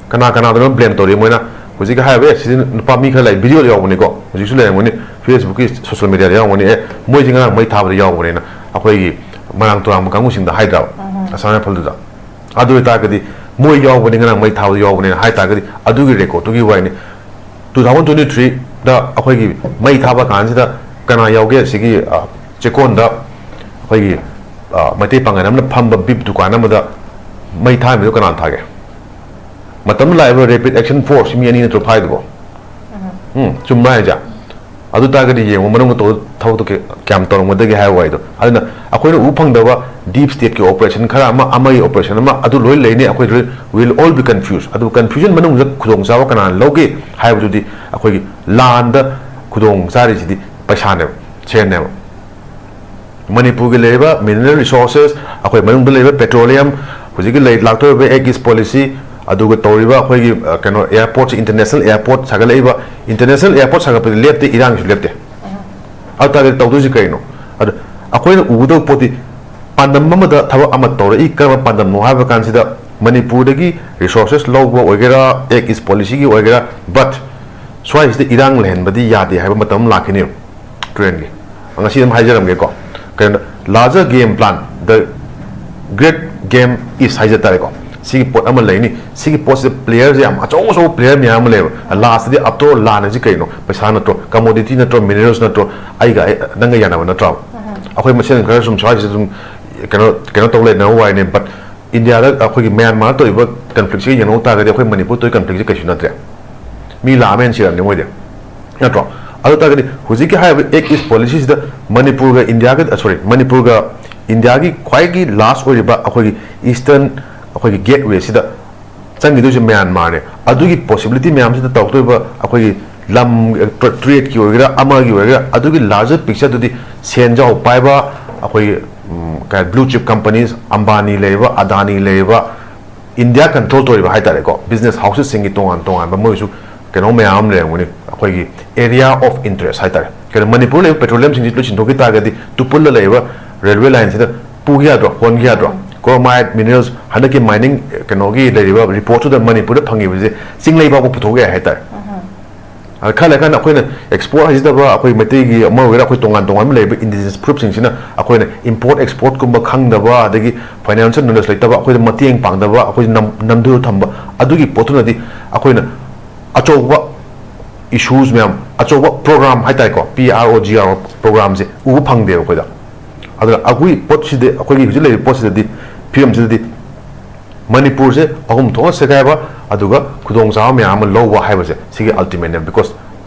ꯀꯅꯥ ꯀꯅꯥꯗꯅꯣ blame ꯇꯧꯔꯤ ꯃꯣꯏꯅ? ꯍꯧꯖꯤꯛ ꯍꯥꯏꯔꯤꯕ, ꯑꯦ, ꯁꯤꯗꯤ ꯅꯨꯄꯥ ꯃꯤ ꯈꯔ ꯂꯩ, video ꯗ ꯌꯥꯎꯕꯅꯤꯀꯣ, ꯍꯧꯖꯤꯛꯁꯨ ꯂꯩꯔꯝꯒꯅꯤ, Facebook ꯀꯤ, social media ꯗ ꯌꯥꯎꯔꯝꯒꯅꯤ, ꯑꯦ, ꯃꯣꯏꯁꯤ ꯉꯔꯥꯡ ꯃꯩ ꯊꯥꯕꯗ ꯌꯥꯎꯕꯅꯦꯅ ꯑꯩꯈꯣꯏꯒꯤ ꯃꯣꯏꯔꯥꯡ ꯇꯨꯔꯥꯡꯕ ꯀꯥꯡꯕꯨꯁꯤꯡꯗ ꯍꯥꯏꯗ꯭ꯔꯕ? ꯑꯁꯥꯝ ꯔꯥꯏꯐꯜꯗꯨꯗ꯫ ꯑꯗꯨ ꯑꯣꯏꯇꯥꯔꯒꯗꯤ ꯃꯣꯏ ꯌꯥꯎꯕꯅꯤ, ꯉꯔꯥꯡ ꯃꯩ ꯊꯥꯕꯗ ꯌꯥꯎꯕꯅꯦꯅ ꯍꯥꯏ ꯇꯥꯔꯒꯗꯤ ꯑꯗꯨꯒꯤ record ꯇꯨꯒꯤ ꯋꯥꯔꯤꯅꯤ꯫ Two thousand twenty three ꯗ ꯑꯩꯈꯣꯏꯒꯤ ꯃꯩ ꯊꯥꯕ ꯀꯥꯟꯁꯤꯗ ꯀꯅꯥ ꯌꯥꯎꯒꯦ? ꯁꯤꯒꯤ, ꯑ, ꯆꯦꯛꯀꯣꯟꯗ ꯑꯩꯈꯣꯏꯒꯤ, ꯑ, ꯃꯩꯇꯩ ꯄꯥꯡꯒꯜ ꯑꯃꯅ ꯐꯝꯕ ꯕꯤꯞ ꯗꯨꯀꯥꯟ ꯑꯃꯗ ꯃꯩ ꯊꯥꯔꯝꯃꯤꯗꯣ ꯀꯅꯥꯅ ꯊꯥꯒꯦ? ꯃꯇꯝ ꯂꯥꯛꯏꯕ ꯔꯦꯄꯤꯗ ꯑꯦꯛꯁꯟ ꯐꯣꯔꯁ ꯃꯤ ꯑꯅꯤ ꯅꯠꯇ꯭ꯔꯣ ꯐꯥꯏꯗꯨꯕꯣ? ꯎꯝ, ꯆꯨꯝꯕ꯭ꯔꯥ ꯍꯥꯏꯁꯦ? ꯑꯗꯨ ꯇꯥꯔꯒꯗꯤ ꯌꯦꯡꯉꯣ, ꯃꯅꯨꯡꯗ ꯇꯧꯕ ꯊꯕꯛꯇꯣ ꯀꯌꯥ-, ꯀꯌꯥꯝ ꯇꯧꯔꯝꯒꯗꯒꯦ ꯍꯥꯏꯕ ꯋꯥꯔꯤꯗꯣ꯫ ꯑꯗꯨꯅ ꯑꯩꯈꯣꯏꯅ ꯎꯕ ꯐꯪꯗꯕ ꯗꯤꯞ ꯁ꯭ꯇꯦꯠꯀꯤ ꯑꯣꯄꯔꯦꯁꯟ ꯈꯔ ꯑꯃ, ꯑꯃꯒꯤ ꯑꯣꯄꯔꯦꯁꯟ ꯑꯃ, ꯑꯗꯨ ꯂꯣꯏ ꯂꯩꯅꯤ꯫ ꯑꯩꯈꯣꯏ will all be confused꯫ ꯑꯗꯨ ꯀꯟꯐ꯭ꯌꯨꯖꯟ ꯃꯅꯨꯡꯗ ꯈꯨꯗꯣꯡꯆꯥꯕ ꯀꯅꯥꯅ ꯂꯧꯒꯦ ꯍꯥꯏꯕꯗꯨꯗꯤ ꯑꯩꯈꯣꯏꯒꯤ ꯂꯥꯟꯗ ꯈꯨꯗꯣꯡ ꯆꯥꯔꯤꯁꯤꯗꯤ ꯄꯩꯁꯥꯅꯦꯕ, ꯁꯦꯟꯅꯦꯕ꯫ ꯃꯅꯤꯄꯨꯔꯒꯤ ꯂꯩꯔꯤꯕ ꯃꯤꯅꯔꯦꯜ ꯔꯤꯁꯣꯔꯁꯦꯁ, ꯑꯩꯈꯣꯏ ꯃꯅꯨꯡꯗ ꯂꯩꯔꯤꯕ ꯄꯦꯇ꯭ꯔꯣꯂꯤꯌꯝ, ꯍꯧꯖꯤꯛꯀꯤ ꯂꯩ-, ꯂꯥꯛꯇꯧꯔꯤꯕ ꯑꯦꯛ ꯏꯁ ꯄꯣꯂꯤꯁꯤ, ꯑꯗꯨꯒ ꯇꯧꯔꯤꯕ ꯑꯩꯈꯣꯏꯒꯤ, ꯑ, ꯀꯩꯅꯣ, ꯑꯦꯌꯥꯔꯄꯣꯔꯠꯁꯤ, ꯏꯟꯇꯔꯅꯦꯁꯅꯦꯜ ꯑꯦꯌꯥꯔꯄꯣꯔꯠ ꯁꯥꯒꯠꯂꯛꯏꯕ, ꯏꯟꯇꯔꯅꯦꯁꯅꯦꯜ ꯑꯦꯌꯥꯔꯄꯣꯔꯠ ꯁꯥꯒꯠꯄꯗꯤ ꯂꯦꯞꯇꯦ, ꯏꯔꯥꯡꯁꯨ ꯂꯦꯞꯇꯦ꯫ ꯑꯗꯨ ꯇꯥꯔꯒꯗꯤ ꯇꯧꯗꯣꯏꯁꯤ ꯀꯩꯅꯣ? ꯑꯗ ꯑꯩꯈꯣꯏꯅ ꯎꯒꯗꯧꯕ ꯄꯣꯠꯇꯤ ꯄꯥꯟꯗꯝ ꯑꯃꯗ ꯊꯕꯛ ꯑꯃ ꯇꯧꯔꯛꯏ, ꯀꯔꯝꯕ ꯄꯥꯟꯗꯝꯅꯣ ꯍꯥꯏꯕ ꯀꯥꯟꯁꯤꯗ ꯃꯅꯤꯄꯨꯔꯗꯒꯤ ꯔꯤꯁꯣꯔꯁꯦꯁ ꯂꯧꯕ ꯑꯣꯏꯒꯦꯔꯥ, ꯑꯦꯛ ꯏꯁ ꯄꯣꯂꯤꯁꯤꯒꯤ ꯑꯣꯏꯒꯦꯔꯥ, but ꯁ꯭ꯋꯥꯏꯁꯤꯗ ꯏꯔꯥꯡ ꯂꯩꯍꯟꯕꯗꯤ ꯌꯥꯗꯦ ꯍꯥꯏꯕ ꯃꯇꯝ ꯑꯃ ꯂꯥꯛꯈꯤꯅꯦꯕ꯫ ꯇ꯭ꯔꯦꯟꯒꯤ꯫ ꯉꯁꯤ ꯑꯗꯨꯝ ꯍꯥꯏꯖꯔꯝꯒꯦꯀꯣ꯫ ꯀꯩꯅꯣ, larger game plan, the great game is ꯍꯥꯏꯖ ꯇꯥꯔꯦꯀꯣ꯫ ꯁꯤꯒꯤ ꯄꯣꯠ ꯑꯃ ꯂꯩꯅꯤ꯫ ꯁꯤꯒꯤ ꯄꯣꯠꯁꯤꯗ ꯄ꯭ꯂꯦꯌꯔꯁꯦ ꯌꯥꯝ ꯑꯆꯧ ꯑꯆꯧꯕ ꯄ꯭ꯂꯦꯌꯔ ꯃꯌꯥꯝ ꯑꯃ ꯂꯩꯌꯦꯕ꯫ ꯂꯥꯁꯇꯗꯤ ꯑꯞꯇꯣ ꯂꯥꯟ ꯍꯥꯏꯁꯤ ꯀꯩꯅꯣ? ꯄꯩꯁꯥ ꯅꯠꯇ꯭ꯔꯣ? ꯀꯃꯣꯗꯤꯇꯤ ꯅꯠꯇ꯭ꯔꯣ? ꯃꯤꯅꯔꯦꯜꯁ ꯅꯠꯇ꯭ꯔꯣ? ꯑꯩꯒ ꯑꯩ-, ꯅꯪꯒ ꯌꯥꯅꯕ ꯅꯠꯇ꯭ꯔꯣ? ꯑꯩꯈꯣꯏ ꯃꯁꯦꯟ ꯈꯔ ꯁꯨꯝ ꯁ꯭ꯋꯥꯏꯁꯤꯗ ꯁꯨꯝ ꯀꯩꯅꯣ, ꯀꯩꯅꯣ ꯇꯧ ꯂꯩꯅꯕ ꯋꯥꯔꯤꯅꯦ꯫ But ꯏꯟꯗꯤꯌꯥꯗ ꯑꯩꯈꯣꯏꯒꯤ ꯃ꯭ꯌꯥꯟꯃꯥꯔ ꯇꯧꯔꯤꯕ ꯀꯟꯐ꯭ꯂꯤꯛꯁꯤꯒ ꯌꯦꯡꯅꯧ ꯇꯥꯔꯒꯗꯤ ꯑꯩꯈꯣꯏ ꯃꯅꯤꯄꯨꯔ ꯇꯧꯔꯤ ꯀꯟꯐ꯭ꯂꯤꯛꯁꯤ ꯀꯩꯁꯨ ꯅꯠꯇ꯭ꯔꯦ꯫ ꯃꯤ ꯂꯥꯛ ꯑꯃ ꯍꯦꯟꯅ ꯁꯤꯔꯝꯅꯤ ꯃꯣꯏꯗꯤ, ꯅꯠꯇ꯭ꯔꯣ? ꯑꯗꯨ ꯇꯥꯔꯒꯗꯤ ꯍꯧꯖꯤꯛꯀꯤ ꯍꯥꯏꯔꯤꯕ ꯑꯦꯛ ꯏꯁ ꯄꯣꯂꯤꯁꯤꯁꯤꯗ ꯃꯅꯤꯄꯨꯔꯒ ꯏꯟꯗꯤꯌꯥꯒ, ꯁꯣꯔꯤ, ꯃꯅꯤꯄꯨꯔꯒ ꯏꯟꯗꯤꯌꯥꯒꯤ ꯈ꯭ꯋꯥꯏꯒꯤ ꯂꯥꯁ ꯑꯣꯏꯔꯤꯕ ꯑꯩꯈꯣꯏꯒꯤ ꯏꯁꯇꯔꯟ, ꯑꯩꯈꯣꯏꯒꯤ ꯒꯦꯠꯋꯦꯁꯤꯗ ꯆꯪꯈꯤꯗꯣꯏꯁꯦ ꯃ꯭ꯌꯥꯟꯃꯥꯔꯅꯦ꯫ ꯑꯗꯨꯒꯤ ꯄꯣꯁꯤꯕꯤꯂꯤꯇꯤ ꯃꯌꯥꯝꯁꯤꯗ ꯇꯧꯔꯛꯇꯣꯏꯕ ꯑꯩꯈꯣꯏꯒꯤ ꯂꯝ, ꯇ꯭ꯔꯦꯗꯀꯤ ꯑꯣꯏꯒꯦꯔꯥ, ꯑꯃꯒꯤ ꯑꯣꯏꯒꯦꯔꯥ, ꯑꯗꯨꯒꯤ ꯂꯥꯔꯖꯔ ꯄꯤꯛꯆꯔꯗꯨꯗꯤ ꯁꯦꯟꯖꯥꯎ ꯄꯥꯏꯕ ꯑꯩꯈꯣꯏꯒꯤ, ꯎꯝ, ꯀꯩ, ꯕ꯭ꯂꯨ ꯆꯤꯞ ꯀꯝꯄꯅꯤꯁ, ꯑꯝꯕꯥꯅꯤ ꯂꯩꯔꯤꯕ, ꯑꯗꯥꯅꯤ ꯂꯩꯔꯤꯕ, ꯏꯟꯗꯤꯌꯥ ꯀꯟꯇ꯭ꯔꯣꯜ ꯇꯧꯔꯤꯕ ꯍꯥꯏꯇꯥꯔꯦꯀꯣ, ꯕꯤꯖꯤꯅꯦꯁ ꯍꯥꯎꯁꯦꯁꯁꯤꯡꯒꯤ ꯇꯣꯉꯥꯟ ꯇꯣꯉꯥꯟꯕ ꯃꯣꯏꯁꯨ ꯀꯩꯅꯣ ꯃꯌꯥꯝ ꯑꯃ ꯂꯩꯔꯝꯒꯅꯤ, ꯑꯩꯈꯣꯏꯒꯤ ꯑꯦꯔꯤꯌꯥ ꯑꯣꯐ ꯏꯟꯇꯔꯦꯁ ꯍꯥꯏꯇꯥꯔꯦ꯫ ꯀꯩꯅꯣ, ꯃꯅꯤꯄꯨꯔ ꯂꯩꯕ ꯄꯦꯇ꯭ꯔꯣꯂꯤꯌꯝꯁꯤꯡꯁꯤ ꯂꯣꯏ ꯁꯤꯟꯗꯣꯛꯈꯤ ꯇꯥꯔꯒꯗꯤ ꯇꯨꯄꯨꯜꯗ ꯂꯩꯔꯤꯕ ꯔꯦꯜꯋꯦ ꯂꯥꯏꯟꯁꯤꯗ ꯄꯨꯒꯦ ꯌꯥꯗ꯭ꯔꯣ, ꯍꯣꯟꯒꯦ ꯌꯥꯗ꯭ꯔꯣ? ꯀ꯭ꯔꯣꯃꯥꯏꯠ ꯃꯤꯅꯔꯦꯜꯁ ꯍꯟꯗꯛꯀꯤ ꯃꯥꯏꯅꯤꯡ ꯀꯩꯅꯣꯒꯤ ꯂꯩꯔꯤꯕ ꯔꯤꯄꯣꯔꯠꯇꯨꯗ ꯃꯅꯤꯄꯨꯔꯗ ꯐꯪꯉꯤꯕꯁꯦ ꯆꯤꯡꯂꯩ ꯐꯥꯎꯕ ꯄꯨꯊꯣꯛ ꯌꯥꯏ ꯍꯥꯏꯇꯥꯔꯦ꯫ ꯑꯗ ꯈꯔ ꯂꯩꯔꯀꯥꯟꯗ ꯑꯩꯈꯣꯏꯅ ꯑꯦꯛꯁꯄꯣꯔꯠ ꯍꯩꯖꯗꯕ ꯑꯩꯈꯣꯏ ꯃꯩꯇꯩꯒꯤ ꯑꯃ ꯑꯣꯏꯒꯦꯔꯥ, ꯑꯩꯈꯣꯏ ꯇꯣꯉꯥꯟ ꯇꯣꯉꯥꯟꯕ ꯂꯩꯔꯤꯕ ꯏꯟꯗꯤꯖꯤꯅꯁ ꯐꯨꯔꯨꯞꯁꯤꯡꯁꯤꯅ ꯑꯩꯈꯣꯏꯅ ꯏꯝꯄꯣꯔꯠ ꯑꯦꯛꯁꯄꯣꯔꯠꯀꯨꯝꯕ ꯈꯪꯗꯕ, ꯑꯗꯒꯤ ꯐꯥꯏꯅꯥꯟꯁꯤꯌꯦꯜ ꯅꯣꯂꯦꯖ ꯂꯩꯇꯕ, ꯑꯩꯈꯣꯏꯗ ꯃꯇꯦꯡ ꯄꯥꯡꯗꯕ, ꯑꯩꯈꯣꯏꯗ ꯅꯝ-, ꯅꯝꯗꯨꯅ ꯊꯝꯕ, ꯑꯗꯨꯒꯤ ꯄꯣꯠꯇꯨꯅꯗꯤ ꯑꯩꯈꯣꯏꯅ ꯑꯆꯧꯕ ꯏꯁꯨꯁ ꯃꯌꯥꯝ, ꯑꯆꯧꯕ ꯄ꯭ꯔꯣꯒ꯭ꯔꯥꯝ ꯍꯥꯏꯇꯥꯔꯦꯀꯣ, P R O G R O ꯄ꯭ꯔꯣꯒ꯭ꯔꯥꯝꯁꯦ ꯎꯕ ꯐꯪꯗꯦꯕ ꯑꯩꯈꯣꯏꯗ꯫ ꯑꯗꯨꯅ ꯑꯩꯈꯣꯏ ꯄꯣꯠꯁꯤꯗꯤ, ꯑꯩꯈꯣꯏꯒꯤ ꯍꯧꯖꯤꯛ ꯂꯩꯔꯤꯕ ꯄꯣꯠꯁꯤꯗꯗꯤ, ꯐꯤꯕꯝꯁꯤꯗꯗꯤ ꯃꯅꯤꯄꯨꯔꯁꯦ ꯑꯍꯨꯝ ꯊꯣꯛꯅ ꯁꯦꯒꯥꯏꯕ, ꯑꯗꯨꯒ ꯈꯨꯗꯣꯡꯆꯥꯕ ꯃꯌꯥꯝ ꯑꯃ ꯂꯧꯕ ꯍꯥꯏꯕꯁꯦ ꯁꯤꯒꯤ ꯑꯜꯇꯤꯃꯦꯠꯅꯦꯕ, ꯕꯤꯀꯣꯖ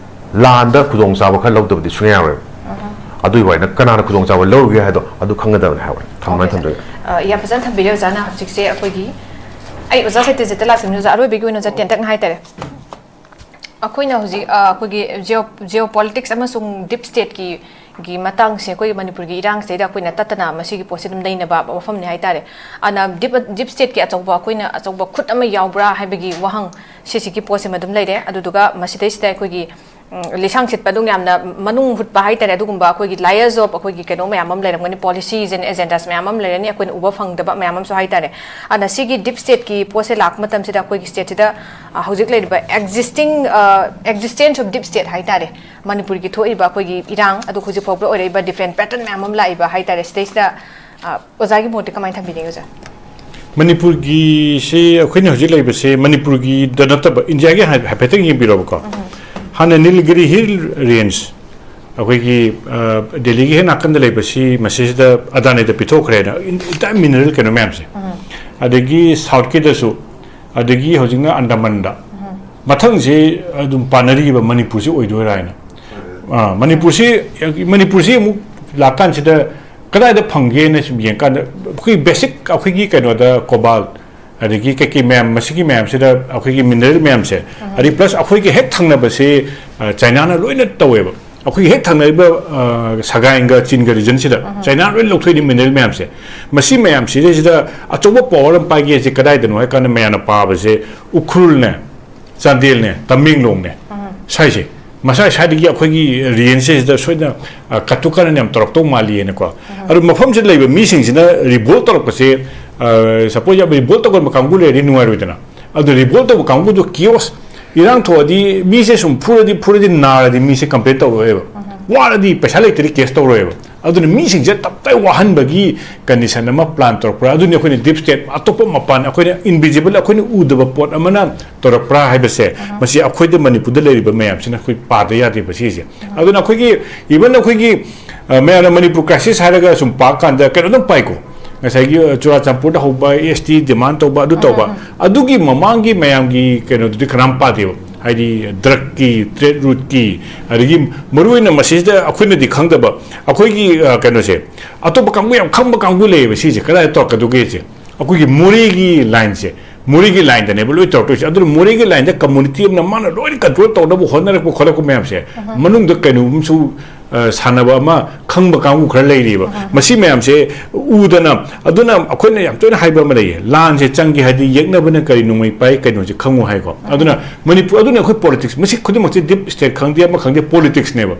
ꯂꯥꯟꯗ ꯈꯨꯗꯣꯡꯆꯥꯕ ꯈꯔ ꯂꯧꯗꯕꯗꯤ ꯁꯨꯡꯌꯥ ꯌꯥꯔꯣꯏꯕ꯫ ꯑꯗꯨꯒꯤ ꯋꯥꯔꯤꯅ ꯀꯅꯥꯅ ꯈꯨꯗꯣꯡꯆꯥꯕ ꯂꯧꯔꯤꯒꯦ ꯍꯥꯏꯗꯣ ꯑꯗꯨ ꯈꯪꯒꯗꯕꯅꯤ ꯍꯥꯏꯕ ꯋꯥꯅꯤ꯫ ꯊꯝꯃꯣꯏ ꯊꯝꯖꯒꯦ꯫ ꯑ, ꯌꯥꯝ ꯐꯖꯅ ꯊꯝꯕꯤꯔꯦ ꯑꯣꯖꯥꯅ꯫ ꯍꯧꯖꯤꯛꯁꯦ ꯑꯩꯈꯣꯏꯒꯤ, ꯑꯩ ꯑꯣꯖꯥ ꯁꯇ꯭ꯌꯖꯤꯠꯇ ꯂꯥꯛꯆꯅꯤꯡꯉꯤ ꯑꯣꯖꯥ, ꯑꯔꯣꯏꯕꯒꯤ ꯑꯣꯏꯅ ꯑꯣꯖꯥ ꯇꯦꯟꯇꯛꯅ ꯍꯥꯏꯇꯥꯔꯦ꯫ ꯑꯩꯈꯣꯏꯅ ꯍꯧꯖꯤꯛ, ꯑ, ꯑꯩꯈꯣꯏꯒꯤ ꯖꯤꯑꯣ ꯖꯤꯑꯣꯄꯣꯂꯤꯇꯤꯛꯁ ꯑꯃꯁꯨꯡ ꯗꯤꯞ ꯁ꯭ꯇꯦꯠꯀꯤ ꯒꯤ ꯃꯇꯥꯡꯁꯦ ꯑꯩꯈꯣꯏꯒꯤ ꯃꯅꯤꯄꯨꯔꯒꯤ ꯏꯔꯥꯡꯁꯤꯗꯩꯗ ꯑꯩꯈꯣꯏꯅ ꯇꯠꯇꯅ ꯃꯁꯤꯒꯤ ꯄꯣꯠꯁꯦ ꯑꯗꯨꯝ ꯅꯩꯅꯕ ꯃꯐꯝꯅꯤ ꯍꯥꯏꯇꯥꯔꯦ꯫ ꯑꯗꯨꯅ ꯗꯤꯞ ꯗꯤꯞ ꯁ꯭ꯇꯦꯠꯀꯤ ꯑꯆꯧꯕ, ꯑꯩꯈꯣꯏꯅ ꯑꯆꯧꯕ ꯈꯨꯠ ꯑꯃ ꯌꯥꯎꯕ꯭ꯔꯥ ꯍꯥꯏꯕꯒꯤ ꯋꯥꯍꯪ ꯁꯤꯁꯤꯒꯤ ꯄꯣꯠꯁꯤꯃ ꯑꯗꯨꯝ ꯂꯩꯔꯦ꯫ ꯑꯗꯨꯗꯨꯒ ꯃꯁꯤꯗꯩꯁꯤꯗ ꯑꯩꯈꯣꯏꯒꯤ ꯎꯝ, ꯂꯤꯁꯥꯡ ꯁꯤꯠꯄ ꯑꯗꯨꯝ ꯌꯥꯝꯅ ꯃꯅꯨꯡ ꯍꯨꯠꯄ ꯍꯥꯏꯇꯥꯔꯦ, ꯑꯗꯨꯒꯨꯝꯕ ꯑꯩꯈꯣꯏꯒꯤ layers of ꯑꯩꯈꯣꯏꯒꯤ ꯀꯩꯅꯣ ꯃꯌꯥꯝ ꯑꯃ ꯂꯩꯔꯝꯒꯅꯤ, policies and agendas ꯃꯌꯥꯝ ꯑꯃ ꯂꯩꯔꯅꯤ, ꯑꯩꯈꯣꯏꯅ ꯎꯕ ꯐꯪꯗꯕ ꯃꯌꯥꯝ ꯑꯃꯁꯨ ꯍꯥꯏꯇꯥꯔꯦ꯫ ꯑꯗꯨꯅ ꯁꯤꯒꯤ ꯗꯤꯞ ꯁ꯭ꯇꯦꯠꯀꯤ ꯄꯣꯠꯁꯦ ꯂꯥꯛꯄ ꯃꯇꯝꯁꯤꯗ ꯑꯩꯈꯣꯏꯒꯤ ꯁ꯭ꯇꯦꯠꯁꯤꯗ, ꯑ, ꯍꯧꯖꯤꯛ ꯂꯩꯔꯤꯕ existing, ꯑ, existence of deep state ꯍꯥꯏꯇꯥꯔꯦ, ꯃꯅꯤꯄꯨꯔꯒꯤ ꯊꯣꯛꯏꯕ ꯑꯩꯈꯣꯏꯒꯤ ꯏꯔꯥꯡ, ꯑꯗꯨ ꯍꯧꯖꯤꯛ ꯐꯥꯎꯕꯗ ꯑꯣꯏꯔꯛꯏꯕ different pattern ꯃꯌꯥꯝ ꯑꯃ ꯂꯥꯛꯏꯕ ꯍꯥꯏꯇꯥꯔꯦ, ꯁꯤꯗꯩꯁꯤꯗ, ꯑ, ꯑꯣꯖꯥꯒꯤ ꯃꯣꯠꯇꯤ ꯀꯃꯥꯏꯅ ꯊꯝꯕꯤꯅꯤꯡꯉꯤ ꯑꯣꯖꯥ? ꯃꯅꯤꯄꯨꯔꯒꯤꯁꯤ ꯑꯩꯈꯣꯏꯅ ꯍꯧꯖꯤꯛ ꯂꯩꯕꯁꯦ ꯃꯅꯤꯄꯨꯔꯒꯤꯗ ꯅꯠꯇꯕ ꯏꯟꯗꯤꯌꯥꯒꯤ ꯍꯥꯏ- ꯍꯥꯏꯐꯦꯠꯇꯪ ꯌꯦꯡꯕꯤꯔꯣꯕꯀꯣ꯫ ꯍꯥꯟꯅ ꯅꯤꯜꯒꯤꯔꯤ ꯍꯤꯜ ꯔꯦꯟꯖ, ꯑꯩꯈꯣꯏꯒꯤ, ꯑ, ꯗꯦꯜꯂꯤꯒꯤ ꯍꯦꯛ ꯅꯥꯀꯟꯗ ꯂꯩꯕꯁꯤ ꯃꯁꯤꯁꯤꯗ ꯑꯗꯥꯅꯤꯗ ꯄꯤꯊꯣꯛꯈ꯭ꯔꯦꯅ, ꯏꯟ- entire mineral ꯀꯩꯅꯣ ꯃꯌꯥꯝꯁꯦ꯫ ꯑꯗꯒꯤ ꯁꯥꯎꯠꯀꯤꯗꯁꯨ, ꯑꯗꯒꯤ ꯍꯧꯖꯤꯛꯅ ꯑꯟꯗꯃꯟꯗ꯫ ꯃꯊꯪꯁꯤ ꯑꯗꯨꯝ ꯄꯥꯟꯅꯔꯤꯕ ꯃꯅꯤꯄꯨꯔꯁꯤ ꯑꯣꯏꯗꯣꯏꯔꯥ ꯍꯥꯏꯅ꯫ ꯑ, ꯃꯅꯤꯄꯨꯔꯁꯤ, ꯃꯅꯤꯄꯨꯔꯁꯤ ꯑꯃꯨꯛ ꯂꯥꯛꯀꯥꯟꯁꯤꯗ ꯀꯗꯥꯏꯗ ꯐꯪꯒꯦꯅ ꯁꯨꯝ ꯌꯦꯡꯀꯥꯟꯗ ꯑꯩꯈꯣꯏ ꯕꯦꯁꯤꯛ ꯑꯩꯈꯣꯏꯒꯤ ꯀꯩꯅꯣꯗ ꯀꯣꯕꯥꯜ, ꯑꯗꯒꯤ ꯀꯩꯀꯩ ꯃꯌꯥꯝ, ꯃꯁꯤꯒꯤ ꯃꯌꯥꯝꯁꯤꯗ ꯑꯩꯈꯣꯏꯒꯤ ꯃꯤꯅꯔꯦꯜ ꯃꯌꯥꯝꯁꯦ, ꯑꯗꯩ ꯄ꯭ꯂꯁ ꯑꯩꯈꯣꯏꯒꯤ ꯍꯦꯛ ꯊꯪꯅꯕꯁꯦ, ꯑ, ꯆꯥꯏꯅꯥꯅ ꯂꯣꯏꯅ ꯇꯧꯋꯦꯕ꯫ ꯑꯩꯈꯣꯏꯒꯤ ꯍꯦꯛ ꯊꯪꯅꯔꯤꯕ, ꯑ, ꯁꯒꯥꯏꯟꯒ ꯆꯤꯟꯒ ꯔꯤꯖꯟꯁꯤꯗ ꯆꯥꯏꯅꯥꯅ ꯂꯣꯏꯅ ꯂꯧꯊꯣꯛꯏꯅꯤ ꯃꯤꯅꯔꯦꯜ ꯃꯌꯥꯝꯁꯦ꯫ ꯃꯁꯤ ꯃꯌꯥꯝꯁꯤꯗꯩꯁꯤꯗ ꯑꯆꯧꯕ ꯄꯋꯥꯔ ꯑꯃ ꯄꯥꯏꯒꯦꯁꯦ ꯀꯗꯥꯏꯗꯅꯣ ꯍꯥꯏ ꯀꯥꯟꯗ ꯃꯌꯥꯝꯅ ꯄꯥꯕꯁꯦ ꯎꯈ꯭ꯔꯨꯜꯅꯦ, ꯆꯥꯟꯗꯦꯜꯅꯦ, ꯇꯃꯦꯡꯂꯣꯡꯅꯦ, ꯁ꯭ꯋꯥꯏꯁꯦ ꯃꯁꯥ ꯁ꯭ꯋꯥꯏꯗꯒꯤ ꯑꯩꯈꯣꯏꯒꯤ ꯔꯤꯌꯦꯟꯁꯤꯁꯤꯗ ꯁꯣꯏꯗꯅ, ꯑ, ꯀꯠꯇꯨ ꯀꯥꯔꯟ ꯌꯥꯝ ꯇꯧꯔꯛꯇꯧ ꯃꯥꯜꯂꯤꯅꯀꯣ꯫ ꯑꯗꯨ ꯃꯐꯝꯁꯤꯗ ꯂꯩꯕ ꯃꯤꯁꯤꯡꯁꯤꯅ ꯔꯤꯚꯣꯜ ꯇꯧꯔꯛꯄꯁꯦ, ꯁꯄꯣꯖ ꯌꯥꯝ ꯔꯤꯚꯣꯜ ꯇꯧꯒꯟꯕ ꯀꯥꯡꯕꯨ ꯂꯩꯔꯗꯤ ꯅꯨꯡꯉꯥꯏꯔꯣꯏꯗꯅ꯫ ꯑꯗꯨ ꯔꯤꯚꯣꯜ ꯇꯧꯕ ꯀꯥꯡꯕꯨꯗꯣ ꯀꯤꯌꯣꯁ, ꯏꯔꯥꯡ ꯊꯣꯛꯑꯗꯤ ꯃꯤꯁꯦ ꯁꯨꯝ ꯐꯨꯔꯗꯤ ꯐꯨꯔꯗꯤ ꯅꯥꯔꯗꯤ ꯃꯤꯁꯦ ꯀꯝꯄ꯭ꯂꯦꯟ ꯇꯧꯔꯣꯏꯕ, ꯋꯥꯔꯗꯤ ꯄꯩꯁꯥ ꯂꯩꯇ꯭ꯔꯗꯤ ꯀꯦꯁ ꯇꯧꯔꯣꯏꯕ꯫ ꯑꯗꯨꯅ ꯃꯤꯁꯤꯡꯁꯦ ꯇꯞꯇꯥꯏ ꯋꯥꯍꯟꯕꯒꯤ ꯀꯟꯗꯤꯁꯟ ꯑꯃ ꯄ꯭ꯂꯥꯟ ꯇꯧꯔꯛꯄ꯭ꯔꯥ? ꯑꯗꯨꯅꯤ ꯑꯑꯩꯈꯣꯏꯅ ꯗꯤꯞ ꯁ꯭ꯇꯦꯠ, ꯑꯇꯣꯞꯄ ꯃꯄꯥꯟ, ꯑꯩꯈꯣꯏꯅ ꯏꯟꯚꯤꯖꯤꯕꯜ, ꯑꯩꯈꯣꯏꯅ ꯎꯗꯕ ꯄꯣꯠ ꯑꯃꯅ ꯇꯧꯔꯛꯄ꯭ꯔꯥ ꯍꯥꯏꯕꯁꯦ, ꯃꯁꯤ ꯑꯩꯈꯣꯏꯗ ꯃꯅꯤꯄꯨꯔꯗ ꯂꯩꯔꯤꯕ ꯃꯌꯥꯝꯁꯤꯅ ꯑꯩꯈꯣꯏ ꯄꯥꯗ ꯌꯥꯗꯦꯕ ꯁꯤꯁꯦ꯫ ꯑꯗꯨꯅ ꯑꯩꯈꯣꯏꯒꯤ, ꯏꯚꯟ ꯑꯩꯈꯣꯏꯒꯤ, ꯑ, ꯃꯌꯥꯝꯅ ꯃꯅꯤꯄꯨꯔ ꯀ꯭ꯔꯥꯏꯁꯤꯁ ꯍꯥꯏꯔꯒ ꯁꯨꯝ ꯄꯥꯛ ꯀꯥꯟꯗ ꯀꯩꯅꯣ ꯑꯗꯨꯝ ꯄꯥꯏꯀꯣ, ꯉꯁꯥꯏꯒꯤ ꯆꯨꯔꯥꯆꯥꯟꯄꯨꯔꯗ ꯍꯧꯕ ꯑꯦꯁ ꯇꯤ ꯗꯤꯃꯥꯟ ꯇꯧꯕ, ꯑꯗꯨ ꯇꯧꯕ, ꯑꯗꯨꯒꯤ ꯃꯃꯥꯡꯒꯤ ꯃꯌꯥꯝꯒꯤ ꯀꯩꯅꯣꯗꯨꯗꯤ ꯀꯅꯥꯝ ꯄꯥꯗꯦꯕ꯫ ꯍꯥꯏꯗꯤ ꯗ꯭ꯔꯒꯀꯤ, ꯇ꯭ꯔꯦꯗ ꯔꯨꯠꯀꯤ, ꯑꯗꯒꯤ ꯃꯔꯨꯑꯣꯏꯅ ꯃꯁꯤꯁꯤꯗ ꯑꯩꯈꯣꯏꯅꯗꯤ ꯈꯪꯗꯕ, ꯑꯩꯈꯣꯏꯒꯤ ꯀꯩꯅꯣꯁꯦ, ꯑꯇꯣꯞꯄ ꯀꯥꯡꯕꯨ ꯌꯥꯝ ꯈꯪꯕ ꯀꯥꯡꯕꯨ ꯂꯩꯌꯦꯕ꯫ ꯁꯤꯁꯦ ꯀꯗꯥꯏꯗ ꯇꯧꯔꯛꯀꯗꯧꯒꯦꯁꯦ? ꯑꯩꯈꯣꯏꯒꯤ ꯃꯣꯔꯦꯒꯤ ꯂꯥꯏꯟꯁꯦ, ꯃꯣꯔꯦꯒꯤ ꯂꯥꯏꯟꯗꯅꯦꯕ ꯂꯣꯏ ꯇꯧꯔꯛꯇꯣꯏꯁꯦ꯫ ꯑꯗꯨꯅ ꯃꯣꯔꯦꯒꯤ ꯂꯥꯏꯟꯗ ꯀꯝꯃꯨꯅꯤꯇꯤ ꯑꯃꯅ ꯃꯥꯅ ꯂꯣꯏꯅ ꯀꯟꯇ꯭ꯔꯣꯜ ꯇꯧꯅꯕ ꯍꯣꯠꯅꯔꯛꯄ ꯈꯣꯠꯂꯛꯄ ꯃꯌꯥꯝꯁꯦ, ꯃꯅꯨꯡꯗ ꯀꯩꯅꯣꯝꯁꯨ ꯁꯥꯟꯅꯕ ꯑꯃ ꯈꯪꯕ ꯀꯥꯡꯕꯨ ꯈꯔ ꯂꯩꯔꯤꯕ꯫ ꯃꯁꯤ ꯃꯌꯥꯝꯁꯦ ꯎꯗꯅ, ꯑꯗꯨꯅ ꯑꯩꯈꯣꯏꯅ ꯌꯥꯝ ꯇꯣꯏꯅ ꯍꯥꯏꯕ ꯑꯃ ꯂꯩꯌꯦ, "ꯂꯥꯟꯁꯦ ꯆꯪꯒꯦ ꯍꯥꯏꯗꯤ ꯌꯦꯛꯅꯕꯅ ꯀꯔꯤ ꯅꯣꯡꯃꯩ ꯄꯥꯏ, ꯀꯩꯅꯣꯁꯦ ꯈꯪꯉꯨ" ꯍꯥꯏꯀꯣ꯫ ꯑꯗꯨꯅ ꯃꯅꯤꯄꯨꯔ, ꯑꯗꯨꯅ ꯑꯩꯈꯣꯏ ꯄꯣꯂꯤꯇꯤꯛꯁ, ꯃꯁꯤ ꯈꯨꯗꯤꯡꯃꯛꯁꯦ ꯗꯤꯞ ꯁ꯭ꯇꯦꯠ ꯈꯪꯗꯦ, ꯑꯃ ꯈꯪꯗꯦ, ꯄꯣꯂꯤꯇꯤꯛꯁꯅꯦꯕ꯫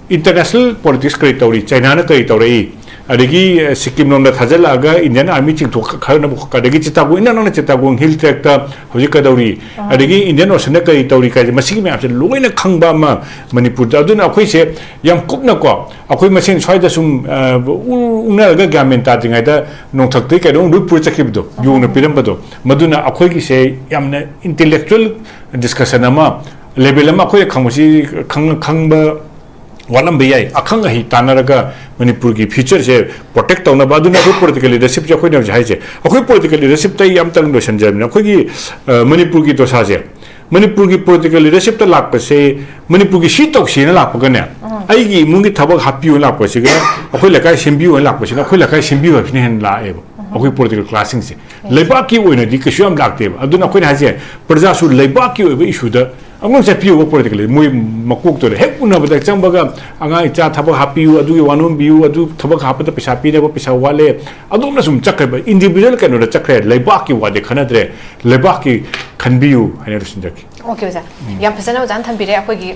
ꯏꯟꯇꯔꯅꯦꯁꯅꯦꯜ ꯄꯣꯂꯤꯇꯤꯛꯁ ꯀꯔꯤ ꯇꯧꯔꯤ, ꯆꯥꯏꯅꯥꯅ ꯀꯔꯤ ꯇꯧꯔꯛꯏ, ꯑꯗꯒꯤ ꯁꯤꯛꯀꯤꯝ ꯂꯣꯝꯗ ꯊꯥꯖꯤꯜꯂꯛꯑꯒ ꯏꯟꯗꯤꯌꯥꯟ ꯑꯥꯔꯃꯤ ꯆꯤꯡꯊꯣꯛꯈ꯭ꯔꯅꯕ, ꯑꯗꯒꯤ ꯆꯤꯇꯥꯒꯣꯡ, ꯏꯅꯛ ꯅꯛꯅ ꯆꯤꯇꯥꯒꯣꯡ ꯍꯤꯜ ꯇ꯭ꯔꯦꯛꯇ ꯍꯧꯖꯤꯛ ꯀꯩꯗꯧꯔꯤ, ꯑꯗꯒꯤ ꯏꯟꯗꯤꯌꯥꯟ ꯑꯣꯁꯟꯗ ꯀꯔꯤ ꯇꯧꯔꯤ ꯀꯥꯏꯁꯦ, ꯃꯁꯤꯒꯤ ꯃꯌꯥꯝꯁꯦ ꯂꯣꯏꯅ ꯈꯪꯕ ꯑꯃ ꯃꯅꯤꯄꯨꯔꯗ꯫ ꯑꯗꯨꯅ ꯑꯩꯈꯣꯏꯁꯦ ꯌꯥꯝ ꯀꯨꯞꯅꯀꯣ, ꯑꯩꯈꯣꯏ ꯃꯁꯦꯟ ꯁ꯭ꯋꯥꯏꯗ ꯁꯨꯝ ꯎꯛꯅꯔꯒ ꯒ꯭ꯌꯥꯟ ꯃꯦꯟ ꯇꯥꯗ꯭ꯔꯤꯉꯩꯗ ꯅꯣꯡꯊꯛꯇꯒꯤ ꯀꯩꯅꯣꯝ ꯂꯣꯏ ꯄꯨꯔ ꯆꯠꯈꯤꯕꯗꯣ, ꯌꯣꯡꯅ ꯄꯤꯔꯝꯕꯗꯣ, ꯃꯗꯨꯅ ꯑꯩꯈꯣꯏꯒꯤꯁꯦ ꯌꯥꯝꯅ ꯏꯟꯇꯦꯂꯦꯛꯆꯨꯋꯦꯜ ꯗꯤꯁꯀꯁꯟ ꯑꯃ, ꯂꯦꯕꯦꯜ ꯑꯃ ꯑꯩꯈꯣꯏꯅ ꯈꯪꯕꯁꯤ, ꯈꯪ-, ꯈꯪꯕ ꯋꯥꯠꯂꯝꯕ ꯌꯥꯏ꯫ ꯑꯈꯪ ꯑꯍꯩ ꯇꯥꯟꯅꯔꯒ ꯃꯅꯤꯄꯨꯔꯒꯤ ꯐ꯭ꯌꯨꯆꯔꯁꯦ ꯄ꯭ꯔꯣꯇꯦꯛ ꯇꯧꯅꯕ꯫ ꯑꯗꯨꯅ ꯑꯩꯈꯣꯏ ꯄꯣꯂꯤꯇꯤꯀꯦꯜ ꯂꯤꯗꯔꯁꯤꯞꯁꯦ ꯑꯩꯈꯣꯏꯅ ꯍꯧꯖꯤꯛ ꯍꯥꯏꯁꯦ, ꯑꯩꯈꯣꯏ ꯄꯣꯂꯤꯇꯤꯀꯦꯜ ꯂꯤꯗꯔꯁꯤꯞꯇ ꯑꯩ ꯑꯝꯇꯪ ꯂꯣꯏꯁꯤꯟꯖꯔꯕꯅꯤꯅ, ꯑꯩꯈꯣꯏꯒꯤ ꯃꯅꯤꯄꯨꯔꯒꯤ ꯗꯣꯁꯥꯁꯦ, ꯃꯅꯤꯄꯨꯔꯒꯤ ꯄꯣꯂꯤꯇꯤꯀꯦꯜ ꯂꯤꯗꯔꯁꯤꯞꯇ ꯂꯥꯛꯄꯁꯦ, ꯃꯅꯤꯄꯨꯔꯒꯤ ꯁꯤ ꯇꯧꯁꯦꯅ ꯂꯥꯛꯄꯒꯅꯦ, ꯑꯩꯒꯤ ꯏꯃꯨꯡꯒꯤ ꯊꯕꯛ ꯍꯥꯞꯄꯤꯌꯨꯅ ꯂꯥꯛꯄꯁꯤꯒ, ꯑꯩꯈꯣꯏ ꯂꯩꯀꯥꯏ ꯁꯦꯝꯕꯤꯌꯨꯅ ꯂꯥꯛꯄꯁꯤꯅ, ꯑꯩꯈꯣꯏ ꯂꯩꯀꯥꯏ ꯁꯦꯝꯕꯤꯌꯨ ꯍꯥꯏꯕꯁꯤꯅ ꯍꯦꯟꯅ ꯂꯥꯛꯑꯦꯕ꯫ ꯑꯩꯈꯣꯏ ꯄꯣꯂꯤꯇꯤꯀꯦꯜ ꯀ꯭ꯂꯥꯁꯁꯤꯡꯁꯦ ꯂꯩꯕꯥꯛꯀꯤ ꯑꯣꯏꯅꯗꯤ ꯀꯩꯁꯨ ꯌꯥꯝ ꯂꯥꯛꯇꯦꯕ꯫ ꯑꯗꯨꯅ ꯑꯩꯈꯣꯏꯅ ꯍꯥꯏꯁꯦ, ꯄ꯭ꯔꯖꯥꯁꯨ ꯂꯩꯕꯥꯛꯀꯤ ꯑꯣꯏꯕ ꯏꯁꯨꯗ ꯑꯃꯨꯛ ꯆꯠꯄꯤꯌꯣꯕ꯫ ꯄꯣꯂꯤꯇꯤꯀꯦꯜ ꯃꯣꯏ ꯃꯀꯣꯛꯇꯨꯗ ꯍꯦꯛ ꯎꯅꯕꯗ ꯆꯪꯕꯒ, "ꯑꯉꯥꯡ ꯏꯆꯥ ꯊꯕꯛ ꯍꯥꯞꯄꯤꯌꯨ, ꯑꯗꯨꯒꯤ ꯋꯥꯅꯣꯝꯕꯤꯌꯨ, ꯑꯗꯨ ꯊꯕꯛ ꯍꯥꯞꯄꯗ ꯄꯩꯁꯥ ꯄꯤꯅꯕ ꯄꯩꯁꯥ ꯋꯥꯠꯂꯦ", ꯑꯗꯣꯝꯅ ꯁꯨꯝ ꯆꯠꯈ꯭ꯔꯦꯕ, ꯏꯟꯗꯤꯕꯤꯖꯨꯋꯦꯜ ꯀꯩꯅꯣꯗ ꯆꯠꯈ꯭ꯔꯦ꯫ ꯂꯩꯕꯥꯛꯀꯤ ꯋꯥꯗꯤ ꯈꯟꯅꯗ꯭ꯔꯦ, "ꯂꯩꯕꯥꯛꯀꯤ ꯈꯟꯕꯤꯌꯨ" ꯍꯥꯏꯅ ꯂꯣꯏꯁꯤꯟꯖꯈꯤ꯫ ꯑꯣꯀꯦ ꯑꯣꯖꯥ, ꯌꯥꯝ ꯐꯖꯅ ꯑꯣꯖꯥꯅ ꯊꯝꯕꯤꯔꯦ꯫ ꯑꯩꯈꯣꯏꯒꯤ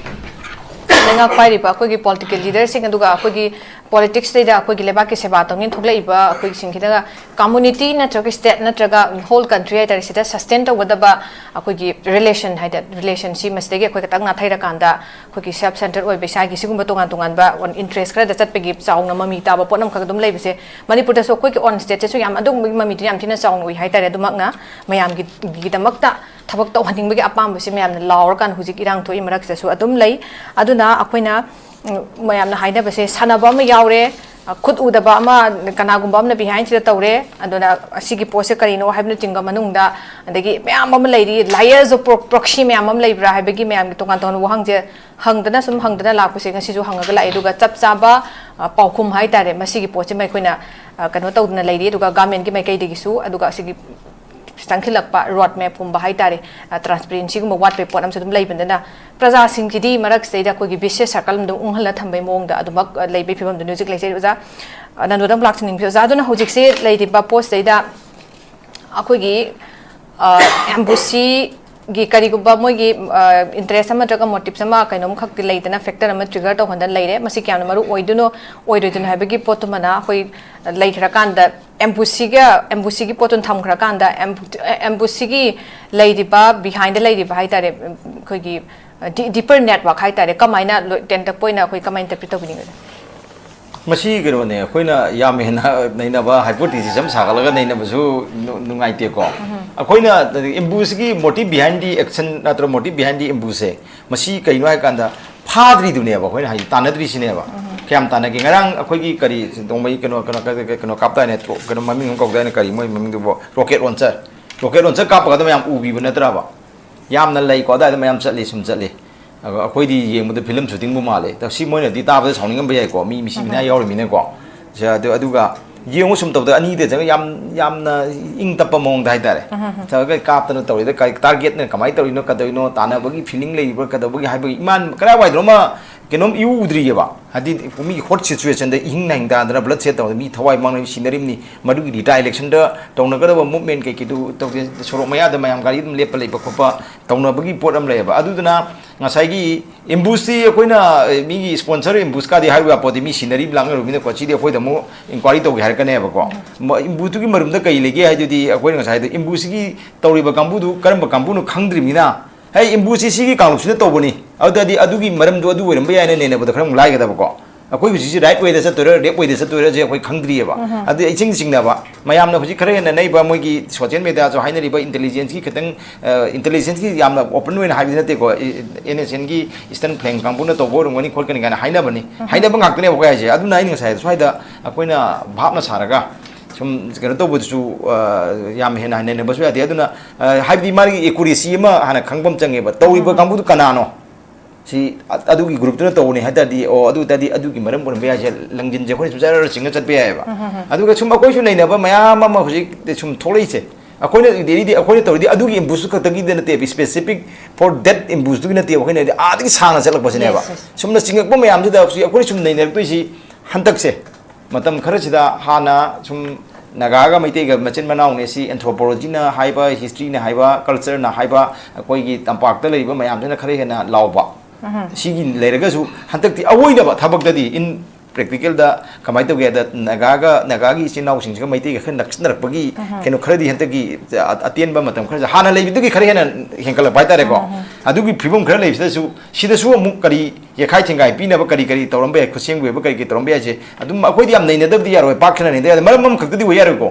ꯂꯩꯉꯥꯛ ꯄꯥꯏꯔꯤꯕ ꯑꯩꯈꯣꯏꯒꯤ ꯄꯣꯂꯤꯇꯤꯀꯦꯜ ꯂꯤꯗꯔꯁꯤꯡ, ꯑꯗꯨꯒ ꯑꯩꯈꯣꯏꯒꯤ ꯄꯣꯂꯤꯇꯤꯛꯁꯁꯤꯗ ꯑꯩꯈꯣꯏꯒꯤ ꯂꯩꯕꯥꯛꯀꯤ ꯁꯦꯕꯥ ꯇꯧꯅꯤꯡ ꯊꯣꯛꯂꯛꯏꯕ ꯑꯩꯈꯣꯏꯒꯤꯁꯤꯡꯁꯤꯗ, ꯀꯝꯃꯨꯅꯤꯇꯤ ꯅꯠꯇ꯭ꯔꯒ ꯁ꯭ꯇꯦꯠ ꯅꯠꯇ꯭ꯔꯒ ꯍꯣꯜ ꯀꯟꯇ꯭ꯔꯤ ꯍꯥꯏꯇꯥꯔꯦ, ꯁꯤꯗ ꯁꯁꯇꯦꯟ ꯇꯧꯒꯗꯕ ꯑꯩꯈꯣꯏꯒꯤ ꯔꯤꯂꯦꯁꯟ ꯍꯥꯏꯗꯤ, ꯔꯤꯂꯦꯁꯟꯁꯤ ꯃꯁꯤꯗꯒꯤ ꯑꯩꯈꯣꯏ ꯈꯤꯇꯪ ꯅꯥꯊꯩꯔꯀꯥꯟꯗ, ꯑꯩꯈꯣꯏꯒꯤ ꯁꯦꯜꯐ ꯁꯦꯟꯇꯔ ꯑꯣꯏꯕ ꯏꯁꯥꯒꯤ ꯁꯤꯒꯨꯝꯕ ꯇꯣꯉꯥꯟ ꯇꯣꯉꯥꯟꯕ ꯏꯟꯇꯔꯦꯁ ꯈꯔꯗ ꯆꯠꯄꯒꯤ ꯆꯥꯎꯅ ꯃꯃꯤ ꯇꯥꯕ ꯄꯣꯠ ꯑꯃꯈꯛ ꯑꯗꯨꯝ ꯂꯩꯕꯁꯦ, ꯃꯅꯤꯄꯨꯔꯗꯁꯨ ꯑꯩꯈꯣꯏꯒꯤ ꯑꯣꯟ ꯁ꯭ꯇꯦꯠꯁꯤꯁꯨ ꯌꯥꯝ ꯑꯗꯨꯒꯨꯝꯕꯒꯤ ꯃꯃꯤꯗꯨ ꯌꯥꯝ ꯊꯤꯅ ꯆꯥꯎꯅ ꯎꯏ ꯍꯥꯏꯇꯥꯔꯦ꯫ ꯑꯗꯨꯃꯛꯅ ꯃꯌꯥꯝꯒꯤꯗꯃꯛꯇ ꯊꯕꯛ ꯇꯧꯍꯟꯅꯤꯡꯕꯒꯤ ꯑꯄꯥꯝꯕꯁꯦ ꯃꯌꯥꯝꯅ ꯂꯥꯎꯔꯀꯥꯟꯗ ꯍꯧꯖꯤꯛ ꯏꯔꯥꯡ ꯊꯣꯛꯏ ꯃꯔꯛꯁꯤꯗꯁꯨ ꯑꯗꯨꯝ ꯂꯩ꯫ ꯑꯗꯨꯅ ꯑꯩꯈꯣꯏꯅ, ꯎꯝ, ꯃꯌꯥꯝꯅ ꯍꯥꯏꯅꯕꯁꯦ, ꯁꯥꯟꯅꯕ ꯑꯃ ꯌꯥꯎꯔꯦ, ꯈꯨꯠ ꯎꯗꯕ ꯑꯃ, ꯀꯅꯥꯒꯨꯝꯕ ꯑꯃꯅ ꯕꯤꯍꯥꯏꯟꯁꯤꯗ ꯇꯧꯔꯦ, ꯑꯗꯨꯅ ꯑꯁꯤꯒꯤ ꯄꯣꯠꯁꯦ ꯀꯔꯤꯅꯣ ꯍꯥꯏꯕꯅꯆꯤꯡꯕ ꯃꯅꯨꯡꯗ, ꯑꯗꯒꯤ ꯃꯌꯥꯝ ꯑꯃ ꯂꯩꯔꯤ, layers of proxy ꯃꯌꯥꯝ ꯑꯃ ꯂꯩꯕ꯭ꯔꯥ ꯍꯥꯏꯕꯒꯤ ꯃꯌꯥꯝꯒꯤ ꯇꯣꯉꯥꯟ ꯇꯣꯉꯥꯟꯕ ꯋꯥꯍꯪꯁꯦ ꯍꯪꯗꯅ ꯁꯨꯝ ꯍꯪꯗꯅ ꯂꯥꯛꯄꯁꯦ ꯉꯁꯤꯁꯨ ꯍꯪꯉꯒ ꯂꯥꯛꯑꯦ꯫ ꯑꯗꯨꯒ ꯆꯞ ꯆꯥꯕ ꯄꯥꯎꯈꯨꯝ ꯍꯥꯏꯇꯥꯔꯦ, ꯃꯁꯤꯒꯤ ꯄꯣꯠꯁꯤꯃ ꯑꯩꯈꯣꯏꯅ ꯀꯩꯅꯣ ꯇꯧꯗꯅ ꯂꯩꯔꯤ꯫ ꯑꯗꯨꯒ ꯒꯃꯦꯟꯒꯤ ꯃꯥꯏꯀꯩꯗꯒꯤꯁꯨ, ꯑꯗꯨꯒ ꯑꯁꯤꯒꯤ ꯆꯪꯈꯠꯂꯛꯄ ꯔꯣꯗ ꯃꯦꯞꯀꯨꯝꯕ ꯍꯥꯏꯇꯥꯔꯦ, ꯇ꯭ꯔꯥꯟꯁꯄꯦꯔꯦꯟꯁꯤꯒꯨꯝꯕ ꯋꯥꯠꯄꯩ ꯄꯣꯠ ꯑꯃꯁꯨ ꯑꯗꯨꯝ ꯂꯩꯕꯅꯤꯅ, ꯄ꯭ꯔꯖꯥꯁꯤꯡꯁꯤꯗꯤ ꯃꯔꯛꯁꯤꯗꯩꯗ ꯑꯩꯈꯣꯏꯒꯤ vicious circle ꯑꯃꯗ ꯑꯗꯨꯝ ꯎꯪꯍꯜꯂ ꯊꯝꯕꯩ ꯃꯑꯣꯡꯗ ꯑꯗꯨꯃꯛ ꯂꯩꯕꯩ ꯐꯤꯕꯝꯗꯨꯅꯤ ꯍꯧꯖꯤꯛ ꯂꯩꯖꯩ꯫ ꯑꯣꯖꯥ, ꯅꯟꯗꯣꯗ ꯑꯃꯨꯛ ꯂꯥꯛꯆꯅꯤꯡꯕꯁꯦ, ꯑꯣꯖꯥ, ꯑꯗꯨꯅ ꯍꯧꯖꯤꯛꯁꯦ ꯂꯩꯔꯤꯕ ꯄꯣꯠꯁꯤꯗꯩꯗ ꯑꯩꯈꯣꯏꯒꯤ ꯑꯦꯝꯕꯨꯁꯤꯒꯤ ꯀꯔꯤꯒꯨꯝꯕ ꯃꯣꯏꯒꯤ ꯏꯟꯇꯔꯦꯁ ꯑꯃ ꯅꯠꯇ꯭ꯔꯒ ꯃꯣꯇꯤꯞꯁ ꯑꯃ ꯀꯩꯅꯣꯝꯈꯛꯇꯤ ꯂꯩꯗꯅ, ꯐꯦꯛꯇꯔ ꯑꯃ ꯇ꯭ꯔꯤꯒꯔ ꯇꯧꯍꯟꯗꯅ ꯂꯩꯔꯦ꯫ ꯃꯁꯤ ꯀꯌꯥꯝꯅ ꯃꯔꯨ ꯑꯣꯏꯗꯣꯏꯅꯣ, ꯑꯣꯏꯔꯣꯏꯗꯣꯏꯅꯣ ꯍꯥꯏꯕꯒꯤ ꯄꯣꯠꯇꯨꯃꯅ ꯑꯩꯈꯣꯏ ꯂꯩꯈ꯭ꯔꯀꯥꯟꯗ, ꯑꯦꯝꯕꯨꯁꯤꯒ, ꯑꯦꯝꯕꯨꯁꯤꯒꯤ ꯄꯣꯠꯇꯨꯅ ꯊꯝꯈ꯭ꯔꯀꯥꯟꯗ, ꯑꯦꯝꯕꯨꯁꯤꯒꯤ ꯂꯩꯔꯤꯕ, ꯕꯤꯍꯥꯏꯟꯗ ꯂꯩꯔꯤꯕ ꯍꯥꯏꯇꯥꯔꯦ, ꯑꯩꯈꯣꯏꯒꯤ ꯗꯤꯄꯔ ꯅꯦꯠꯋꯥꯛ ꯍꯥꯏꯇꯥꯔꯦ, ꯀꯃꯥꯏꯅ ꯂꯣꯏ ꯇꯦꯟꯇꯛꯄ ꯑꯣꯏꯅ ꯑꯩꯈꯣꯏ ꯀꯃꯥꯏꯅ ꯏꯟꯇꯔꯄ꯭ꯔꯤꯠ ꯇꯧꯕꯤꯅꯤꯡꯒꯅꯤ? ꯃꯁꯤ ꯀꯩꯅꯣꯅꯦ, ꯑꯩꯈꯣꯏꯅ ꯌꯥꯝ ꯍꯦꯟꯅ ꯅꯩꯅꯕ, ꯍꯥꯏꯄꯣꯊꯤꯁꯤꯁ ꯑꯃ ꯁꯥꯒꯠꯂꯒ ꯅꯩꯅꯕꯁꯨ ꯅꯨꯡꯉꯥꯏꯇꯦꯀꯣ꯫ ꯑꯩꯈꯣꯏꯅ ꯑꯦꯝꯕꯨꯁꯀꯤ ꯃꯣꯇꯤꯞ ꯕꯤꯍꯥꯏꯟ ꯗꯤ ꯑꯦꯛꯁꯟ ꯅꯠꯇ꯭ꯔꯒ ꯃꯣꯇꯤꯞ ꯕꯤꯍꯥꯏꯟ ꯗꯤ ꯑꯦꯝꯕꯨꯁꯁꯦ, ꯃꯁꯤ ꯀꯩꯅꯣ ꯍꯥꯏ ꯀꯥꯟꯗ, ꯐꯥꯗ꯭ꯔꯤꯗꯨꯅꯦꯕ ꯑꯩꯈꯣꯏꯅ ꯍꯥꯏꯗꯤ, ꯇꯥꯟꯅꯗ꯭ꯔꯤꯁꯤꯅꯦꯕ꯫ ꯀꯌꯥꯝ ꯇꯥꯟꯅꯒꯦ? ꯉꯔꯥꯡ ꯑꯩꯈꯣꯏꯒꯤ ꯀꯔꯤ ꯅꯣꯡꯃꯩ ꯀꯩꯅꯣ, ꯀꯩꯅꯣ, ꯀꯩꯅꯣ ꯀꯥꯞꯇꯥꯏꯅꯦ, ꯀꯩꯅꯣ ꯃꯃꯤꯡ ꯑꯃ ꯀꯧꯗꯥꯏꯅꯦ, ꯀꯔꯤ ꯃꯣꯏ ꯃꯃꯤꯡꯗꯨꯕꯨ, ꯔꯣꯀꯦꯠ ꯂꯣꯟꯆꯔ꯫ ꯔꯣꯀꯦꯠ ꯂꯣꯟꯆꯔ ꯀꯥꯞꯄꯒ ꯑꯗꯨꯝ ꯃꯌꯥꯝ ꯎꯕꯤꯕ ꯅꯠꯇ꯭ꯔꯕ? ꯌꯥꯝꯅ ꯂꯩꯀꯣ, ꯑꯗꯥꯏꯗ ꯃꯌꯥꯝ ꯆꯠꯂꯤ, ꯁꯨꯝ ꯆꯠꯂꯤ꯫ ꯑꯗꯣ ꯑꯩꯈꯣꯏꯗꯤ ꯌꯦꯡꯕꯗ ꯐꯤꯂꯝ ꯁꯨꯇꯤꯡꯕꯨ ꯃꯥꯜꯂꯦ꯫ ꯑꯗꯣ ꯁꯤ ꯃꯣꯏꯅꯗꯤ ꯇꯥꯕꯗ ꯁꯥꯎꯅꯤꯡꯉꯝꯕ ꯌꯥꯏꯀꯣ, ꯃꯤ ꯃꯤꯁꯤ ꯃꯤꯅꯥ ꯌꯥꯎꯔꯤꯃꯤꯅꯀꯣ꯫ ꯑꯗꯨꯒ ꯌꯦꯡꯉꯨ, ꯁꯨꯝ ꯇꯧꯗ ꯑꯅꯤꯗ ꯆꯪꯉ ꯌꯥꯝ, ꯌꯥꯝꯅ ꯏꯪ ꯇꯞꯄ ꯃꯑꯣꯡꯗ ꯍꯥꯏꯇꯥꯔꯦ꯫ ꯇꯧꯔꯒ ꯀꯥꯞꯇꯅ ꯇꯧꯔꯤꯗ ꯀꯔꯤ ꯇꯥꯔꯒꯦꯠꯅ ꯀꯃꯥꯏꯅ ꯇꯧꯔꯤꯅꯣ, ꯀꯗꯧꯔꯤꯅꯣ, ꯇꯥꯟꯅꯕꯒꯤ ꯐꯤꯂꯤꯡ ꯂꯩꯔꯤꯕ꯭ꯔꯥ, ꯀꯗꯧꯕꯒꯤ ꯍꯥꯏꯕꯒꯤ ꯏꯃꯥꯟ ꯀꯗꯥꯏꯋꯥꯏꯗꯅꯣꯃ ꯀꯩꯅꯣꯝ ꯏꯎ ꯎꯗ꯭ꯔꯤꯑꯕ꯫ ꯍꯥꯏꯗꯤ ꯃꯤꯒꯤ ꯍꯣꯠ ꯁꯤꯆꯨꯋꯦꯁꯟꯗ ꯏꯍꯤꯡ ꯅꯥꯍꯤꯡ ꯇꯥꯗꯅ ꯕ꯭ꯂꯗ ꯁꯦꯠ ꯇꯧꯗꯅ ꯃꯤ ꯊꯋꯥꯏ ꯃꯥꯡꯅꯕ ꯁꯤꯅꯔꯤꯕꯅꯤ꯫ ꯃꯗꯨꯒꯤ ꯔꯤꯇꯥꯏ ꯏꯂꯦꯛꯁꯟꯗ ꯇꯧꯅꯒꯗꯕ ꯃꯨꯞꯃꯦꯟ ꯀꯩꯀꯩꯗꯨ ꯇꯧꯗꯦ꯫ ꯁꯣꯔꯣꯛ ꯃꯌꯥꯗ ꯃꯌꯥꯝ ꯒꯥꯔꯤ ꯑꯗꯨꯝ ꯂꯦꯞꯄ ꯂꯩꯕ ꯈꯣꯠꯄ ꯇꯧꯅꯕꯒꯤ ꯄꯣꯠ ꯑꯃ ꯂꯩꯌꯦꯕ꯫ ꯑꯗꯨꯗꯨꯅ ꯉꯁꯥꯏꯒꯤ ꯑꯦꯝꯕꯨꯁꯇꯤ ꯑꯩꯈꯣꯏꯅ, ꯑꯦ, ꯃꯤꯒꯤ ꯁ꯭ꯄꯣꯟꯁꯔ ꯑꯦꯝꯕꯨꯁꯀꯗꯤ ꯍꯥꯏꯕ ꯌꯥꯄꯣꯠꯇꯦ, ꯃꯤ ꯁꯤꯅꯔꯤ ꯂꯥꯡꯅꯔꯨꯕꯅꯤꯅꯀꯣ꯫ ꯁꯤꯗꯤ ꯑꯩꯈꯣꯏꯗ ꯑꯃꯨꯛ ꯏꯟꯀ꯭ꯋꯥꯏꯔꯤ ꯇꯧꯒꯦ ꯍꯥꯏꯔꯛꯀꯅꯦꯕꯀꯣ꯫ ꯃ-, ꯑꯦꯝꯕꯨꯁꯇꯨꯒꯤ ꯃꯔꯨꯝꯗ ꯀꯩ ꯂꯩꯒꯦ ꯍꯥꯏꯗꯨꯗꯤ ꯑꯩꯈꯣꯏꯅ ꯉꯁꯥꯏꯗ ꯑꯦꯝꯕꯨꯁꯁꯤꯒꯤ ꯇꯧꯔꯤꯕ ꯀꯥꯡꯕꯨꯗꯨ ꯀꯔꯝꯕ ꯀꯥꯡꯕꯨꯅꯣ ꯈꯪꯗ꯭ꯔꯤꯕꯅꯤꯅ, ꯍꯦ, ꯑꯦꯝꯕꯨꯁꯁꯤ ꯁꯤꯒꯤ ꯀꯥꯡꯂꯨꯞꯁꯤꯅ ꯇꯧꯕꯅꯤ, ꯑꯗꯨꯗꯤ ꯑꯗꯨꯒꯤ ꯃꯔꯝꯗꯣ ꯑꯗꯨ ꯑꯣꯏꯔꯝꯕ ꯌꯥꯏꯅ ꯅꯩꯅꯕꯗ ꯈꯔ ꯑꯃꯨꯛ ꯂꯥꯏꯒꯗꯕꯀꯣ꯫ ꯑꯩꯈꯣꯏ ꯍꯧꯖꯤꯛꯁꯤ ꯔꯥꯏꯠ ꯋꯦꯗ ꯆꯠꯇꯣꯏꯔꯥ, ꯂꯦꯐ ꯋꯦꯗ ꯆꯠꯇꯣꯏꯔꯥꯁꯦ ꯑꯩꯈꯣꯏ ꯈꯪꯗ꯭ꯔꯤꯑꯕ꯫ ꯑꯗꯨ ꯏꯆꯤꯡ ꯆꯤꯡꯅꯕ, ꯃꯌꯥꯝꯅ ꯍꯧꯖꯤꯛ ꯈꯔ ꯍꯦꯟꯅ ꯅꯩꯕ ꯃꯣꯏꯒꯤ ꯁꯣꯁꯤꯌꯦꯜ ꯃꯦꯗꯤꯌꯥꯁꯨ ꯍꯥꯏꯅꯔꯤꯕ ꯏꯟꯇꯦꯂꯤꯖꯦꯟꯁꯀꯤ ꯈꯤꯇꯪ, ꯏꯟꯇꯦꯂꯤꯖꯦꯟꯁꯀꯤ ꯌꯥꯝꯅ ꯑꯣꯄꯟ ꯑꯣꯏꯅ ꯍꯥꯏꯕꯗꯤ ꯅꯠꯇꯦꯀꯣ, ꯑꯦꯟ ꯑꯦꯁ ꯑꯦꯟꯒꯤ ꯏꯁꯇꯔꯟ ꯐ꯭ꯂꯦꯡ ꯀꯥꯡꯕꯨꯅ ꯇꯧꯕ ꯑꯣꯏꯔꯝꯒꯅꯤ ꯈꯣꯠꯀꯅꯤ ꯀꯥꯏꯅ ꯍꯥꯏꯅꯕꯅꯤ, ꯍꯥꯏꯅꯕ ꯉꯥꯛꯇꯅꯦꯕ ꯑꯩꯈꯣꯏ ꯍꯥꯏꯁꯦ꯫ ꯑꯗꯨꯅ ꯑꯩꯅ ꯉꯁꯥꯏ ꯁ꯭ꯋꯥꯏꯗ ꯑꯩꯈꯣꯏꯅ ꯚꯥꯞꯅ ꯁꯥꯔꯒ ꯁꯨꯝ ꯀꯩꯅꯣ ꯇꯧꯕꯗꯨꯁꯨ, ꯑ, ꯌꯥꯝ ꯍꯦꯟꯅ ꯍꯥꯏꯅꯕꯁꯨ ꯌꯥꯗꯦ꯫ ꯑꯗꯨꯅ, ꯑ, ꯍꯥꯏꯕꯗꯤ ꯃꯥꯒꯤ ꯑꯦꯀꯨꯔꯦꯁꯤ ꯑꯃ ꯍꯥꯟꯅ ꯈꯪꯕ ꯑꯃ ꯆꯪꯉꯦꯕ, ꯇꯧꯔꯤꯕ ꯀꯥꯡꯕꯨꯗꯨ ꯀꯅꯥꯅꯣ? ꯁꯤ ꯑ-, ꯑꯗꯨꯒꯤ ꯒ꯭ꯔꯨꯞꯇꯨꯅ ꯇꯧꯕꯅꯤ ꯍꯥꯏ ꯇꯥꯔꯗꯤ, ꯑꯣ, ꯑꯗꯨ ꯇꯥꯔꯗꯤ ꯑꯗꯨꯒꯤ ꯃꯔꯝ ꯑꯣꯏꯔꯝꯕ ꯌꯥꯏꯁꯦ, ꯂꯪꯖꯤꯟꯁꯦ ꯑꯩꯈꯣꯏꯅ ꯁꯨꯝ ꯖꯔ ꯆꯤꯡꯉ ꯆꯠꯄ ꯌꯥꯏꯑꯕ꯫ ꯑꯗꯨꯒ ꯁꯨꯝ ꯑꯩꯈꯣꯏꯁꯨ ꯅꯩꯅꯕ ꯃꯌꯥꯝ ꯑꯃ ꯍꯧꯖꯤꯛ ꯁꯨꯝ ꯊꯣꯛꯂꯛꯏꯁꯦ, ꯑꯩꯈꯣꯏꯅ ꯏꯗꯤꯗꯤ ꯑꯩꯈꯣꯏꯅ ꯇꯧꯔꯤꯗꯤ ꯑꯗꯨꯒꯤ ꯏꯝꯕꯨꯁꯇꯨ ꯈꯛꯇꯒꯤꯗ ꯅꯠꯇꯦꯕ, specific for that ꯏꯝꯕꯨꯁꯇꯨꯒꯤ ꯅꯠꯇꯦꯕ, ꯑꯩꯈꯣꯏꯅ ꯍꯥꯏꯗꯤ ꯑꯥꯗꯒꯤ ꯁꯥꯡꯅ ꯆꯠꯂꯛꯄꯁꯤꯅꯦꯕ꯫ Yes, yes. ꯁꯨꯝꯅ ꯆꯤꯡꯉꯛꯄ ꯃꯌꯥꯝꯁꯤꯗ ꯍꯧꯖꯤꯛ ꯑꯩꯈꯣꯏꯅ ꯁꯨꯝ ꯅꯩꯅꯔꯛꯇꯣꯏꯁꯤ ꯍꯟꯗꯛꯁꯦ꯫ ꯃꯇꯝ ꯈꯔꯁꯤꯗ ꯍꯥꯟꯅ ꯁꯨꯝ ꯅꯥꯒꯥꯒ ꯃꯩꯇꯩꯒ ꯃꯆꯤꯟ ꯃꯅꯥꯎꯅꯦ, ꯁꯤ ꯑꯦꯟꯊ꯭ꯔꯣꯄꯣꯂꯣꯖꯤꯅ ꯍꯥꯏꯕ, ꯍꯤꯁꯇ꯭ꯔꯤꯅ ꯍꯥꯏꯕ, ꯀꯜꯆꯔꯅ ꯍꯥꯏꯕ, ꯑꯩꯈꯣꯏꯒꯤ ꯇꯝꯄꯥꯛꯇ ꯂꯩꯔꯤꯕ ꯃꯌꯥꯝꯁꯤꯅ ꯈꯔ ꯍꯦꯟꯅ ꯂꯥꯎꯕ꯫ ꯁꯤꯒꯤ ꯂꯩꯔꯒꯁꯨ ꯍꯟꯗꯛꯇꯤ ꯑꯋꯣꯏꯗꯕ ꯊꯕꯛꯇꯗꯤ, ꯏꯟ ꯄ꯭ꯔꯦꯛꯇꯤꯀꯦꯜꯗ ꯀꯃꯥꯏꯅ ꯇꯧꯒꯦ ꯍꯥꯏꯗ, ꯅꯥꯒꯥꯒ, ꯅꯥꯒꯥꯒꯤ ꯏꯆꯤꯟ ꯏꯅꯥꯎꯁꯤꯡꯁꯤꯒ ꯃꯩꯇꯩꯒ ꯈꯔ ꯅꯛꯁꯤꯟꯅꯔꯛꯄꯒꯤ ꯀꯩꯅꯣ ꯈꯔꯗꯤ ꯍꯟꯗꯛꯀꯤ ꯑ-, ꯑꯇꯦꯟꯕ ꯃꯇꯝ ꯈꯔꯁꯦ ꯍꯥꯟꯅ ꯂꯩꯕꯗꯨꯒꯤ ꯈꯔ ꯍꯦꯟꯅ ꯍꯦꯟꯒꯠꯂꯛꯄ ꯍꯥꯏꯇꯥꯔꯦꯀꯣ꯫ ꯑꯗꯨꯒꯤ ꯐꯤꯕꯝ ꯈꯔ ꯂꯩꯕꯁꯤꯗꯁꯨ, ꯁꯤꯗꯁꯨ ꯑꯃꯨꯛ ꯀꯔꯤ ꯌꯦꯈꯥꯏ ꯊꯤꯡꯒꯥꯏ ꯄꯤꯅꯕ ꯀꯔꯤ ꯀꯔꯤ ꯇꯧꯔꯝꯕ ꯌꯥꯏ, ꯈꯨꯠꯁꯦꯝꯒꯤ ꯑꯣꯏꯕ ꯀꯔꯤ ꯀꯔꯤ ꯇꯧꯔꯝꯕ ꯌꯥꯏꯁꯦ ꯑꯗꯨꯝ ꯑꯩꯈꯣꯏꯗꯤ ꯌꯥꯝ ꯅꯩꯅꯗꯕꯗꯤ ꯌꯥꯔꯣꯏ, ꯄꯥꯛ ꯁꯟꯅ ꯅꯩꯅꯗ ꯌꯥꯗꯦ, ꯃꯔꯝ ꯑꯃꯈꯛꯇꯗꯤ ꯑꯣꯏ ꯌꯥꯔꯣꯏꯀꯣ꯫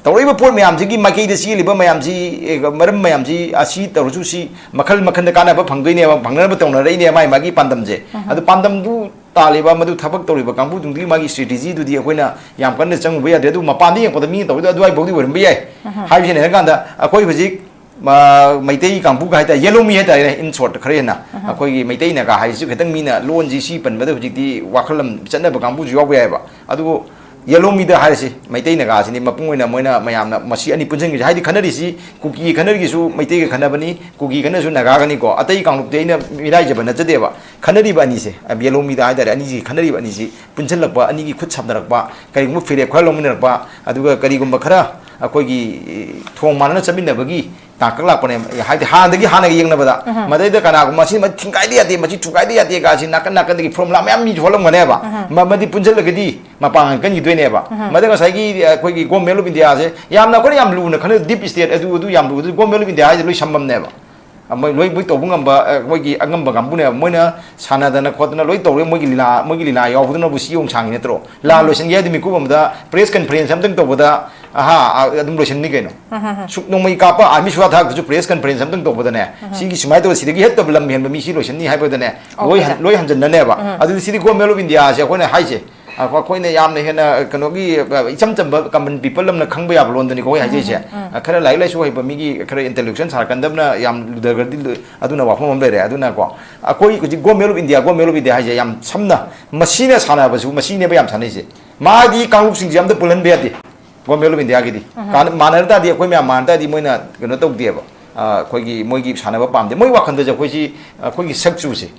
ꯇꯧꯔꯛꯏꯕ ꯄꯣꯠ ꯃꯌꯥꯝꯁꯤꯒꯤ ꯃꯥꯏꯀꯩꯗ ꯆꯦꯜꯂꯤꯕ ꯃꯌꯥꯝꯁꯤ, ꯑꯦ, ꯃꯔꯝ ꯃꯌꯥꯝꯁꯤ, ꯑꯁꯤ ꯇꯧꯔꯁꯨ ꯁꯤ ꯃꯈꯜ ꯃꯈꯜꯗ ꯀꯥꯟꯅꯕ ꯐꯪꯗꯣꯏꯅꯦꯕ, ꯐꯪꯅꯅꯕ ꯇꯧꯅꯔꯛꯏꯅꯦ ꯃꯥꯏ ꯃꯥꯒꯤ ꯄꯥꯟꯗꯝꯁꯦ꯫ ꯑꯗꯨ ꯄꯥꯟꯗꯝꯗꯨ ꯇꯥꯜꯂꯤꯕ, ꯃꯗꯨ ꯊꯕꯛ ꯇꯧꯔꯤꯕ ꯀꯥꯡꯕꯨꯗꯨꯒꯤ ꯃꯥꯒꯤ ꯏꯁꯇ꯭ꯔꯦꯇꯦꯖꯤꯗꯨꯗꯤ ꯑꯩꯈꯣꯏꯅ ꯌꯥꯝ ꯀꯟꯅ ꯆꯪꯉꯨꯕ ꯌꯥꯗ꯭ꯔꯦ꯫ ꯑꯗꯨ ꯃꯄꯥꯟꯗ ꯌꯦꯡꯉꯛꯄꯗ ꯃꯤꯅ ꯇꯧꯔꯤꯗꯣ ꯑꯗꯨꯋꯥꯏꯐꯥꯎꯗꯤ ꯑꯣꯏꯔꯝꯕ ꯌꯥꯏ꯫ ꯍꯥꯏꯕꯁꯤꯅ ꯍꯥꯏꯔꯀꯥꯟꯗ ꯑꯩꯈꯣꯏ ꯍꯧꯖꯤꯛ ꯃ-, ꯃꯩꯇꯩ ꯀꯥꯡꯕꯨꯒ ꯍꯥꯏꯇꯥꯔꯦ, ꯌꯦꯂꯣꯃꯤ ꯍꯥꯏꯇꯥꯔꯦꯅꯦ, in short, ꯈꯔ ꯍꯦꯟꯅ ꯑꯩꯈꯣꯏꯒꯤ ꯃꯩꯇꯩ ꯅꯥꯒꯥ ꯍꯥꯏꯁꯤꯁꯨ ꯈꯤꯇꯪ ꯃꯤꯅ ꯂꯣꯟꯁꯤ ꯁꯤ ꯄꯟꯕꯗ ꯍꯧꯖꯤꯛꯇꯤ ꯋꯥꯈꯜ ꯑꯃ ꯆꯠꯅꯕ ꯀꯥꯡꯕꯨꯁꯨ ꯌꯥꯎꯕ ꯌꯥꯏꯑꯕ꯫ ꯑꯗꯨꯕꯨ ꯌꯦꯂꯣꯃꯤꯗ ꯍꯥꯏꯔꯁꯤ, ꯃꯩꯇꯩ ꯅꯥꯒꯥꯁꯤꯅꯤ ꯃꯄꯨꯡ ꯑꯣꯏꯅ ꯃꯣꯏꯅ ꯃꯌꯥꯝꯅ ꯃꯁꯤ ꯑꯅꯤ ꯄꯨꯟꯁꯤꯟꯈꯤꯁꯦ꯫ ꯍꯥꯏꯗꯤ ꯈꯟꯅꯔꯤꯁꯤ ꯀꯨꯀꯤ ꯈꯟꯅꯔꯤꯁꯨ ꯃꯩꯇꯩꯒ ꯈꯟꯅꯕꯅꯤ, ꯀꯨꯀꯤ ꯈꯟꯅꯔꯁꯨ ꯅꯥꯒꯥꯒꯅꯤꯀꯣ꯫ ꯑꯇꯩ ꯀꯥꯡꯂꯨꯞꯇꯤ ꯑꯩꯅ ꯃꯤꯔꯥꯏꯖꯕ ꯅꯠꯆꯗꯦꯕ꯫ ꯈꯟꯅꯔꯤꯕ ꯑꯅꯤꯁꯦ, ꯌꯦꯂꯣꯃꯤꯗ ꯍꯥꯏꯇꯥꯔꯦ, ꯑꯅꯤꯁꯤ ꯈꯟꯅꯔꯤꯕ ꯑꯅꯤꯁꯤ ꯄꯨꯟꯁꯤꯜꯂꯛꯄ, ꯑꯅꯤꯒꯤ ꯈꯨꯠ ꯁꯝꯅꯔꯛꯄ, ꯀꯔꯤꯒꯨꯝꯕ ꯐꯤꯔꯦꯞ ꯈꯔ ꯂꯧꯃꯤꯟꯅꯔꯛꯄ, ꯑꯗꯨꯒ ꯀꯔꯤꯒꯨꯝꯕ ꯈꯔ ꯑꯩꯈꯣꯏꯒꯤ ꯊꯣꯡ ꯃꯥꯟꯅꯅ ꯆꯠꯃꯤꯟꯅꯕꯒꯤ ꯇꯥꯡꯀꯛ ꯂꯥꯛꯄꯅꯦ꯫ ꯍꯥꯏꯗꯤ ꯍꯥꯟꯅꯗꯒꯤ ꯍꯥꯟꯅꯒ ꯌꯦꯡꯅꯕꯗ, ꯃꯗꯩꯗ ꯀꯅꯥꯒꯨꯝꯕ ꯑꯁꯤ ꯃꯁꯤ ꯊꯤꯡꯒꯥꯏꯗ ꯌꯥꯗꯦ, ꯃꯁꯤ ꯊꯨꯒꯥꯏꯗ ꯌꯥꯗꯦ ꯀꯥꯁꯤ ꯅꯥꯀꯟ ꯅꯥꯀꯟꯗꯒꯤ ꯐꯣꯔꯃꯨꯂꯥ ꯃꯌꯥꯝ ꯃꯤꯁꯨ ꯍꯣꯜꯂꯝꯒꯅꯦꯕ꯫ ꯃ-, ꯃꯗꯤ ꯄꯨꯟꯁꯤꯜꯂꯒꯗꯤ ꯃꯄꯥꯡꯒꯜ ꯀꯟꯈꯤꯗꯣꯏꯅꯦꯕ꯫ ꯃꯗ ꯉꯁꯥꯏꯒꯤ ꯑꯩꯈꯣꯏꯒꯤ Government of Indiaꯁꯦ ꯌꯥꯝꯅ ꯑꯩꯈꯣꯏꯅ ꯌꯥꯝ ꯂꯨꯅ ꯈꯟꯅ deep state ꯑꯗꯨ, ꯑꯗꯨ ꯌꯥꯝ ꯂꯨꯕꯗꯨ Government of India ꯍꯥꯏꯁꯦ ꯂꯣꯏ ꯁꯝꯕꯝꯅꯦꯕ꯫ ꯃꯣꯏ ꯂꯣꯏ ꯃꯣꯏ ꯇꯧꯕ ꯉꯝꯕ, ꯑ, ꯃꯣꯏꯒꯤ ꯑꯉꯝꯕ ꯀꯥꯡꯕꯨꯅꯦꯕ꯫ ꯃꯣꯏꯅ ꯁꯥꯟꯅꯗꯅ ꯈꯣꯠꯇꯅ ꯂꯣꯏ ꯇꯧꯔꯦ꯫ ꯃꯣꯏꯒꯤ ꯂꯤꯂꯥ, ꯃꯣꯏꯒꯤ ꯂꯤꯂꯥ ꯌꯥꯎꯕꯗꯨꯅꯕꯨ ꯁꯤ ꯌꯧꯅ ꯁꯥꯡꯉꯤ ꯅꯠꯇ꯭ꯔꯣ? ꯂꯥꯟ ꯂꯣꯏꯁꯤꯟꯒꯦ ꯍꯥꯏꯗꯤ ꯃꯤꯀꯨꯞ ꯑꯃꯗ press conference ꯑꯝꯇꯪ ꯇꯧꯕꯗ, ꯑꯍꯥ, ꯑ, ꯑꯗꯨꯝ ꯂꯣꯏꯁꯤꯟꯅꯤ ꯀꯩꯅꯣ꯫ ꯁꯨꯛ ꯅꯣꯡꯃꯩ ꯀꯥꯞꯄ army ꯁꯨꯋꯥ ꯊꯥꯛꯇꯁꯨ press conference ꯑꯝꯇꯪ ꯇꯧꯕꯗꯅꯦ, ꯁꯤꯒꯤ ꯁꯨꯃꯥꯏꯅ ꯇꯧꯕ, ꯁꯤꯗꯒꯤ ꯍꯦꯟꯅ ꯂꯝ ꯍꯦꯟꯕ ꯃꯤ ꯁꯤ ꯂꯣꯏꯁꯤꯟꯅꯤ ꯍꯥꯏꯕꯗꯅꯦ, ꯑꯣ, ꯂꯣꯏ ꯍꯟ-, ꯂꯣꯏ ꯍꯟꯖꯟꯅꯅꯦꯕ꯫ ꯑꯗꯨꯗꯤ ꯁꯤꯗꯤ Government of India ꯁꯦ ꯑꯩꯈꯣꯏꯅ ꯍꯥꯏꯁꯦ, ꯑ, ꯑꯩꯈꯣꯏꯅ ꯌꯥꯝꯅ ꯍꯦꯟꯅ ꯀꯩꯅꯣꯒꯤ, ꯑ, ꯏꯆꯝ ꯆꯝꯕ common people ꯑꯃꯅ ꯈꯪꯕ ꯌꯥꯕ ꯂꯣꯟꯗꯅꯤꯀꯣ ꯑꯩ ꯍꯥꯏꯖꯩꯁꯦ꯫ ꯑ, ꯈꯔ ꯂꯥꯏꯔꯤꯛ ꯂꯥꯏꯁꯨ ꯍꯩꯕ ꯃꯤꯒꯤ ꯈꯔ intellectual ꯁꯥꯔꯀꯥꯟꯗ ꯑꯃꯅ ꯌꯥꯝ ꯂꯨꯊꯈ꯭ꯔꯗꯤ ꯂꯨ-, ꯑꯗꯨꯅ ꯋꯥꯐꯝ ꯑꯃ ꯂꯩꯔꯦ꯫ ꯑꯗꯨꯅꯀꯣ, ꯑꯩꯈꯣꯏ ꯍꯧꯖꯤꯛ Government of India, Government of India ꯍꯥꯏꯁꯦ ꯌꯥꯝ ꯁꯝꯅ, ꯃꯁꯤꯅ ꯁꯥꯟꯅꯕꯁꯨ, ꯃꯁꯤꯅꯦꯕ ꯌꯥꯝ ꯁꯥꯟꯅꯩꯁꯦ꯫ ꯃꯥꯗꯤ ꯀꯥꯡꯂꯨꯞꯁꯤꯡꯁꯦ ꯑꯝꯇ ꯄꯨꯜꯍꯟꯕ ꯌꯥꯗꯦ꯫ Government of India ꯒꯤꯗꯤ꯫ ꯀꯥꯟ-, ꯃꯥꯟꯅꯔ ꯇꯥꯔꯗꯤ, ꯑꯩꯈꯣꯏ ꯃꯌꯥꯝ ꯃꯥꯟꯅ ꯇꯥꯔꯗꯤ ꯃꯣꯏꯅ ꯀꯩꯅꯣ ꯇꯧꯗꯦꯕ꯫ ꯑ, ꯑꯩꯈꯣꯏꯒꯤ ꯃꯣꯏꯒꯤ ꯁꯥꯟꯅꯕ ꯄꯥꯝꯗꯦ꯫ ꯃꯣꯏ ꯋꯥꯈꯜꯗꯁꯨ ꯑꯩꯈꯣꯏꯁꯤ, ꯑꯩꯈꯣꯏꯒꯤ ꯁꯛꯆꯨꯁꯦ,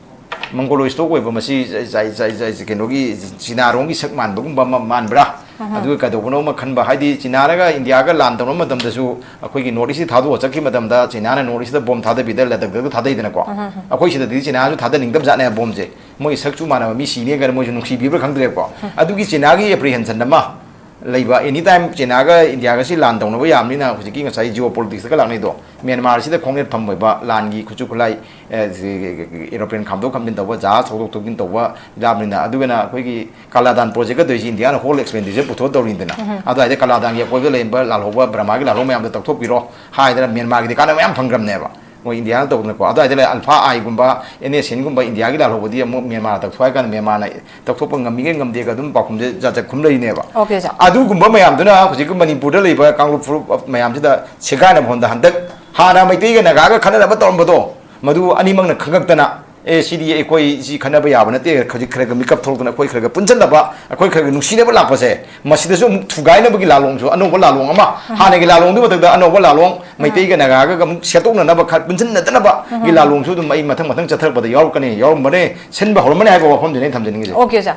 Mongoloid stock ꯑꯣꯏꯕ ꯃꯁꯤ ꯖꯥꯏ-, ꯖꯥꯏ-, ꯖꯥꯏ-, ꯀꯩꯅꯣꯒꯤ ꯆꯤꯅꯥꯔꯣꯝꯒꯤ ꯁꯛ ꯃꯥꯟꯕꯒꯨꯝꯕ ꯑꯃ ꯃꯥꯟꯕ꯭ꯔꯥ? ꯑꯗꯨꯒ ꯀꯩꯗꯧꯕꯅꯣ ꯑꯃ ꯈꯟꯕ, ꯍꯥꯏꯗꯤ ꯆꯤꯅꯥꯅꯒ ꯏꯟꯗꯤꯌꯥꯒ ꯂꯥꯟ ꯇꯧꯅꯕ ꯃꯇꯝꯗꯁꯨ ꯑꯩꯈꯣꯏꯒꯤ North East ꯊꯥꯗꯣꯛꯑ ꯆꯠꯈꯤꯕ ꯃꯇꯝꯗ ꯆꯤꯅꯥꯅ North East ꯕꯣꯝ ꯊꯥꯗꯕꯤꯗ ꯂꯗꯥꯛꯇꯒ ꯊꯥꯗꯩꯗꯅꯀꯣ꯫ ꯑꯩꯈꯣꯏ ꯁꯤꯗꯗꯤ ꯆꯤꯅꯥꯁꯨ ꯊꯥꯗꯅꯤꯡꯗꯕ ꯖꯥꯠꯅꯦ ꯕꯣꯝꯁꯦ꯫ ꯃꯣꯏ ꯁꯛꯆꯨ ꯃꯥꯟꯅꯕ ꯃꯤ ꯁꯤꯅꯦ ꯀꯥꯏꯅ ꯃꯣꯏꯁꯨ ꯅꯨꯡꯁꯤꯕꯤꯕ꯭ꯔꯥ ꯈꯪꯗ꯭ꯔꯦꯀꯣ꯫ ꯑꯗꯨꯒꯤ ꯆꯤꯅꯥꯒꯤ apprehension ꯑꯃ ꯂꯩꯕ, any time ꯆꯤꯅꯥꯒ ꯏꯟꯗꯤꯌꯥꯒꯁꯤ ꯂꯥꯟ ꯇꯧꯅꯕ ꯌꯥꯕꯅꯤꯅ ꯍꯧꯖꯤꯛꯀꯤ ꯉꯁꯥꯏ geopolitics ꯀ ꯂꯥꯛꯅꯩꯗꯣ, ꯃ꯭ꯌꯥꯟꯃꯥꯔꯁꯤꯗ ꯈꯣꯡꯅꯦꯠ ꯐꯝ ꯑꯣꯏꯕ ꯂꯥꯟꯒꯤ ꯈꯨꯠꯁꯨ ꯈꯨꯠꯂꯥꯏ, ꯑꯦ, ꯁꯤ, aeroplane ꯈꯥꯝꯗꯣꯛ ꯈꯥꯝꯖꯤꯟ ꯇꯧꯕ, ꯖꯍꯥꯖ ꯊꯧꯗꯣꯛ ꯊꯧꯖꯤꯟ ꯇꯧꯕ ꯌꯥꯕꯅꯤꯅ, ꯑꯗꯨꯒꯅ ꯑꯩꯈꯣꯏꯒꯤ ꯀꯥꯂꯥꯗꯥꯟ project ꯀ ꯇꯧꯔꯤꯁꯤ ꯏꯟꯗꯤꯌꯥꯅ whole expenditure ꯄꯨꯊꯣꯛꯑ ꯇꯧꯔꯤꯅꯤꯗꯅ꯫ ꯑꯗꯨꯋꯥꯏꯗ ꯀꯥꯂꯥꯗꯥꯟꯒꯤ ꯑꯀꯣꯏꯕꯗ ꯂꯩꯔꯝꯕ ꯂꯥꯜꯍꯧꯕ, ꯕꯔꯃꯥꯒꯤ ꯂꯥꯜꯍꯧꯕ ꯃꯌꯥꯝꯗꯣ ꯇꯧꯊꯣꯛꯄꯤꯔꯣ ꯍꯥꯏꯗꯅ ꯃ꯭ꯌꯥꯟꯃꯥꯔꯒꯤꯗꯤ ꯀꯥꯟꯅꯕ ꯃꯌꯥꯝ ꯐꯪꯈ꯭ꯔꯕꯅꯦꯕ꯫ ꯃꯣꯏ ꯏꯟꯗꯤꯌꯥꯅ ꯇꯧꯗꯅꯀꯣ, ꯑꯗꯨꯋꯥꯏꯗ ꯂꯩ ꯑꯜꯐꯥ ꯑꯥꯏꯒꯨꯝꯕ, ꯑꯦꯟ ꯑꯦꯁ ꯑꯦꯟꯒꯨꯝꯕ ꯏꯟꯗꯤꯌꯥꯒꯤ ꯂꯥꯜꯍꯧꯕꯗꯤ ꯑꯃꯨꯛ ꯃ꯭ꯌꯥꯟꯃꯥꯔꯅ ꯇꯧꯊꯣꯛ ꯍꯥꯏ ꯀꯥꯟꯗ ꯃ꯭ꯌꯥꯟꯃꯥꯔꯅ ꯇꯧꯊꯣꯛꯄ ꯉꯝꯃꯤꯒꯦ ꯉꯝꯗꯦꯒ ꯑꯗꯨꯝ ꯄꯥꯎꯈꯨꯝꯁꯦ ꯖꯥꯠ ꯖꯥꯠ ꯈꯨꯝ ꯂꯩꯔꯤꯅꯦꯕ꯫ Okay, sir. ꯑꯗꯨꯒꯨꯝꯕ ꯃꯌꯥꯝꯗꯨꯅ ꯍꯧꯖꯤꯛꯀꯤ ꯃꯅꯤꯄꯨꯔꯗ ꯂꯩꯕ ꯀꯥꯡꯂꯨꯞ ꯐꯨꯔꯨꯞ ꯃꯌꯥꯝꯁꯤꯗ ꯁꯦꯒꯥꯏꯅꯕ ꯍꯣꯠꯅ ꯍꯟꯗꯛ ꯍꯥꯟꯅ ꯃꯩꯇꯩꯒ ꯅꯥꯒꯥꯒ ꯈꯠꯅꯅꯕ ꯇꯧꯔꯝꯕꯗꯣ, ꯃꯗꯨ ꯑꯅꯤꯃꯛꯅ ꯈꯪꯉꯛꯇꯅ, "ꯑꯦ, ꯁꯤꯗꯤ ꯑꯩꯈꯣꯏ ꯁꯤ ꯈꯠꯅꯕ ꯌꯥꯕ ꯅꯠꯇꯦ, ꯍꯧꯖꯤꯛ ꯈꯔ ꯈꯔ ꯃꯤꯀꯞ ꯊꯣꯛꯂꯛꯇꯅ ꯑꯩꯈꯣꯏ ꯈꯔ ꯈꯔ ꯄꯨꯟꯁꯤꯟꯅꯕ, ꯑꯩꯈꯣꯏ ꯈꯔ ꯈꯔ ꯅꯨꯡꯁꯤꯅꯕ ꯂꯥꯛꯄꯁꯦ, ꯃꯁꯤꯗꯁꯨ ꯑꯃꯨꯛ ꯊꯨꯒꯥꯏꯅꯕꯒꯤ ꯂꯥꯂꯣꯡꯁꯨ, ꯑꯅꯧꯕ ꯂꯥꯂꯣꯡ ꯑꯃ, ꯍꯥꯟꯅꯒꯤ ꯂꯥꯂꯣꯡꯗꯨ ꯃꯊꯛꯇ ꯑꯅꯧꯕ ꯂꯥꯂꯣꯡ, ꯃꯩꯇꯩꯒ ꯅꯥꯒꯥꯒ ꯑꯃꯨꯛ ꯁꯦꯠꯇꯣꯛꯅꯅꯕ, ꯈꯔ ꯄꯨꯟꯁꯤꯟꯅꯗꯅꯕꯒꯤ ꯂꯥꯂꯣꯡꯁꯨ ꯑꯗꯨꯝ ꯑꯩ ꯃꯊꯪ ꯃꯊꯪ ꯆꯠꯊꯔꯛꯄꯗ ꯌꯥꯎꯔꯛꯀꯅꯤ, ꯌꯥꯎꯔꯝꯕꯅꯦ, ꯁꯤꯟꯕ ꯍꯧꯔꯝꯕꯅꯦ" ꯍꯥꯏꯕ ꯋꯥꯐꯝꯗꯨꯅꯦ ꯑꯩꯅ ꯊꯝꯖꯅꯤꯡꯉꯤꯁꯦ꯫ Okay, sir.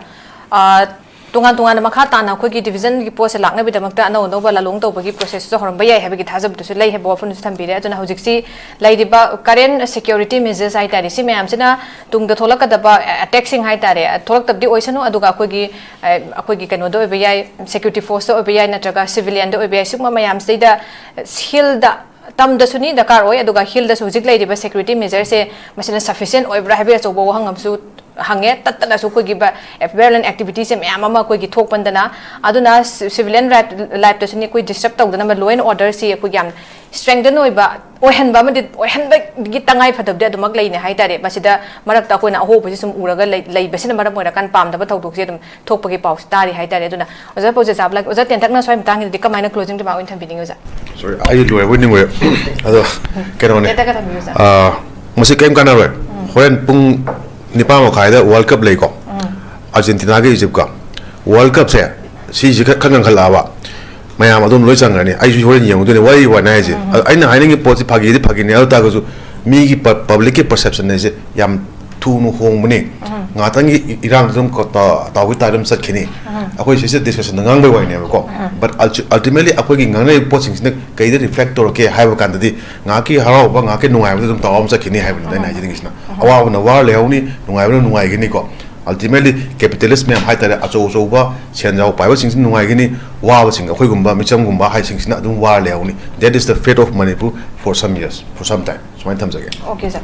ꯑ, ꯇꯣꯉꯥꯟ ꯇꯣꯉꯥꯟꯅ ꯃꯈꯥ ꯇꯥꯅ ꯑꯩꯈꯣꯏꯒꯤ division ꯒꯤ ꯄꯣꯠꯁꯦ ꯂꯥꯛꯅꯕꯒꯤꯗꯃꯛꯇ ꯑꯅꯧ ꯑꯅꯧꯕ ꯂꯥꯂꯣꯡ ꯇꯧꯕꯒꯤ process ꯁꯨ ꯍꯧꯔꯝꯕ ꯌꯥꯏ ꯍꯥꯏꯕꯒꯤ ꯊꯥꯖꯕꯗꯨꯁꯨ ꯂꯩ ꯍꯥꯏꯕ ꯋꯥꯐꯝꯗꯨꯁꯨ ꯊꯝꯕꯤꯔꯦ꯫ ꯑꯗꯨꯅ ꯍꯧꯖꯤꯛꯁꯤ ꯂꯩꯔꯤꯕ current security measures ꯍꯥꯏ ꯇꯥꯔꯦ, ꯁꯤ ꯃꯌꯥꯝꯁꯤꯅ ꯇꯨꯡꯗ ꯊꯣꯛꯂꯛꯀꯗꯕ attack ꯁꯤꯡ ꯍꯥꯏ ꯇꯥꯔꯦ, ꯊꯣꯛꯂꯛꯇꯕꯗꯤ ꯑꯣꯏꯁꯅꯨ, ꯑꯗꯨꯒ ꯑꯩꯈꯣꯏꯒꯤ, ꯑ, ꯑꯩꯈꯣꯏꯒꯤ ꯀꯩꯅꯣꯗ ꯑꯣꯏꯕ ꯌꯥꯏ, security force ꯇ ꯑꯣꯏꯕ ꯌꯥꯏ, ꯅꯠꯇ꯭ꯔꯒ civilian ꯗ ꯑꯣꯏꯕ ꯌꯥꯏ, ꯁꯤꯒꯨꯝꯕ ꯃꯌꯥꯝꯁꯤꯗꯩꯗ ꯁꯤꯜꯗ ꯇꯝꯗꯁꯨꯅꯤ ꯗꯔꯀꯥꯔ ꯑꯣꯏ, ꯑꯗꯨꯒ ꯍꯤꯜꯗꯁꯨ ꯍꯧꯖꯤꯛ ꯂꯩꯔꯤꯕ ꯁꯦꯀ꯭ꯌꯨꯔꯤꯇꯤ ꯃꯦꯖꯔꯁꯦ ꯃꯁꯤꯅ ꯁꯐꯤꯁꯤꯌꯦꯟ ꯑꯣꯏꯕ꯭ꯔꯥ ꯍꯥꯏꯕꯒꯤ ꯑꯆꯧꯕ ꯋꯥꯍꯪ ꯑꯃꯁꯨ ꯍꯪꯉꯦ꯫ ꯇꯠꯇꯅꯁꯨ ꯑꯩꯈꯣꯏꯒꯤ ꯕ-, ꯚꯥꯏꯑꯣꯂꯦꯟ ꯑꯦꯛꯇꯤꯚꯤꯇꯤꯁꯁꯦ ꯃꯌꯥꯝ ꯑꯃ ꯑꯩꯈꯣꯏꯒꯤ ꯊꯣꯛꯄꯟꯗꯅ, ꯑꯗꯨꯅ ꯁꯤ-, ꯁꯤꯚꯤꯂꯤꯌꯟ ꯔꯥꯏꯠ, ꯂꯥꯏꯐꯇꯁꯨꯅꯤ ꯑꯩꯈꯣꯏ ꯗꯤꯁꯇꯔꯕ ꯇꯧꯗꯅꯕ ꯂꯣ ꯑꯦꯟ ꯑꯣꯔꯗꯔꯁꯤ ꯑꯩꯈꯣꯏꯒꯤ ꯌꯥꯝ ꯁ꯭ꯇ꯭ꯔꯦꯡꯊꯟ ꯑꯣꯏꯕ, ꯑꯣꯏꯍꯟꯕ ꯑꯃꯗꯤ ꯑꯣꯏꯍꯟꯕꯒꯤ ꯇꯉꯥꯏ ꯐꯗꯕꯗꯤ ꯑꯗꯨꯃꯛ ꯂꯩꯅꯦ ꯍꯥꯏ ꯇꯥꯔꯦ꯫ ꯃꯁꯤꯗ ꯃꯔꯛꯇ ꯑꯩꯈꯣꯏꯅ ꯑꯍꯣꯕꯁꯤ ꯁꯨꯝ ꯎꯔꯒ ꯂꯩ-, ꯂꯩꯕꯁꯤꯅ ꯃꯔꯝ ꯑꯣꯏꯔꯀꯥꯟꯗ ꯄꯥꯝꯗꯕ ꯊꯧꯗꯣꯛꯁꯦ ꯑꯗꯨꯝ ꯊꯣꯛꯄꯒꯤ ꯄꯥꯎꯁꯤ ꯇꯥꯔꯤ ꯍꯥꯏ ꯇꯥꯔꯦ꯫ ꯑꯗꯨꯅ ꯑꯣꯖꯥ ꯄꯥꯎꯖꯦ ꯆꯥꯕ ꯂꯥꯛ-, ꯑꯣꯖꯥ ꯇꯦꯟꯇꯛꯅ ꯁ꯭ꯋꯥꯏ ꯃꯇꯥꯡꯒꯤꯗꯗꯤ ꯀꯃꯥꯏꯅ closing remark ꯑꯣꯏꯅ ꯊꯝꯕꯤꯅꯤꯡꯉꯤ ꯑꯣꯖꯥ? ꯁꯣꯔꯤ, ꯑꯩ ꯂꯣꯏꯕꯣꯏ ꯅꯤꯡꯉꯨꯔꯦ꯫ ꯑꯗꯣ ꯀꯩꯅꯣꯅꯦ, ꯇꯦꯟꯇꯛꯀ ꯊꯝꯕꯤꯌꯨ ꯑꯣꯖꯥ꯫ ꯑꯥ, ꯃꯁꯤ ꯀꯔꯤꯝ ꯀꯥꯟꯅꯔꯣꯏ꯫ ꯍꯣꯔꯦꯟ ꯄꯨꯡ ꯅꯤꯄꯥꯟ ꯃꯈꯥꯏꯗ ꯋꯥꯔꯜ ꯀꯞ ꯂꯩꯀꯣ, ꯑꯥꯔꯖꯦꯟꯇꯤꯅꯥꯒ ꯏꯖꯤꯞꯀ꯫ ꯋꯥꯔꯜ ꯀꯞꯁꯦ ꯁꯤꯁꯦ ꯈꯔ ꯈꯔ ꯉꯟꯈꯠꯂꯛꯑꯕ, ꯃꯌꯥꯝ ꯑꯗꯨꯝ ꯂꯣꯏ ꯆꯪꯈ꯭ꯔꯅꯤ꯫ ꯑꯩꯁꯨ ꯍꯣꯔꯦꯟ ꯌꯦꯡꯉꯨꯗꯣꯏꯅꯦ, ꯋꯥꯔꯤ ꯋꯥꯅꯤ ꯍꯥꯏꯁꯦ꯫ ꯑꯗꯣ ꯑꯩꯅ ꯍꯥꯏꯅꯤꯡꯉꯤ ꯄꯣꯠꯁꯤ ꯐꯥꯒꯤꯗꯤ ꯐꯥꯒꯤꯅꯤ, ꯑꯗꯨ ꯇꯥꯔꯒꯁꯨ ꯃꯤꯒꯤ ꯄ-, ꯄꯕ꯭ꯂꯤꯛꯀꯤ ꯄꯔꯁꯦꯞꯁꯟ ꯍꯥꯏꯁꯦ ꯌꯥꯝ ꯊꯨꯅ ꯍꯣꯡꯕꯅꯤ꯫ ꯉꯥꯏꯍꯥꯛꯇꯪꯒꯤ ꯏ-, ꯏꯔꯥꯡꯗꯨ ꯑꯗꯨꯝ ꯀꯣ-, ꯇ-, ꯇꯥꯎꯒꯤ ꯇꯥꯏꯞꯇ ꯑꯗꯨꯝ ꯆꯠꯈꯤꯅꯤ꯫ ꯑꯩꯈꯣꯏ ꯁꯤꯁꯦ ꯗꯤꯁꯀꯁꯟꯗ ꯉꯥꯡꯕꯩ ꯋꯥꯔꯤꯅꯦꯕꯀꯣ꯫ But ulti-, ultimately ꯑꯩꯈꯣꯏꯒꯤ ꯉꯥꯡꯅꯔꯤꯕ ꯄꯣꯠꯁꯤꯡꯁꯤꯅ ꯀꯩꯗ ꯔꯤꯐ꯭ꯂꯦꯛ ꯇꯧꯔꯛꯀꯦ ꯍꯥꯏꯕ ꯀꯥꯟꯗꯗꯤ, ꯉꯥꯏꯍꯥꯛꯀꯤ ꯍꯔꯥꯎꯕ, ꯉꯥꯏꯍꯥꯛꯀꯤ ꯅꯨꯡꯉꯥꯏꯕꯗ ꯑꯗꯨꯝ ꯇꯥꯎ ꯑꯃ ꯆꯠꯈꯤꯅꯤ ꯍꯥꯏꯕꯅꯤꯗ ꯑꯩꯅ ꯍꯥꯏꯖꯅꯤꯡꯉꯤꯁꯤꯅ꯫ ꯑꯋꯥꯕꯅ ꯋꯥꯔ ꯂꯩꯍꯧꯅꯤ, ꯅꯨꯡꯉꯥꯏꯕꯅ ꯅꯨꯡꯉꯥꯏꯒꯅꯤꯀꯣ꯫ Ultimately capitalist ꯃꯌꯥꯝ ꯍꯥꯏꯇꯥꯔꯦ, ꯑꯆꯧ ꯑꯆꯧꯕ ꯁꯦꯟ ꯌꯥꯎ ꯄꯥꯏꯕꯁꯤꯡꯁꯤꯅ ꯅꯨꯡꯉꯥꯏꯒꯅꯤ, ꯋꯥꯕꯁꯤꯡ ꯑꯩꯈꯣꯏꯒꯨꯝꯕ ꯃꯤꯆꯝꯒꯨꯝꯕ ꯍꯥꯏꯁꯤꯡꯁꯤꯅ ꯑꯗꯨꯝ war ꯂꯩꯍꯧꯅꯤ꯫ That is the fate of Manipur for some years, for some time꯫ ꯁꯨꯃꯥꯏꯅ ꯊꯝꯖꯒꯦ꯫ Okay sir.